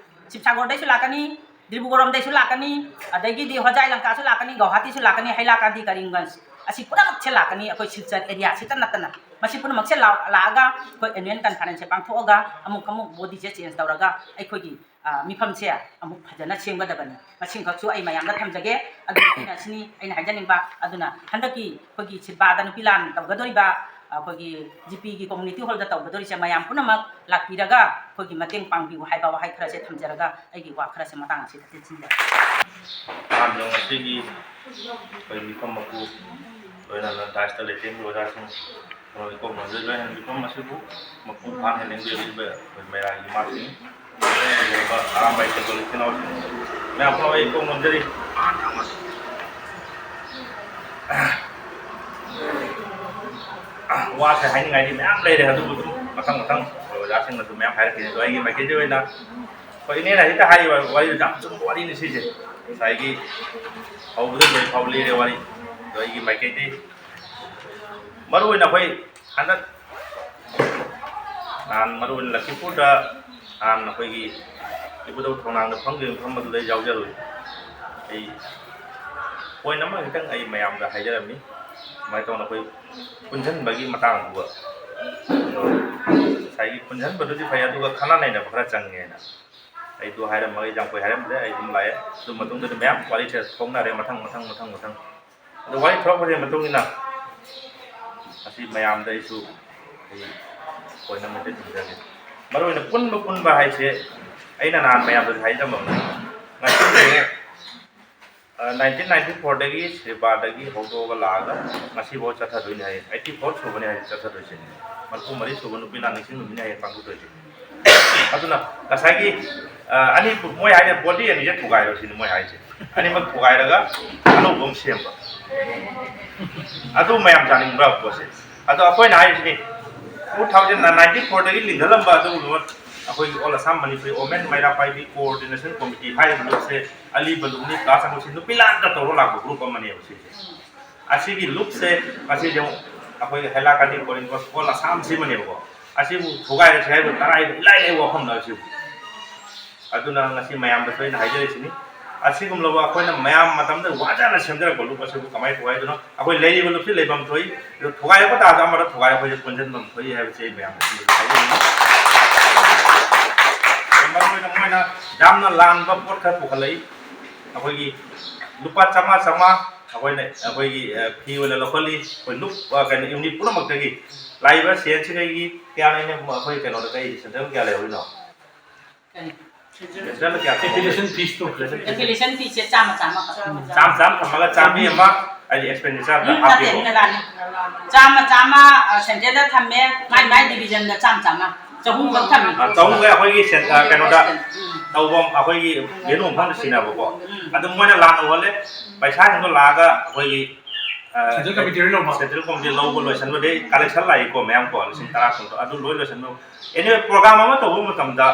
ꯁꯤꯕꯁꯥꯒꯣꯔꯗꯩꯁꯨ ꯂꯥꯛꯀꯅꯤ, ꯗꯤꯕ꯭ꯔꯨꯒꯔꯣꯝꯗꯩꯁꯨ ꯂꯥꯛꯀꯅꯤ, ꯑꯗꯒꯤꯗꯤ ꯍꯣꯖꯥꯏ ꯂꯪꯀꯥꯁꯨ ꯂꯥꯛꯀꯅꯤ, ꯒꯧꯍꯥꯇꯤꯁꯨ ꯂꯥꯛꯀꯅꯤ, ꯍꯩꯂꯥꯀꯥꯟꯗꯤ, ꯀꯔꯤꯝꯒꯟꯖ, ꯑꯁꯤ ꯄꯨꯝꯅꯃꯛꯁꯦ ꯂꯥꯛꯀꯅꯤ꯫ ꯑꯩꯈꯣꯏ ꯁꯤꯜꯆꯔ ꯑꯦꯔꯤꯌꯥꯁꯤꯇ ꯅꯠꯇꯅ ꯃꯁꯤ ꯄꯨꯝꯅꯃꯛꯁꯦ ꯂꯥꯛ-, ꯂꯥꯛꯑꯒ ꯑꯩꯈꯣꯏ ꯑꯦꯅꯨꯋꯦꯜ ꯀꯟꯐꯔꯦꯟꯁꯁꯦ ꯄꯥꯡꯊꯣꯛꯑꯒ ꯑꯃꯨꯛ ꯑꯃꯨꯛ ꯕꯣꯗꯤꯁꯦ ꯆꯦꯟꯖ ꯇꯧꯔꯒ ꯑꯩꯈꯣꯏꯒꯤ, ꯑ, ꯃꯤꯐꯝꯁꯦ ꯑꯃꯨꯛ ꯐꯖꯅ ꯁꯦꯝꯒꯗꯕꯅꯤ꯫ ꯃꯁꯤꯈꯛꯁꯨ ꯑꯩ ꯃꯌꯥꯝꯗ ꯊꯝꯖꯒꯦ꯫ ꯑꯗꯨ ꯑꯩꯅ ꯁꯤꯅꯤ ꯑꯩꯅ ꯍꯥꯏꯖꯅꯤꯡꯕ꯫ ꯑꯗꯨꯅ ꯍꯟꯗꯛꯀꯤ ꯑꯩꯈꯣꯏꯒꯤ ꯁꯤꯜꯕꯥꯗ ꯅꯨꯄꯤ ꯂꯥꯟ ꯇꯧꯒꯗꯧꯔꯤꯕ ꯑꯩꯈꯣꯏꯒꯤ ꯖꯤꯄꯤꯒꯤ ꯀꯝꯃ꯭ꯌꯨꯅꯤꯇꯤ ꯍꯣꯜꯗ ꯇꯧꯒꯗꯧꯔꯤꯁꯦ, ꯃꯌꯥꯝ ꯄꯨꯝꯅꯃꯛ ꯂꯥꯛꯄꯤꯔꯒ ꯑꯩꯈꯣꯏꯒꯤ ꯃꯇꯦꯡ ꯄꯥꯡꯕꯤꯌꯨ ꯍꯥꯏꯕ ꯋꯥꯍꯩ ꯈꯔꯁꯦ ꯊꯝꯖꯔꯒ ꯑꯩꯒꯤ ꯋꯥ ꯈꯔꯁꯦ ꯃꯇꯥꯡ ꯑꯁꯤꯗ ꯇꯦꯟꯁꯤꯟꯖꯔꯒꯦ꯫ ꯑꯍꯥꯟꯕꯗ ꯉꯁꯤꯒꯤ ꯑꯩꯈꯣꯏ ꯃꯤꯐꯝ ꯃꯄꯨ, ꯂꯣꯏꯅꯅ ꯗꯥꯏꯁꯇ ꯂꯩꯇꯦꯡꯕ ꯑꯣꯖꯥꯁꯤꯡ, ꯑꯩꯈꯣꯏ ꯀꯣꯛ ꯅꯣꯟꯖꯔꯤꯕ ꯃꯤꯐꯝ ꯑꯁꯤꯕꯨ ꯃꯄꯨꯡ ꯐꯥꯅ ꯂꯦꯡꯕꯤꯔꯛꯂꯤꯕ ꯑꯩꯈꯣꯏ ꯃꯩꯔꯥꯒꯤ ꯏꯃꯥꯁꯤꯡ, ꯂꯩꯔꯤꯕ ꯑꯔꯥꯝꯕꯥꯏ ꯀꯦꯊꯣꯂꯤꯛ ꯏꯆꯤꯟ ꯏꯅꯥꯎꯁꯤꯡ, ꯃꯌꯥꯝ ꯄꯨꯝꯅꯃꯛ ꯑꯩ ꯀꯣꯛ ꯅꯣꯟꯖꯔꯤ꯫ ꯋꯥꯁꯦ ꯍꯥꯏꯅꯤꯡꯉꯥꯏꯗꯤ ꯃꯌꯥꯝ ꯂꯩꯔꯦ, ꯑꯗꯨꯕꯨ ꯑꯗꯨꯝ ꯃꯊꯪ ꯃꯊꯪ ꯑꯣꯖꯥꯁꯤꯡꯅꯁꯨ ꯃꯌꯥꯝ ꯍꯥꯏꯔꯛꯈꯤꯅꯤ꯫ ꯑꯗꯣ ꯑꯩꯒꯤ ꯃꯥꯏꯀꯩꯗꯒꯤ ꯑꯣꯏꯅ ꯑꯩꯈꯣꯏ ꯏꯅꯦꯅ ꯍꯦꯛꯇ ꯍꯥꯏꯔꯤꯕ ꯋꯥꯔꯤꯗꯨ ꯌꯥꯝ ꯆꯨꯝꯕ ꯋꯥꯔꯤꯅꯤ ꯁꯤꯁꯦ꯫ ꯉꯁꯥꯏꯒꯤ ꯍꯧꯕꯗ ꯂꯣꯏ ꯐꯥꯎ ꯂꯤꯔꯦ ꯋꯥꯔꯤ꯫ ꯑꯗꯣ ꯑꯩꯒꯤ ꯃꯥꯏꯀꯩꯗꯤ ꯃꯔꯨ ꯑꯣꯏꯅ ꯑꯩꯈꯣꯏ ꯍꯟꯗꯛ ꯅꯍꯥꯟ ꯃꯔꯨ ꯑꯣꯏꯅ ꯂꯛꯈꯤꯄꯨꯔꯗ ꯅꯍꯥꯟ ꯑꯩꯈꯣꯏꯒꯤ ꯏꯕꯨꯙꯧ ꯊꯧꯅꯥꯡꯗ ꯐꯝꯈꯤꯕ ꯃꯐꯝ ꯑꯗꯨꯗ ꯑꯩ ꯌꯥꯎꯖꯔꯨꯏ꯫ ꯑꯩ ꯄꯣꯏꯟ ꯑꯃ ꯈꯤꯇꯪ ꯑꯩ ꯃꯌꯥꯝꯗ ꯍꯥꯏꯖꯔꯝꯃꯤ, ꯁꯨꯃꯥꯏꯅ ꯇꯧꯅ ꯑꯩꯈꯣꯏ ꯄꯨꯟꯁꯤꯟꯕꯒꯤ ꯃꯇꯥꯡꯗꯨꯒ꯫ ꯑꯗꯣ ꯉꯁꯥꯏꯒꯤ ꯄꯨꯟꯁꯤꯟꯕꯗꯨꯗꯤ ꯐꯩ, ꯑꯗꯨꯒ ꯈꯟꯅ ꯅꯩꯅꯕ ꯈꯔ ꯆꯪꯉꯦꯅ ꯑꯩꯗꯣ ꯍꯥꯏꯔꯝꯃꯒ ꯑꯩ ꯌꯥꯝ ꯀꯨꯏ ꯍꯥꯏꯔꯝꯗꯦ, ꯑꯩ ꯑꯗꯨꯝ ꯂꯥꯛꯑꯦ꯫ ꯑꯗꯨ ꯃꯇꯨꯡꯗꯗꯤ ꯃꯌꯥꯝ ꯋꯥꯔꯤꯁꯦ ꯊꯣꯛꯅꯔꯦ, ꯃꯊꯪ ꯃꯊꯪ ꯃꯊꯪ ꯃꯊꯪ꯫ ꯑꯗꯣ ꯋꯥꯔꯤ ꯊꯣꯛꯂꯛꯄꯒꯤ ꯃꯇꯨꯡ ꯏꯟꯅ ꯉꯁꯤ ꯃꯌꯥꯝꯗ ꯑꯩꯁꯨ ꯑꯩ ꯑꯣꯏꯅ ꯃꯩꯇꯩ ꯊꯝꯖꯒꯦ꯫ ꯃꯔꯨ ꯑꯣꯏꯅ ꯄꯨꯟꯕ ꯄꯨꯟꯕ ꯍꯥꯏꯁꯦ ꯑꯩꯅ ꯅꯍꯥꯟ ꯃꯌꯥꯝꯗꯁꯨ ꯍꯥꯏꯖꯔꯝꯃꯕꯅꯤ꯫ ꯉꯁꯤꯁꯦ, ꯑ, ꯅꯥꯏꯟꯇꯤꯟ ꯅꯥꯏꯟꯇꯤ ꯐꯣꯔꯗꯒꯤ ꯁꯤꯕꯥꯗꯒꯤ ꯍꯧꯗꯣꯛꯑꯒ ꯂꯥꯛꯑꯒ ꯉꯁꯤꯐꯥꯎ ꯆꯠꯊꯗꯣꯏꯅꯦ ꯍꯥꯏꯌꯦ꯫ ꯑꯩꯠꯇꯤ ꯐꯣꯔ ꯁꯨꯕꯅꯦ ꯍꯥꯏꯌꯦ ꯆꯠꯊꯗꯣꯏꯁꯦ꯫ ꯃꯔꯤꯐꯨ ꯃꯔꯤ ꯁꯨꯕ ꯅꯨꯄꯤ ꯂꯥꯟ ꯅꯤꯡꯁꯤꯡ ꯅꯨꯃꯤꯠꯅꯦ ꯍꯥꯏꯌꯦ ꯄꯥꯡꯊꯣꯛꯇꯣꯏꯁꯦ꯫ ꯑꯗꯨꯅ ꯉꯁꯥꯏꯒꯤ, ꯑ, ꯑꯅꯤ ꯃꯣꯏ ꯍꯥꯏꯅ ꯕꯣꯗꯤ ꯑꯅꯤꯁꯦ ꯊꯨꯒꯥꯏꯔꯣ ꯁꯤꯅꯤ ꯃꯣꯏ ꯍꯥꯏꯁꯦ꯫ ꯑꯅꯤꯃꯛ ꯊꯨꯒꯥꯏꯔꯒ ꯑꯅꯧꯕ ꯑꯃ ꯁꯦꯝꯕ꯫ ꯑꯗꯨ ꯃꯌꯥꯝ ꯆꯥꯅꯤꯡꯕ꯭ꯔꯥ ꯄꯣꯠꯁꯦ? ꯑꯗꯣ ꯑꯩꯈꯣꯏꯅ ꯍꯥꯏꯔꯤꯁꯤꯅꯤ, ꯇꯨ ꯊꯥꯎꯖꯟ ꯅꯥꯏꯟꯇꯤ ꯐꯣꯔꯗꯒꯤ ꯂꯤꯡꯈꯠꯂꯝꯕ ꯑꯗꯨꯒꯨꯝꯕ ꯑꯩꯈꯣꯏꯒꯤ All Assam Manipuri Women ꯃꯩꯔꯥ ꯄꯥꯏꯕꯤ Coordination Committee ꯍꯥꯏꯔꯤꯕ ꯒ꯭ꯔꯨꯞꯁꯦ ꯑꯂꯤꯕ ꯂꯨꯞꯅꯤ ꯀ꯭ꯂꯥꯁ ꯑꯃꯁꯤ ꯅꯨꯄꯤ ꯂꯥꯟꯇ ꯇꯧꯔ ꯂꯥꯛꯄ ꯒ꯭ꯔꯨꯞ ꯑꯃꯅꯦꯕ ꯁꯤꯁꯦ꯫ ꯑꯁꯤꯒꯤ ꯂꯨꯞꯁꯦ ꯉꯁꯤꯁꯦ ꯑꯃꯨꯛ ꯑꯩꯈꯣꯏꯒꯤ ꯍꯥꯏꯂꯥꯀꯥꯟꯗꯤ ꯀꯣꯔꯤꯡ ꯒꯣꯁꯄꯣꯜ ꯑꯁꯥꯝ ꯁꯤꯃꯅꯦꯕꯀꯣ꯫ ꯑꯁꯤꯕꯨ ꯊꯨꯒꯥꯏꯔꯁꯦ ꯍꯥꯏꯕ ꯇꯔꯥꯏꯕ ꯏꯂꯥꯏ ꯂꯥꯏꯕ ꯋꯥꯐꯝꯅꯦ ꯑꯁꯤꯕꯨ꯫ ꯑꯗꯨꯅ ꯉꯁꯤ ꯃꯌꯥꯝꯗꯁꯨ ꯑꯩꯅ ꯍꯥꯏꯖꯔꯤꯁꯤꯅꯤ꯫ ꯑꯁꯤꯒꯨꯝꯂꯕ ꯑꯩꯈꯣꯏꯅ ꯃꯌꯥꯝ ꯃꯇꯝꯗ ꯋꯥꯖꯅ ꯁꯦꯝꯖꯔꯛꯄ ꯂꯨꯞ ꯑꯁꯤꯕꯨ ꯀꯃꯥꯏꯅ ꯊꯨꯒꯥꯏꯗꯣꯏꯅꯣ? ꯑꯩꯈꯣꯏ ꯂꯩꯔꯤꯕ ꯂꯨꯞꯁꯤ ꯂꯩꯐꯝ ꯊꯣꯛꯏ, ꯑꯗꯨ ꯊꯨꯒꯥꯏꯔꯛꯄ ꯇꯥꯔꯁꯨ ꯑꯃꯗ ꯊꯨꯒꯥꯏꯔꯛꯄꯁꯦ ꯄꯨꯟꯁꯤꯟꯐꯝ ꯊꯣꯛꯏ ꯍꯥꯏꯕꯁꯤ ꯑꯩ ꯃꯌꯥꯝꯗ ꯍꯥꯏꯖꯅꯤꯡꯉꯤ꯫ ꯃꯔꯨꯑꯣꯏꯅ ꯃꯣꯏꯅ ꯌꯥꯝꯅ ꯂꯥꯟꯕ ꯄꯣꯠ ꯈꯔ ꯄꯨꯈꯠꯂꯛꯏ꯫ ꯑꯩꯈꯣꯏꯒꯤ ꯂꯨꯄꯥ ꯆꯥꯝꯃꯉꯥ ꯆꯥꯝꯃꯉꯥ ꯑꯩꯈꯣꯏꯅ, ꯑꯩꯈꯣꯏꯒꯤ, ꯑ, ꯐꯤ ꯑꯣꯏꯅ ꯂꯧꯈꯠꯂꯤ꯫ ꯑꯩꯈꯣꯏ ꯂꯨꯞ, ꯑ, ꯀꯩꯅꯣ, ꯌꯨꯅꯤꯠ ꯄꯨꯝꯅꯃꯛꯇꯒꯤ ꯂꯥꯛꯏꯕ ꯁꯦꯟꯁꯤꯗꯒꯤ ꯀꯌꯥꯅ ꯑꯩꯅ ꯑꯩꯈꯣꯏ ꯀꯩꯅꯣꯗ ꯀꯛꯏꯁꯦ, ꯁꯦꯟꯇ꯭ꯔꯦꯜ ꯀꯌꯥ ꯂꯩꯍꯧꯔꯤꯅꯣ? ꯁꯦꯟꯇ꯭ꯔꯦꯜꯅ ꯀꯌꯥ ꯊꯝꯃꯤ? ꯑꯦꯄꯤꯂꯤꯌꯦꯁꯟ ꯐꯤꯁꯇꯣ꯫ ꯑꯦꯄꯤꯂꯤꯌꯦꯁꯟ ꯐꯤꯁꯦ ꯆꯥꯝꯃ ꯆꯥꯝꯃ ꯈꯛ꯫ ꯆꯥꯝꯃ ꯆꯥꯝꯃ ꯊꯝꯃꯒ ꯆꯥꯝꯃꯔꯤ ꯑꯃ ꯍꯥꯏꯗꯤ ꯑꯦꯛꯁꯄꯦꯟꯗꯤꯆꯔꯗ ꯎꯝ, ꯅꯠꯇꯦ, ꯍꯥꯞꯄꯤꯔꯣ? ꯅꯠꯇꯦ, ꯅꯠꯇꯦ꯫ ꯆꯥꯝꯃ ꯆꯥꯝꯃ, ꯑ, ꯁꯦꯟꯇ꯭ꯔꯦꯜꯗ ꯊꯝꯃꯦ, ꯃꯥꯏ ꯃꯥꯏ ꯗꯤꯕꯤꯖꯟꯗ ꯆꯥꯝꯃ ꯆꯥꯝꯃ, ꯆꯍꯨꯝ ꯈꯛ ꯊꯝꯃꯦ꯫ ꯑ, ꯆꯍꯨꯝꯒ ꯑꯩꯈꯣꯏꯒꯤ ꯁꯦꯟ-, ꯑ, ꯀꯩꯅꯣꯗ ꯎꯝ꯫ ꯇꯧꯕ ꯑꯩꯈꯣꯏꯒꯤ ꯚꯦꯅꯨ ꯃꯐꯝꯗ ꯁꯤꯟꯅꯕꯀꯣ꯫ ꯎꯝ꯫ ꯑꯗꯨ ꯃꯣꯏꯅ ꯂꯥꯟꯅ ꯎꯍꯜꯂꯦ, ꯄꯩꯁꯥꯁꯤꯡꯗꯣ ꯂꯥꯛꯑꯒ ꯑꯩꯈꯣꯏꯒꯤ, ꯑ, ꯁꯦꯟꯇ꯭ꯔꯦꯜ ꯀꯃꯤꯇꯤ ꯂꯣꯏ ꯂꯧꯕ? ꯁꯦꯟꯇ꯭ꯔꯦꯜ ꯀꯃꯤꯇꯤ ꯂꯧꯕ ꯂꯣꯏꯁꯤꯟꯕꯗꯩ ꯀꯂꯦꯛꯁꯟ ꯂꯥꯛꯏꯀꯣ ꯃꯌꯥꯝ ꯀꯣ, ꯂꯤꯁꯤꯡ ꯇꯔꯥ ꯀꯨꯟ꯫ ꯑꯗꯨ ꯂꯣꯏ ꯂꯣꯏꯁꯤꯟꯕ꯫ Anyway, ꯄ꯭ꯔꯣꯒ꯭ꯔꯥꯝ ꯑꯃ ꯇꯧꯕ ꯃꯇꯝꯗ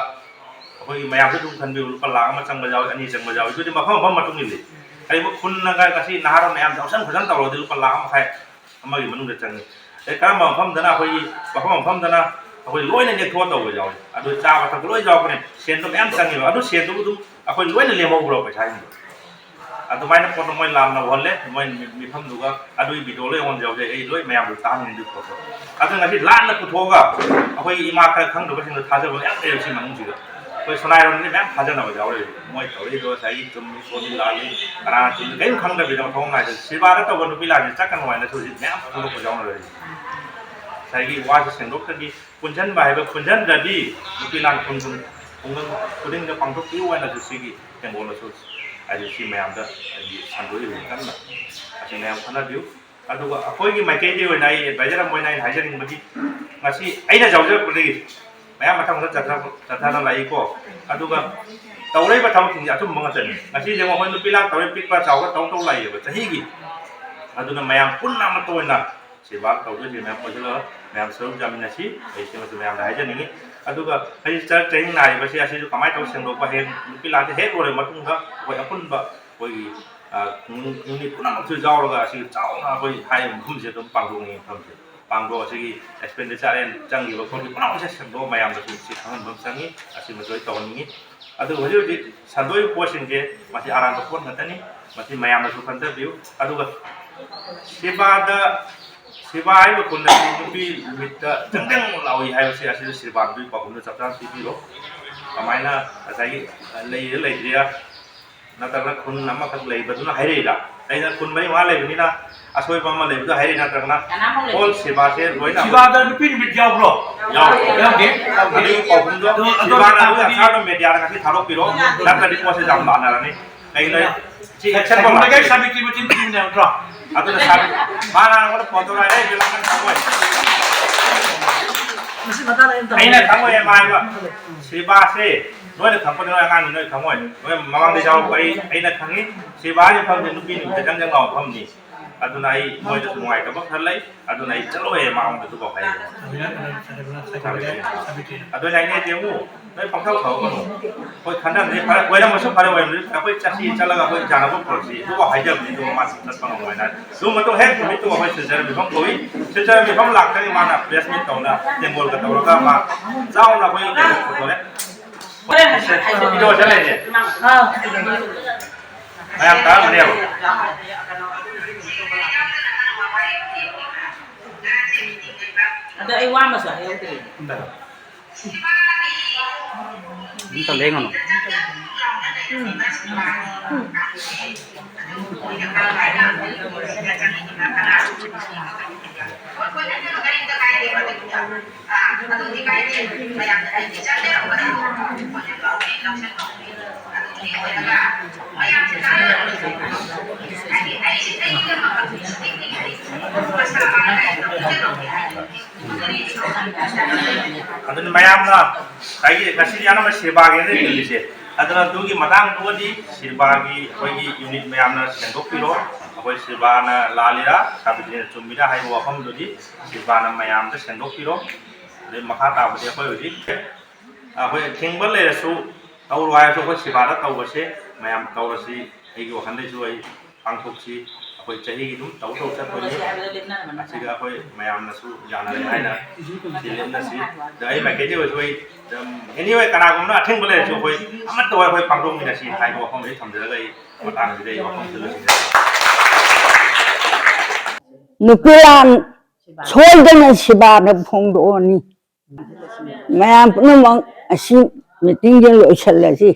ꯑꯩꯈꯣꯏꯒꯤ ꯃꯌꯥꯝꯁꯨ ꯑꯗꯨꯝ ꯈꯟꯕꯤꯌꯨ, ꯂꯨꯄꯥ ꯂꯥꯈ ꯑꯃ ꯆꯪꯕ ꯌꯥꯎꯏ, ꯑꯅꯤ ꯆꯪꯕ ꯌꯥꯎꯏ, ꯑꯗꯨꯗꯤ ꯃꯐꯝ ꯃꯐꯝ ꯃꯇꯨꯡ ꯏꯜꯂꯤ꯫ ꯀꯔꯤꯒꯨꯝꯕ ꯈꯨꯟꯅꯒ ꯉꯁꯤ ꯅꯍꯥꯔꯣꯜ ꯃꯌꯥꯝ ꯌꯥꯎꯁꯟ ꯈꯣꯠꯁꯟ ꯇꯧꯔꯗꯤ ꯂꯨꯄꯥ ꯂꯥꯈ ꯑꯃ ꯃꯈꯥꯏ ꯑꯃꯒꯤ ꯃꯅꯨꯡꯗ ꯆꯪꯉꯤ꯫ ꯑꯗꯩ ꯀꯔꯝꯕ ꯃꯐꯝꯗꯅ ꯑꯩꯈꯣꯏꯒꯤ, ꯃꯐꯝ ꯃꯐꯝꯗꯅ ꯑꯩꯈꯣꯏ ꯂꯣꯏꯅ ꯅꯦꯛꯊꯣꯛꯑ ꯇꯧꯕ ꯌꯥꯎꯏ꯫ ꯑꯗꯨ ꯆꯥꯕ ꯊꯛꯄ ꯂꯣꯏ ꯌꯥꯎꯔꯛꯄꯅꯦ, ꯁꯦꯟꯗꯣ ꯃꯌꯥꯝ ꯆꯪꯉꯦꯕ꯫ ꯑꯗꯨ ꯁꯦꯟꯗꯨꯕꯨ ꯑꯗꯨꯝ ꯑꯩꯈꯣꯏ ꯂꯣꯏꯅ ꯂꯦꯝꯍꯧꯕ꯭ꯔꯣ ꯄꯩꯁꯥꯁꯤꯡꯗꯣ? ꯑꯗꯨꯃꯥꯏꯅ ꯄꯣꯠꯇꯣ ꯃꯣꯏ ꯂꯥꯟꯅ ꯎꯍꯜꯂꯦ, ꯃꯣꯏ ꯃꯤ-, ꯃꯤꯐꯝꯗꯨꯒ꯫ ꯑꯗꯨꯒꯤ ꯚꯤꯗꯤꯑꯣ ꯂꯣꯏ ꯑꯩꯉꯣꯟꯗ ꯌꯥꯎꯖꯩ, ꯑꯩ ꯂꯣꯏ ꯃꯌꯥꯝꯗ ꯇꯥꯍꯟꯅꯤꯡꯉꯤ ꯑꯗꯨꯒꯤ ꯄꯣꯠꯇꯣ꯫ ꯑꯗꯨ ꯉꯁꯤ ꯂꯥꯟꯅ ꯄꯨꯊꯣꯛꯑꯒ ꯑꯩꯈꯣꯏꯒꯤ ꯏꯃꯥ ꯈꯔ ꯈꯪꯗꯕꯁꯤꯡꯗꯣ ꯊꯥꯖꯕ ꯃꯌꯥꯝ ꯂꯩꯌꯦꯕ ꯁꯤ ꯃꯅꯨꯡꯁꯤꯗ꯫ ꯑꯩꯈꯣꯏ ꯁꯣꯅꯥꯏꯔꯣꯝꯗꯗꯤ ꯃꯌꯥꯝ ꯊꯥꯖꯅꯕ ꯌꯥꯎꯔꯦ꯫ ꯃꯣꯏ ꯇꯧꯔꯛꯏꯗꯣ ꯉꯁꯥꯏꯒꯤ ꯆꯨꯝꯃꯤ ꯈꯣꯠꯂꯤ ꯂꯥꯜꯂꯤ, ꯀꯅꯥꯅ ꯆꯨꯝꯃꯤ ꯀꯔꯤꯝ ꯈꯪꯗꯕꯤꯗ ꯃꯊꯣꯡ ꯅꯥꯏꯗ ꯁꯦꯕꯥꯗ ꯇꯧꯕ ꯅꯨꯄꯤ ꯂꯥꯟꯁꯦ ꯆꯠꯀꯅꯨ ꯍꯥꯏꯅꯁꯨ ꯍꯧꯖꯤꯛ ꯃꯌꯥꯝ ꯐꯣꯡꯗꯣꯛꯄ ꯌꯥꯎꯅꯔꯦ꯫ ꯉꯁꯥꯏꯒꯤ ꯋꯥꯁꯦ ꯁꯦꯡꯗꯣꯛꯇꯕꯤ ꯄꯨꯟꯁꯤꯟꯕ ꯍꯥꯏꯕ, ꯄꯨꯟꯁꯤꯟꯗ꯭ꯔꯗꯤ ꯅꯨꯄꯤ ꯂꯥꯟ ꯈꯨꯡꯒꯪ, ꯈꯨꯡꯒꯪ ꯈꯨꯗꯤꯡꯗ ꯄꯥꯡꯊꯣꯛꯄꯤꯌꯨ ꯍꯥꯏꯅꯁꯨ ꯁꯤꯒꯤ ꯍꯦꯡꯒꯣꯜꯗꯁꯨ ꯍꯥꯏꯗꯤ ꯁꯤ ꯃꯌꯥꯝꯗ ꯍꯥꯏꯗꯤ ꯁꯟꯗꯣꯛꯏꯕꯅꯤ ꯀꯟꯅ꯫ ꯑꯁꯤ ꯃꯌꯥꯝ ꯈꯟꯅꯕꯤꯌꯨ꯫ ꯑꯗꯨꯒ ꯑꯩꯈꯣꯏꯒꯤ ꯃꯥꯏꯀꯩꯗꯒꯤ ꯑꯣꯏꯅ ꯑꯩ ꯑꯦꯗꯚꯥꯏꯖꯔ ꯑꯃ ꯑꯣꯏꯅ ꯑꯩꯅ ꯍꯥꯏꯖꯅꯤꯡꯕꯗꯤ, ꯉꯁꯤ ꯑꯩꯅ ꯌꯥꯎꯖꯔꯛꯄꯗꯒꯤ ꯃꯌꯥꯝ ꯃꯊꯪ ꯃꯊꯪ ꯆꯠꯊ-, ꯆꯠꯊꯅ ꯂꯥꯛꯏꯀꯣ꯫ ꯑꯗꯨꯒ ꯇꯧꯔꯛꯏꯕ ꯊꯕꯛꯁꯤꯡꯁꯦ ꯑꯆꯨꯝꯕ ꯉꯥꯛꯇꯅꯤ꯫ ꯉꯁꯤ ꯌꯦꯡꯉꯣ, ꯑꯩꯈꯣꯏ ꯅꯨꯄꯤ ꯂꯥꯟ ꯇꯧꯔꯦ, ꯄꯤꯛꯄ ꯆꯥꯎꯕ ꯇꯧ ꯇꯧ ꯂꯥꯛꯏꯑꯕ ꯆꯍꯤꯒꯤ꯫ ꯑꯗꯨꯅ ꯃꯌꯥꯝ ꯄꯨꯟꯅ ꯑꯃꯠꯇ ꯑꯣꯏꯅ ꯁꯦꯕꯥ ꯇꯧꯗꯣꯏꯁꯦ ꯃꯌꯥꯝ ꯄꯨꯟꯁꯤꯜꯂꯒ ꯃꯌꯥꯝ ꯁꯔꯨꯛ ꯌꯥꯃꯤꯟꯅꯁꯤ꯫ ꯑꯩ ꯁꯤꯃꯁꯨ ꯃꯌꯥꯝꯗ ꯍꯥꯏꯖꯅꯤꯡꯉꯤ꯫ ꯑꯗꯨꯒ ꯍꯧꯖꯤꯛ ꯆꯔꯛ ꯆꯍꯤꯡ ꯅꯥꯔꯤꯕꯁꯤ ꯑꯁꯤꯁꯨ ꯀꯃꯥꯏꯅ ꯇꯧꯔ ꯁꯦꯡꯗꯣꯛꯄ, ꯍꯦꯛ ꯅꯨꯄꯤ ꯂꯥꯟꯁꯦ ꯍꯦꯛ ꯂꯣꯏꯔꯕ ꯃꯇꯨꯡꯗ ꯑꯩꯈꯣꯏ ꯑꯄꯨꯟꯕ ꯑꯩꯈꯣꯏꯒꯤ, ꯑ, ꯈꯨꯡꯒꯪ ꯈꯨꯡꯒꯪꯒꯤ ꯄꯨꯝꯅꯃꯛꯁꯨ ꯌꯥꯎꯔꯒ ꯑꯁꯤꯒꯤ ꯆꯥꯎꯅ ꯑꯩꯈꯣꯏ ꯍꯥꯏꯔꯤꯕ ꯃꯐꯝꯁꯦ ꯑꯗꯨꯝ ꯄꯥꯡꯊꯣꯛꯅꯤꯡꯉꯤ ꯃꯐꯝꯁꯦ꯫ ꯄꯥꯡꯊꯣꯛ ꯑꯁꯤꯒꯤ expenditure ꯆꯪꯈꯤꯕ ꯈꯣꯠꯈꯤꯕ ꯄꯨꯝꯅꯃꯛꯁꯦ ꯁꯦꯡꯗꯣꯛꯑ ꯃꯌꯥꯝꯗꯁꯨ ꯁꯤ ꯈꯪꯍꯟꯕ ꯑꯃ ꯆꯪꯉꯤ꯫ ꯑꯁꯤꯃꯁꯨ ꯑꯩ ꯇꯧꯍꯟꯅꯤꯡꯉꯤ꯫ ꯑꯗꯨ ꯍꯧꯖꯤꯛ ꯍꯧꯖꯤꯛ ꯁꯟꯗꯣꯛꯏꯕ ꯄꯣꯠꯁꯤꯡꯁꯦ ꯃꯁꯤ ꯑꯔꯥꯟꯕ ꯄꯣꯠ ꯉꯥꯛꯇꯅꯤ꯫ ꯃꯁꯤ ꯃꯌꯥꯝꯅꯁꯨ ꯈꯟꯊꯕꯤꯌꯨ꯫ ꯑꯗꯨꯒ ꯁꯦꯕꯥꯗ, ꯁꯦꯕꯥ ꯍꯥꯏꯕ ꯈꯨꯟꯗꯗꯤ ꯅꯨꯄꯤ ꯅꯨꯃꯤꯠꯇ ꯆꯪꯗꯪ ꯂꯥꯎꯏ ꯍꯥꯏꯕꯁꯦ ꯑꯁꯤꯁꯨ ꯁꯦꯕꯥꯗꯨꯒꯤ ꯄꯥꯎꯈꯨꯝꯗ ꯆꯞ ꯆꯥꯅ ꯄꯤꯕꯤꯔꯣ꯫ ꯀꯃꯥꯏꯅ ꯉꯁꯥꯏꯒꯤ ꯂꯩꯔꯤꯔ ꯂꯩꯇ꯭ꯔꯤꯔ, ꯅꯠꯇ꯭ꯔꯒꯅ ꯈꯨꯟ ꯑꯃꯈꯛ ꯂꯩꯕꯗꯨꯅ ꯍꯥꯏꯔꯛꯏꯔ? ꯑꯩꯅ ꯈꯨꯟ ꯃꯔꯤ ꯃꯉꯥ ꯂꯩꯕꯅꯤꯅ ꯑꯁꯣꯏꯕ ꯑꯃ ꯂꯩꯕꯗꯣ ꯍꯥꯏꯔꯛꯏ, ꯅꯠꯇ꯭ꯔꯒꯅ ꯀꯅꯥꯝ ꯂꯩꯇꯦ꯫ All ꯁꯦꯕꯥꯁꯦ ꯂꯣꯏꯅ ꯁꯦꯕꯥꯗ ꯅꯨꯄꯤ ꯅꯨꯃꯤꯠ ꯌꯥꯎꯕ꯭ꯔꯣ? ꯌꯥꯎꯗꯦ꯫ ꯌꯥꯎꯗꯦ, ꯌꯥꯎꯗꯦ꯫ ꯑꯗꯨꯒꯤ ꯄꯥꯎꯈꯨꯝꯗꯣ ꯑꯗꯣ, ꯑꯗꯣ ꯁꯦꯕꯥꯅ ꯑꯗꯨꯒꯤ ꯇꯥꯛꯄꯗꯤ ꯑꯟꯁꯥꯔꯗꯣ ꯃꯦꯗꯤꯌꯥꯗ ꯉꯁꯤ ꯊꯥꯗꯣꯛꯄꯤꯔꯣ, ꯅꯠꯇ꯭ꯔꯗꯤ ꯄꯣꯠꯁꯦ ꯌꯥꯝ ꯂꯥꯟꯅꯔꯅꯤ꯫ ꯀꯩꯒꯤꯅꯣ? ꯁꯤ ꯁꯦꯛꯁꯟ ꯁꯦꯛꯁꯟ ꯀꯣ ꯁꯥꯕꯤꯇ꯭ꯔꯤ ꯃꯆꯤꯟ ꯊꯤꯕꯅꯦ ꯅꯠꯇ꯭ꯔꯣ? ꯑꯗꯨꯅ ꯁꯥꯕꯤ-, ꯃꯥꯅ ꯑꯩꯉꯣꯟꯗ ꯐꯣꯟ ꯇꯧꯔꯛꯑꯦ, "ꯑꯩ ꯕꯦꯂꯥ ꯅꯪ ꯈꯪꯉꯣꯏ꯫ ꯃꯁꯤ ꯃꯇꯥꯡꯗ ꯑꯩ ꯑꯝꯇ ꯑꯩꯅ ꯍꯪꯒꯦ꯫ ꯈꯪꯉꯣꯏ ꯃꯥ ꯍꯥꯏꯕ꯫ ꯁꯦꯕꯥꯁꯦ ꯅꯣꯏꯅ ꯈꯪꯕꯅꯤ, ꯅꯣꯏ ꯑꯉꯥꯡꯅꯤ, ꯅꯣꯏ ꯈꯪꯉꯣꯏ꯫ ꯅꯣꯏ ꯃꯃꯥꯡꯗ ꯌꯥꯎꯔꯛꯄ ꯑꯩ, ꯑꯩꯅ ꯈꯪꯉꯤ꯫ ꯁꯦꯕꯥ ꯍꯥꯏꯕ ꯃꯐꯝꯁꯦ ꯅꯨꯄꯤ ꯅꯨꯃꯤꯠꯇ ꯆꯪ ꯆꯪ ꯂꯥꯎꯕ ꯃꯐꯝꯅꯤ꯫ ꯑꯗꯨꯅ ꯑꯩ ꯃꯣꯏꯗꯁꯨ ꯅꯨꯡꯉꯥꯏꯇꯕ ꯈꯔ ꯂꯩ꯫ ꯑꯗꯨꯅ ꯑꯩ ꯆꯠꯂꯣꯏ ꯃꯉꯣꯟꯗ ꯑꯗꯨꯐꯥꯎ ꯍꯥꯏꯔꯦ꯫ ꯑꯗꯨꯅ ꯑꯩꯅ ꯍꯥꯏꯁꯦ ꯌꯦꯡꯉꯨ, ꯅꯣꯏ ꯄꯪꯊꯧ ꯊꯧꯔꯛꯀꯅꯨ꯫ ꯑꯩꯈꯣꯏ ꯈꯟꯅꯕꯗꯤ ꯐꯔꯦ, ꯑꯣꯏꯔꯝꯃꯁꯨ ꯐꯔꯦ, ꯑꯣꯏꯔꯝꯃꯁꯨ ꯐꯔꯦ, ꯑꯩꯈꯣꯏ ꯆꯠꯁꯤ ꯆꯠꯂꯒ ꯑꯩꯈꯣꯏ ꯌꯥꯅꯕ ꯄꯨꯔꯛꯁꯤ꯫ ꯑꯗꯨꯐꯥꯎ ꯍꯥꯏꯖꯕꯅꯤ, ꯑꯗꯨꯒ ꯃꯥ ꯆꯠꯄ ꯉꯝꯃꯣꯏꯅ꯫ ꯑꯗꯨ ꯃꯇꯨꯡ ꯍꯦꯛ ꯅꯨꯃꯤꯠꯇꯨ ꯑꯩꯈꯣꯏ ꯁꯤꯜꯆꯔ ꯃꯤꯐꯝ ꯀꯧꯏ꯫ ꯁꯤꯜꯆꯔ ꯃꯤꯐꯝ ꯂꯥꯛꯇ꯭ꯔꯗꯤ ꯃꯥꯅ press meet ꯇꯧꯅ ꯇꯦꯡꯒꯣꯜꯒ ꯇꯧꯔꯒ ꯃꯥ ꯆꯥꯎꯅ ꯑꯩꯈꯣꯏ ꯀꯩꯅꯣ ꯇꯧꯔꯦ꯫ ꯍꯣꯔꯦꯟ ꯍꯥꯏꯁꯦ, ꯏꯗꯣ ꯆꯠꯂꯦꯅꯦ꯫ ꯑꯥ꯫ ꯃꯌꯥꯝ ꯇꯥꯔꯝꯃꯅꯦꯕ꯫ ꯑꯗꯣ ꯑꯩ ꯋꯥ ꯑꯃꯁꯨ ꯍꯥꯏꯍꯧꯗ꯭ꯔꯦ꯫ ꯑꯝꯇ ꯂꯦꯡꯉꯨꯅꯨ꯫ ꯑꯩꯈꯣꯏꯅ ꯀꯔꯤꯝꯇ ꯀꯥꯏꯗꯦꯕ ꯑꯗꯨꯒꯤꯗ꯫ ꯑꯥ, ꯑꯗꯨꯗꯤ ꯀꯥꯏꯗꯦ꯫ ꯃꯌꯥꯝꯅ ꯑꯩꯗꯤ ꯆꯪꯖꯔꯛꯄꯗ ꯑꯩꯈꯣꯏꯅ ꯂꯧꯁꯤꯟꯕ ꯍꯧꯏ, ꯂꯧꯁꯤꯟꯕ ꯍꯧꯏ꯫ ꯑꯗꯨꯗꯤ ꯑꯣꯏꯔꯒ ꯃꯌꯥꯝꯁꯦ ꯇꯥꯟꯅꯔꯒ ꯍꯥꯏꯗꯤ ꯑꯩꯁꯦ ꯑꯩꯒꯤꯗꯃꯛ ꯁꯨꯇꯤꯡ ꯇꯤꯡꯒꯅꯤ꯫ ꯃꯁꯥ ꯃꯥꯅ ꯀꯔꯤ ꯇꯧꯕꯤꯒꯗꯧꯒꯦ ꯍꯥꯏꯕꯗꯨꯗꯤ ꯑꯗꯨꯅ ꯃꯌꯥꯝꯅ ꯉꯁꯥꯏꯒꯤ, ꯉꯁꯤꯗꯤ ꯑꯅꯝꯕ ꯁꯤꯔꯕꯥꯒꯤꯅ ꯇꯤꯜꯂꯤꯁꯦ꯫ ꯑꯗꯨꯅ ꯑꯗꯨꯒꯤ ꯃꯇꯥꯡꯗꯨꯃꯗꯤ ꯁꯤꯔꯕꯥꯒꯤ ꯑꯩꯈꯣꯏꯒꯤ ꯌꯨꯅꯤꯠ ꯃꯌꯥꯝꯅ ꯁꯦꯡꯗꯣꯛꯄꯤꯔꯣ꯫ ꯑꯩꯈꯣꯏ ꯁꯤꯔꯕꯥꯅ ꯂꯥꯜꯂꯤꯔꯥ, ꯁꯥꯕꯤꯇ꯭ꯔꯤꯅ ꯆꯨꯝꯃꯤꯔꯥ ꯍꯥꯏꯕ ꯋꯥꯐꯝꯗꯨꯗꯤ ꯁꯤꯔꯕꯥꯅ ꯃꯌꯥꯝꯗ ꯁꯦꯡꯗꯣꯛꯄꯤꯔꯣ꯫ ꯑꯗꯩ ꯃꯈꯥ ꯇꯥꯕꯗꯤ ꯑꯩꯈꯣꯏ ꯍꯧꯖꯤꯛ, ꯑꯩꯈꯣꯏ ꯑꯊꯤꯡꯕ ꯂꯩꯔꯁꯨ, ꯇꯧꯔꯣ ꯍꯥꯏꯔꯁꯨ, ꯑꯩꯈꯣꯏ ꯁꯤꯔꯕꯥꯗ ꯇꯧꯕꯁꯦ ꯃꯌꯥꯝ ꯇꯧꯔꯁꯤ꯫ ꯑꯩꯒꯤ ꯋꯥꯈꯜꯗꯩꯁꯨ ꯑꯩ ꯄꯥꯡꯊꯣꯛꯁꯤ꯫ ꯑꯩꯈꯣꯏ ꯆꯍꯤꯒꯤ ꯑꯗꯨꯝ ꯇꯧ ꯇꯧ ꯆꯠꯄꯅꯤ꯫ ꯑꯁꯤꯒ ꯑꯩꯈꯣꯏ ꯃꯌꯥꯝꯅꯁꯨ ꯌꯥꯅꯔꯦ ꯍꯥꯏꯅ ꯁꯤ ꯂꯦꯞꯅꯁꯤ꯫ ꯑꯗ ꯑꯩ ꯃꯥꯏꯀꯩꯗꯒꯤ ꯑꯣꯏꯔꯁꯨ ꯑꯩ ꯑꯗꯨꯝ, anyway, ꯀꯅꯥꯒꯨꯝꯕꯅ ꯑꯊꯤꯡꯕ ꯂꯩꯔꯁꯨ ꯑꯩꯈꯣꯏ ꯑꯃꯠꯇ ꯑꯣꯏ ꯑꯩꯈꯣꯏ ꯄꯥꯡꯊꯣꯛꯃꯤꯟꯅꯁꯤ ꯍꯥꯏꯕ ꯋꯥꯐꯝ ꯑꯩ ꯊꯝꯖꯔꯒ ꯑꯩ ꯃꯇꯥꯡꯁꯤꯗ ꯑꯩ ꯋꯥꯐꯝꯁꯤ ꯂꯣꯏꯁꯤꯟꯖꯔꯒꯦ꯫ ꯅꯨꯄꯤꯂꯥꯟ ꯁꯣꯏꯗꯅ ꯁꯤꯕꯥꯗ ꯐꯣꯡꯗꯣꯛꯑꯅꯤ꯫ ꯃꯌꯥꯝ ꯄꯨꯝꯅꯃꯛ ꯑꯁꯤ ꯃꯤꯇꯤꯡꯁꯦ ꯂꯣꯏꯁꯤꯜꯂꯁꯤ꯫